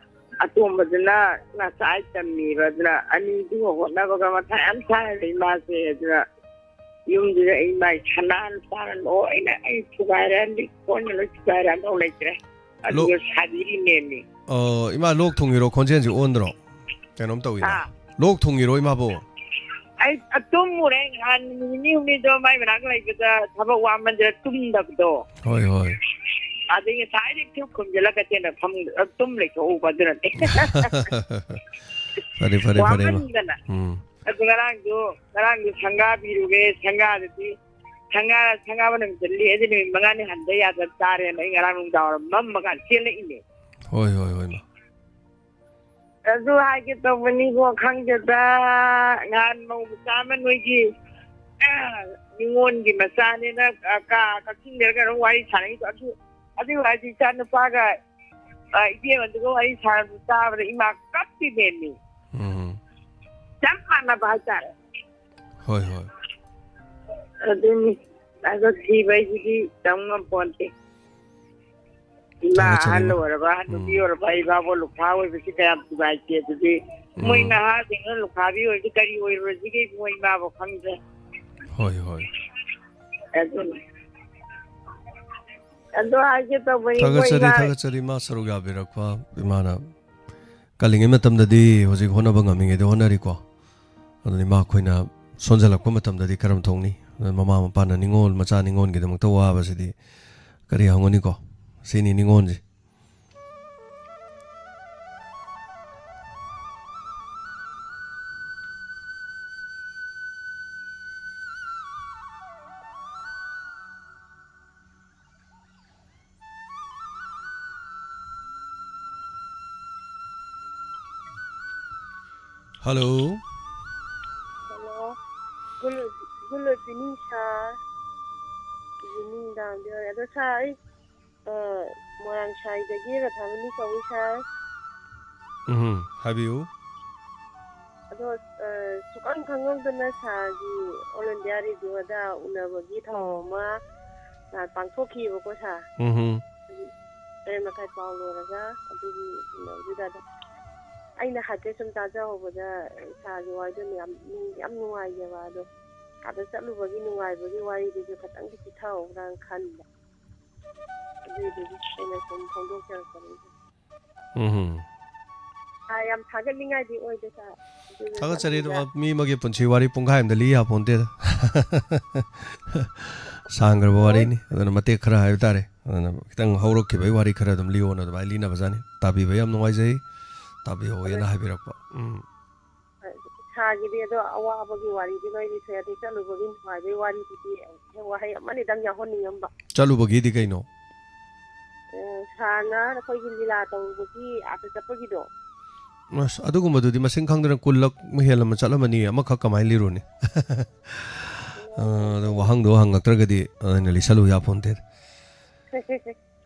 ꯑꯇꯣꯝꯕꯗꯨꯅ ꯀ꯭ꯂꯥꯁ ꯑꯥꯏꯠ ꯇꯝꯃꯤꯕ꯫ ꯑꯗꯨꯅ ꯑꯅꯤꯗꯨꯒ ꯍꯣꯠꯅꯕꯒ ꯃꯊꯥ ꯌꯥꯝ ꯁꯥꯏꯕ ꯏꯃꯥꯁꯦ꯫ ꯑꯗꯨꯅ ꯌꯨꯝꯗꯨꯗ ꯑꯩ ꯃꯥꯏ ꯁꯅꯥ ꯂꯨꯄꯥꯅ ꯂꯣꯏꯅ ꯑꯩ ꯊꯨꯒꯥꯏꯔꯦ, ꯂꯤꯛ ꯀꯣꯟꯒ ꯂꯣꯏ ꯊꯨꯒꯥꯏꯔꯦ, ꯑꯝꯐꯥꯎ ꯂꯩꯇ꯭ꯔꯦ꯫ ꯂꯣ-, ꯑꯗꯨꯒ ꯁꯥꯕꯤꯔꯤꯅꯦꯃꯤ꯫ ꯑꯣ, ꯏꯃꯥ ꯂꯣꯛ ꯊꯨꯡꯉꯤꯔꯣ? ꯈꯣꯟꯖꯦꯜꯁꯤ ꯑꯣꯟꯗ꯭ꯔꯣ? ꯀꯩꯅꯣꯝ ꯇꯧꯋꯤꯗ꯫ ꯍꯥ? ꯂꯣꯛ ꯊꯨꯡꯉꯤꯔꯣ ꯏꯃꯥꯕꯨ? ꯑꯩ, ꯑ, ꯇꯨꯝꯃꯨꯔꯦ ꯉꯍꯥꯟ ꯅꯨꯃꯤꯠ ꯅꯤꯅꯤ ꯍꯨꯝꯅꯤꯗꯣ ꯃꯥꯏ ꯃꯅꯥꯛ ꯂꯩꯕꯗ ꯊꯕꯛ ꯋꯥꯃꯟꯗꯅ ꯇꯨꯝꯗꯕꯗꯣ꯫ ꯍꯣꯏ, ꯍꯣꯏ꯫ ꯑꯗꯩ ꯉꯁꯥꯏꯗꯩ ꯈꯨꯞ ꯈꯨꯝꯖꯤꯜꯂ ꯀꯩꯊꯦꯜꯗ ꯐꯝ-, ꯑ, ꯇꯨꯝ ꯂꯩꯊꯣꯛꯎꯕ ꯑꯗꯨꯅꯅꯦ꯫ ꯐꯔꯦ, ꯐꯔꯦ, ꯐꯔꯦ, ꯏꯃꯥ꯫ ꯋꯥꯃꯟꯗꯅ꯫ ꯎꯝ꯫ ꯑꯗꯨ ꯉꯔꯥꯡꯁꯨ, ꯉꯔꯥꯡꯁꯨ ꯁꯪꯒꯥꯕꯤꯔꯨꯔꯦ, ꯁꯪꯒꯥꯗꯗꯤ ꯁꯪꯒꯥ-, ꯁꯪꯒꯥꯕ ꯅꯨꯃꯤꯠꯇ ꯂꯦꯛꯑꯗꯤ ꯅꯨꯃꯤꯠ ꯃꯉꯥꯅꯤ ꯍꯟꯗ ꯌꯥꯗ ꯆꯥꯔꯦꯅ ꯑꯩ ꯉꯔꯥꯡ ꯅꯨꯡꯗꯥꯡ ꯋꯥꯏꯔꯝ ꯃꯝꯃꯀꯥꯟ ꯆꯦꯜꯂꯛꯏꯅꯦ꯫ ꯍꯣꯏ, ꯍꯣꯏ, ꯍꯣꯏ, ꯃꯥ꯫ ꯑꯗꯨ ꯍꯥꯏꯒꯦ ꯇꯧꯕꯅꯤꯕꯣ, ꯈꯪꯗꯦꯗ, ꯉꯍꯥꯟ ꯃꯧ ꯃꯆꯥ ꯑꯃ ꯅꯣꯏꯒꯤ, ꯑ, ꯅꯤꯉꯣꯟꯒꯤ ꯃꯆꯥꯅꯦꯅ, ꯑ, ꯀ-, ꯀꯛꯆꯤꯡꯗꯔ ꯀꯩꯅꯣ ꯋꯥꯔꯤ ꯁꯥꯟꯅꯩꯗꯣ, ꯑꯗꯨ, ꯑꯗꯨꯒꯤ ꯋꯥꯔꯤꯗꯤ ꯏꯆꯥ ꯅꯨꯄꯥꯒ, ꯑ, ꯏꯕꯦꯝꯃꯗꯨꯒ ꯋꯥꯔꯤ ꯁꯥꯟꯅꯕꯗꯨ ꯇꯥꯕꯗ ꯏꯃꯥ ꯀꯞꯄꯤꯅꯦꯃꯤ꯫ ꯎꯝ꯫ ꯆꯞ ꯃꯥꯟꯅꯕ ꯍꯥꯏꯇꯥꯔꯦ꯫ ꯍꯣꯏ, ꯍꯣꯏ꯫ ꯑꯗꯨꯅꯤ, ꯊꯥꯒꯠ ꯊꯤꯕ ꯍꯥꯏꯁꯤꯗꯤ ꯇꯝ ꯉꯝꯄꯣꯟꯇꯦ꯫ ꯏꯃꯥ ꯊꯥꯒꯠꯆꯔꯤ, ꯑꯍꯜ ꯏꯃꯥ꯫ ꯑꯣꯏꯔꯕ, ꯍꯅꯨꯕꯤ ꯎꯝ꯫ ꯑꯣꯏꯔꯕ, ꯏꯃꯥꯕꯣꯛ ꯂꯨꯈꯥ ꯑꯣꯏꯕꯁꯤ ꯀꯌꯥꯝ ꯅꯨꯡꯉꯥꯏꯇꯦ꯫ ꯑꯗꯨꯗꯤ ꯃꯣꯏ ꯎꯝ꯫ ꯅꯍꯥꯁꯤꯡꯅ ꯂꯨꯈꯥꯕꯤ ꯑꯣꯏꯔꯗꯤ ꯀꯔꯤ ꯑꯣꯏꯔꯨꯔꯁꯤꯒꯦ, ꯏꯕꯨꯡꯉꯣ ꯏꯃꯥꯕꯨ ꯈꯪꯗ꯭ꯔꯦ꯫ ꯍꯣꯏ, ꯍꯣꯏ꯫ ꯑꯗꯨꯅꯤ꯫ ꯑꯗꯣ ꯍꯥꯏꯒꯦ ꯇꯧꯕꯅꯤ, ꯃꯣꯏ ꯊꯥꯒꯠꯆꯔꯤ, ꯏꯃꯥ ꯊꯥꯒꯠꯆꯔꯤ, ꯏꯃꯥ ꯁꯔꯨꯛ ꯌꯥꯕꯤꯔꯛꯄ, ꯏꯃꯥꯅ ꯀꯜꯂꯤꯉꯩ ꯃꯇꯝꯗꯗꯤ ꯍꯧꯖꯤꯛ ꯍꯣꯠꯅꯕ ꯉꯝꯃꯤꯉꯩꯗꯤ ꯍꯣꯠꯅꯔꯤꯀꯣ꯫ ꯑꯗꯨꯅ ꯏꯃꯥ ꯑꯩꯈꯣꯏꯅ ꯁꯣꯟꯖꯜꯂꯛꯄ ꯃꯇꯝꯗꯗꯤ ꯀꯔꯝ ꯇꯧꯅꯤ? ꯑꯗꯨꯅ ꯃꯃꯥ ꯃꯄꯥꯅ ꯅꯤꯉꯣꯜ, ꯃꯆꯥ ꯅꯤꯉꯣꯜꯒꯤꯗꯃꯛꯇ ꯋꯥꯕꯁꯤꯗꯤ ꯀꯔꯤ ꯍꯪꯉꯨꯅꯤꯀꯣ? ꯁꯤꯅꯤ ꯅꯤꯉꯣꯜꯁꯦ꯫ Hello. Hello. Good, good evening, sir. Evening down there. ꯑꯗꯣ, sir, ꯑꯩ, ꯑ, ꯃꯣꯏꯔꯥꯡ ꯁꯥꯏꯗꯒꯤ ꯔꯥꯙꯥꯃꯅꯤ ꯀꯧꯏ, sir꯫ ꯎꯝ, ꯍꯥꯏꯕꯤꯌꯨ꯫ ꯑꯗꯣ, ꯑ, ꯁꯨꯛꯈꯪ ꯈꯪꯍꯧꯗꯅ sirꯒꯤ All India Radioꯗ ꯎꯅꯕꯒꯤ ꯊꯧꯔꯝ ꯑꯃ, ꯑ, ꯄꯥꯡꯊꯣꯛꯈꯤꯕꯀꯣ, sir꯫ ꯎꯝ꯫ ꯇꯔꯦꯠ ꯃꯈꯥꯏ ꯄꯥꯎ ꯂꯣꯏꯔꯒ ꯑꯗꯨꯒꯤ ꯎꯅꯕꯗꯨꯗ ꯑꯗꯨꯝ ꯑꯩꯅ ꯍꯥꯏꯐꯦꯠ ꯁꯨꯝ ꯇꯥꯖꯍꯧꯕꯗ, sirꯒꯤ ꯋꯥꯔꯤꯗꯣ ꯌꯥꯝ, ꯌꯥꯝ ꯅꯨꯡꯉꯥꯏꯖꯕ꯫ ꯑꯗꯣ ꯑꯥꯗ ꯆꯠꯂꯨꯕꯒꯤ ꯅꯨꯡꯉꯥꯏꯕꯒꯤ ꯋꯥꯔꯤꯗꯨꯁꯨ ꯈꯇꯪꯗꯤ ꯆꯤꯊꯍꯧꯕ꯭ꯔꯥꯅ ꯈꯟꯕ꯫ ꯑꯗꯨꯏꯗꯨꯒꯤ ꯑꯩꯅ ꯁꯨꯝ ꯐꯣꯡꯗꯣꯛꯆꯔꯛꯄꯅꯤꯗ꯫ ꯎꯝ꯫ ꯑꯥ, ꯌꯥꯝ ꯊꯥꯒꯠꯅꯤꯡꯉꯥꯏꯗꯤ ꯑꯣꯏꯗꯦ, sir꯫ ꯑꯗꯨꯅ ꯊꯥꯒꯠꯆꯔꯤ꯫ ꯑꯗꯣ ꯆꯠꯂꯤꯗ꯫ ꯃꯤ ꯑꯃꯒꯤ ꯄꯨꯟꯁꯤ ꯋꯥꯔꯤ ꯄꯨꯡꯈꯥꯏ ꯑꯃꯗ ꯂꯤ ꯌꯥꯄꯣꯟꯇꯦꯗ꯫ ꯁꯥꯡꯈ꯭ꯔꯕ ꯑꯣ꯫ ꯋꯥꯔꯤꯅꯤ꯫ ꯑꯗꯨꯅ ꯃꯇꯦꯛ ꯈꯔ ꯍꯥꯏꯕ ꯇꯥꯔꯦ꯫ ꯑꯗꯨꯅ ꯈꯤꯇꯪ ꯍꯧꯔꯛꯈꯤꯕꯒꯤ ꯋꯥꯔꯤ ꯈꯔ ꯑꯗꯨꯝ ꯂꯤꯌꯣꯅ ꯑꯗꯨꯃꯥꯏꯅ ꯂꯤꯅꯕꯖꯥꯠꯅꯤ꯫ ꯇꯥꯕꯤꯕ ꯌꯥꯝ ꯅꯨꯡꯉꯥꯏꯖꯩ꯫ ꯇꯥꯕꯤꯍꯧꯋꯦꯅ ꯍꯣꯏ꯫ ꯍꯥꯏꯕꯤꯔꯛꯄ꯫ ꯎꯝ꯫ ꯁꯥꯒꯤꯗꯤ ꯑꯗꯣ ꯑꯋꯥꯕꯒꯤ ꯋꯥꯔꯤꯗꯤ ꯂꯣꯏ ꯂꯤꯊꯣꯛꯑꯦ, ꯑꯗꯩ ꯆꯠꯂꯨꯕꯒꯤ ꯅꯨꯡꯉꯥꯏꯕꯒꯤ ꯋꯥꯔꯤꯗꯨꯗꯤ ꯋꯥꯍꯩ ꯑꯃꯅꯤꯗꯪ ꯌꯥꯎꯍꯟꯅꯤꯡꯉꯝꯕ꯫ ꯆꯠꯂꯨꯕꯒꯤꯗꯤ ꯀꯩꯅꯣ? ꯑ, ꯁꯥꯔꯅ ꯑꯩꯈꯣꯏꯒꯤ ꯂꯤꯂꯥ ꯇꯧꯔꯨꯕꯒꯤ ꯑꯥꯗ ꯆꯠꯄꯒꯤꯗꯣ꯫ ꯑꯁ, ꯑꯗꯨꯒꯨꯝꯕꯗꯨꯗꯤ ꯃꯁꯤꯡ ꯈꯪꯗꯅ ꯀꯨꯟꯂꯛ ꯍꯦꯜꯂꯝꯃ ꯆꯠꯂꯝꯃꯅꯤ, ꯑꯃꯈꯛ ꯀꯃꯥꯏꯅ ꯂꯤꯔꯨꯅꯤ? ꯑ, ꯑꯗꯣ ꯋꯥꯍꯪꯗꯣ ꯍꯪꯉꯛꯇ꯭ꯔꯒꯗꯤ ꯑꯩꯅ ꯂꯤꯁꯜꯂꯨ ꯌꯥꯄꯣꯟꯇꯦ꯫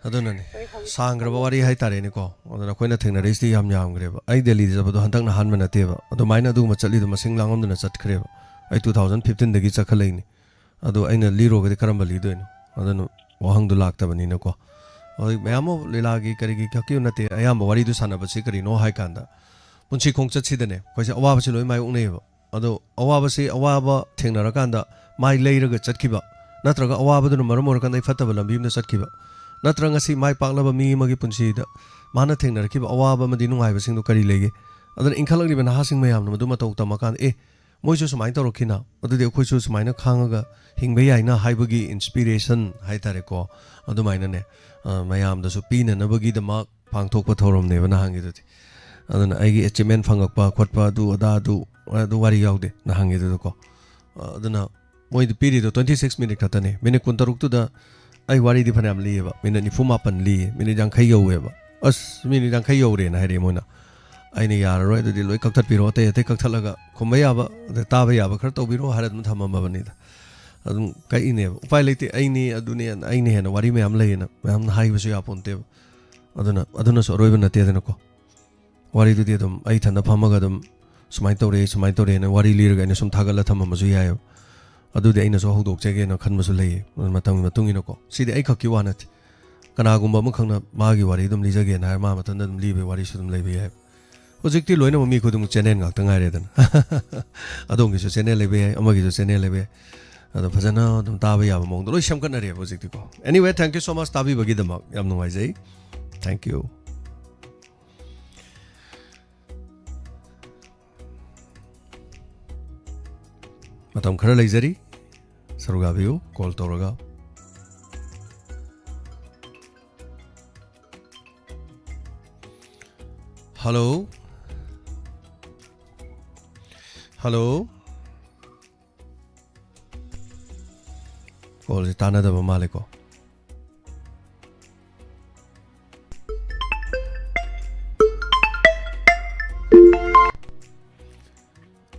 ꯑꯗꯨꯅꯅꯤ꯫ ꯍꯣꯏ, ꯍꯪ-, ꯁꯥꯡꯈ꯭ꯔꯕ ꯍꯪꯉꯛꯀꯦ꯫ ꯋꯥꯔꯤ ꯍꯥꯏꯇꯥꯔꯦꯅꯦꯀꯣ꯫ ꯑꯗꯨꯅ ꯑꯩꯈꯣꯏꯅ ꯊꯦꯡꯅꯔꯛꯏꯁꯤꯗꯤ ꯌꯥꯝ ꯌꯥꯝꯈ꯭ꯔꯦꯕ꯫ ꯑꯩ ꯗꯦꯜꯂꯤꯗ ꯆꯠꯄꯗꯣ ꯍꯟꯗꯛꯅ ꯑꯍꯥꯟꯕ ꯅꯠꯇꯦꯕ꯫ ꯑꯗꯨꯃꯥꯏꯅ ꯑꯗꯨꯒꯨꯝꯕ ꯆꯠꯂꯤꯗꯣ ꯃꯁꯤꯡ ꯂꯥꯡꯉꯝꯗꯅ ꯆꯠꯈ꯭ꯔꯦꯕ꯫ ꯑꯩ two thousand fifteen ꯗꯒꯤ ꯆꯠꯈꯠꯂꯛꯏꯅꯤ꯫ ꯑꯗꯣ ꯑꯩꯅ ꯂꯤꯔꯨꯔꯒꯗꯤ ꯀꯔꯝꯕ ꯂꯤꯗꯣꯏꯅꯣ? ꯑꯗꯨꯅ ꯋꯥꯍꯪꯗꯣ ꯂꯥꯛꯇꯕꯅꯤꯅꯀꯣ꯫ ꯍꯧꯖꯤꯛ ꯃꯌꯥꯝ ꯑꯃ ꯂꯤꯂꯥꯒꯤ ꯀꯔꯤꯒꯤ ꯈꯛꯀꯤ ꯅꯠꯇꯦ, ꯑꯌꯥꯝꯕ ꯋꯥꯔꯤꯗꯨ ꯁꯥꯟꯅꯕꯁꯤ ꯀꯔꯤꯅꯣ ꯍꯥꯏ ꯀꯥꯟꯗ, ꯄꯨꯟꯁꯤ ꯈꯣꯡꯆꯠꯁꯤꯗꯅꯦ ꯑꯩꯈꯣꯏꯁꯦ ꯑꯋꯥꯕꯁꯤ ꯂꯣꯏ ꯃꯥꯌꯣꯛꯅꯩꯌꯦꯕ꯫ ꯑꯗꯣ ꯑꯋꯥꯕꯁꯤ, ꯑꯋꯥꯕ ꯊꯦꯡꯅꯔꯀꯥꯟꯗ ꯃꯥꯏ ꯂꯩꯔꯒ ꯆꯠꯈꯤꯕ, ꯅꯠꯇ꯭ꯔꯒ ꯑꯋꯥꯕꯗꯨꯅ ꯃꯔꯝ ꯑꯣꯏꯔꯀꯥꯟꯗ ꯑꯩ ꯐꯠꯇꯕ ꯂꯝꯕꯤ ꯑꯃꯗ ꯆꯠꯈꯤꯕ, ꯅꯠꯇ꯭ꯔꯒ ꯉꯁꯤ ꯃꯥꯏ ꯄꯥꯛꯂꯕ ꯃꯤ ꯑꯃꯒꯤ ꯄꯨꯟꯁꯤꯗ ꯃꯥꯅ ꯊꯦꯡꯅꯔꯛꯈꯤꯕ ꯑꯋꯥꯕ ꯑꯃꯗꯤ ꯅꯨꯡꯉꯥꯏꯕꯁꯤꯡꯗꯣ ꯀꯔꯤ ꯂꯩꯒꯦ? ꯑꯗꯨꯅ ꯏꯟꯈꯠꯂꯛꯂꯤꯕ ꯅꯍꯥꯁꯤꯡ ꯃꯌꯥꯝꯅ ꯃꯗꯨ ꯃꯇꯧ ꯇꯝꯃꯀꯥꯟꯗ, "ꯑꯦ, ꯃꯣꯏꯁꯨ ꯁꯨꯃꯥꯏꯅ ꯇꯧꯔꯛꯈꯤꯅ, ꯑꯗꯨꯗꯤ ꯑꯩꯈꯣꯏꯁꯨ ꯁꯨꯃꯥꯏꯅ ꯈꯥꯡꯉꯒ ꯍꯤꯡꯕ ꯌꯥꯏꯅ" ꯍꯥꯏꯕꯒꯤ inspiration ꯍꯥꯏ ꯇꯥꯔꯦꯀꯣ, ꯑꯗꯨꯃꯥꯏꯅꯅꯦ, ꯑ, ꯃꯌꯥꯝꯗꯁꯨ ꯄꯤꯅꯅꯕꯒꯤꯗꯃꯛ ꯄꯥꯡꯊꯣꯛꯄ ꯊꯧꯔꯝꯅꯦꯕ ꯅꯍꯥꯟꯒꯤꯗꯨꯗꯤ꯫ ꯑꯗꯨꯅ ꯑꯩꯒꯤ achievement ꯐꯪꯉꯛꯄ ꯈꯣꯠꯄ, ꯑꯗꯨ ꯑꯗꯥ, ꯑꯗꯨ, ꯑꯗꯨ ꯋꯥꯔꯤ ꯌꯥꯎꯗꯦ ꯅꯍꯥꯟꯒꯤꯗꯨꯗꯀꯣ꯫ ꯑ, ꯑꯗꯨꯅ ꯃꯣꯏꯗ ꯄꯤꯔꯤꯗꯣ twenty six minute ꯈꯛꯇꯅꯦ꯫ Minute ꯀꯨꯟꯇꯔꯨꯛꯇꯨꯗ ꯑꯩ ꯋꯥꯔꯤꯗꯤ ꯐꯅꯌꯥꯝ ꯂꯤꯌꯦꯕ꯫ Minute ꯅꯤꯐꯨ ꯃꯥꯄꯟ ꯂꯤꯌꯦ, minute ꯌꯥꯡꯈꯩ ꯌꯧꯋꯦꯕ꯫ "ꯑꯁ, minute ꯌꯥꯡꯈꯩ ꯌꯧꯔꯦꯅ" ꯍꯥꯏꯔꯛꯑꯦ ꯃꯣꯏꯅ꯫ ꯑꯩꯅ, "ꯌꯥꯔꯔꯣꯏ, ꯑꯗꯨꯗꯤ ꯂꯣꯏ ꯀꯛꯊꯠꯄꯤꯔꯣ, ꯑꯇꯩ ꯑꯇꯩ ꯀꯛꯊꯠꯂꯒ ꯈꯨꯝꯕ ꯌꯥꯕ, ꯑꯗ ꯇꯥꯕ ꯌꯥꯕ ꯈꯔ ꯇꯧꯕꯤꯔꯣ" ꯍꯥꯏꯔ ꯑꯗꯨꯝ ꯊꯝꯃꯝꯃꯕꯅꯤꯗ꯫ ꯑꯗꯨꯝ ꯀꯛꯏꯅꯦꯕ꯫ ꯎꯄꯥꯏ ꯂꯩꯇꯦ, ꯑꯩꯅꯤ, ꯑꯗꯨꯅꯤ, ꯑꯩꯅ ꯍꯦꯟꯅ ꯋꯥꯔꯤ ꯃꯌꯥꯝ ꯂꯩꯌꯦꯅ ꯃꯌꯥꯝꯅ ꯍꯥꯏꯕꯁꯨ ꯌꯥꯄꯣꯟꯇꯦꯕ꯫ ꯑꯗꯨꯅ ꯑꯗꯨꯅꯁꯨ ꯑꯔꯣꯏꯕ ꯅꯠꯇꯦꯗꯅꯀꯣ꯫ ꯋꯥꯔꯤꯗꯨꯗꯤ ꯑꯗꯨꯝ ꯑꯩ ꯏꯊꯟꯗ ꯐꯝꯃꯒ ꯑꯗꯨꯝ ꯁꯨꯃꯥꯏꯅ ꯇꯧꯔꯦ, ꯁꯨꯃꯥꯏꯅ ꯇꯧꯔꯦꯅ ꯋꯥꯔꯤ ꯂꯤꯔꯒ ꯑꯩꯅ ꯁꯨꯝ ꯊꯥꯒꯠꯂ ꯊꯝꯃꯝꯕꯁꯨ ꯌꯥꯏꯑꯕ꯫ ꯑꯗꯨꯗꯤ ꯑꯩꯅꯁꯨ ꯍꯧꯗꯣꯛꯆꯒꯦꯅ ꯈꯟꯕꯁꯨ ꯂꯩꯌꯦ, ꯃꯇꯝꯒꯤ ꯃꯇꯨꯡ ꯏꯟꯅꯀꯣ꯫ ꯁꯤꯗꯤ ꯑꯩ ꯈꯛꯀꯤ ꯋꯥ ꯅꯠꯇꯦ꯫ ꯀꯅꯥꯒꯨꯝꯕ ꯑꯃꯈꯛꯅ ꯃꯥꯒꯤ ꯋꯥꯔꯤ ꯑꯗꯨꯝ ꯂꯤꯖꯒꯦꯅ ꯍꯥꯏꯔ ꯃꯥ ꯃꯊꯟꯇ ꯑꯗꯨꯝ ꯂꯤꯕꯒꯤ ꯋꯥꯔꯤꯁꯨ ꯑꯗꯨꯝ ꯂꯩꯕ ꯌꯥꯏ꯫ ꯍꯧꯖꯤꯛꯇꯤ ꯂꯣꯏꯅꯃꯛ ꯃꯤ ꯈꯨꯗꯤꯡꯃꯛ channel ꯉꯥꯛꯇ ꯉꯥꯏꯔꯦꯗꯅ꯫ ꯑꯗꯣꯝꯒꯤꯁꯨ channel ꯂꯩꯕ ꯌꯥꯏ, ꯑꯃꯒꯤꯁꯨ channel ꯂꯩꯕ ꯌꯥꯏ꯫ ꯑꯗꯣ ꯐꯖꯅ ꯑꯗꯨꯝ ꯇꯥꯕ ꯌꯥꯕ ꯃꯑꯣꯡꯗ ꯂꯣꯏ ꯁꯦꯝꯒꯠꯅꯔꯦꯕ ꯍꯧꯖꯤꯛꯇꯤꯀꯣ꯫ Anyway, thank you so much ꯇꯥꯕꯤꯕꯒꯤꯗꯃꯛ꯫ ꯌꯥꯝ ꯅꯨꯡꯉꯥꯏꯖꯩ꯫ Thank you꯫ ꯃꯇꯝ ꯈꯔ ꯂꯩꯖꯔꯤ, ꯁꯔꯨꯛ ꯌꯥꯕꯤꯌꯨ call ꯇꯧꯔꯒ꯫ Hello? Hello? Callꯁꯦ ꯇꯥꯟꯅꯗꯕ ꯃꯥꯜꯂꯦꯀꯣ꯫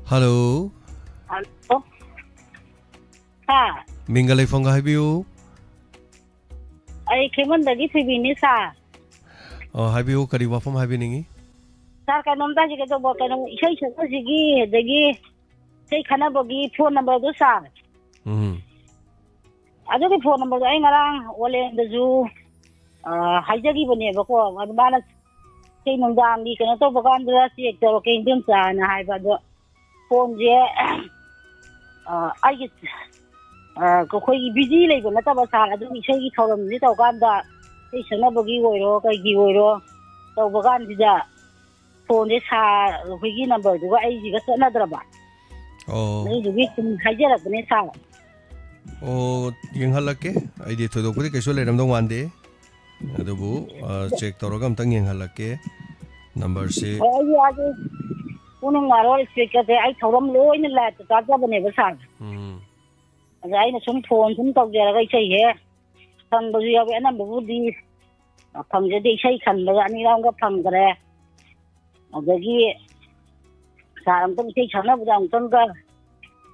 Hello? Hello? Sir? ꯃꯤꯡꯒ ꯂꯩꯐꯝꯒ ꯍꯥꯏꯕꯤꯌꯨ꯫ ꯑꯩ ꯈꯦꯃꯟꯗꯒꯤ ꯊꯣꯏꯕꯤꯅꯤ, sir꯫ ꯑꯣ, ꯍꯥꯏꯕꯤꯌꯨ, ꯀꯔꯤ ꯋꯥꯐꯝ ꯍꯥꯏꯕꯤꯅꯤꯡꯉꯤ? Sir, ꯀꯩꯅꯣꯝꯇ ꯍꯥꯏꯖꯒꯦ ꯇꯧꯕ, ꯀꯩꯅꯣ, ꯏꯁꯩ ꯁꯛꯄꯁꯤꯒꯤ, ꯑꯗꯒꯤ ꯏꯁꯩ ꯈꯟꯅꯕꯒꯤ phone numberꯗꯣ, sir꯫ ꯎꯝ꯫ ꯑꯗꯨꯒꯤ ꯐꯣꯟ ꯅꯝꯕꯔꯗꯣ ꯑꯩ ꯉꯔꯥꯡ ꯑꯣꯂꯦꯟꯗꯁꯨ, ꯑ, ꯍꯥꯏꯖꯈꯤꯕꯅꯦꯕꯀꯣ꯫ ꯑꯗꯨ ꯃꯥꯅ ꯁꯤ ꯅꯨꯡꯗꯥꯡꯒꯤ ꯀꯩꯅꯣ ꯇꯧꯕ ꯀꯥꯟꯗꯨꯗ ꯆꯦꯛ ꯇꯧꯔꯛꯀꯦ, ꯏꯟꯗꯣꯝꯆꯥꯅ ꯍꯥꯏꯕ꯫ ꯑꯗꯣ ꯐꯣꯟꯁꯦ, ꯑ, ꯑꯩꯒꯤ, ꯑ, ꯑꯩꯈꯣꯏꯒꯤ ꯕꯤꯖꯤ ꯂꯩꯕ ꯅꯠꯇꯕ, ꯁꯥꯔ, ꯑꯗꯨꯝ ꯏꯁꯩꯒꯤ ꯊꯧꯔꯝꯁꯤ ꯇꯧꯀꯥꯟꯗ, ꯏꯁꯩ ꯁꯛꯅꯕꯒꯤ ꯑꯣꯏꯔꯣ, ꯀꯩꯒꯤ ꯑꯣꯏꯔꯣ, ꯇꯧꯕ ꯀꯥꯟꯁꯤꯗ ꯐꯣꯟꯁꯦ ꯁꯥꯔ ꯍꯣꯏꯒꯤ ꯅꯝꯕꯔꯗꯨꯒ ꯑꯩꯁꯤꯒ ꯆꯠꯅꯗ꯭ꯔꯕ꯫ ꯑꯣ꯫ ꯑꯗꯨꯗꯨꯒꯤ ꯁꯨꯝ ꯍꯥꯏꯖꯔꯛꯄꯅꯦ, ꯁꯥꯔ꯫ ꯑꯣ, ꯌꯦꯡꯍꯜꯂꯛꯀꯦ꯫ ꯑꯩꯗꯤ ꯊꯣꯏꯗꯣꯛꯄꯗꯤ ꯀꯩꯁꯨ ꯂꯩꯔꯝꯗꯧ ꯃꯥꯟꯗꯦ꯫ ꯑꯗꯨꯕꯨ, ꯑ, ꯆꯦꯛ ꯇꯧꯔꯒ ꯑꯝꯇꯪ ꯌꯦꯡꯍꯜꯂꯛꯀꯦ꯫ ꯅꯝꯕꯔꯁꯤ ꯍꯣꯏ, ꯑꯩ ꯌꯥꯗꯦ꯫ ꯄꯨꯡ ꯉꯥꯔꯣꯜ ꯏꯁꯄꯤꯀꯔꯁꯦ ꯑꯩ ꯊꯧꯔꯝ ꯂꯣꯏꯅ ꯂꯥꯏꯞꯇ ꯇꯥꯖꯕꯅꯦꯕ, ꯁꯥꯔ꯫ ꯎꯝ꯫ ꯑꯗ ꯑꯩꯅ ꯁꯨꯝ ꯐꯣꯟ ꯁꯨꯝ ꯇꯧꯖꯔꯒ ꯏꯁꯩꯁꯦ ꯐꯪꯕꯁꯨ ꯌꯥꯎꯋꯤ, ꯑꯅꯝꯕꯕꯨꯗꯤ ꯐꯪꯖꯗꯦ꯫ ꯏꯁꯩ ꯈꯟꯕꯗ ꯑꯅꯤꯔꯛ ꯑꯃꯒ ꯐꯪꯈ꯭ꯔꯦ꯫ ꯑꯗꯒꯤ ꯁꯥꯔ ꯑꯃꯨꯛꯇꯪ ꯏꯁꯩ ꯁꯛꯅꯕꯗ ꯑꯃꯨꯛꯇꯪꯒ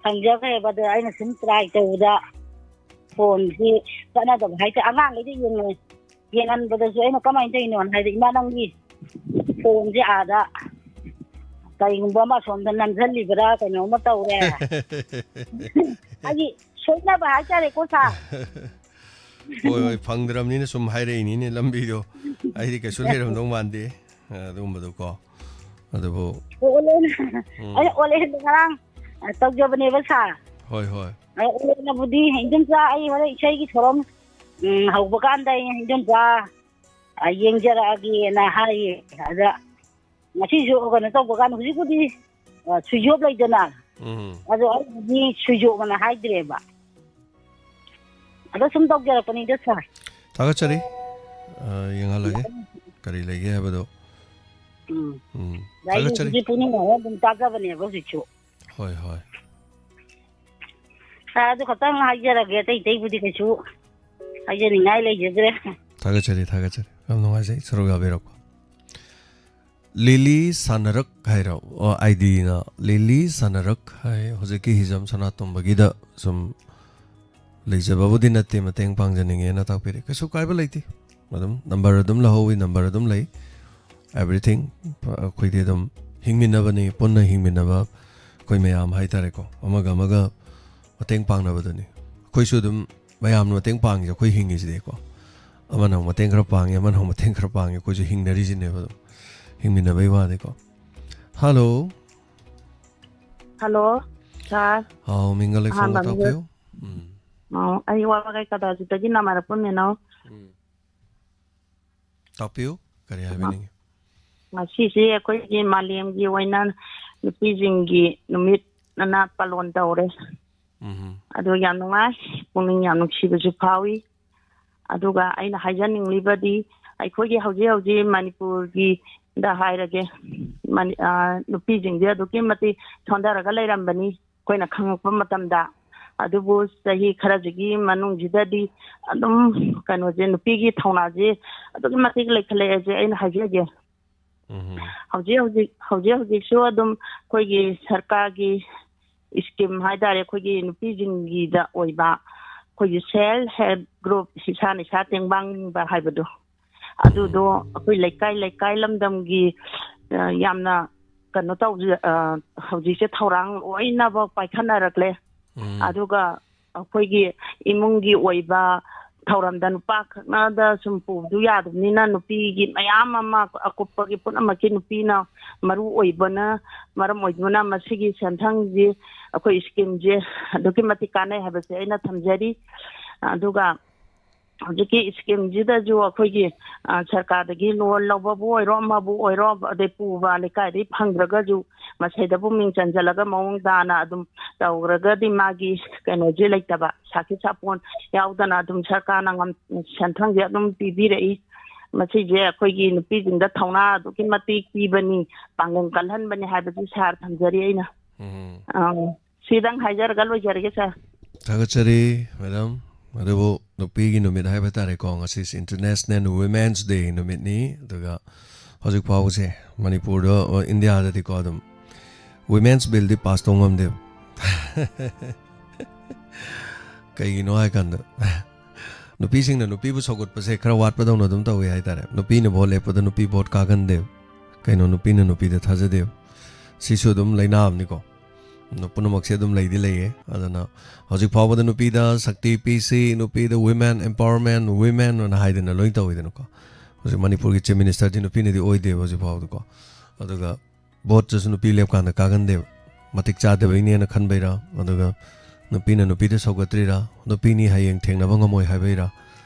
ꯐꯪꯖꯈ꯭ꯔꯦꯕ꯫ ꯑꯗ ꯑꯩꯅ ꯁꯨꯝ ꯇ꯭ꯔꯥꯏ ꯇꯧꯕꯗ ꯐꯣꯟꯁꯤ ꯆꯠꯅꯗꯕ ꯍꯥꯏꯇꯥꯔꯦ꯫ ꯑꯉꯥꯡꯈꯩꯗ ꯌꯦꯡꯉꯦ, ꯌꯦꯡꯍꯟꯕꯗꯁꯨ ꯑꯩꯅ ꯀꯃꯥꯏꯅ ꯇꯧꯔꯤꯅꯣꯅ ꯍꯥꯏꯗꯤ, "ꯏꯃꯥ, ꯅꯪꯒꯤ ꯐꯣꯟꯁꯦ ꯑꯥꯗ ꯀꯔꯤꯒꯨꯝꯕ ꯑꯃ ꯑꯁꯣꯝꯗ ꯅꯝꯁꯤꯜꯂꯤꯕ꯭ꯔꯥ, ꯀꯩꯅꯣꯝꯃ ꯇꯧꯔꯦ"꯫ ꯍꯥꯏꯗꯤ ꯁꯣꯏꯅꯕ ꯍꯥꯏꯇꯥꯔꯦꯀꯣ, ꯁꯥꯔ꯫ ꯍꯣꯏ, ꯍꯣꯏ, ꯐꯪꯗ꯭ꯔꯕꯅꯤꯅ ꯁꯨꯝ ꯍꯥꯏꯔꯛꯏꯅꯤꯅꯦ ꯂꯝꯕꯤꯗꯣ꯫ ꯑꯩꯗꯤ ꯀꯩꯁꯨ ꯂꯩꯔꯝꯗꯧ ꯃꯥꯟꯗꯦ, ꯑꯗꯨꯒꯨꯝꯕꯗꯣꯀꯣ꯫ ꯑꯗꯨꯕꯨ ꯑꯣꯂꯦꯟ-, ꯎꯝ꯫ ꯑꯩ ꯑꯣꯂꯦꯟꯗ ꯉꯔꯥꯡ, ꯑ, ꯇꯧꯖꯕꯅꯦꯕ, ꯁꯥꯔ꯫ ꯍꯣꯏ, ꯍꯣꯏ꯫ ꯑ, ꯑꯣꯂꯦꯟꯅꯕꯨꯗꯤ, "ꯏꯟꯗꯣꯝꯆꯥ, ꯑꯩ ꯍꯣꯔꯦꯟ ꯏꯁꯩꯒꯤ ꯊꯧꯔꯝ, ꯎꯝ, ꯍꯧꯕ ꯀꯥꯟꯗ ꯑꯩ ꯏꯟꯗꯣꯝꯆꯥ, ꯑ, ꯌꯦꯡꯖꯔꯛꯑꯒꯦꯅ" ꯍꯥꯏꯌꯦ꯫ ꯑꯗ ꯉꯁꯤꯁꯨ ꯀꯩꯅꯣ ꯇꯧꯕ ꯀꯥꯟꯗ, ꯍꯧꯖꯤꯛꯄꯨꯗꯤ, ꯑ, ꯁ꯭ꯋꯤꯆ ꯑꯣꯐ ꯂꯩꯗꯅ꯫ ꯎꯝ꯫ ꯑꯗꯣ ꯑꯩꯕꯨꯗꯤ ꯁ꯭ꯋꯤꯆ ꯑꯣꯐ ꯑꯅ ꯍꯥꯏꯗ꯭ꯔꯦꯕ꯫ ꯑꯗꯣ ꯁꯨꯝ ꯇꯧꯖꯔꯛꯄꯅꯤꯗ, ꯁꯥꯔ꯫ ꯊꯥꯒꯠꯆꯔꯤ꯫ ꯑ, ꯌꯦꯡꯍꯜꯂꯒꯦ꯫ ꯀꯔꯤ ꯂꯩꯒꯦ ꯍꯥꯏꯕꯗꯣ꯫ ꯎꯝ꯫ ꯎꯝ꯫ ꯑꯗ ꯑꯩ ꯊꯥꯒꯠꯆꯔꯤ꯫ ꯍꯧꯖꯤꯛ ꯄꯨꯛꯅꯤꯡ ꯅꯨꯡꯉꯥꯏꯅ ꯑꯗꯨꯝ ꯇꯥꯖꯕꯅꯦꯕ ꯍꯧꯖꯤꯛꯁꯨ꯫ ꯍꯣꯏ, ꯍꯣꯏ꯫ ꯁꯥꯔ, ꯑꯗꯨ ꯈꯛꯇꯪ ꯍꯥꯏꯖꯔꯒꯦ, ꯑꯇꯩ ꯑꯇꯩꯕꯨꯗꯤ ꯀꯩꯁꯨ ꯍꯥꯏꯖꯅꯤꯡꯉꯥꯏ ꯂꯩꯖꯗ꯭ꯔꯦ꯫ ꯊꯥꯒꯠꯆꯔꯤ, ꯊꯥꯒꯠꯆꯔꯤ꯫ ꯌꯥꯝ ꯅꯨꯡꯉꯥꯏꯖꯩ ꯁꯔꯨꯛ ꯌꯥꯕꯤꯔꯛꯄ꯫ ꯂꯤꯂꯤ ꯁꯥꯟꯅꯔꯛ ꯍꯥꯏꯔꯣ? ꯑꯣ, ꯑꯥꯏ ꯗꯤꯅ ꯂꯤꯂꯤ ꯁꯥꯟꯅꯔꯛ ꯍꯥꯏ꯫ ꯍꯧꯖꯤꯛꯀꯤ ꯍꯤꯖꯝ ꯁꯅꯥꯇꯣꯝꯕꯒꯤꯗ ꯁꯨꯝ ꯂꯩꯖꯕꯕꯨꯗꯤ ꯅꯠꯇꯦ, ꯃꯇꯦꯡ ꯄꯥꯡꯖꯅꯤꯡꯉꯦꯅ ꯇꯥꯛꯄꯤꯔꯦ꯫ ꯀꯩꯁꯨ ꯀꯥꯏꯕ ꯂꯩꯇꯦ꯫ ꯑꯗꯨꯝ ꯅꯝꯕꯔ ꯑꯗꯨꯝ ꯂꯧꯍꯧꯋꯤ, ꯅꯝꯕꯔ ꯑꯗꯨꯝ ꯂꯩ꯫ Everything, ꯑꯩꯈꯣꯏꯗꯤ ꯑꯗꯨꯝ ꯍꯤꯡꯃꯤꯟꯅꯕꯅꯤ, ꯄꯨꯟꯅ ꯍꯤꯡꯃꯤꯟꯅꯕ ꯑꯩꯈꯣꯏ ꯃꯌꯥꯝ ꯍꯥꯏꯇꯥꯔꯦꯀꯣ꯫ ꯑꯃꯒ ꯑꯃꯒ ꯃꯇꯦꯡ ꯄꯥꯡꯅꯕꯗꯨꯅꯤ꯫ ꯑꯩꯈꯣꯏꯁꯨ ꯑꯗꯨꯝ ꯃꯌꯥꯝꯅ ꯃꯇꯦꯡ ꯄꯥꯡꯉꯤꯁꯦ ꯑꯩꯈꯣꯏ ꯍꯤꯡꯉꯤꯁꯤꯗꯤꯀꯣ꯫ ꯑꯃꯅ ꯑꯃꯨꯛ ꯃꯇꯦꯡ ꯈꯔ ꯄꯥꯡꯉꯤ, ꯑꯃꯅ ꯑꯃꯨꯛ ꯃꯇꯦꯡ ꯈꯔ ꯄꯥꯡꯉꯤ, ꯑꯩꯈꯣꯏꯁꯨ ꯍꯤꯡꯅꯔꯤꯁꯤꯅꯦꯕ ꯑꯗꯨꯝ꯫ ꯍꯤꯡꯃꯤꯟꯅꯕꯩ ꯋꯥꯅꯤꯀꯣ꯫ ꯍꯜꯂꯣ꯫ ꯍꯜꯂꯣ, ꯁꯥꯔ꯫ ꯍꯥꯎ, ꯃꯤꯡꯒ ꯂꯩꯐꯝꯒ ꯑꯍꯥꯟꯕ ꯃꯤꯍꯨꯠ꯫ ꯇꯥꯛꯄꯤꯌꯨ꯫ ꯎꯝ꯫ ꯑꯣ, ꯑꯩ ꯋꯥꯕꯒꯥꯏ ꯀꯗꯥꯖꯤꯗꯒꯤ ꯅꯥꯃꯔꯛꯄ ꯃꯦꯅꯧ꯫ ꯎꯝ꯫ ꯇꯥꯛꯄꯤꯌꯨ, ꯀꯔꯤ ꯍꯥꯏꯕꯤꯅꯤꯡꯉꯤ? ꯉꯁꯤꯁꯦ ꯑꯩꯈꯣꯏꯒꯤ ꯃꯥꯂꯦꯝꯒꯤ ꯑꯣꯏꯅ ꯅꯨꯄꯤꯁꯤꯡꯒꯤ ꯅꯨꯃꯤꯠ ꯑꯅ ꯄꯥꯂꯣꯟ ꯇꯧꯔꯦ꯫ ꯎꯝ꯫ ꯑꯗꯨ ꯌꯥꯝ ꯅꯨꯡꯉꯥꯏ, ꯄꯨꯛꯅꯤꯡ ꯌꯥꯝ ꯅꯨꯡꯁꯤꯕꯁꯨ ꯐꯥꯎꯏ꯫ ꯑꯗꯨꯒ ꯑꯩꯅ ꯍꯥꯏꯖꯅꯤꯡꯂꯤꯕꯗꯤ, ꯑꯩꯈꯣꯏꯒꯤ ꯍꯧꯖꯤꯛ ꯍꯧꯖꯤꯛ ꯃꯅꯤꯄꯨꯔꯒꯤꯗ ꯍꯥꯏꯔꯒꯦ, ꯃꯅꯤ-, ꯑ, ꯅꯨꯄꯤꯁꯤꯡꯁꯦ ꯑꯗꯨꯛꯀꯤ ꯃꯇꯤꯛ ꯁꯣꯟꯊꯔꯒ ꯂꯩꯔꯝꯕꯅꯤ ꯑꯩꯈꯣꯏꯅ ꯈꯪꯉꯛꯄ ꯃꯇꯝꯗ꯫ ꯑꯗꯨꯕꯨ ꯆꯍꯤ ꯈꯔꯁꯤꯒꯤ ꯃꯅꯨꯡꯁꯤꯗꯗꯤ ꯑꯗꯨꯝ ꯀꯩꯅꯣꯁꯦ, ꯅꯨꯄꯤꯒꯤ ꯊꯧꯅꯥꯁꯦ ꯑꯗꯨꯛꯀꯤ ꯃꯇꯤꯛ ꯂꯩꯈꯠꯂꯛꯑꯦꯁꯦ ꯑꯩꯅ ꯍꯥꯏꯖꯒꯦ꯫ ꯎꯝ꯫ ꯍꯧꯖꯤꯛ ꯍꯧꯖꯤꯛ, ꯍꯧꯖꯤꯛ ꯍꯧꯖꯤꯛꯁꯨ ꯑꯗꯨꯝ ꯑꯩꯈꯣꯏꯒꯤ ꯁꯔꯀꯥꯔꯒꯤ ꯁ꯭ꯀꯤꯝ ꯍꯥꯏꯇꯥꯔꯦ, ꯑꯩꯈꯣꯏꯒꯤ ꯅꯨꯄꯤꯁꯤꯡꯒꯤꯗ ꯑꯣꯏꯕ ꯑꯩꯈꯣꯏꯒꯤ ꯁꯦꯜꯐ ꯍꯦꯜꯞ ꯒ꯭ꯔꯨꯞ, ꯏꯁꯥꯅ ꯏꯁꯥ ꯇꯦꯡꯕꯥꯡꯕ ꯍꯥꯏꯕꯗꯣ, ꯑꯗꯨꯗꯣ ꯑꯩꯈꯣꯏ ꯂꯩꯀꯥꯏ ꯂꯩꯀꯥꯏ ꯂꯝꯗꯝꯒꯤ, ꯑ, ꯌꯥꯝꯅ ꯀꯩꯅꯣ ꯇꯧ-, ꯑ, ꯍꯧꯖꯤꯛꯁꯦ ꯊꯧꯔꯥꯡ ꯂꯣꯏꯅꯃꯛ ꯄꯥꯏꯈꯠꯅꯔꯛꯂꯦ꯫ ꯎꯝ꯫ ꯑꯗꯨꯒ ꯑꯩꯈꯣꯏꯒꯤ ꯏꯃꯨꯡꯒꯤ ꯑꯣꯏꯕ ꯊꯧꯔꯝꯗ ꯅꯨꯄꯥ ꯈꯛꯅꯗ ꯁꯨꯝ ꯄꯨꯕꯗꯨ ꯌꯥꯗꯕꯅꯤꯅ, ꯅꯨꯄꯤꯒꯤ ꯃꯌꯥꯝ ꯑꯃ, ꯑꯀꯨꯞꯄꯒꯤ ꯄꯨꯝꯅꯃꯛꯀꯤ ꯅꯨꯄꯤꯅ ꯃꯔꯨ ꯑꯣꯏꯕꯅ ꯃꯔꯝ ꯑꯣꯏꯗꯨꯅ ꯃꯁꯤꯒꯤ ꯁꯦꯟꯊꯪꯁꯤ, ꯑꯩꯈꯣꯏ ꯁ꯭ꯀꯤꯝꯁꯦ ꯑꯗꯨꯛꯀꯤ ꯃꯇꯤꯛ ꯀꯥꯟꯅꯩ ꯍꯥꯏꯕꯁꯦ ꯑꯩꯅ ꯊꯝꯖꯔꯤ꯫ ꯑꯗꯨꯒ ꯍꯧꯖꯤꯛꯀꯤ ꯁ꯭ꯀꯤꯝꯁꯤꯗꯁꯨ ꯑꯩꯈꯣꯏꯒꯤ, ꯑ, ꯁꯔꯀꯥꯔꯗꯒꯤ ꯂꯣꯟ ꯂꯧꯕꯕꯨ ꯑꯣꯏꯔꯣ, ꯑꯃꯕꯨ ꯑꯣꯏꯔꯣ, ꯑꯗꯩ ꯄꯨꯕ ꯂꯩꯀꯥꯏꯗꯒꯤ ꯐꯪꯗ꯭ꯔꯒꯁꯨ ꯃꯁꯤꯗꯕꯨ ꯃꯤꯡ ꯆꯟꯁꯤꯜꯂꯒ ꯃꯑꯣꯡ ꯇꯥꯅ ꯑꯗꯨꯝ ꯇꯧꯔꯒꯗꯤ ꯃꯥꯒꯤ ꯀꯩꯅꯣꯁꯦ ꯂꯩꯇꯕ, ꯁꯥꯈꯤ ꯁꯥꯄꯣꯟ ꯌꯥꯎꯗꯅ ꯑꯗꯨꯝ ꯁꯔꯀꯥꯔꯅ ꯉꯝ-, ꯁꯦꯟꯊꯪꯁꯦ ꯑꯗꯨꯝ ꯄꯤꯕꯤꯔꯛꯏ꯫ ꯃꯁꯤꯁꯦ ꯑꯩꯈꯣꯏꯒꯤ ꯅꯨꯄꯤꯁꯤꯡꯗ ꯊꯧꯅꯥ ꯑꯗꯨꯛꯀꯤ ꯃꯇꯤꯛ ꯄꯤꯕꯅꯤ, ꯄꯥꯡꯒꯜ ꯀꯜꯍꯟꯕꯅꯤ ꯍꯥꯏꯕꯁꯤ ꯁꯥꯔ ꯊꯝꯖꯔꯤ ꯑꯩꯅ꯫ ꯎꯝ꯫ ꯑꯥ, ꯁꯤꯗꯪ ꯍꯥꯏꯖꯔꯒ ꯂꯣꯏꯖꯔꯒꯦ, ꯁꯥꯔ꯫ ꯊꯥꯒꯠꯆꯔꯤ, ꯃꯦꯗꯥꯝ꯫ ꯑꯗꯨꯕꯨ ꯅꯨꯄꯤꯒꯤ ꯅꯨꯃꯤꯠ ꯍꯥꯏꯕ ꯇꯥꯔꯦꯀꯣ, ꯉꯁꯤꯁꯦ International Women's Day ꯅꯨꯃꯤꯠꯅꯤ꯫ ꯑꯗꯨꯒ ꯍꯧꯖꯤꯛ ꯐꯥꯎꯕꯁꯦ ꯃꯅꯤꯄꯨꯔꯗ, ꯑꯣ, ꯏꯟꯗꯤꯌꯥꯗꯗꯤꯀꯣ, ꯑꯗꯨꯝ Women's Billꯗꯤ pass ꯇꯧ ꯉꯝꯗꯦꯕ꯫ ꯀꯩꯒꯤꯅꯣ ꯍꯥꯏꯀꯥꯟꯗ, ꯅꯨꯄꯤꯁꯤꯡꯅ ꯅꯨꯄꯤꯕꯨ ꯁꯧꯒꯠꯄꯁꯦ ꯈꯔ ꯋꯥꯠꯄꯗꯧꯅ ꯑꯗꯨꯝ ꯇꯧꯋꯤ ꯍꯥꯏꯇꯥꯔꯦ꯫ ꯅꯨꯄꯤꯅ ꯚꯣꯠ ꯂꯦꯞꯄꯗ ꯅꯨꯄꯤ ꯚꯣꯠ ꯀꯥꯒꯟꯗꯦꯕ꯫ ꯀꯩꯅꯣ, ꯅꯨꯄꯤꯅ ꯅꯨꯄꯤꯗ ꯊꯥꯖꯗꯦꯕ꯫ ꯁꯤꯁꯨ ꯑꯗꯨꯝ ꯂꯩꯅꯥ ꯑꯃꯅꯤꯀꯣ꯫ ꯄꯨꯝꯅꯃꯛꯁꯦ ꯑꯗꯨꯝ ꯂꯩꯗꯤ ꯂꯩꯌꯦ꯫ ꯑꯗꯨꯅ ꯍꯧꯖꯤꯛ ꯐꯥꯎꯕꯗ ꯅꯨꯄꯤꯗ ꯁꯛꯇꯤ ꯄꯤꯁꯤ, ꯅꯨꯄꯤꯗ women empowerment, women ꯑꯅ ꯍꯥꯏꯗꯅ ꯂꯣꯏ ꯇꯧꯋꯤꯗꯅꯀꯣ꯫ ꯍꯧꯖꯤꯛ ꯃꯅꯤꯄꯨꯔꯒꯤ Chief Minister ꯗꯤ ꯅꯨꯄꯤꯅꯗꯤ ꯑꯣꯏꯗꯦꯕ ꯍꯧꯖꯤꯛ ꯐꯥꯎꯕꯗꯀꯣ꯫ ꯑꯗꯨꯒ vote ꯇꯁꯨ ꯅꯨꯄꯤ ꯂꯦꯞꯀꯥꯟꯗ ꯀꯥꯒꯟꯗꯦꯕ꯫ ꯃꯇꯤꯛ ꯆꯥꯗꯕꯩꯅꯦꯅ ꯈꯟꯕꯩꯔꯥ, ꯑꯗꯨꯒ ꯅꯨꯄꯤꯅ ꯅꯨꯄꯤꯗ ꯁꯧꯒꯠꯇ꯭ꯔꯤꯔꯥ, ꯅꯨꯄꯤꯅꯤ ꯍꯌꯦꯡ ꯊꯦꯡꯅꯕ ꯉꯝꯃꯣꯏ ꯍꯥꯏꯕꯩꯔꯥ?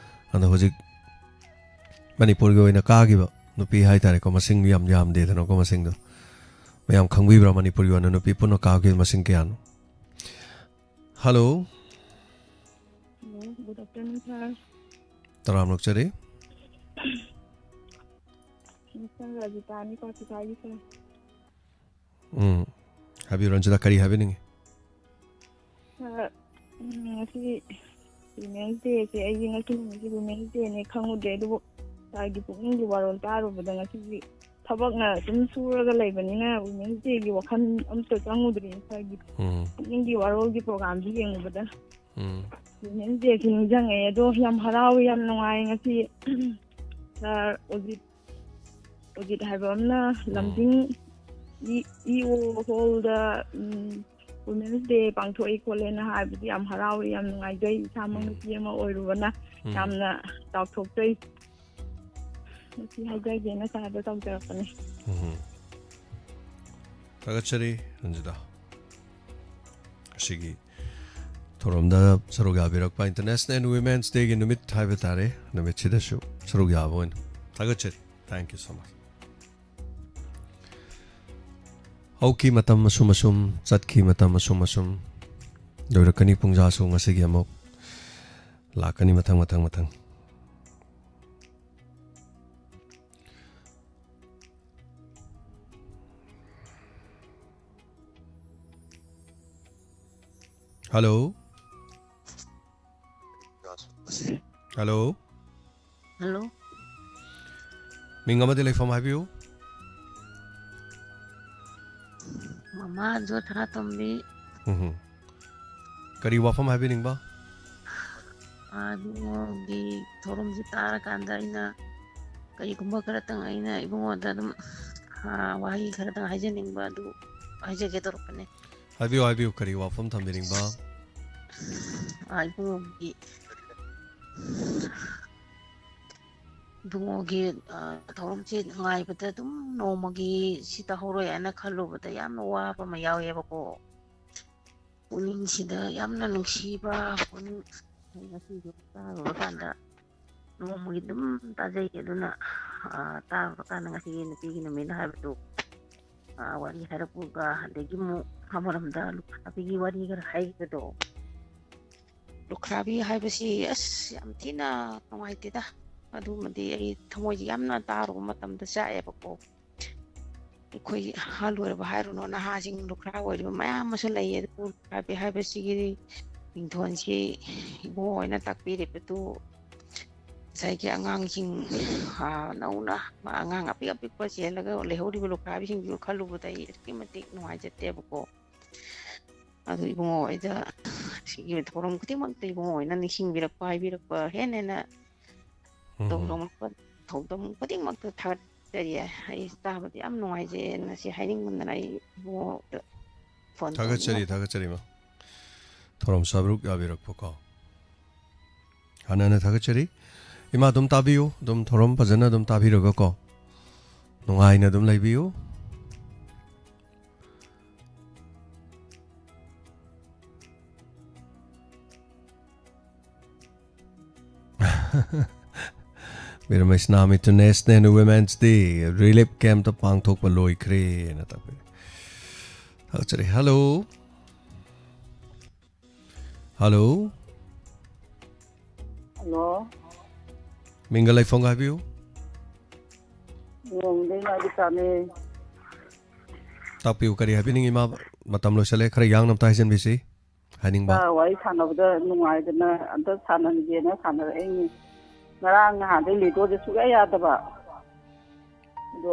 ꯑꯗꯣ ꯍꯧꯖꯤꯛ ꯃꯅꯤꯄꯨꯔꯒꯤ ꯑꯣꯏꯅ ꯀꯥꯈꯤꯕ ꯅꯨꯄꯤ ꯍꯥꯏꯇꯥꯔꯦꯀꯣ, ꯃꯁꯤꯡ ꯌꯥꯝ ꯌꯥꯝꯗꯦꯗꯅꯀꯣ ꯃꯁꯤꯡꯗꯣ꯫ ꯃꯌꯥꯝ ꯈꯪꯕꯤꯕ꯭ꯔꯥ ꯃꯅꯤꯄꯨꯔꯒꯤ ꯑꯣꯏꯅ ꯅꯨꯄꯤ ꯄꯨꯟꯅ ꯀꯥꯈꯤꯕ ꯃꯁꯤꯡ ꯀꯌꯥꯅꯣ? Hello꯫ Hello, good afternoon, sir. ꯇꯔꯥꯝꯅ ꯑꯣꯛꯆꯔꯤ꯫ Mister ꯔꯖꯤꯇꯥꯅꯤ, ꯀ꯭ꯋꯥꯊꯤꯐꯥꯏꯒꯤ, sir꯫ ꯎꯝ꯫ ꯍꯥꯏꯕꯤꯌꯨ, ꯔꯟꯖꯤꯇꯥ, ꯀꯔꯤ ꯍꯥꯏꯕꯤꯅꯤꯡꯉꯤ? Sir, ꯎꯝ, ꯉꯁꯤ Women's Day ꯁꯦ, ꯑꯩꯗꯤ ꯉꯁꯤ ꯅꯨꯃꯤꯠꯁꯤ Women's Day ꯅꯦ ꯈꯪꯉꯨꯗ꯭ꯔꯦ, ꯑꯗꯨꯕꯨ sir ꯒꯤ ꯄꯨꯛꯅꯤꯡꯒꯤ ꯋꯥꯔꯣꯜ ꯇꯥꯔꯨꯕꯗ ꯉꯁꯤꯗꯤ ꯊꯕꯛꯅ ꯑꯗꯨꯝ ꯁꯨꯔꯒ ꯂꯩꯕꯅꯤꯅ Women's Day ꯒꯤ ꯋꯥꯈꯜ ꯑꯝꯇ ꯆꯪꯉꯨꯗ꯭ꯔꯦ꯫ Sir ꯒꯤ ꯎꯝ꯫ ꯄꯨꯛꯅꯤꯡꯒꯤ ꯋꯥꯔꯣꯜꯒꯤ program ꯁꯤ ꯌꯦꯡꯉꯨꯕꯗ ꯎꯝ꯫ Women's Day ꯁꯤ ꯅꯤꯡꯁꯤꯡꯉꯛꯑꯦ꯫ ꯑꯗꯣ ꯌꯥꯝ ꯍꯔꯥꯎꯋꯦ, ꯌꯥꯝ ꯅꯨꯡꯉꯥꯏ ꯉꯁꯤ꯫ Sir, ꯑꯣꯖꯤꯠ, ꯑꯣꯖꯤꯠ ꯍꯥꯏꯕ ꯑꯃꯅ ꯎꯝ꯫ ꯂꯝꯖꯤꯡ ꯏ-, E O hall ꯗ, ꯎꯝ, Women's Day ꯄꯥꯡꯊꯣꯛꯏ ꯈꯣꯠꯂꯦꯅ ꯍꯥꯏꯕꯗꯤ ꯌꯥꯝ ꯍꯔꯥꯎꯋꯦ, ꯌꯥꯝ ꯅꯨꯡꯉꯥꯏꯖꯩ꯫ ꯏꯁꯥꯃꯛ ꯎꯝ꯫ ꯅꯨꯄꯤ ꯑꯃ ꯑꯣꯏꯔꯨꯕꯅ ꯎꯝ꯫ ꯌꯥꯝꯅ ꯆꯥꯎꯊꯣꯛꯆꯩ꯫ ꯃꯁꯤ ꯍꯥꯏꯖꯒꯦꯅ sir ꯗ ꯇꯧꯖꯔꯛꯄꯅꯦ꯫ ꯎꯝ꯫ ꯊꯥꯒꯠꯆꯔꯤ, ꯔꯟꯖꯤꯇꯥ꯫ ꯑꯁꯤꯒꯤ ꯊꯧꯔꯝꯗ ꯁꯔꯨꯛ ꯌꯥꯕꯤꯔꯛꯄ, International Women's Day ꯒꯤ ꯅꯨꯃꯤꯠ ꯍꯥꯏꯕ ꯇꯥꯔꯦ, ꯅꯨꯃꯤꯠꯁꯤꯗꯁꯨ ꯁꯔꯨꯛ ꯌꯥꯕ ꯑꯣꯏꯅ ꯊꯥꯒꯠꯆꯔꯤ꯫ Thank you so much꯫ ꯍꯧꯈꯤ ꯃꯇꯝ ꯑꯁꯨꯝ ꯑꯁꯨꯝ, ꯆꯠꯈꯤ ꯃꯇꯝ ꯑꯁꯨꯝ ꯑꯁꯨꯝ, ꯂꯣꯏꯔꯛꯀꯅꯤ ꯄꯨꯡꯖꯥꯁꯨ ꯉꯁꯤꯒꯤ ꯑꯃꯨꯛ ꯂꯥꯛꯀꯅꯤ ꯃꯊꯪ, ꯃꯊꯪ, ꯃꯊꯪ꯫ Hello꯫ Hello꯫ Hello꯫ ꯃꯤꯡ ꯑꯃꯗꯤ ꯂꯩꯐꯝ ꯍꯥꯏꯕꯤꯌꯨ꯫ ꯃꯃꯥ ꯖꯣꯊꯥ ꯇꯣꯝꯕꯤ꯫ ꯎꯝꯍꯨꯝ꯫ ꯀꯔꯤ ꯋꯥꯐꯝ ꯍꯥꯏꯕꯤꯅꯤꯡꯕ? ꯑꯗꯨꯒꯤ ꯊꯧꯔꯝꯁꯤ ꯇꯥꯔꯀꯥꯟꯗ ꯑꯩꯅ ꯀꯔꯤꯒꯨꯝꯕ ꯈꯔꯇꯪ ꯑꯩꯅ ꯏꯕꯨꯡꯉꯣꯗ ꯑꯗꯨꯝ, ꯑ, ꯋꯥꯍꯩ ꯈꯔꯇꯪ ꯍꯥꯏꯖꯅꯤꯡꯕ ꯑꯗꯨ ꯍꯥꯏꯖꯒꯦ ꯇꯧꯔꯛꯄꯅꯦ꯫ ꯍꯥꯏꯕꯤꯌꯨ, ꯍꯥꯏꯕꯤꯌꯨ, ꯀꯔꯤ ꯋꯥꯐꯝ ꯊꯝꯕꯤꯅꯤꯡꯕ? ꯑ, ꯏꯕꯨꯡꯉꯣꯒꯤ, ꯏꯕꯨꯡꯉꯣꯒꯤ, ꯑ, ꯊꯧꯔꯝꯁꯤ ꯉꯥꯏꯕꯗ ꯑꯗꯨꯝ ꯅꯣꯡꯃꯒꯤ ꯁꯤ ꯇꯧꯍꯧꯔꯣꯏ ꯍꯥꯏꯅ ꯈꯜꯂꯨꯕꯗ ꯌꯥꯝꯅ ꯋꯥꯕ ꯑꯃ ꯌꯥꯎꯋꯦꯕꯀꯣ꯫ ꯄꯨꯛꯅꯤꯡꯁꯤꯗ ꯌꯥꯝꯅ ꯅꯨꯡꯁꯤꯕ ꯄꯨꯛꯅꯤꯡ꯫ ꯉꯁꯤꯁꯨ ꯇꯥꯔꯨꯔꯀꯥꯟꯗ ꯅꯣꯡꯃꯒꯤ ꯑꯗꯨꯝ ꯇꯥꯖꯩ꯫ ꯑꯗꯨꯅ, ꯑ, ꯇꯥꯔꯨꯔꯀꯥꯟꯗ ꯉꯁꯤꯒꯤ ꯅꯨꯄꯤꯒꯤ ꯅꯨꯃꯤꯠ ꯍꯥꯏꯕꯗꯨ, ꯑ, ꯋꯥꯔꯤ ꯍꯥꯏꯔꯛꯄꯒ, ꯑꯗꯒꯤ ꯑꯃꯨꯛ ꯑꯃꯔꯣꯝꯗ ꯂꯨꯈ꯭ꯔꯥꯕꯤꯒꯤ ꯋꯥꯔꯤ ꯈꯔ ꯍꯥꯏꯈꯤꯕꯗꯣ, ꯂꯨꯈ꯭ꯔꯥꯕꯤ ꯍꯥꯏꯕꯁꯤ ꯑꯁ ꯌꯥꯝ ꯊꯤꯅ ꯅꯨꯡꯉꯥꯏꯇꯦꯗ꯫ ꯑꯗꯨꯃꯗꯤ ꯑꯩ ꯊꯃꯣꯏꯁꯦ ꯌꯥꯝꯅ ꯇꯥꯔꯨꯕ ꯃꯇꯝꯗ ꯆꯥꯛꯑꯦꯕꯀꯣ꯫ ꯑꯩꯈꯣꯏ ꯑꯍꯜ ꯑꯣꯏꯔꯕ ꯍꯥꯏꯔꯨꯅꯨ, ꯅꯍꯥꯁꯤꯡ ꯂꯨꯈ꯭ꯔꯥ ꯑꯣꯏꯔꯤꯕ ꯃꯌꯥꯝ ꯑꯃꯁꯨ ꯂꯩꯌꯦ꯫ ꯑꯗꯨꯕꯨ ꯂꯨꯈ꯭ꯔꯥꯕꯤ ꯍꯥꯏꯕꯁꯤꯒꯤ ꯃꯤꯡꯊꯣꯟꯁꯤ ꯏꯕꯨꯡꯉꯣ ꯍꯣꯏꯅ ꯇꯥꯛꯄꯤꯔꯤꯕꯗꯨ ꯉꯁꯥꯏꯒꯤ ꯑꯉꯥꯡꯁꯤꯡ, ꯑꯥ, ꯅꯧꯅ ꯑꯉꯥꯡ ꯑꯄꯤꯛ ꯑꯄꯤꯛꯄ ꯆꯦꯜꯂꯒ ꯂꯩꯍꯧꯔꯤꯕ ꯂꯨꯈ꯭ꯔꯥꯕꯤꯁꯤꯡꯗꯨ ꯈꯜꯂꯨꯕꯗ ꯑꯩ ꯑꯗꯨꯛꯀꯤ ꯃꯇꯤꯛ ꯅꯨꯡꯉꯥꯏꯖꯗꯦꯕꯀꯣ꯫ ꯑꯗꯨ ꯏꯕꯨꯡꯉꯣ ꯍꯣꯏꯗ ꯁꯤꯒꯤ ꯊꯧꯔꯝ ꯈꯨꯗꯤꯡꯃꯛꯇ ꯏꯕꯨꯡꯉꯣ ꯍꯣꯏꯅ ꯅꯤꯡꯁꯤꯡꯕꯤꯔꯛꯄ, ꯍꯥꯏꯕꯤꯔꯛꯄ, ꯍꯦꯟꯅ ꯍꯦꯟꯅ ꯎꯝ꯫ ꯇꯧꯔꯝꯕ ꯊꯧꯗꯝ ꯈꯨꯗꯤꯡꯃꯛꯇ ꯊꯥꯒꯠꯆꯔꯤ꯫ ꯑꯩ ꯇꯥꯕꯗ ꯌꯥꯝ ꯅꯨꯡꯉꯥꯏꯖꯩ꯫ ꯉꯁꯤ ꯍꯥꯏꯅꯤꯡꯃꯟꯗꯅ ꯑꯩ ꯏꯕꯨꯡꯉꯣꯗ ꯐꯣꯟ ꯊꯥꯒꯠꯆꯔꯤ, ꯇꯧꯔꯛꯏꯕ꯫ ꯊꯥꯒꯠꯆꯔꯤ, ꯏꯃꯥ꯫ ꯊꯧꯔꯝ ꯁꯔꯨꯛ ꯌꯥꯕꯤꯔꯛꯄꯀꯣ꯫ ꯍꯥꯟꯅ ꯍꯥꯟꯅ ꯊꯥꯒꯠꯆꯔꯤ꯫ ꯏꯃꯥ ꯑꯗꯨꯝ ꯇꯥꯕꯤꯌꯨ, ꯑꯗꯨꯝ ꯊꯧꯔꯝ ꯐꯖꯅ ꯑꯗꯨꯝ ꯇꯥꯕꯤꯔꯒꯀꯣ, ꯅꯨꯡꯉꯥꯏꯅ ꯑꯗꯨꯝ ꯂꯩꯕꯤꯌꯨ꯫ ꯃꯤꯔꯃꯩꯁꯅꯥꯝ International Women's Day relief camp ꯇ ꯄꯥꯡꯊꯣꯛꯄ ꯂꯣꯏꯈ꯭ꯔꯦꯅ ꯇꯥꯛꯄꯤꯔꯦ꯫ ꯊꯥꯒꯠꯆꯔꯤ꯫ Hello꯫ Hello꯫ Hello꯫ ꯃꯤꯡꯒ ꯂꯩꯐꯝꯒ ꯍꯥꯏꯕꯤꯌꯨ꯫ ꯅꯣꯡꯗꯩ ꯉꯥꯏꯕꯤ ꯇꯥꯅꯦ꯫ ꯇꯥꯛꯄꯤꯌꯨ, ꯀꯔꯤ ꯍꯥꯏꯕꯤꯅꯤꯡꯉꯤ, ꯏꯃꯥ? ꯃꯇꯝ ꯂꯣꯏꯁꯜꯂꯦ, ꯈꯔ ꯌꯥꯡꯅ ꯑꯝꯇ ꯍꯥꯏꯖꯟꯕꯤꯁꯤ꯫ ꯍꯥꯏꯅꯤꯡꯕ꯫ ꯏꯆꯥ ꯋꯥꯔꯤ ꯁꯥꯟꯅꯕꯗ ꯅꯨꯡꯉꯥꯏꯗꯅ ꯑꯝꯇ ꯁꯥꯟꯅꯒꯦꯅ ꯁꯥꯟꯅꯔꯛꯏꯅꯤ꯫ ꯉꯔꯥꯡ ꯅꯍꯥꯟꯗꯩ ꯂꯤꯗꯣꯁꯦ ꯁꯨꯡꯌꯥ ꯌꯥꯗꯕ꯫ ꯑꯗꯣ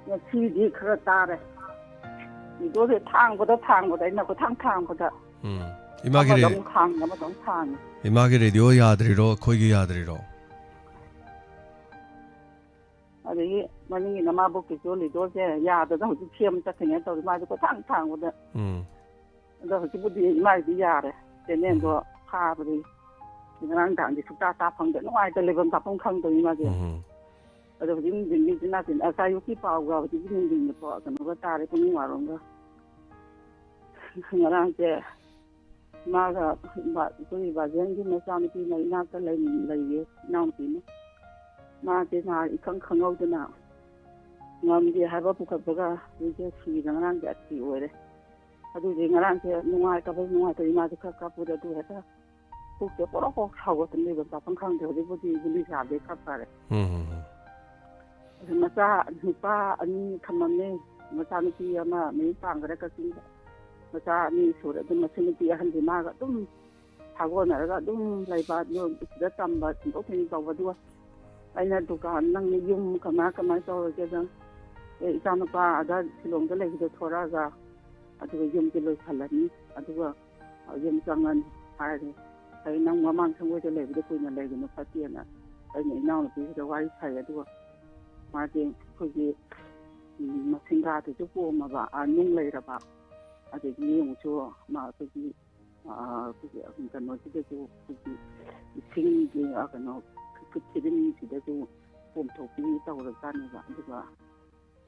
ꯉꯁꯤꯗꯤ ꯈꯔ ꯇꯥꯔꯦ꯫ ꯂꯤꯗꯣꯁꯦ ꯊꯥꯡꯕꯗ ꯊꯥꯡꯕꯗ ꯑꯩꯅ ꯈꯨꯊꯥꯡ ꯊꯥꯡꯕꯗ ꯎꯝ꯫ ꯏꯃꯥꯒꯤ ꯑꯃꯗ ꯔꯦ-, ꯑꯃꯨꯛ ꯊꯥꯡ, ꯑꯃꯗ ꯑꯃꯨꯛ ꯊꯥꯡ꯫ ꯏꯃꯥꯒꯤ ꯔꯦꯗꯤꯑꯣ ꯌꯥꯗ꯭ꯔꯤꯔꯣ, ꯑꯩꯈꯣꯏꯒꯤ ꯌꯥꯗ꯭ꯔꯤꯔꯣ? ꯑꯗꯒꯤ ꯃꯅꯤꯡꯒꯤ ꯅꯃꯥꯕꯣꯛꯀꯤꯁꯨ ꯂꯤꯗꯣꯁꯦ ꯌꯥꯗꯗꯅ ꯍꯧꯖꯤꯛ ꯁꯦꯝ ꯆꯠꯈꯤꯅꯦ ꯇꯧꯔꯤ, ꯃꯥꯁꯨ ꯀꯣꯏꯊꯥꯡ ꯊꯥꯡꯕꯗ꯫ ꯎꯝ꯫ ꯑꯗꯣ ꯍꯧꯖꯤꯛꯄꯨꯗꯤ ꯏꯃꯥꯒꯤꯗꯤ ꯌꯥꯔꯦ, ꯆꯦꯅꯦꯜꯗꯣ ꯎꯝ꯫ ꯐꯥꯕꯗꯤ꯫ ꯉꯔꯥꯡ ꯅꯨꯡꯗꯥꯡꯗꯤ ꯁꯨꯛꯇꯥ ꯇꯥ ꯐꯪꯗꯦ, ꯅꯨꯡꯉꯥꯏꯇ ꯂꯩꯐꯝ ꯆꯥꯐꯝ ꯈꯪꯗꯕꯅꯤ ꯃꯥꯁꯦ꯫ ꯎꯝ꯫ ꯑꯗꯣ ꯍꯧꯖꯤꯛ ꯅꯨꯡꯊꯤꯟꯒꯤ ꯏꯆꯤꯟ ꯏꯅꯥꯎꯁꯤꯡ ꯑꯁꯥ ꯑꯌꯨꯛꯀꯤ ꯄꯥꯎꯒ ꯍꯧꯖꯤꯛꯀꯤ ꯅꯨꯡꯊꯤꯟꯒꯤ ꯄꯥꯎ ꯀꯩꯅꯣꯒ ꯇꯥꯔꯦ, ꯄꯨꯡ ꯋꯥꯔꯣꯝꯒ꯫ ꯉꯔꯥꯡꯁꯦ ꯃꯥꯒ ꯕꯥ-, ꯑꯩꯈꯣꯏ ꯕꯥꯖꯦꯟꯒꯤ ꯃꯆꯥꯅꯨꯄꯤꯅ ꯏꯅꯥꯛꯇ ꯂꯩ-, ꯂꯩꯌꯦ, ꯏꯅꯥꯎꯅꯨꯄꯤꯅ꯫ ꯃꯥꯁꯦ ꯅꯍꯥꯟ ꯏꯈꯪ ꯈꯪꯍꯧꯗꯅ ꯉꯝꯗꯦ ꯍꯥꯏꯕ ꯄꯨꯈꯠꯄꯒ ꯍꯧꯖꯤꯛꯁꯦ ꯁꯤꯗ ꯉꯔꯥꯡꯁꯦ ꯑꯁꯤ ꯑꯣꯏꯔꯦ꯫ ꯑꯗꯨꯗꯤ ꯉꯔꯥꯡꯁꯦ ꯅꯨꯡꯉꯥꯏꯇꯕꯩ ꯅꯨꯡꯉꯥꯏꯇꯕ ꯏꯃꯥꯁꯦ ꯈꯔ ꯀꯞꯄꯨꯗ ꯑꯗꯨ ꯍꯦꯛꯇ ꯄꯨꯛꯁꯦ ꯄꯣꯔꯣꯛ ꯄꯣꯔꯣꯛ ꯁꯥꯎꯒꯠꯇꯅ ꯂꯩꯕ ꯆꯥꯐꯝ ꯈꯪꯗꯦ꯫ ꯍꯧꯖꯤꯛꯄꯨꯗꯤ ꯒꯨꯂꯤ ꯆꯥꯕꯗꯩ ꯈꯔ ꯐꯔꯦ꯫ ꯎꯝ, ꯎꯝ, ꯎꯝ꯫ ꯑꯗꯨ ꯃꯆꯥ ꯅꯨꯄꯥ ꯑꯅꯤ ꯊꯝꯃꯝꯃꯦ꯫ ꯃꯆꯥꯅꯨꯄꯤ ꯑꯃ ꯃꯌꯨꯝ ꯄꯥꯟꯈ꯭ꯔꯦ ꯀꯛꯆꯤꯡꯗ꯫ ꯃꯆꯥ ꯑꯅꯤ ꯁꯨꯔꯦ꯫ ꯑꯗꯨꯝ ꯃꯁꯤ ꯅꯨꯄꯤ ꯑꯍꯟꯁꯤ ꯃꯥꯒ ꯑꯗꯨꯝ ꯁꯥꯒꯣꯟꯅꯔꯒ ꯑꯗꯨꯝ ꯂꯩꯕ, ꯑꯗꯨ ꯁꯤꯗ ꯇꯝꯕ ꯊꯤꯟꯗꯣꯛ ꯊꯤꯟꯖꯤꯟ ꯇꯧꯕ꯫ ꯑꯗꯨꯒ ꯑꯩꯅ ꯗꯨꯀꯥꯟ, "ꯅꯪ ꯌꯨꯝ ꯀꯃꯥꯏ ꯀꯃꯥꯏꯅ ꯇꯧꯔꯒꯦꯗ?" "ꯑꯦ, ꯏꯆꯥꯅꯨꯄꯥ ꯑꯗ ꯁꯤꯂꯣꯡꯗ ꯂꯩꯕꯗꯣ ꯊꯣꯔꯛꯑꯒ ꯑꯗꯨꯒ ꯌꯨꯝꯁꯦ ꯂꯣꯏꯁꯜꯂꯅꯤ, ꯑꯗꯨꯒ ꯌꯨꯝ ꯆꯪꯉꯅꯤ" ꯍꯥꯏꯔꯦ꯫ "ꯑꯩ ꯅꯪ ꯃꯃꯥꯡ ꯁꯪꯒꯣꯏꯗ ꯂꯩꯕꯗꯣ ꯀꯨꯏꯅ ꯂꯩꯒꯅꯨ ꯐꯠꯇꯦꯅ" ꯑꯩꯅ ꯏꯅꯥꯎꯅꯨꯄꯤꯁꯤꯗ ꯋꯥꯔꯤ ꯁꯥꯏ꯫ ꯑꯗꯨꯒ ꯃꯥꯁꯦ ꯑꯩꯈꯣꯏꯒꯤ, ꯎꯝ, ꯃꯁꯤꯡꯒꯥꯗꯨꯁꯨ ꯄꯣꯝꯃꯕ, ꯑ, ꯅꯨꯡ ꯂꯩꯔꯕ, ꯑꯗꯒꯤ ꯑꯃꯨꯛꯁꯨ ꯃꯥ ꯑꯩꯈꯣꯏꯒꯤ, ꯑ, ꯑꯩꯈꯣꯏꯒꯤ ꯀꯩꯅꯣꯁꯤꯗꯁꯨ, ꯑꯩꯈꯣꯏꯒꯤ ꯏꯁꯤꯡꯒꯤ, ꯑ, ꯀꯩꯅꯣ, ꯈꯨꯠ ꯊꯤꯔꯤꯟꯁꯤꯗꯁꯨ ꯄꯣꯝꯊꯣꯛꯄꯤ ꯇꯧꯔꯖꯥꯠꯅꯦꯕ꯫ ꯑꯗꯨꯒ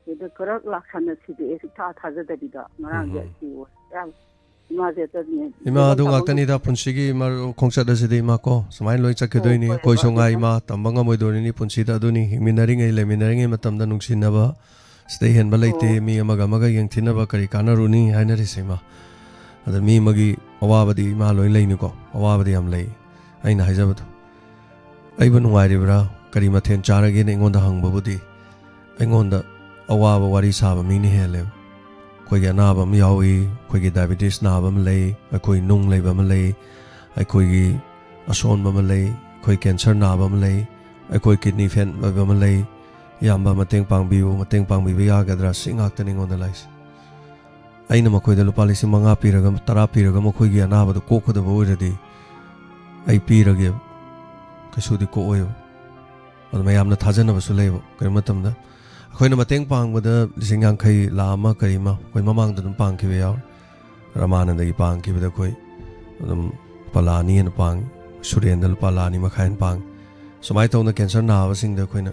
ꯁꯤꯗ ꯈꯔ ꯂꯥꯛꯁꯟꯅ ꯁꯤꯗꯤ ꯑꯩ ꯁꯨꯛꯊꯥ ꯊꯥꯖꯗꯕꯤꯗ ꯉꯔꯥꯡꯁꯦ ꯎꯝ꯫ ꯑꯁꯤ ꯑꯣꯏ꯫ ꯌꯥꯝ ꯏꯃꯥꯁꯦ ꯑꯗꯨꯅꯦ ꯏꯃꯥ ꯑꯗꯨ ꯂꯩꯐꯝ ꯆꯥꯐꯝ ꯉꯥꯛꯇꯅꯤꯗ ꯄꯨꯟꯁꯤꯒꯤ ꯃꯔ-, ꯈꯣꯡꯆꯠ ꯑꯁꯤꯗꯤ ꯏꯃꯥ ꯀꯣ, ꯁꯨꯃꯥꯏꯅ ꯂꯣꯏ ꯆꯠꯈꯤꯗꯣꯏꯅꯤ꯫ ꯍꯣꯏ, ꯑꯩꯈꯣꯏꯁꯨ ꯍꯣꯏ, ꯉꯥꯏ ꯍꯣꯏ꯫ ꯏꯃꯥ, ꯇꯝꯕ ꯉꯝꯃꯣꯏꯗꯣꯔꯤꯅꯤ ꯄꯨꯟꯁꯤꯗ꯫ ꯑꯗꯨꯅꯤ ꯍꯤꯡꯃꯤꯟꯅꯔꯤꯉꯩ, ꯂꯩꯃꯤꯟꯅꯔꯤꯉꯩ ꯃꯇꯝꯗ ꯅꯨꯡꯁꯤꯅꯕ, ꯁꯤꯗꯩ ꯍꯦꯟꯕ ꯂꯩꯇꯦ꯫ ꯑꯣ꯫ ꯃꯤ ꯑꯃꯒ ꯑꯃꯒ ꯌꯦꯡꯊꯤꯅꯕ ꯀꯔꯤ ꯀꯥꯟꯅꯔꯨꯅꯤ ꯍꯥꯏꯅꯔꯤꯁꯦ ꯏꯃꯥ꯫ ꯑꯗ ꯃꯤ ꯑꯃꯒꯤ ꯑꯋꯥꯕꯗꯤ ꯏꯃꯥ ꯂꯣꯏ ꯂꯩꯅꯤꯀꯣ, ꯑꯋꯥꯕꯗꯤ ꯌꯥꯝ ꯂꯩ꯫ ꯑꯩꯅ ꯍꯥꯏꯖꯕꯗꯣ, "ꯑꯩꯕꯨ ꯅꯨꯡꯉꯥꯏꯔꯤꯕ꯭ꯔꯥ? ꯀꯔꯤ ꯃꯊꯦꯜ ꯆꯥꯔꯒꯦꯅ?" ꯑꯩꯉꯣꯟꯗ ꯍꯪꯕꯕꯨꯗꯤ ꯑꯩꯉꯣꯟꯗ ꯑꯋꯥꯕ ꯋꯥꯔꯤ ꯁꯥꯕ ꯃꯤꯅ ꯍꯦꯜꯂꯦꯕ꯫ ꯑꯩꯈꯣꯏꯒꯤ ꯑꯅꯥꯕ ꯑꯃ ꯌꯥꯎꯏ, ꯑꯩꯈꯣꯏꯒꯤ ꯗꯥꯏꯕꯤꯇꯤꯁ ꯅꯥꯕ ꯑꯃ ꯂꯩ, ꯑꯩꯈꯣꯏ ꯅꯨꯡ ꯂꯩꯕ ꯑꯃ ꯂꯩ, ꯑꯩꯈꯣꯏꯒꯤ ꯑꯁꯣꯟꯕ ꯑꯃ ꯂꯩ, ꯑꯩꯈꯣꯏ ꯀꯦꯟꯁꯔ ꯅꯥꯕ ꯑꯃ ꯂꯩ, ꯑꯩꯈꯣꯏ ꯀꯤꯗꯅꯤ ꯐꯦꯜ ꯑꯣꯏꯕ ꯑꯃ ꯂꯩ꯫ "ꯏꯌꯥꯝꯕ, ꯃꯇꯦꯡ ꯄꯥꯡꯕꯤꯌꯨ, ꯃꯇꯦꯡ ꯄꯥꯡꯕꯤꯕ ꯌꯥꯒꯗ꯭ꯔꯥ?" ꯁꯤ ꯉꯥꯛꯇꯅꯤ ꯑꯩꯉꯣꯟꯗ ꯂꯥꯛꯏꯁꯦ꯫ ꯑꯩꯅ ꯃꯈꯣꯏꯗ ꯂꯨꯄꯥ ꯂꯤꯁꯤꯡ ꯃꯉꯥ ꯄꯤꯔꯒ, ꯇꯔꯥ ꯄꯤꯔꯒ ꯃꯈꯣꯏꯒꯤ ꯑꯅꯥꯕꯗꯨ ꯀꯣꯛꯀꯗꯕ ꯑꯣꯏꯔꯗꯤ ꯑꯩ ꯄꯤꯔꯒꯦꯕ, ꯀꯩꯁꯨꯗꯤ ꯀꯣꯛꯑꯣꯏꯕ꯫ ꯑꯗꯨ ꯃꯌꯥꯝꯅ ꯊꯥꯖꯅꯕꯁꯨ ꯂꯩꯕ꯫ ꯀꯔꯤꯒꯨꯝꯕ ꯃꯇꯝꯗ ꯑꯩꯈꯣꯏꯅ ꯃꯇꯦꯡ ꯄꯥꯡꯕꯗ ꯂꯤꯁꯤꯡ ꯌꯥꯡꯈꯩ, ꯂꯥꯈ ꯑꯃ, ꯀꯔꯤ ꯑꯃ ꯑꯩꯈꯣꯏ ꯃꯃꯥꯡꯗ ꯑꯗꯨꯝ ꯄꯥꯡꯈꯤꯕ ꯌꯥꯎꯔꯦ꯫ ꯔꯃꯥꯅꯟꯗꯒꯤ ꯄꯥꯡꯈꯤꯕꯗ ꯑꯩꯈꯣꯏ ꯑꯗꯨꯝ ꯂꯨꯄꯥ ꯂꯥꯈ ꯑꯅꯤ ꯍꯦꯟꯅ ꯄꯥꯡꯉꯤ, ꯁꯨꯔꯦꯟꯗ ꯂꯨꯄꯥ ꯂꯥꯈ ꯑꯅꯤ ꯃꯈꯥꯏ ꯍꯦꯟꯅ ꯄꯥꯡꯉꯤ꯫ ꯁꯨꯃꯥꯏꯅ ꯇꯧꯗꯅ ꯀꯦꯟꯁꯔ ꯅꯥꯕꯁꯤꯡꯗ ꯑꯩꯈꯣꯏꯅ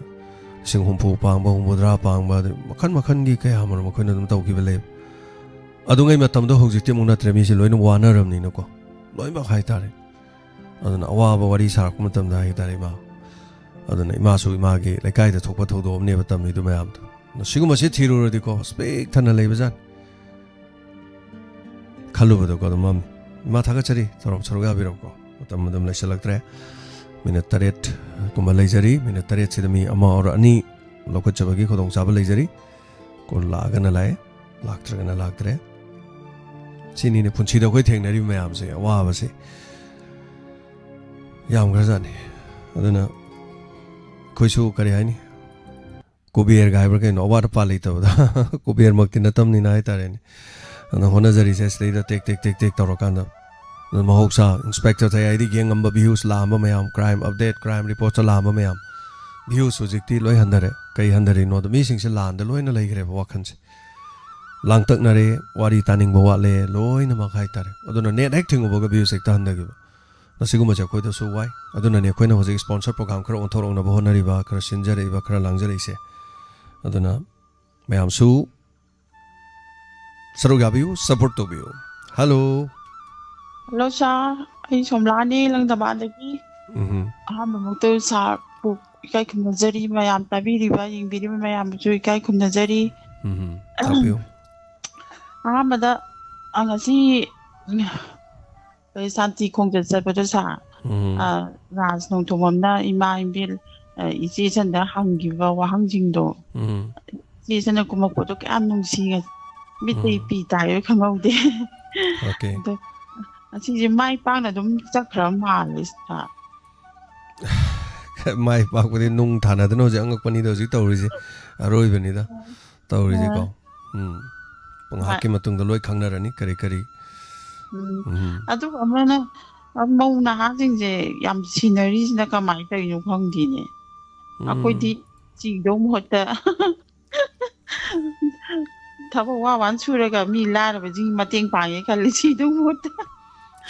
ꯂꯤꯁꯤꯡ ꯍꯨꯝꯐꯨ ꯄꯥꯡꯕ, ꯍꯨꯝꯐꯨꯇꯔꯥ ꯄꯥꯡꯕ, ꯑꯗꯩ ꯃꯈꯟ ꯃꯈꯟꯒꯤ ꯀꯌꯥ ꯑꯃꯔꯣꯝ ꯑꯩꯈꯣꯏꯅ ꯑꯗꯨꯝ ꯇꯧꯈꯤꯕ ꯂꯩ꯫ ꯑꯗꯨꯉꯩ ꯃꯇꯝꯗꯣ ꯍꯧꯖꯤꯛꯇꯤ ꯑꯃꯨꯛ ꯅꯠꯇ꯭ꯔꯦ, ꯃꯤꯁꯦ ꯂꯣꯏꯅ ꯋꯥꯅꯔꯕꯅꯤꯅꯀꯣ, ꯂꯣꯏꯅꯃꯛ ꯍꯥꯏꯇꯥꯔꯦ꯫ ꯑꯗꯨꯅ ꯑꯋꯥꯕ ꯋꯥꯔꯤ ꯁꯥꯔꯛꯄ ꯃꯇꯝꯗ ꯍꯥꯏꯇꯥꯔꯦ ꯏꯃꯥ, ꯑꯗꯨꯅ ꯏꯃꯥꯁꯨ ꯏꯃꯥꯒꯤ ꯂꯩꯀꯥꯏꯗ ꯊꯣꯛꯄ ꯊꯧꯗꯣꯛ ꯑꯃꯅꯦꯕ ꯇꯝꯃꯤꯗꯨ ꯃꯌꯥꯝꯗꯣ꯫ ꯑꯗꯣ ꯁꯤꯒꯨꯝꯕꯁꯦ ꯊꯤꯔꯨꯔꯗꯤꯀꯣ, ꯑꯁ ꯄꯤꯛ ꯊꯟꯅ ꯂꯩꯕꯖꯥꯠꯅꯤ꯫ ꯈꯜꯂꯨꯕꯗꯀꯣ ꯑꯗꯨꯝ ꯃꯝꯃꯤ꯫ ꯏꯃꯥ ꯊꯥꯒꯠꯆꯔꯤ, ꯇꯧꯔꯝ ꯁꯔꯨꯛ ꯌꯥꯕꯤꯔꯛꯄꯀꯣ꯫ ꯃꯇꯝ ꯑꯗꯨꯝ ꯂꯩꯁꯤꯜꯂꯛꯇ꯭ꯔꯦ꯫ ꯃꯤꯅꯠ ꯇꯔꯦꯠ ꯀꯨꯝꯕ ꯂꯩꯖꯔꯤ꯫ ꯃꯤꯅꯠ ꯇꯔꯦꯠꯁꯤꯗ ꯃꯤ ꯑꯃ ꯑꯣꯔ ꯑꯅꯤ ꯂꯧꯈꯠꯆꯕꯒꯤ ꯈꯨꯗꯣꯡꯆꯥꯕ ꯂꯩꯖꯔꯤ꯫ ꯀꯣꯜ ꯂꯥꯛꯑꯒꯅ ꯂꯥꯛꯑꯦ, ꯂꯥꯛꯇ꯭ꯔꯒꯅ ꯂꯥꯛꯇ꯭ꯔꯦ꯫ ꯁꯤꯅꯤꯅꯦ ꯄꯨꯟꯁꯤꯗ ꯑꯩꯈꯣꯏ ꯊꯦꯡꯅꯔꯤꯕ ꯃꯌꯥꯝꯁꯦ, ꯑꯋꯥꯕꯁꯦ ꯌꯥꯝꯈ꯭ꯔꯖꯥꯠꯅꯤ꯫ ꯑꯗꯨꯅ ꯑꯩꯈꯣꯏꯁꯨ ꯀꯔꯤ ꯍꯥꯏꯅꯤ, ꯀꯨꯕꯦꯔꯒ ꯍꯥꯏꯕ꯭ꯔꯥ ꯀꯩꯅꯣ, ꯑꯋꯥꯠ ꯑꯄꯥ ꯂꯩꯇꯕꯗ ꯀꯨꯕꯦꯔꯃꯛꯇꯤ ꯅꯠꯇꯕꯅꯤꯅ ꯍꯥꯏꯇꯥꯔꯦꯅꯦ꯫ ꯑꯗꯨꯅ ꯍꯣꯠꯅꯖꯔꯤꯁꯦ ꯁꯤꯗꯩꯗ ꯇꯦꯛ ꯇꯦꯛ ꯇꯦꯛ ꯇꯦꯛ ꯇꯧꯔꯀꯥꯟꯗ, ꯑꯗꯨ ꯃꯍꯧꯁꯥ ꯏꯟꯁꯄꯦꯛꯇꯔ ꯊꯌꯥꯏꯗꯤ ꯌꯦꯡꯉꯝꯕ ꯚ꯭ꯌꯨꯁ ꯂꯥꯛꯑꯝꯕ ꯃꯌꯥꯝ, ꯀ꯭ꯔꯥꯏꯝ ꯑꯞꯗꯦꯠ, ꯀ꯭ꯔꯥꯏꯝ ꯔꯤꯄꯣꯔꯠꯇ ꯂꯥꯛꯑꯝꯕ ꯃꯌꯥꯝ, ꯚ꯭ꯌꯨꯁ ꯍꯧꯖꯤꯛꯇꯤ ꯂꯣꯏ ꯍꯟꯊꯔꯦ꯫ ꯀꯩ ꯍꯟꯊꯔꯤꯅꯣꯗ ꯃꯤꯁꯤꯡꯁꯦ ꯂꯥꯟꯗ ꯂꯣꯏꯅ ꯂꯩꯈ꯭ꯔꯦꯕ ꯋꯥꯈꯜꯁꯦ꯫ ꯂꯥꯡꯇꯛꯅꯔꯦ, ꯋꯥꯔꯤ ꯇꯥꯅꯤꯡꯕ ꯋꯥꯠꯂꯦ, ꯂꯣꯏꯅꯃꯛ ꯍꯥꯏꯇꯥꯔꯦ꯫ ꯑꯗꯨꯅ ꯅꯦꯠ ꯍꯦꯛ ꯊꯤꯡꯉꯨꯕꯒ ꯚ꯭ꯌꯨꯁ ꯍꯦꯛꯇ ꯍꯟꯊꯈꯤꯕ꯫ ꯃꯁꯤꯒꯨꯝꯕꯁꯦ ꯑꯩꯈꯣꯏꯗꯁꯨ ꯋꯥꯏ꯫ ꯑꯗꯨꯅꯅꯦ ꯑꯩꯈꯣꯏꯅ ꯍꯧꯖꯤꯛ ꯁ꯭ꯄꯣꯟꯁꯔ ꯄ꯭ꯔꯣꯒ꯭ꯔꯥꯝ ꯈꯔ ꯑꯣꯟꯊꯣꯔꯛꯅꯕ ꯍꯣꯠꯅꯔꯤꯕ, ꯈꯔ ꯁꯤꯟꯖꯔꯛꯏꯕ, ꯈꯔ ꯂꯥꯡꯖꯔꯛꯏꯁꯦ꯫ ꯑꯗꯨꯅ ꯃꯌꯥꯝꯁꯨ ꯁꯔꯨꯛ ꯌꯥꯕꯤꯌꯨ, ꯁꯞꯄꯣꯔꯠ ꯇꯧꯕꯤꯌꯨ꯫ ꯍꯜꯂꯣ꯫ ꯍꯜꯂꯣ ꯁꯥꯔ, ꯑꯩ ꯁꯣꯝꯂꯥꯅꯦ, ꯂꯪꯊꯕꯥꯜꯗꯒꯤ꯫ ꯎꯝꯍꯨꯝ꯫ ꯑꯍꯥꯟꯕꯃꯛꯇ ꯁꯥꯔꯕꯨ ꯏꯀꯥꯏ ꯈꯨꯝꯅꯖꯔꯤ, ꯃꯌꯥꯝ ꯇꯥꯕꯤꯔꯤꯕ, ꯌꯦꯡꯕꯤꯔꯤꯕ ꯃꯌꯥꯝꯕꯨꯁꯨ ꯏꯀꯥꯏ ꯈꯨꯝꯅꯖꯔꯤ꯫ ꯎꯝꯍꯨꯝ꯫ ꯇꯥꯛꯄꯤꯌꯨ꯫ ꯑꯍꯥꯟꯕꯗ, ꯑ, ꯉꯁꯤ, ꯎꯝ, ꯑꯩꯈꯣꯏ ꯁꯥꯟꯇꯤ ꯈꯣꯡꯖꯠ ꯆꯠꯄꯗꯣ ꯁꯥꯔ, ꯎꯝ꯫ ꯑ, ꯔꯥꯖ ꯅꯣꯡꯊꯣꯝꯕꯝꯅ ꯏꯃꯥ ꯏꯕꯦꯜ, ꯑ, ꯏꯆꯦ ꯏꯆꯟꯗ ꯍꯪꯈꯤꯕ ꯋꯥꯍꯪꯁꯤꯡꯗꯣ, ꯎꯝ꯫ ꯏꯆꯦ ꯏꯆꯟꯅ ꯀꯨꯝꯃꯛꯄꯗꯣ ꯀꯌꯥꯝ ꯅꯨꯡꯁꯤ, ꯃꯤꯠꯇꯩ ꯎꯝ꯫ ꯄꯤ ꯇꯥꯏꯕ ꯈꯪꯍꯧꯗꯦ꯫ ꯑꯣꯀꯦ꯫ ꯑꯗꯣ ꯑꯁꯤꯁꯦ ꯃꯥꯏ ꯄꯥꯛꯅ ꯑꯗꯨꯝ ꯆꯠꯈ꯭ꯔ ꯃꯥꯜꯂꯦ ꯁꯥꯔ꯫ ꯃꯥꯏ ꯄꯥꯛꯄꯗꯤ ꯅꯨꯡ ꯊꯥꯅꯗꯅ ꯍꯧꯖꯤꯛ ꯑꯉꯛꯄꯅꯤꯗ ꯍꯧꯖꯤꯛ ꯇꯧꯔꯤꯁꯦ, ꯑꯔꯣꯏꯕꯅꯤꯗ ꯇꯧꯔꯤꯁꯦꯀꯣ꯫ ꯑ꯫ ꯎꯝ꯫ ꯍꯣꯏ꯫ ꯉꯥꯏꯍꯥꯛꯀꯤ ꯃꯇꯨꯡꯗ ꯂꯣꯏ ꯈꯪꯅꯔꯅꯤ ꯀꯔꯤ ꯀꯔꯤ꯫ ꯎꯝ꯫ ꯎꯝ꯫ ꯑꯗꯨꯒ ꯑꯃꯅ, ꯑ, ꯃꯧ ꯅꯍꯥꯁꯤꯡꯁꯦ ꯌꯥꯝ ꯁꯤꯟꯅꯔꯤꯁꯤꯅ ꯀꯃꯥꯏꯅ ꯇꯧꯔꯤꯅꯣ ꯈꯪꯗꯦꯅꯦ꯫ ꯎꯝ꯫ ꯑꯩꯈꯣꯏꯗꯤ ꯁꯤꯗꯧ ꯃꯍꯨꯠꯇ ꯊꯕꯛ ꯋꯥ ꯋꯥꯅ ꯁꯨꯔꯒ ꯃꯤ ꯂꯥꯏꯔꯕꯁꯤꯡ ꯃꯇꯦꯡ ꯄꯥꯡꯉꯦ ꯈꯜꯂꯤ, ꯁꯤꯗꯧ ꯃꯍꯨꯠꯇ꯫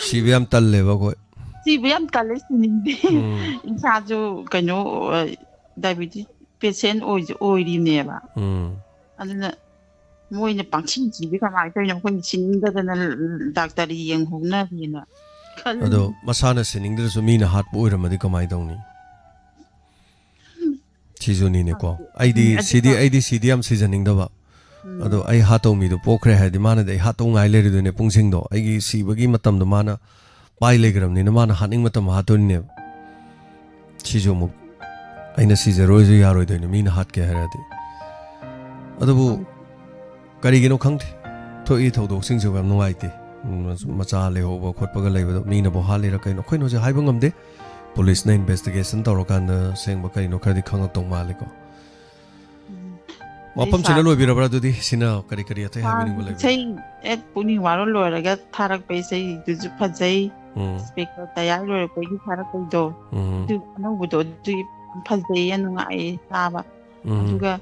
ꯁꯤꯕ ꯌꯥꯝ ꯇꯜꯂꯦꯕ ꯑꯩꯈꯣꯏ꯫ ꯁꯤꯕ ꯌꯥꯝ ꯇꯜꯂꯦ, ꯁꯤꯅꯤꯡꯗꯦ꯫ ꯎꯝ꯫ ꯏꯁꯥꯁꯨ ꯀꯩꯅꯣ, ꯑ, diabetes patient ꯑꯣꯏꯁꯨ ꯑꯣꯏꯔꯤꯅꯦꯕ꯫ ꯎꯝ꯫ ꯑꯗꯨꯅ ꯃꯣꯏꯅ ꯄꯪꯁꯤ ꯁꯤꯗꯤ ꯀꯃꯥꯏꯅ ꯇꯧꯔꯤꯅꯣ? ꯑꯩꯈꯣꯏꯅ ꯁꯤꯅꯤꯡꯗꯗꯅ ꯗꯥꯛꯇꯔ ꯌꯦꯡꯍꯧꯅꯗꯦꯅ ꯈꯜꯂꯤ꯫ ꯑꯗꯣ ꯃꯁꯥꯅ ꯁꯤꯅꯤꯡꯗ꯭ꯔꯁꯨ ꯃꯤꯅ ꯍꯥꯠꯄ ꯑꯣꯏꯔꯝꯃꯗꯤ ꯀꯃꯥꯏꯅ ꯇꯧꯅꯤ? ꯁꯤꯁꯨꯅꯤꯅꯦꯀꯣ꯫ ꯎꯝ, ꯑꯩꯗꯤ ꯑꯗꯨ ꯁꯤꯗꯤ, ꯇꯧ- ꯑꯩꯗꯤ ꯁꯤꯗꯤ ꯌꯥꯝ ꯁꯤꯖꯅꯤꯡꯗꯕ꯫ ꯎꯝ꯫ ꯑꯗꯣ ꯑꯩ ꯍꯥꯠꯇꯧ ꯃꯤꯗꯣ ꯄꯣꯛꯈ꯭ꯔꯦ ꯍꯥꯏꯔꯗꯤ ꯃꯥꯅꯗꯤ ꯑꯩ ꯍꯥꯠꯇꯧ ꯉꯥꯏ ꯂꯩꯔꯤꯗꯣꯏꯅꯦ ꯄꯨꯡꯁꯤꯡꯗꯣ꯫ ꯑꯩꯒꯤ ꯁꯤꯕꯒꯤ ꯃꯇꯝꯗꯣ ꯃꯥꯅ ꯄꯥꯏ ꯂꯩꯈ꯭ꯔꯕꯅꯤꯅ ꯃꯥꯅ ꯍꯥꯠꯅꯤꯡ ꯃꯇꯝ ꯍꯥꯠꯇꯣꯏꯅꯦꯕ꯫ ꯁꯤꯁꯨ ꯑꯃꯨꯛ ꯑꯩꯅ ꯁꯤꯖꯔꯣꯏꯁꯨ ꯌꯥꯔꯣꯏꯗꯣꯏꯅꯦ ꯃꯤꯅ ꯍꯥꯠꯀꯦ ꯍꯥꯏꯔꯗꯤ꯫ ꯑꯗꯨꯕꯨ ꯀꯔꯤꯒꯤꯅꯣ ꯈꯪꯗꯦ, ꯊꯣꯛꯏ ꯊꯧꯗꯣꯛꯁꯤꯡꯁꯤꯕꯨ ꯌꯥꯝ ꯅꯨꯡꯉꯥꯏꯇꯦ꯫ ꯎꯝ, ꯃꯆꯥ ꯂꯩꯍꯧꯕ ꯈꯣꯠꯄꯒ ꯂꯩꯕꯗꯣ ꯃꯤꯅꯕꯨ ꯍꯥꯠꯂꯤꯔ ꯀꯩꯅꯣ ꯑꯩꯈꯣꯏꯅ ꯍꯧꯖꯤꯛ ꯍꯥꯏꯕ ꯉꯝꯗꯦ꯫ ꯄꯨꯂꯤꯁꯅ investigation ꯇꯧꯔꯀꯥꯟꯗ ꯑꯁꯦꯡꯕ ꯀꯔꯤꯅꯣ ꯈꯔꯗꯤ ꯈꯪꯉꯛꯇꯧ ꯃꯥꯜꯂꯦꯀꯣ꯫ ꯎꯝ꯫ ꯋꯥꯐꯝꯁꯤꯅ ꯑꯩ ꯂꯣꯏꯕꯤꯔꯕ꯭ꯔꯥ? ꯑꯗꯨꯗꯤ ꯁꯤꯅ ꯀꯔꯤ ꯀꯔꯤ ꯑꯇꯩ ꯍꯥꯏꯕꯤꯅꯤꯡꯕ ꯂꯩꯕ? ꯏꯁꯩ, ꯑꯦ, ꯄꯨꯛꯅꯤꯡ ꯋꯥꯔꯣꯜ ꯂꯣꯏꯔꯒ ꯊꯥꯔꯛꯄ ꯏꯁꯩꯗꯨꯁꯨ ꯐꯖꯩ꯫ ꯎꯝ꯫ Speaker ꯇꯌꯥꯔ ꯂꯣꯏꯔꯛꯄꯒꯤ ꯊꯥꯔꯛꯄꯩꯗꯣ꯫ ꯎꯝ꯫ ꯑꯗꯨ ꯑꯅꯧꯕꯗꯣ ꯑꯗꯨ ꯌꯥꯝ ꯐꯖꯩꯌꯦ, ꯅꯨꯡꯉꯥꯏꯌꯦ ꯇꯥꯕ꯫ ꯎꯝ꯫ ꯑꯗꯨꯒ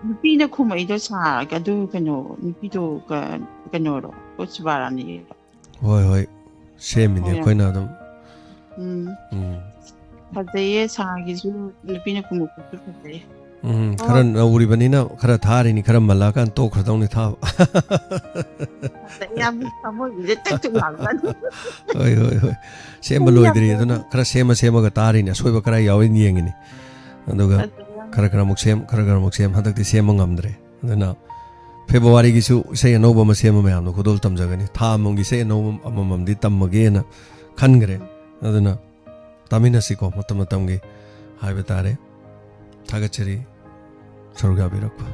ꯅꯨꯄꯤꯅ ꯈꯨꯝꯃꯛꯏꯗꯣ ꯁꯥꯔꯒ ꯑꯗꯨ ꯀꯩꯅꯣ, ꯅꯨꯄꯤꯗꯣ ꯀ-, ꯀꯩꯅꯣꯔꯣ, ꯀꯣ ꯁꯤꯕꯥꯔꯥꯅꯤꯔꯣ? ꯍꯣꯏ, ꯍꯣꯏ꯫ ꯁꯦꯝꯃꯤꯅꯦ ꯍꯣꯏ꯫ ꯑꯩꯈꯣꯏꯅ ꯑꯗꯨꯝ꯫ ꯎꯝ꯫ ꯎꯝ꯫ ꯐꯖꯩꯌꯦ ꯁꯥꯒꯤꯁꯨ, ꯅꯨꯄꯤꯅ ꯈꯨꯝꯃꯛꯄꯁꯨ ꯐꯖꯩꯌꯦ꯫ ꯎꯝ, ꯑꯣ꯫ ꯈꯔ ꯅꯧꯔꯤꯕꯅꯤꯅ ꯈꯔ ꯊꯥꯔꯤꯅꯤ, ꯈꯔ ꯃꯜꯂꯛꯑꯀꯥꯟꯗ ꯇꯣꯛꯈ꯭ꯔꯗꯧꯅꯤ ꯊꯥꯕ꯫ ꯐꯖꯩ ꯌꯥꯝ, ꯊꯃꯣꯏꯒꯤꯁꯦ ꯇꯛ ꯇꯛ ꯂꯥꯎꯖꯥꯠꯅꯤ꯫ ꯍꯣꯏ, ꯍꯣꯏ, ꯍꯣꯏ꯫ ꯁꯦꯝꯕ ꯌꯥꯝ ꯂꯣꯏꯗ꯭ꯔꯤ, ꯐꯖꯩ꯫ ꯑꯗꯨꯅ ꯈꯔ ꯁꯦꯝꯃ ꯁꯦꯝꯃꯒ ꯇꯥꯔꯤꯅꯤ, ꯑꯁꯣꯏꯕ ꯈꯔ ꯌꯥꯎꯋꯦꯅ ꯌꯦꯡꯉꯤꯅꯤ꯫ ꯑꯗꯨꯒ ꯐꯖꯩ ꯌꯥꯝ꯫ ꯈꯔ ꯈꯔ ꯑꯃꯨꯛ ꯁꯦꯝ, ꯈꯔ ꯈꯔ ꯑꯃꯨꯛ ꯁꯦꯝ, ꯍꯟꯗꯛꯇꯤ ꯁꯦꯝꯕ ꯉꯝꯗ꯭ꯔꯦ꯫ ꯑꯗꯨꯅ ꯐꯦꯕꯋꯥꯔꯤꯒꯤꯁꯨ ꯏꯁꯩ ꯑꯅꯧꯕ ꯑꯃ ꯁꯦꯝꯕ ꯃꯌꯥꯝꯗꯣ ꯈꯨꯗꯣꯜ ꯇꯝꯖꯒꯅꯤ꯫ ꯊꯥ ꯑꯃꯃꯝꯒꯤ ꯏꯁꯩ ꯑꯅꯧꯕ ꯑꯃꯃꯝꯗꯤ ꯇꯝꯃꯒꯦꯅ ꯈꯟꯈ꯭ꯔꯦ꯫ ꯑꯗꯨꯅ ꯇꯥꯃꯤꯟꯅꯁꯤꯀꯣ, ꯃꯇꯝ ꯃꯇꯝꯒꯤ ꯍꯥꯏꯕ ꯇꯥꯔꯦ꯫ ꯊꯥꯒꯠꯆꯔꯤ ꯁꯔꯨꯛ ꯌꯥꯕꯤꯔꯛꯄ꯫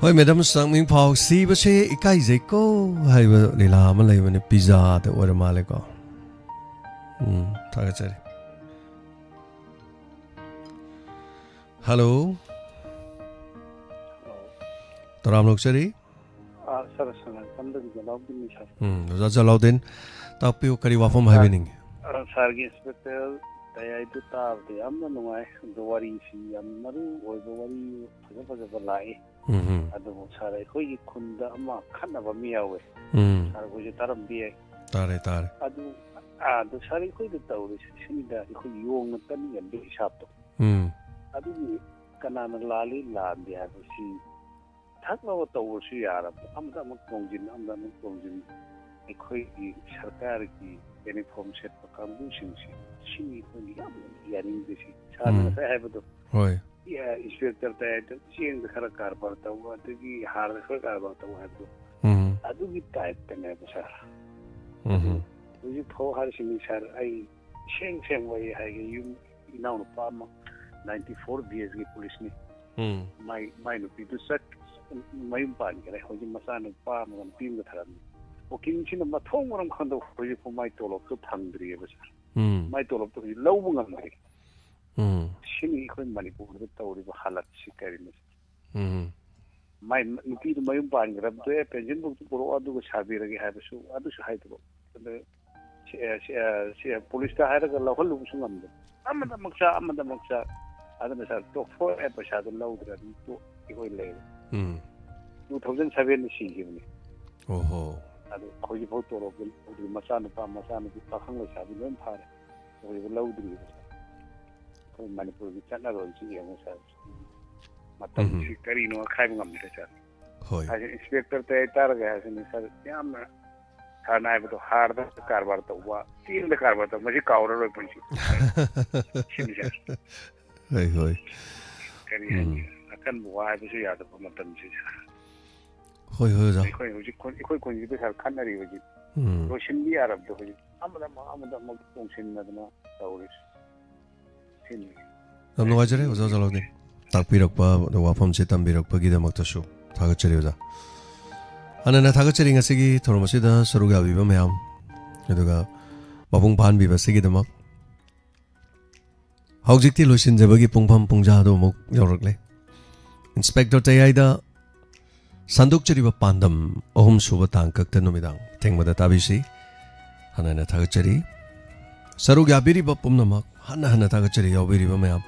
ꯍꯣꯏ, ꯃꯦꯗꯥꯝ ꯆꯥꯛꯃꯤꯡꯐꯥꯎ, "ꯁꯤꯕꯁꯦ ꯏꯀꯥꯏꯖꯩꯀꯣ" ꯍꯥꯏꯕ ꯂꯤꯂꯥ ꯑꯃ ꯂꯩꯕꯅꯦ, ꯄꯤꯖꯥꯗ ꯑꯣꯏꯔ ꯃꯥꯜꯂꯦꯀꯣ꯫ ꯎꯝ, ꯊꯥꯒꯠꯆꯔꯤ꯫ ꯍꯜꯂꯣ꯫ ꯍꯜꯂꯣ꯫ ꯇꯔꯥꯝ ꯑꯣꯛꯆꯔꯤ꯫ ꯑꯥ, ꯁꯥꯔ, ꯁꯥꯔ, ꯁꯣꯝꯗꯒꯤ ꯖꯂꯥꯎꯗꯤꯟꯅꯤ, ꯁꯥꯔ꯫ ꯎꯝ, ꯑꯣꯖꯥ ꯖꯂꯥꯎꯗꯤꯟ, ꯇꯥꯛꯄꯤꯌꯨ, ꯀꯔꯤ ꯋꯥꯐꯝ ꯑꯥ, ꯍꯥꯏꯕꯤꯅꯤꯡꯉꯤ? ꯑꯥ, ꯁꯥꯔꯒꯤ ꯏꯟꯁꯄꯦꯛꯇꯔ ꯇꯌꯥꯏꯗꯨ ꯇꯥꯕꯗ ꯌꯥꯝꯅ ꯅꯨꯡꯉꯥꯏ꯫ ꯑꯗꯣ ꯋꯥꯔꯤꯁꯤ ꯌꯥꯝ ꯃꯔꯨ ꯑꯣꯏꯕ ꯋꯥꯔꯤ ꯐꯖ ꯐꯖꯕ ꯂꯥꯛꯏ꯫ ꯎꯝ꯫ ꯑꯗꯨꯕꯨ ꯁꯥꯔ, ꯑꯩꯈꯣꯏꯒꯤ ꯈꯨꯟꯗ ꯑꯃ ꯈꯠꯅꯕ ꯑꯃ ꯌꯥꯎꯋꯦ꯫ ꯎꯝ꯫ ꯁꯥꯔ ꯍꯣꯏꯁꯨ ꯇꯥꯔꯝꯕ ꯌꯥꯏ꯫ ꯇꯥꯔꯦ, ꯇꯥꯔꯦ꯫ ꯑꯗꯨ, ꯑꯥ, ꯑꯗꯨ ꯁꯥꯔ, ꯑꯩꯈꯣꯏꯗ ꯇꯧꯔꯤꯁꯦ ꯁꯤꯅꯤꯗ, ꯑꯩꯈꯣꯏ ꯌꯣꯡꯅ ꯇꯟ ꯌꯥꯟꯕ ꯍꯤꯁꯥꯞꯇꯣ꯫ ꯎꯝ꯫ ꯑꯗꯨꯒꯤ ꯀꯅꯥꯅ ꯂꯥꯜꯂꯤ ꯂꯥꯟꯗꯦ ꯍꯥꯏꯕꯁꯤ ꯊꯛꯅꯕ ꯇꯧꯕꯁꯨ ꯌꯥꯔꯕ, ꯑꯃꯗ ꯑꯃꯨꯛ ꯇꯣꯡꯁꯤꯟ, ꯑꯃꯗ ꯑꯃꯨꯛ ꯇꯣꯡꯁꯤꯟ꯫ ꯑꯩꯈꯣꯏꯒꯤ ꯁꯔꯀꯥꯔꯒꯤ ꯌꯨꯅꯤꯐꯣꯔꯝ ꯁꯦꯠꯄ ꯀꯥꯡꯕꯨꯁꯤꯡꯁꯤ, ꯁꯤꯅꯤ ꯑꯩꯈꯣꯏꯅ ꯌꯥꯝꯅ ꯌꯥꯅꯤꯡꯗ꯭ꯔꯤꯁꯤ꯫ ꯁꯥꯔꯅ ꯎꯝ꯫ ꯉꯁꯥꯏ ꯍꯥꯏꯕꯗꯣ, ꯍꯣꯏ꯫ ꯏ-, ꯑ, ꯏꯟꯁꯄꯦꯛꯇꯔ ꯇꯌꯥꯏꯗ ꯆꯦꯡꯗ ꯈꯔ ꯀꯔꯕꯥꯔ ꯇꯧꯕ, ꯑꯗꯒꯤ ꯍꯥꯔꯗ ꯈꯔ ꯀꯔꯕꯥꯔ ꯇꯧꯕ ꯍꯥꯏꯕꯗꯣ, ꯎꯝ꯫ ꯑꯗꯨꯒꯤ ꯇꯥꯏꯞꯇꯅꯦꯕ, ꯁꯥꯔ꯫ ꯎꯝ꯫ ꯍꯧꯖꯤꯛ ꯐꯥꯎ ꯍꯥꯏꯔꯤꯁꯤꯅꯤ, ꯁꯥꯔ, ꯑꯩ ꯁꯦꯡ ꯁꯦꯡꯕ ꯑꯩ ꯍꯥꯏꯒꯦ, ꯌꯨꯝ ꯏꯅꯥꯎꯅꯨꯄꯥ ꯑꯃ ninety four B S ꯀꯤ ꯄꯨꯂꯤꯁꯅꯤ꯫ ꯎꯝ꯫ ꯃꯥꯏ, ꯃꯥꯏ ꯅꯨꯄꯤꯗꯨ ꯆꯠ-, ꯃꯌꯨꯝ ꯄꯥꯟꯈꯔꯦ꯫ ꯍꯧꯖꯤꯛ ꯃꯆꯥꯅꯨꯄꯥ ꯑꯃꯒ ꯅꯨꯄꯤ ꯑꯃꯒ ꯊꯥꯔꯝꯃꯤ꯫ ꯎꯀꯤꯜꯁꯤꯅ ꯃꯊꯣꯡ ꯃꯔꯝ ꯈꯪꯗꯕ ꯍꯧꯖꯤꯛꯐꯥꯎ ꯃꯥꯏ ꯇꯣꯂꯣꯞꯇꯣ ꯐꯪꯗ꯭ꯔꯤꯑꯕ, ꯁꯥꯔ꯫ ꯎꯝ꯫ ꯃꯥꯏ ꯇꯣꯂꯣꯞꯇꯣ ꯍꯧꯖꯤꯛ ꯂꯧꯕ ꯉꯝꯗ꯭ꯔꯤ꯫ ꯎꯝ꯫ ꯁꯤꯅꯤ ꯑꯩꯈꯣꯏ ꯃꯅꯤꯄꯨꯔꯗ ꯇꯧꯔꯤꯕ ꯍꯥꯂꯠꯁꯤ ꯀꯔꯤꯅꯣ? ꯎꯝ꯫ ꯃꯥꯏ ꯅꯨꯄꯤꯗꯨ ꯃꯌꯨꯝ ꯄꯥꯟꯈ꯭ꯔꯕꯗꯨ, ꯑꯦ, ꯄꯦꯟꯁꯤꯟ ꯕꯨꯛꯇꯨ ꯄꯨꯔꯛꯑꯣ, ꯑꯗꯨꯒ ꯁꯥꯕꯤꯔꯒꯦ ꯍꯥꯏꯕꯁꯨ, ꯑꯗꯨꯁꯨ ꯍꯥꯏꯗꯕ꯫ ꯑꯗ ꯁꯤ, ꯑ, ꯁꯤ, ꯑ, ꯁꯤ, ꯑ, ꯄꯨꯂꯤꯁꯇ ꯍꯥꯏꯔꯒ ꯂꯧꯍꯜꯂꯨꯕꯁꯨ ꯉꯝꯗꯕ꯫ ꯑꯃꯗꯃꯛ ꯆꯥ, ꯑꯃꯗꯃꯛ ꯆꯥ꯫ ꯑꯗꯨꯅ ꯁꯥꯔ, ꯇꯣꯛꯊꯣꯛꯑꯦ, ꯄꯩꯁꯥꯗꯣ ꯂꯧꯗ꯭ꯔꯦ, ꯑꯗꯨꯝ ꯇꯣꯛ, ꯑꯩꯈꯣꯏ ꯂꯩꯔꯦ꯫ ꯎꯝ꯫ Two thousand seven ꯗ ꯁꯤꯈꯤꯕꯅꯤ꯫ ꯑꯣꯍꯣ꯫ ꯑꯗꯨ ꯍꯧꯖꯤꯛꯐꯥꯎ ꯇꯣꯂꯣꯞꯇꯣ ꯂꯧꯗ꯭ꯔꯤ꯫ ꯃꯆꯥꯅꯨꯄꯥ, ꯃꯆꯥꯅꯨꯄꯤ, ꯄꯥꯈꯪ ꯂꯩꯁꯥꯕꯤ ꯂꯣꯏ ꯐꯥꯔꯦ꯫ ꯍꯧꯖꯤꯛꯐꯥꯎ ꯂꯧꯗ꯭ꯔꯤꯕ, ꯁꯥꯔ꯫ ꯑꯩꯈꯣꯏ ꯃꯅꯤꯄꯨꯔꯒꯤ ꯆꯠꯅꯔꯣꯜꯁꯤ ꯌꯦꯡꯉꯨ, ꯁꯥꯔ꯫ ꯃꯇꯝꯁꯤ ꯎꯝ꯫ ꯀꯔꯤꯅꯣ ꯍꯥꯏꯕ ꯉꯝꯗ꯭ꯔꯦ, ꯁꯥꯔ꯫ ꯍꯣꯏ꯫ ꯍꯥꯏꯗꯤ ꯏꯟꯁꯄꯦꯛꯇꯔ ꯇꯌꯥꯏ ꯇꯥꯔꯒ ꯍꯥꯏꯁꯤꯅꯤ, ꯁꯥꯔ, ꯌꯥꯝꯅ ꯁꯥꯔꯅ ꯍꯥꯏꯕꯗꯣ, ꯍꯥꯔꯗ ꯀꯔꯕꯥꯔ ꯇꯧꯕ, ꯆꯦꯡꯗ ꯀꯔꯕꯥꯔ ꯇꯧꯕ, ꯃꯁꯤ ꯀꯥꯎꯔꯔꯣꯏ ꯄꯨꯟꯁꯤ꯫ ꯁꯤꯅꯤ, ꯁꯥꯔ꯫ ꯍꯣꯏ, ꯍꯣꯏ꯫ ꯀꯔꯤ ꯍꯥꯏꯅꯤ? ꯎꯝ꯫ ꯑꯀꯟꯕ ꯋꯥ ꯍꯥꯏꯕꯁꯨ ꯌꯥꯗꯕ ꯃꯇꯝꯁꯤ, ꯁꯥꯔ꯫ ꯍꯣꯏ, ꯍꯣꯏ, ꯑꯣꯖꯥ꯫ ꯑꯩꯈꯣꯏ ꯍꯧꯖꯤꯛ ꯈꯨꯟ-, ꯑꯩꯈꯣꯏ ꯈꯨꯟꯁꯤꯗ, ꯁꯥꯔ, ꯈꯠꯅꯔꯤ ꯍꯧꯖꯤꯛ꯫ ꯎꯝ꯫ ꯂꯣꯏꯁꯤꯟꯕ ꯌꯥꯔꯕꯗꯣ ꯍꯧꯖꯤꯛ꯫ ꯑꯃꯗ ꯑꯃ, ꯑꯃꯗ ꯑꯃ ꯇꯣꯡꯁꯤꯟꯅꯗꯅ ꯇꯧꯔꯤꯁꯦ꯫ ꯁꯤꯅꯤ꯫ ꯌꯥꯝ ꯅꯨꯡꯉꯥꯏꯖꯔꯦ, ꯑꯣꯖꯥ ꯖꯂꯥꯂꯨꯗꯤꯟ꯫ ꯇꯥꯛꯄꯤꯔꯛꯄ, ꯑꯗꯨꯒ ꯋꯥꯐꯝꯁꯦ ꯇꯝꯕꯤꯔꯛꯄꯒꯤꯗꯃꯛꯇꯁꯨ ꯊꯥꯒꯠꯆꯔꯤ, ꯑꯣꯖꯥ꯫ ꯍꯟꯅ ꯍꯟꯅ ꯊꯥꯒꯠꯆꯔꯤ ꯉꯁꯤꯒꯤ ꯊꯧꯔꯝ ꯑꯁꯤꯗ ꯁꯔꯨꯛ ꯌꯥꯕꯤꯕ ꯃꯌꯥꯝ, ꯑꯗꯨꯒ ꯃꯄꯨꯡ ꯐꯥꯍꯟꯕꯤꯕ ꯑꯁꯤꯒꯤꯗꯃꯛ꯫ ꯍꯧꯖꯤꯛꯇꯤ ꯂꯣꯏꯁꯤꯟꯖꯕꯒꯤ ꯄꯨꯡꯐꯝ ꯄꯨꯡꯖꯥꯗꯨ ꯑꯃꯨꯛ ꯌꯧꯔꯛꯂꯦ꯫ ꯏꯟꯁꯄꯦꯛꯇꯔ ꯇꯌꯥꯏꯗ ꯁꯟꯗꯣꯛꯆꯔꯤꯕ ꯄꯥꯟꯗꯝ ꯑꯍꯨꯝꯁꯨꯕ ꯇꯥꯡꯀꯛꯇ ꯅꯨꯃꯤꯗꯥꯡ ꯊꯦꯡꯕꯗ ꯇꯥꯕꯤꯁꯤ꯫ ꯍꯟꯅ ꯍꯟꯅ ꯊꯥꯒꯠꯆꯔꯤ꯫ ꯁꯔꯨꯛ ꯌꯥꯕꯤꯔꯤꯕ ꯄꯨꯝꯅꯃꯛ ꯍꯟꯅ ꯍꯟꯅ ꯊꯥꯒꯠꯆꯔꯤ꯫ ꯌꯥꯎꯕꯤꯔꯤꯕ ꯃꯌꯥꯝ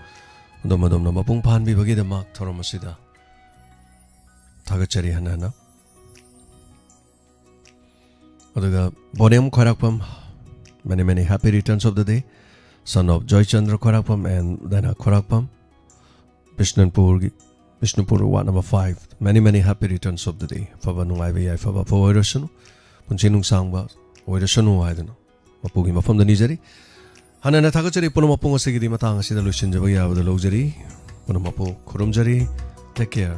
ꯑꯗꯣꯝ ꯑꯗꯣꯝꯅ ꯃꯄꯨꯡ ꯐꯥꯍꯟꯕꯤꯕꯒꯤꯗꯃꯛ ꯊꯧꯔꯝ ꯑꯁꯤꯗ ꯊꯥꯒꯠꯆꯔꯤ ꯍꯟꯅ ꯍꯟꯅ꯫ ꯑꯗꯨꯒ ꯕꯣꯅꯦꯝ ꯈ꯭ꯋꯥꯏꯔꯥꯛꯄꯝ, many many happy returns of the day, son of Joychandra ꯈ꯭ꯋꯥꯏꯔꯥꯛꯄꯝ and ꯗꯥꯏꯅꯥ ꯈ꯭ꯋꯥꯏꯔꯥꯛꯄꯝ, ꯕꯤꯁꯅꯨꯄꯨꯔꯒꯤ, Bishnupur ward number five, many many happy returns of the day. ꯑꯐꯕ ꯅꯨꯡꯉꯥꯏꯕ ꯌꯥꯏꯐꯕ ꯑꯐꯕ ꯑꯣꯏꯔꯁꯅꯨ, ꯄꯨꯟꯁꯤ ꯅꯨꯡꯁꯥꯡꯕ ꯑꯣꯏꯔꯁꯅꯨ ꯍꯥꯏꯗꯨꯅ ꯃꯄꯨꯒꯤ ꯃꯐꯝꯗ ꯅꯤꯖꯔꯤ꯫ ꯍꯟꯅ ꯍꯟꯅ ꯊꯥꯒꯠꯆꯔꯤ꯫ ꯄꯨꯝꯅꯃꯛꯄꯨ ꯉꯁꯤꯒꯤꯗꯤ ꯃꯇꯥꯡ ꯑꯁꯤꯗ ꯂꯣꯏꯁꯤꯟꯖꯕ ꯌꯥꯕꯗ ꯂꯧꯖꯔꯤ꯫ ꯄꯨꯝꯅꯃꯛꯄꯨ ꯈꯨꯔꯨꯝꯖꯔꯤ꯫ Take care.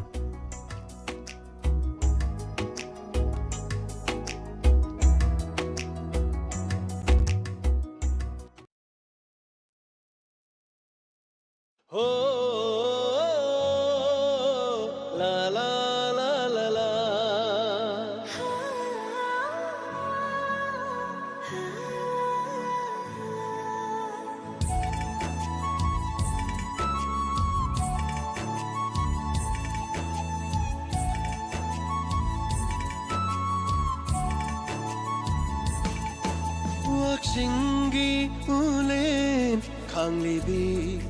ꯋꯥꯛꯆꯤꯡꯒꯤ ꯎꯂꯦꯟ ꯈꯥꯡꯂꯤꯕꯤ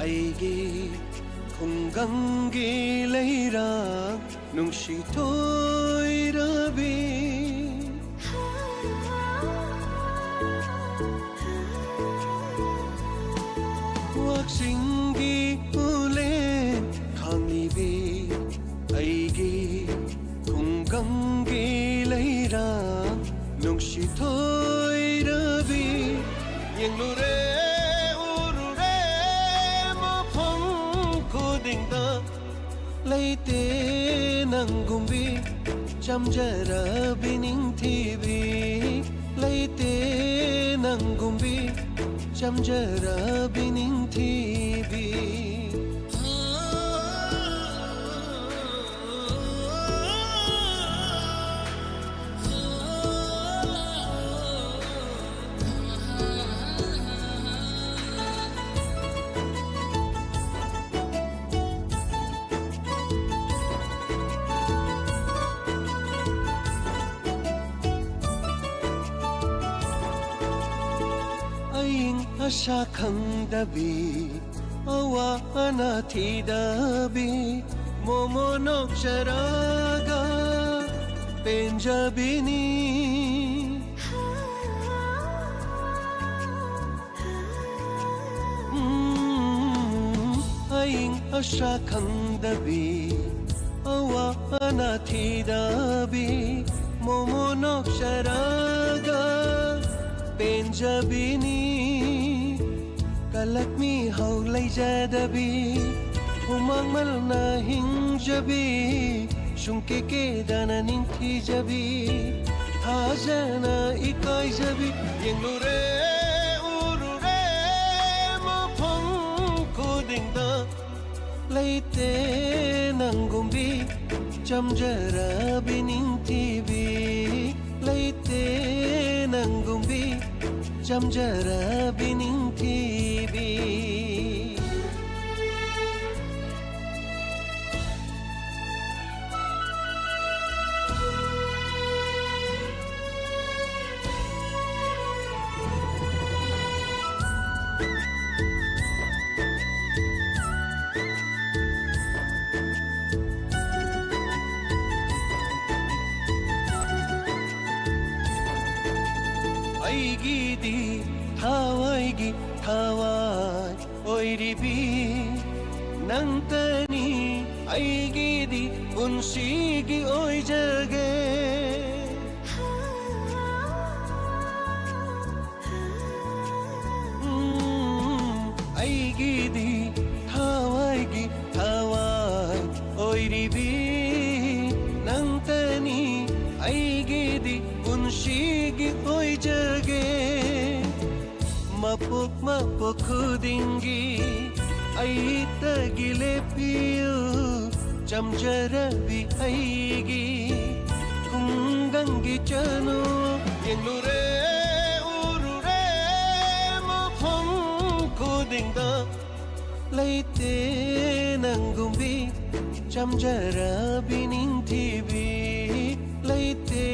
ꯑꯩꯒꯤ ꯈꯨꯡꯒꯪꯒꯤ ꯂꯩꯔꯥꯡ ꯅꯨꯡꯁꯤ ꯊꯣꯏꯔꯕꯤ꯫ ꯋꯥꯛꯆꯤꯡꯒꯤ ꯎꯂꯦꯟ ꯈꯥꯡꯂꯤꯕꯤ ꯑꯩꯒꯤ ꯈꯨꯡꯒꯪꯒꯤ ꯂꯩꯔꯥꯡ ꯅꯨꯡꯁꯤ ꯊꯣꯏꯔꯕꯤ꯫ ꯌꯦꯡꯂꯨꯔꯦ ꯎꯔꯨꯔꯦ ꯃꯐꯝ ꯈꯨꯗꯤꯡꯗ ꯂꯩꯇꯦ ꯅꯪꯒꯨꯝꯕꯤ ꯆꯝꯖꯔꯕꯤ ꯅꯤꯡꯊꯤꯕꯤ꯫ ꯂꯩꯇꯦ ꯅꯪꯒꯨꯝꯕꯤ ꯆꯝꯖꯔꯕꯤ ꯅꯤꯡꯊꯤꯕꯤ꯫ ꯁꯥ ꯈꯪꯗꯕꯤ, ꯑꯋꯥ ꯑꯅꯥ ꯊꯤꯗꯕꯤ, ꯃꯣꯃꯣ ꯅꯣꯛꯆꯔꯒ ꯄꯦꯟꯖꯕꯤꯅꯤ꯫ ꯎꯝ, ꯑꯏꯪ ꯑꯁꯥ ꯈꯪꯗꯕꯤ, ꯑꯋꯥ ꯑꯅꯥ ꯊꯤꯗꯕꯤ, ꯃꯣꯃꯣ ꯅꯣꯛꯆꯔꯒ ꯄꯦꯟꯖꯕꯤꯅꯤ꯫ ꯀꯂꯛ ꯃꯤꯍꯧ ꯂꯩꯖꯗꯕꯤ, ꯍꯨꯃꯥꯡ ꯃꯜꯅ ꯍꯤꯡꯖꯕꯤ, ꯁꯨꯡꯀꯦ ꯀꯦꯗꯅ ꯅꯤꯡꯊꯤꯖꯕꯤ, ꯊꯥꯖꯅ ꯏꯀꯥꯏꯖꯕꯤ, ꯌꯦꯡꯂꯨꯔꯦ ꯎꯔꯨꯔꯦ ꯃꯐꯝ ꯈꯨꯗꯤꯡꯗ, ꯂꯩꯇꯦ ꯅꯪꯒꯨꯝꯕꯤ ꯆꯝꯖꯔꯕꯤ ꯅꯤꯡꯊꯤꯕꯤ, ꯂꯩꯇꯦ ꯅꯪꯒꯨꯝꯕꯤ ꯆꯝꯖꯔꯕꯤ ꯅꯤꯡꯊꯤꯕꯤ꯫ ꯑꯩꯒꯤꯗꯤ ꯊꯋꯥꯏꯒꯤ ꯊꯋꯥꯏ ꯑꯣꯏꯔꯤꯕꯤ ꯅꯪꯇꯅꯤ ꯑꯩꯒꯤꯗꯤ ꯄꯨꯟꯁꯤꯒꯤ ꯑꯣꯏꯖꯒꯦ꯫ ꯎꯝ, ꯑꯩꯒꯤꯗꯤ ꯊꯋꯥꯏꯒꯤ ꯊꯋꯥꯏ ꯑꯣꯏꯔꯤꯕꯤ ꯅꯪꯇꯅꯤ ꯑꯩꯒꯤꯗꯤ ꯄꯨꯟꯁꯤꯒꯤ ꯑꯣꯏꯖꯒꯦ꯫ ꯃꯄꯣꯛ ꯃꯄꯣꯛ ꯈꯨꯗꯤꯡꯒꯤ ꯑꯩꯇꯒꯤ ꯂꯦꯞꯄꯤꯌꯨ ꯆꯝꯖꯔꯕꯤ ꯑꯩꯒꯤ ꯈꯨꯡꯒꯪꯒꯤ ꯆꯅꯨ꯫ ꯌꯦꯡꯂꯨꯔꯦ ꯎꯔꯨꯔꯦ ꯃꯐꯝ ꯈꯨꯗꯤꯡꯗ ꯂꯩꯇꯦ ꯅꯪꯒꯨꯝꯕꯤ ꯆꯝꯖꯔꯕꯤ ꯅꯤꯡꯊꯤꯕꯤ, ꯂꯩꯇꯦ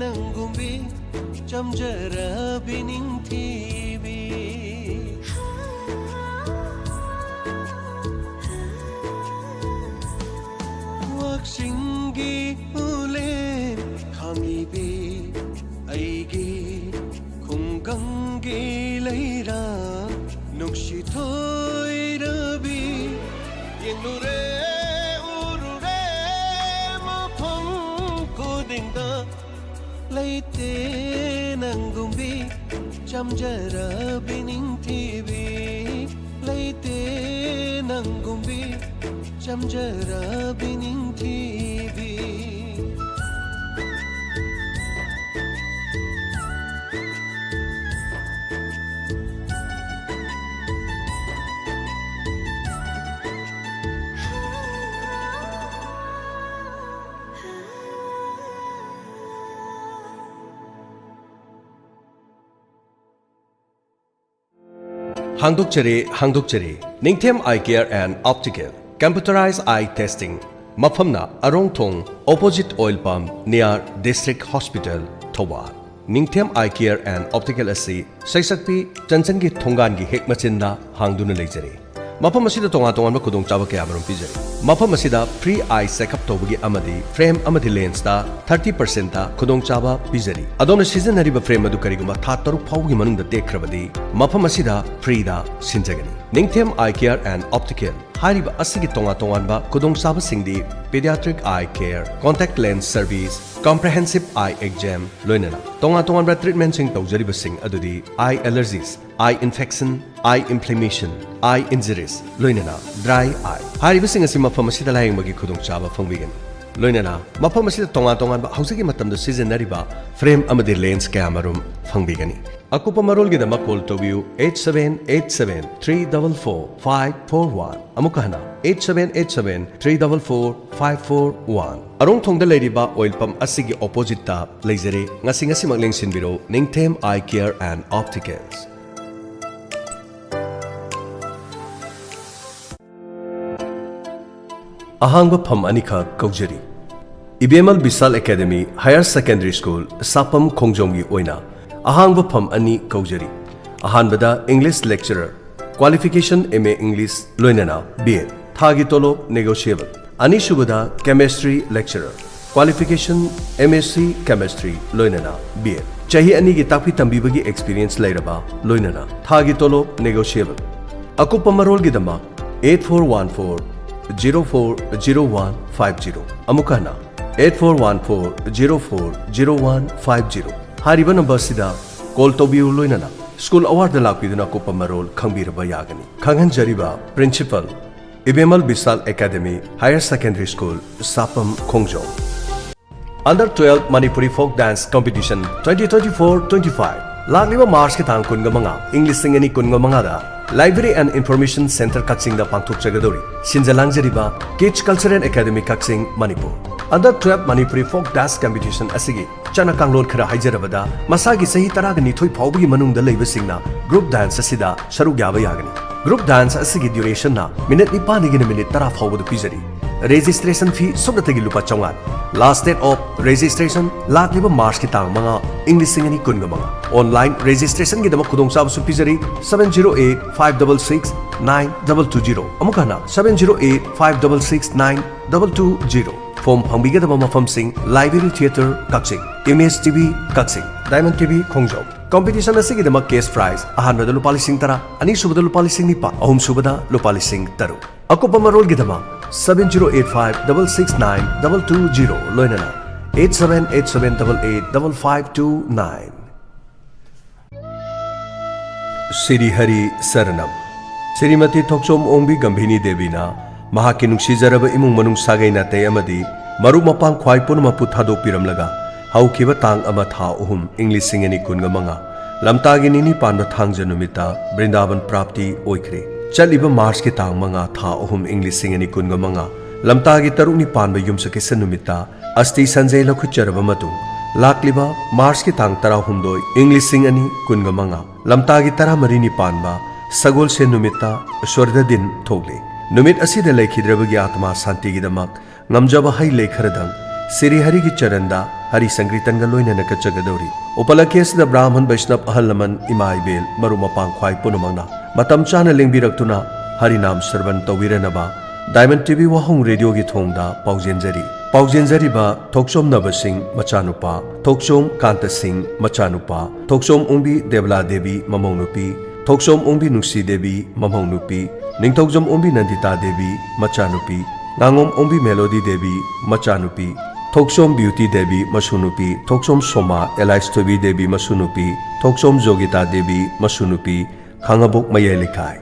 ꯅꯪꯒꯨꯝꯕꯤ ꯆꯝꯖꯔꯕꯤ ꯅꯤꯡꯊꯤꯕꯤ꯫ ꯆꯤꯡꯒꯤ ꯎꯂꯦꯟ ꯈꯥꯡꯂꯤꯕꯤ ꯑꯩꯒꯤ ꯈꯨꯡꯒꯪꯒꯤ ꯂꯩꯔꯥ ꯅꯨꯡꯁꯤ ꯊꯣꯏꯔꯕꯤ꯫ ꯌꯦꯡꯂꯨꯔꯦ ꯎꯔꯨꯔꯦ ꯃꯐꯝ ꯈꯨꯗꯤꯡꯗ ꯂꯩꯇꯦ ꯅꯪꯒꯨꯝꯕꯤ ꯆꯝꯖꯔꯕꯤ ꯅꯤꯡꯊꯤꯕꯤ꯫ ꯂꯩꯇꯦ ꯅꯪꯒꯨꯝꯕꯤ ꯆꯝꯖꯔꯕꯤ ꯅꯤꯡꯊꯤꯕꯤ꯫ ꯍꯥꯡꯗꯣꯛꯆꯔꯤ, ꯍꯥꯡꯗꯣꯛꯆꯔꯤ꯫ ꯅꯤꯡꯊꯦꯝ Eye Care and Optical, Computerized Eye Testing꯫ ꯃꯐꯝꯅ ꯑꯔꯣꯡꯊꯣꯡ, opposite oil pump, near District Hospital, Thoubal. ꯅꯤꯡꯊꯦꯝ Eye Care and Optical ꯑꯁꯤ ꯁꯩꯁꯛꯄꯤ ꯆꯟꯆꯟꯒꯤ ꯊꯣꯡꯒꯥꯟꯒꯤ ꯍꯦꯛ ꯃꯆꯤꯟꯗ ꯍꯥꯡꯗꯨꯅ ꯂꯩꯖꯔꯤ꯫ ꯃꯐꯝ ꯑꯁꯤꯗ ꯇꯣꯉꯥꯟ ꯇꯣꯉꯥꯟꯕ ꯈꯨꯗꯣꯡꯆꯥꯕ ꯀꯌꯥꯃꯔꯨꯝ ꯄꯤꯖꯔꯤ꯫ ꯃꯐꯝ ꯑꯁꯤꯗ free eye checkup ꯇꯧꯕꯒꯤ ꯑꯃꯗꯤ frame ꯑꯃꯗꯤ lensꯇ thirty percentꯇ ꯈꯨꯗꯣꯡꯆꯥꯕ ꯄꯤꯖꯔꯤ꯫ ꯑꯗꯣꯝꯅ ꯁꯤꯖꯤꯟꯅꯔꯤꯕ frame ꯑꯗꯨ ꯀꯔꯤꯒꯨꯝꯕ ꯊꯥ ꯇꯔꯨꯛ ꯐꯥꯎꯕꯒꯤ ꯃꯅꯨꯡꯗ ꯇꯦꯛꯈ꯭ꯔꯕꯗꯤ, ꯃꯐꯝ ꯑꯁꯤꯗ freeꯗ ꯁꯤꯟꯖꯒꯅꯤ꯫ ꯅꯤꯡꯊꯦꯝ Eye Care and Optical ꯍꯥꯏꯔꯤꯕ ꯑꯁꯤꯒꯤ ꯇꯣꯉꯥꯟ ꯇꯣꯉꯥꯟꯕ ꯈꯨꯗꯣꯡꯆꯥꯕꯁꯤꯡꯗꯤ pediatric eye care, contact lens service, comprehensive eye exam, ꯂꯣꯏꯅꯅ ꯇꯣꯉꯥꯟ ꯇꯣꯉꯥꯟꯕ treatmentꯁꯤꯡ ꯇꯧꯖꯔꯤꯕꯁꯤꯡ ꯑꯗꯨꯗꯤ eye allergies, eye infection, eye inflammation, eye injuries, ꯂꯣꯏꯅꯅ dry eye꯫ ꯍꯥꯏꯔꯤꯕꯁꯤꯡ ꯑꯁꯤ ꯃꯐꯝ ꯑꯁꯤꯗ ꯂꯥꯌꯦꯡꯕꯒꯤ ꯈꯨꯗꯣꯡꯆꯥꯕ ꯐꯪꯕꯤꯒꯅꯤ꯫ ꯂꯣꯏꯅꯅ ꯃꯐꯝ ꯑꯁꯤꯗ ꯇꯣꯉꯥꯟ ꯇꯣꯉꯥꯟꯕ ꯍꯧꯖꯤꯛꯀꯤ ꯃꯇꯝꯗ ꯁꯤꯖꯤꯟꯅꯔꯤꯕ frame ꯑꯃꯗꯤ lens ꯀꯌꯥꯃꯔꯨꯝ ꯐꯪꯕꯤꯒꯅꯤ꯫ ꯑꯀꯨꯞꯄ ꯃꯔꯣꯜꯒꯤꯗꯃꯛ call ꯇꯧꯕꯤꯌꯨ eight seven eight seven three double four five four one꯫ ꯑꯃꯨꯛꯀ ꯍꯟꯅ, eight seven eight seven three double four five four one꯫ ꯑꯔꯣꯡꯊꯣꯡꯗ ꯂꯩꯔꯤꯕ oil pump ꯑꯁꯤꯒꯤ oppositeꯇ ꯂꯩꯖꯔꯦ꯫ ꯉꯁꯤ ꯉꯁꯤꯃꯛ ꯂꯦꯡꯁꯤꯟꯕꯤꯔꯣ, ꯅꯤꯡꯊꯦꯝ Eye Care and Opticals꯫ ꯑꯍꯥꯡꯕ ꯐꯝ ꯑꯅꯤꯈꯛ ꯀꯧꯖꯔꯤ꯫ ꯏꯕꯦꯃꯜ ꯕꯤꯁꯥꯜ ꯑꯦꯀꯥꯗꯦꯃꯤ ꯍꯥꯌꯔ ꯁꯦꯀꯦꯟꯗꯔꯤ ꯁ꯭ꯀꯨꯜ, ꯁꯥꯄꯝ ꯈꯣꯡꯖꯣꯝꯒꯤ ꯑꯣꯏꯅ ꯑꯍꯥꯡꯕ ꯐꯝ ꯑꯅꯤ ꯀꯧꯖꯔꯤ꯫ ꯑꯍꯥꯟꯕꯗ English lecturer, qualification M A English, ꯂꯣꯏꯅꯅ B Ed꯫ ꯊꯥꯒꯤ ꯇꯣꯂꯣꯞ negotiable꯫ ꯑꯅꯤꯁꯨꯕꯗ Chemistry Lecturer, Qualification M S C Chemistry ꯂꯣꯏꯅꯅ B Ed꯫ ꯆꯍꯤ ꯑꯅꯤꯒꯤ ꯇꯥꯛꯄꯤ ꯇꯝꯕꯤꯕꯒꯤ experience ꯂꯩꯔꯕ, ꯂꯣꯏꯅꯅ ꯊꯥꯒꯤ ꯇꯣꯂꯣꯞ negotiable꯫ ꯑꯀꯨꯞꯄ ꯃꯔꯣꯜꯒꯤꯗꯃꯛ eight four one four zero four zero one five zero, ꯑꯃꯨꯛ ꯍꯟꯅ eight four one four zero four zero one five zero ꯍꯥꯏꯔꯤꯕ ꯅꯝꯕꯔꯁꯤꯗ call ꯇꯧꯕꯤꯌꯨ, ꯂꯣꯏꯅꯅ school ꯑꯋꯥꯔꯗ ꯂꯥꯛꯄꯤꯗꯨꯅ ꯑꯀꯨꯞꯄ ꯃꯔꯣꯜ ꯈꯪꯕꯤꯔꯕ ꯌꯥꯒꯅꯤ꯫ ꯈꯪꯍꯟꯖꯔꯤꯕ Principal, Ibemal Vishal Academy Higher Secondary School, ꯁꯥꯄꯝ, ꯈꯣꯡꯖꯣꯝ꯫ Under twelve Manipuri Folk Dance Competition twenty twenty-four twenty-five, ꯂꯥꯛꯂꯤꯕ ꯃꯥꯔꯆꯀꯤ ꯇꯥꯡ ꯀꯨꯟꯒ ꯃꯉꯥ, ꯏꯪ ꯂꯤꯁꯤꯡ ꯑꯅꯤ ꯀꯨꯟꯒ ꯃꯉꯥꯗ Library and Information Center ꯀꯛꯆꯤꯡꯗ ꯄꯥꯡꯊꯣꯛꯆꯒꯗꯧꯔꯤ꯫ ꯁꯤꯟꯖ ꯂꯥꯡꯖꯔꯤꯕ Kids Cultural Academy ꯀꯛꯆꯤꯡ, Manipur. Under twelve Manipuri Folk Dance Competition ꯑꯁꯤꯒꯤ ꯆꯠꯅ ꯀꯥꯡꯂꯣꯟ ꯈꯔ ꯍꯥꯏꯖꯔꯕꯗ, ꯃꯁꯥꯒꯤ ꯆꯍꯤ ꯇꯔꯥꯒ ꯅꯤꯊꯣꯏ ꯐꯥꯎꯕꯒꯤ ꯃꯅꯨꯡꯗ ꯂꯩꯕꯁꯤꯡꯅ group dance ꯑꯁꯤꯗ ꯁꯔꯨꯛ ꯌꯥꯕ ꯌꯥꯒꯅꯤ꯫ Group dance ꯑꯁꯤꯒꯤ durationꯅ minute ꯅꯤꯄꯥꯟꯗꯒꯤꯅ minute ꯇꯔꯥ ꯐꯥꯎꯕꯗ ꯄꯤꯖꯔꯤ꯫ Registration fee ꯁꯨꯞꯅꯇꯒꯤ ꯂꯨꯄꯥ ꯆꯥꯝꯃꯉꯥ꯫ Last date of registration ꯂꯥꯛꯂꯤꯕ ꯃꯥꯔꯆꯀꯤ ꯇꯥꯡ ꯃꯉꯥ, ꯏꯪ ꯂꯤꯁꯤꯡ ꯑꯅꯤ ꯀꯨꯟꯒ ꯃꯉꯥ꯫ Online registrationꯒꯤꯗꯃꯛ ꯈꯨꯗꯣꯡꯆꯥꯕꯁꯨ ꯄꯤꯖꯔꯤ, seven zero eight five double six nine double two zero꯫ ꯑꯃꯨꯛ ꯍꯟꯅ, seven zero eight five double six nine double two zero꯫ Form ꯐꯪꯕꯤꯒꯗꯕ ꯃꯐꯝꯁꯤꯡ: Library Theatre ꯀꯛꯆꯤꯡ, Image T V ꯀꯛꯆꯤꯡ, Diamond T V ꯈꯣꯡꯖꯣꯝ꯫ Competition ꯑꯁꯤꯒꯤꯗꯃꯛ cash prize ꯑꯍꯥꯟꯕꯗ ꯂꯨꯄꯥ ꯂꯤꯁꯤꯡ ꯇꯔꯥ, ꯑꯅꯤꯁꯨꯕꯗ ꯂꯨꯄꯥ ꯂꯤꯁꯤꯡ ꯅꯤꯄꯥꯟ, ꯑꯍꯨꯝꯁꯨꯕꯗ ꯂꯨꯄꯥ ꯂꯤꯁꯤꯡ ꯇꯔꯨꯛ꯫ ꯑꯀꯨꯞꯄ ꯃꯔꯣꯜꯒꯤꯗꯃꯛ seven zero eight five double six nine double two zero ꯂꯣꯏꯅꯅ eight seven eight seven double eight double five two nine꯫ Shri Harry ꯁꯔꯅꯝ꯫ Shrimati ꯊꯣꯛꯆꯣꯝ ꯑꯣꯡꯕꯤ ꯒꯝꯚꯤꯅꯤ ꯗꯦꯕꯤꯅ ꯃꯍꯥꯛꯀꯤ ꯅꯨꯡꯁꯤꯖꯔꯕ ꯏꯃꯨꯡ ꯃꯅꯨꯡ, ꯁꯥꯒꯩ ꯅꯥꯇꯩ ꯑꯃꯗꯤ ꯃꯔꯨꯞ ꯃꯄꯥꯡ ꯈ꯭ꯋꯥꯏ ꯄꯨꯝꯅꯃꯛꯄꯨ ꯊꯥꯗꯣꯛꯄꯤꯔꯝꯂꯒ ꯍꯧꯈꯤꯕ ꯇꯥꯡ ꯑꯃ ꯊꯥ ꯑꯍꯨꯝ ꯏꯪ ꯂꯤꯁꯤꯡ ꯑꯅꯤ ꯀꯨꯟꯒ ꯃꯉꯥ, ꯂꯝꯇꯥꯒꯤ ꯅꯤꯅꯤ ꯄꯥꯟꯕ ꯊꯥꯡꯖ ꯅꯨꯃꯤꯠꯇ ꯕ꯭ꯔꯤꯟꯗꯥꯕꯟ ꯄ꯭ꯔꯥꯞꯇꯤ ꯑꯣꯏꯈ꯭ꯔꯦ꯫ ꯆꯠꯂꯤꯕ ꯃꯥꯔꯆꯀꯤ ꯇꯥꯡ ꯃꯉꯥ ꯊꯥ ꯑꯍꯨꯝ ꯏꯪ ꯂꯤꯁꯤꯡ ꯑꯅꯤ ꯀꯨꯟꯒ ꯃꯉꯥ, ꯂꯝꯇꯥꯒꯤ ꯇꯔꯨꯛꯅꯤ ꯄꯥꯟꯕ ꯌꯨꯝꯁꯀꯩꯁ ꯅꯨꯃꯤꯠꯇ ꯑꯁꯇꯤ ꯁꯟꯖꯩ ꯂꯧꯈꯠꯆꯔꯕ ꯃꯇꯨꯡ, ꯂꯥꯛꯂꯤꯕ ꯃꯥꯔꯆꯀꯤ ꯇꯥꯡ ꯇꯔꯥꯍꯨꯝꯗꯣꯏ ꯏꯪ ꯂꯤꯁꯤꯡ ꯑꯅꯤ ꯀꯨꯟꯒ ꯃꯉꯥ, ꯂꯝꯇꯥꯒꯤ ꯇꯔꯥꯃꯔꯤꯅꯤ ꯄꯥꯟꯕ ꯁꯒꯣꯜꯁꯦꯟ ꯅꯨꯃꯤꯠꯇ ꯁ꯭ꯋꯔꯒꯗꯤꯟ ꯊꯣꯛꯂꯤ꯫ ꯅꯨꯃꯤꯠ ꯑꯁꯤꯗ ꯂꯩꯈꯤꯗ꯭ꯔꯕꯒꯤ ꯑꯥꯇꯃꯥ ꯁꯥꯟꯇꯤꯒꯤꯗꯃꯛ ꯉꯝꯖꯕ ꯍꯩ ꯂꯩ ꯈꯔꯗꯪ ꯁ꯭ꯔꯤ ꯍꯔꯤꯒꯤ ꯆꯔꯟꯗ ꯍꯔꯤ ꯁꯪꯀꯤꯔꯇꯟꯒ ꯂꯣꯏꯅꯅ ꯀꯠꯆꯒꯗꯧꯔꯤ꯫ ꯎꯄꯂꯛꯈꯤ ꯑꯁꯤꯗ ꯕ꯭ꯔꯥꯍꯃꯟ ꯕꯩꯁꯅꯕ, ꯑꯍꯜ ꯂꯃꯟ, ꯏꯃꯥ ꯏꯕꯦꯜ, ꯃꯔꯨꯞ ꯃꯄꯥꯡ ꯈ꯭ꯋꯥꯏ ꯄꯨꯝꯅꯃꯛꯅ ꯃꯇꯝ ꯆꯥꯅ ꯂꯦꯡꯕꯤꯔꯛꯇꯨꯅ ꯍꯔꯤꯅꯥꯝ ꯁ꯭ꯔꯕꯟ ꯇꯧꯕꯤꯔꯅꯕ Diamond T V ꯋꯥꯍꯣꯡ ꯔꯦꯗꯤꯑꯣꯒꯤ ꯊꯣꯡꯗ ꯄꯥꯎꯖꯦꯟꯖꯔꯤ꯫ ꯄꯥꯎꯖꯦꯟꯖꯔꯤꯕ ꯊꯣꯛꯆꯣꯝ ꯅꯕ ꯁꯤꯡ ꯃꯆꯥꯅꯨꯄꯥ, ꯊꯣꯛꯆꯣꯝ ꯀꯥꯟꯇ ꯁꯤꯡ ꯃꯆꯥꯅꯨꯄꯥ, ꯊꯣꯛꯆꯣꯝ ꯑꯣꯡꯕꯤ ꯗꯦꯕꯂꯥ ꯗꯦꯕꯤ ꯃꯃꯧ ꯅꯨꯄꯤ, ꯊꯣꯛꯆꯣꯝ ꯑꯣꯡꯕꯤ ꯅꯨꯡꯁꯤ ꯗꯦꯕꯤ ꯃꯃꯧ ꯅꯨꯄꯤ, ꯅꯤꯡꯊꯧꯖꯝ ꯑꯣꯡꯕꯤ ꯅꯟꯗꯤꯇꯥ ꯗꯦꯕꯤ ꯃꯆꯥꯅꯨꯄꯤ, ꯉꯥꯉꯣꯝ ꯑꯣꯡꯕꯤ ꯃꯦꯂꯣꯗꯤ ꯗꯦꯕꯤ ꯃꯆꯥꯅꯨꯄꯤ, ꯊꯣꯛꯆꯣꯝ ꯕ꯭ꯌꯨꯇꯤ ꯗꯦꯕꯤ ꯃꯁꯨ ꯅꯨꯄꯤ, ꯊꯣꯛꯆꯣꯝ ꯁꯣꯃꯥ ꯑꯦꯂꯥꯏꯁ ꯊꯣꯏꯕꯤ ꯗꯦꯕꯤ ꯃꯁꯨ ꯅꯨꯄꯤ, ꯊꯣꯛꯆꯣꯝ ꯖꯣꯒꯤꯇꯥ ꯗꯦꯕꯤ ꯃꯁꯨ ꯅꯨꯄꯤ, ꯈꯥꯉꯕꯣꯛ ꯃꯌꯥꯏ ꯂꯩꯀꯥꯏ꯫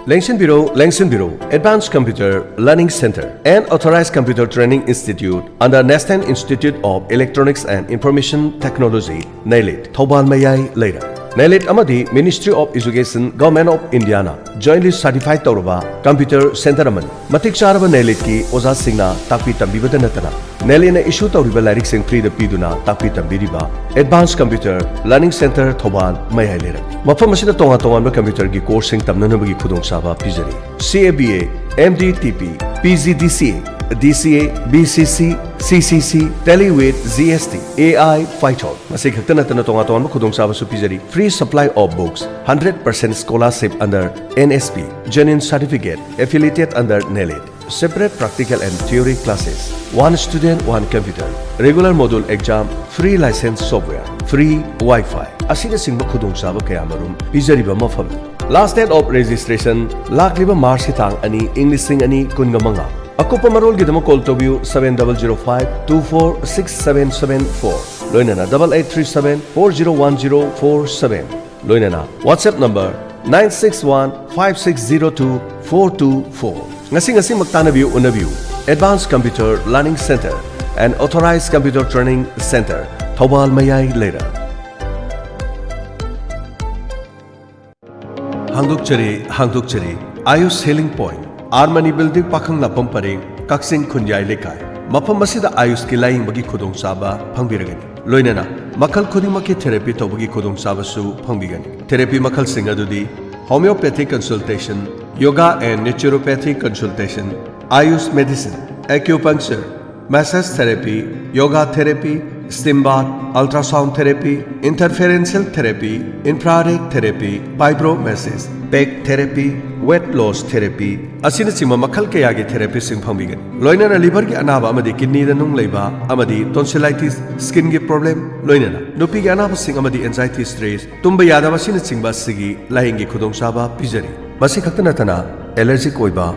ꯂꯦꯡꯁꯤꯟꯕꯤꯔꯣ, ꯂꯦꯡꯁꯤꯟꯕꯤꯔꯣ, Advanced Computer Learning Center, an authorized computer training institute under National Institute of Electronics and Information Technology, ꯅꯦꯂꯤꯠ, Thoubal ꯃꯌꯥꯏ ꯂꯩꯔꯛ꯫ ꯅꯦꯂꯤꯠ ꯑꯃꯗꯤ Ministry of Education, Government of Indiaꯅ jointly certified ꯇꯧꯔꯕ computer center ꯑꯃꯅꯤ꯫ ꯃꯇꯤꯛ ꯆꯥꯔꯕ ꯅꯦꯂꯤꯠꯀꯤ ꯑꯣꯖꯥꯁꯤꯡꯅ ꯇꯥꯛꯄꯤ ꯇꯝꯕꯤꯕꯗ ꯅꯠꯇꯅ, ꯅꯦꯂꯤꯠꯅ issue ꯇꯧꯔꯤꯕ ꯂꯥꯏꯔꯤꯛꯁꯤꯡ freeꯗ ꯄꯤꯗꯨꯅ ꯇꯥꯛꯄꯤ ꯇꯝꯕꯤꯔꯤꯕ Advanced Computer Learning Center, Thoubal ꯃꯌꯥꯏ ꯂꯩꯔꯛ꯫ ꯃꯐꯝ ꯑꯁꯤꯗ ꯇꯣꯉꯥꯟ ꯇꯣꯉꯥꯟꯕ computerꯒꯤ courseꯁꯤꯡ ꯇꯝꯅꯅꯕꯒꯤ ꯈꯨꯗꯣꯡꯆꯥꯕ ꯄꯤꯖꯔꯤ꯫ C A B A, M D T P, P G D C A, D C A, B C C, C C C, Tally with G S T, A I, Python꯫ ꯃꯁꯤ ꯈꯛꯇ ꯅꯠꯇꯅ ꯇꯣꯉꯥꯟ ꯇꯣꯉꯥꯟꯕ ꯈꯨꯗꯣꯡꯆꯥꯕꯁꯨ ꯄꯤꯖꯔꯤ꯫ Free supply of books, hundred percent scholarship under N S P, genuine certificate, affiliated under ꯅꯦꯂꯤꯠ꯫ Separate practical and theory classes, one student, one computer, regular module exam, free license software, free Wi-Fi ꯑꯁꯤꯅꯆꯤꯡꯕ ꯈꯨꯗꯣꯡꯆꯥꯕ ꯀꯌꯥꯃꯔꯨꯝ ꯄꯤꯖꯔꯤꯕ ꯃꯐꯝꯅꯤ꯫ Last date of registration ꯂꯥꯛꯂꯤꯕ Marchꯀꯤ ꯇꯥꯡ ꯑꯅꯤ, ꯏꯪ ꯂꯤꯁꯤꯡ ꯑꯅꯤ ꯀꯨꯟꯒ ꯃꯉꯥ꯫ ꯑꯀꯨꯞꯄ ꯃꯔꯣꯜꯒꯤꯗꯃꯛ call ꯇꯧꯕꯤꯌꯨ, seven double zero five two four six seven seven four, ꯂꯣꯏꯅꯅ double eight three seven four zero one zero four seven, ꯂꯣꯏꯅꯅ WhatsApp number nine six one five six zero two four two four꯫ ꯉꯁꯤ ꯉꯁꯤꯃꯛ ꯇꯥꯟꯅꯕꯤꯌꯨ, ꯎꯅꯕꯤꯌꯨ꯫ Advanced Computer Learning Center, an authorized computer training center, Thoubal ꯃꯌꯥꯏ ꯂꯩꯔꯛ꯫ ꯍꯥꯡꯗꯣꯛꯆꯔꯤ, ꯍꯥꯡꯗꯣꯛꯆꯔꯤ꯫ Ayush Healing Point, R Mani Building, ꯄꯥꯈꯪ ꯂꯥꯛꯐꯝ ꯄꯔꯦꯡ, ꯀꯛꯆꯤꯡ ꯈꯨꯟꯌꯥꯏ ꯂꯩꯀꯥꯏ꯫ ꯃꯐꯝ ꯑꯁꯤꯗ Ayushꯀꯤ ꯂꯥꯌꯦꯡꯕꯒꯤ ꯈꯨꯗꯣꯡꯆꯥꯕ ꯐꯪꯕꯤꯔꯒꯅꯤ꯫ ꯂꯣꯏꯅꯅ ꯃꯈꯜ ꯈꯨꯗꯤꯡꯃꯛꯀꯤ therapy ꯇꯧꯕꯒꯤ ꯈꯨꯗꯣꯡꯆꯥꯕꯁꯨ ꯐꯪꯕꯤꯒꯅꯤ꯫ Therapy ꯃꯈꯜꯁꯤꯡ ꯑꯗꯨꯗꯤ homeopathic consultation, yoga and naturopathic consultation, Ayush medicine, acupuncture, massage therapy, yoga therapy, Steam bath, ultrasound therapy, interferential therapy, infrared therapy, fibromassage, peg therapy, weight loss therapy ꯑꯁꯤꯅꯆꯤꯡꯕ ꯃꯈꯜ ꯀꯌꯥꯒꯤ ꯊꯦꯔꯥꯄꯤꯁꯤꯡ ꯐꯪꯕꯤꯒꯅꯤ꯫ ꯂꯣꯏꯅꯅ liverꯒꯤ ꯑꯅꯥꯕ ꯑꯃꯗꯤ kidneyꯗ ꯅꯨꯡ ꯂꯩꯕ ꯑꯃꯗꯤ tonsillitis, skinꯒꯤ problem, ꯂꯣꯏꯅꯅ ꯅꯨꯄꯤꯒꯤ ꯑꯅꯥꯕꯁꯤꯡ ꯑꯃꯗꯤ anxiety, stress, ꯇꯨꯝꯕ ꯌꯥꯗꯕ ꯑꯁꯤꯅꯆꯤꯡꯕ ꯑꯁꯤꯒꯤ ꯂꯥꯌꯦꯡꯒꯤ ꯈꯨꯗꯣꯡꯆꯥꯕ ꯄꯤꯖꯔꯤ꯫ ꯃꯁꯤ ꯈꯛꯇ ꯅꯠꯇꯅ allergic ꯑꯣꯏꯕ,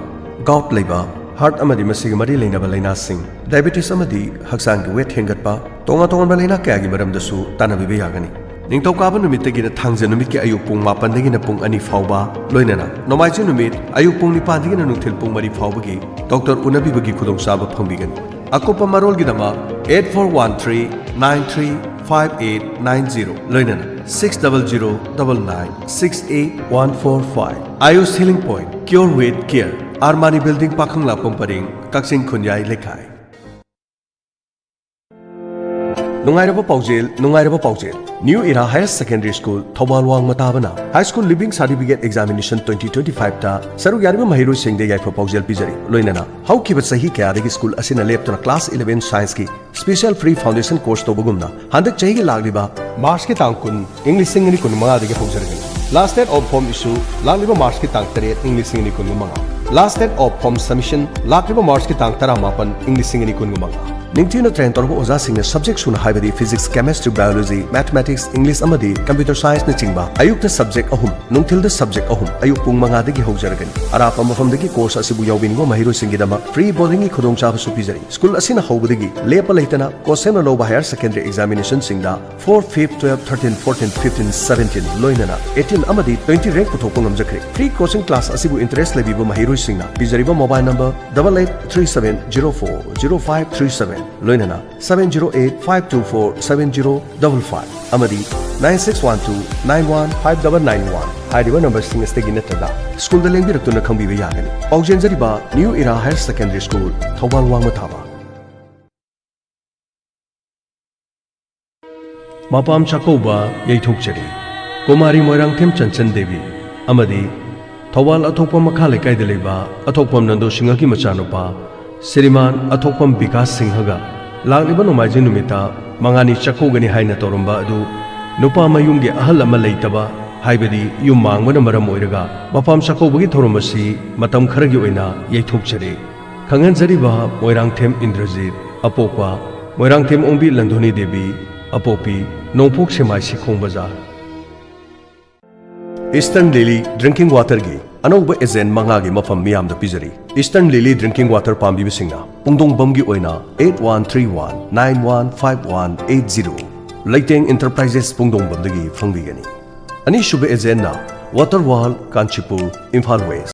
gout ꯂꯩꯕ, heart ꯑꯃꯗꯤ ꯃꯁꯤꯒꯤ ꯃꯔꯤ ꯂꯩꯅꯕ ꯂꯥꯏꯅꯥꯁꯤꯡ, diabetes ꯑꯃꯗꯤ ꯍꯛꯆꯥꯡꯒꯤ weight ꯍꯦꯟꯒꯠꯄ, ꯇꯣꯉꯥꯟ ꯇꯣꯉꯥꯟꯕ ꯂꯥꯏꯅꯥ ꯀꯌꯥꯒꯤ ꯃꯔꯝꯗꯁꯨ ꯇꯥꯟꯅꯕꯤꯕ ꯌꯥꯒꯅꯤ꯫ ꯅꯤꯡꯊꯧꯀꯥꯕ ꯅꯨꯃꯤꯠꯇꯒꯤꯅ ꯊꯥꯡꯖ ꯅꯨꯃꯤꯠꯀꯤ ꯑꯌꯨꯛ ꯄꯨꯡ ꯃꯥꯄꯟꯗꯒꯤꯅ ꯄꯨꯡ ꯑꯅꯤ ꯐꯥꯎꯕ, ꯂꯣꯏꯅꯅ ꯅꯣꯡꯃꯥꯏꯖꯤꯡ ꯅꯨꯃꯤꯠ ꯑꯌꯨꯛ ꯄꯨꯡ ꯅꯤꯄꯥꯟꯗꯒꯤꯅ ꯅꯨꯡꯊꯤꯜ ꯄꯨꯡ ꯃꯔꯤ ꯐꯥꯎꯕꯒꯤ doctor ꯎꯅꯕꯤꯕꯒꯤ ꯈꯨꯗꯣꯡꯆꯥꯕ ꯐꯪꯕꯤꯒꯅꯤ꯫ ꯑꯀꯨꯞꯄ ꯃꯔꯣꯜꯒꯤꯗꯃꯛ eight four one three nine three five eight nine zero, ꯂꯣꯏꯅꯅ six double zero double nine six eight one four five꯫ Ayush Healing Point, Cure with Care, Armani Building, ꯄꯥꯈꯪꯂꯥꯛꯄꯝ ꯄꯔꯦꯡ, ꯀꯛꯆꯤꯡ ꯈꯨꯟꯌꯥꯏ ꯂꯩꯀꯥꯏ꯫ ꯅꯨꯡꯉꯥꯏꯔꯕ ꯄꯥꯎꯖꯦꯜ, ꯅꯨꯡꯉꯥꯏꯔꯕ ꯄꯥꯎꯖꯦꯜ꯫ New Era Higher Secondary School, Thoubal ꯋꯥꯡꯃ ꯇꯥꯕꯅ High School Leaving Certificate Examination twenty twenty-five ꯇ ꯁꯔꯨꯛ ꯌꯥꯔꯤꯕ ꯃꯍꯩꯔꯣꯏꯁꯤꯡꯗ ꯌꯥꯏꯐ ꯄꯥꯎꯖꯦꯜ ꯄꯤꯖꯔꯤ꯫ ꯂꯣꯏꯅꯅ ꯍꯧꯈꯤꯕ ꯆꯍꯤ ꯀꯌꯥꯗꯒꯤ school ꯑꯁꯤꯅ ꯂꯦꯞꯇꯅ class eleven scienceꯀꯤ special free foundation course ꯇꯧꯕꯒꯨꯝꯅ, ꯍꯟꯗꯛ ꯆꯍꯤꯒꯤ ꯂꯥꯛꯂꯤꯕ Marchꯀꯤ ꯇꯥꯡ ꯀꯨꯟ, ꯏꯪ ꯂꯤꯁꯤꯡ ꯑꯅꯤ ꯀꯨꯟꯃꯉꯥꯗꯒꯤ ꯍꯧꯖꯔꯒꯅꯤ꯫ Last date of form issue ꯂꯥꯛꯂꯤꯕ Marchꯀꯤ ꯇꯥꯡ ꯇꯔꯦꯠ, ꯏꯪ ꯂꯤꯁꯤꯡ ꯑꯅꯤ ꯀꯨꯟꯃꯉꯥ꯫ Last date of form submission ꯂꯥꯛꯂꯤꯕ Marchꯀꯤ ꯇꯥꯡ ꯇꯔꯥꯃꯥꯄꯟ, ꯏꯪ ꯂꯤꯁꯤꯡ ꯑꯅꯤ ꯀꯨꯟꯃꯉꯥ꯫ ꯅꯤꯡꯊꯤꯅ train ꯇꯧꯔꯕ ꯑꯣꯖꯥꯁꯤꯡꯅ subject ꯁꯨꯅ ꯍꯥꯏꯕꯗꯤ Physics, Chemistry, Biology, Mathematics, English ꯑꯃꯗꯤ Computer Scienceꯅꯆꯤꯡꯕ ꯑꯌꯨꯛꯇ subject ꯑꯍꯨꯝ, ꯅꯨꯡꯊꯤꯜꯗ subject ꯑꯍꯨꯝ, ꯑꯌꯨꯛ ꯄꯨꯡ ꯃꯉꯥꯗꯒꯤ ꯍꯧꯖꯔꯒꯅꯤ꯫ ꯑꯔꯥꯞꯄ ꯃꯐꯝꯗꯒꯤ course ꯑꯁꯤꯕꯨ ꯌꯥꯎꯕꯤꯅꯤꯡꯕ ꯃꯍꯩꯔꯣꯏꯁꯤꯡꯒꯤꯗꯃꯛ free boardingꯒꯤ ꯈꯨꯗꯣꯡꯆꯥꯕꯁꯨ ꯄꯤꯖꯔꯤ꯫ School ꯑꯁꯤꯅ ꯍꯧꯕꯗꯒꯤ ꯂꯦꯞꯄ ꯂꯩꯇꯅ ꯀꯣꯁꯦꯝꯅ ꯂꯧꯕ higher secondary examinationꯁꯤꯡꯗ four, fifth, twelve, thirteen, fourteen, fifteen, seventeen, ꯂꯣꯏꯅꯅ eighteen ꯑꯃꯗꯤ twenty rank ꯄꯨꯊꯣꯛꯄ ꯉꯝꯖꯈ꯭ꯔꯦ꯫ Free coaching class ꯑꯁꯤꯕꯨ interest ꯂꯩꯕꯤꯕ ꯃꯍꯩꯔꯣꯏꯁꯤꯡꯅ ꯄꯤꯖꯔꯤꯕ mobile number double eight three seven zero four zero five three seven, ꯂꯣꯏꯅꯅ seven zero eight five two four seven zero double five ꯑꯃꯗꯤ nine six one two nine one five double nine one ꯍꯥꯏꯔꯤꯕ numberꯁꯤꯡ ꯑꯁꯤꯗꯒꯤ ꯅꯠꯇ꯭ꯔꯒ schoolꯗ ꯂꯦꯡꯕꯤꯔꯛꯇꯨꯅ ꯈꯪꯕꯤꯕ ꯌꯥꯒꯅꯤ꯫ ꯄꯥꯎꯖꯦꯟꯖꯔꯤꯕ New Era Higher Secondary School, Thoubal ꯋꯥꯡꯃ ꯊꯥꯕ꯫ ꯃꯄꯥꯝ ꯆꯥꯛꯀꯧꯕ ꯌꯩꯊꯣꯛꯆꯔꯤ꯫ ꯀꯨꯃꯥꯔꯤ ꯃꯣꯏꯔꯥꯡꯊꯦꯝ ꯆꯟꯆꯟ ꯗꯦꯕꯤ ꯑꯃꯗꯤ ꯊꯧꯕꯥꯜ ꯑꯊꯣꯛꯄꯝ ꯃꯈꯥ ꯂꯩꯀꯥꯏꯗ ꯂꯩꯕ ꯑꯊꯣꯛꯄꯝ ꯅꯟꯗꯣ ꯁꯤꯡꯍꯒꯤ ꯃꯆꯥꯅꯨꯄꯥ ꯁ꯭ꯔꯤꯃꯥꯟ ꯑꯊꯣꯛꯄꯝ ꯕꯤꯀꯥꯁ ꯁꯤꯡꯍꯒ ꯂꯥꯛꯂꯤꯕ ꯅꯣꯡꯃꯥꯏꯖꯤꯡ ꯅꯨꯃꯤꯠꯇ ꯃꯉꯥꯅꯤ ꯆꯥꯛꯀꯧꯒꯅꯤ ꯍꯥꯏꯅ ꯇꯧꯔꯝꯕ ꯑꯗꯨ ꯅꯨꯄꯥ ꯃꯌꯨꯝꯒꯤ ꯑꯍꯜ ꯑꯃ ꯂꯩꯇꯕ, ꯍꯥꯏꯕꯗꯤ ꯌꯨꯝ ꯃꯥꯡꯕꯅ ꯃꯔꯝ ꯑꯣꯏꯔꯒ ꯃꯄꯥꯝ ꯆꯥꯛꯀꯧꯕꯒꯤ ꯊꯧꯔꯝ ꯑꯁꯤ ꯃꯇꯝ ꯈꯔꯒꯤ ꯑꯣꯏꯅ ꯌꯩꯊꯣꯛꯆꯔꯦ꯫ ꯈꯪꯍꯟꯖꯔꯤꯕ ꯃꯣꯏꯔꯥꯡꯊꯦꯝ ꯏꯟꯗ꯭ꯔꯖꯤꯠ, ꯑꯄꯣꯛꯄ ꯃꯣꯏꯔꯥꯡꯊꯦꯝ ꯑꯣꯡꯕꯤ ꯂꯟꯗꯣꯅꯤ ꯗꯦꯕꯤ, ꯑꯄꯣꯛꯄꯤ ꯅꯣꯡꯄꯣꯛ ꯁꯦꯃꯥꯏ ꯁꯤꯈꯣꯡ ꯕꯖꯥꯔ꯫ ꯏꯁꯇꯔꯟ ꯂꯤꯂꯤ ꯗ꯭ꯔꯤꯡꯀꯤꯡ ꯋꯥꯇꯔꯒꯤ ꯑꯅꯧꯕ ꯑꯦꯖꯦꯟ ꯃꯉꯥꯒꯤ ꯃꯐꯝ ꯃꯤꯌꯥꯝꯗ ꯄꯤꯖꯔꯤ꯫ ꯏꯁꯇꯔꯟ ꯂꯤꯂꯤ ꯗ꯭ꯔꯤꯡꯀꯤꯡ ꯋꯥꯇꯔ ꯄꯥꯝꯕꯤꯕꯁꯤꯡꯅ ꯄꯨꯡꯗꯣꯡꯕꯝꯒꯤ ꯑꯣꯏꯅ eight one three one nine one five one eight zero, Leiteng enterprises ꯄꯨꯡꯗꯣꯡꯕꯝꯗꯒꯤ ꯐꯪꯕꯤꯒꯅꯤ꯫ ꯑꯅꯤꯁꯨꯕ ꯑꯦꯖꯦꯟꯅ ꯋꯥꯇꯔ ꯋꯥꯔꯜ, ꯀꯥꯟꯆꯤꯄꯨꯔ, ꯏꯝꯐꯥꯜ ꯋꯦꯁ꯫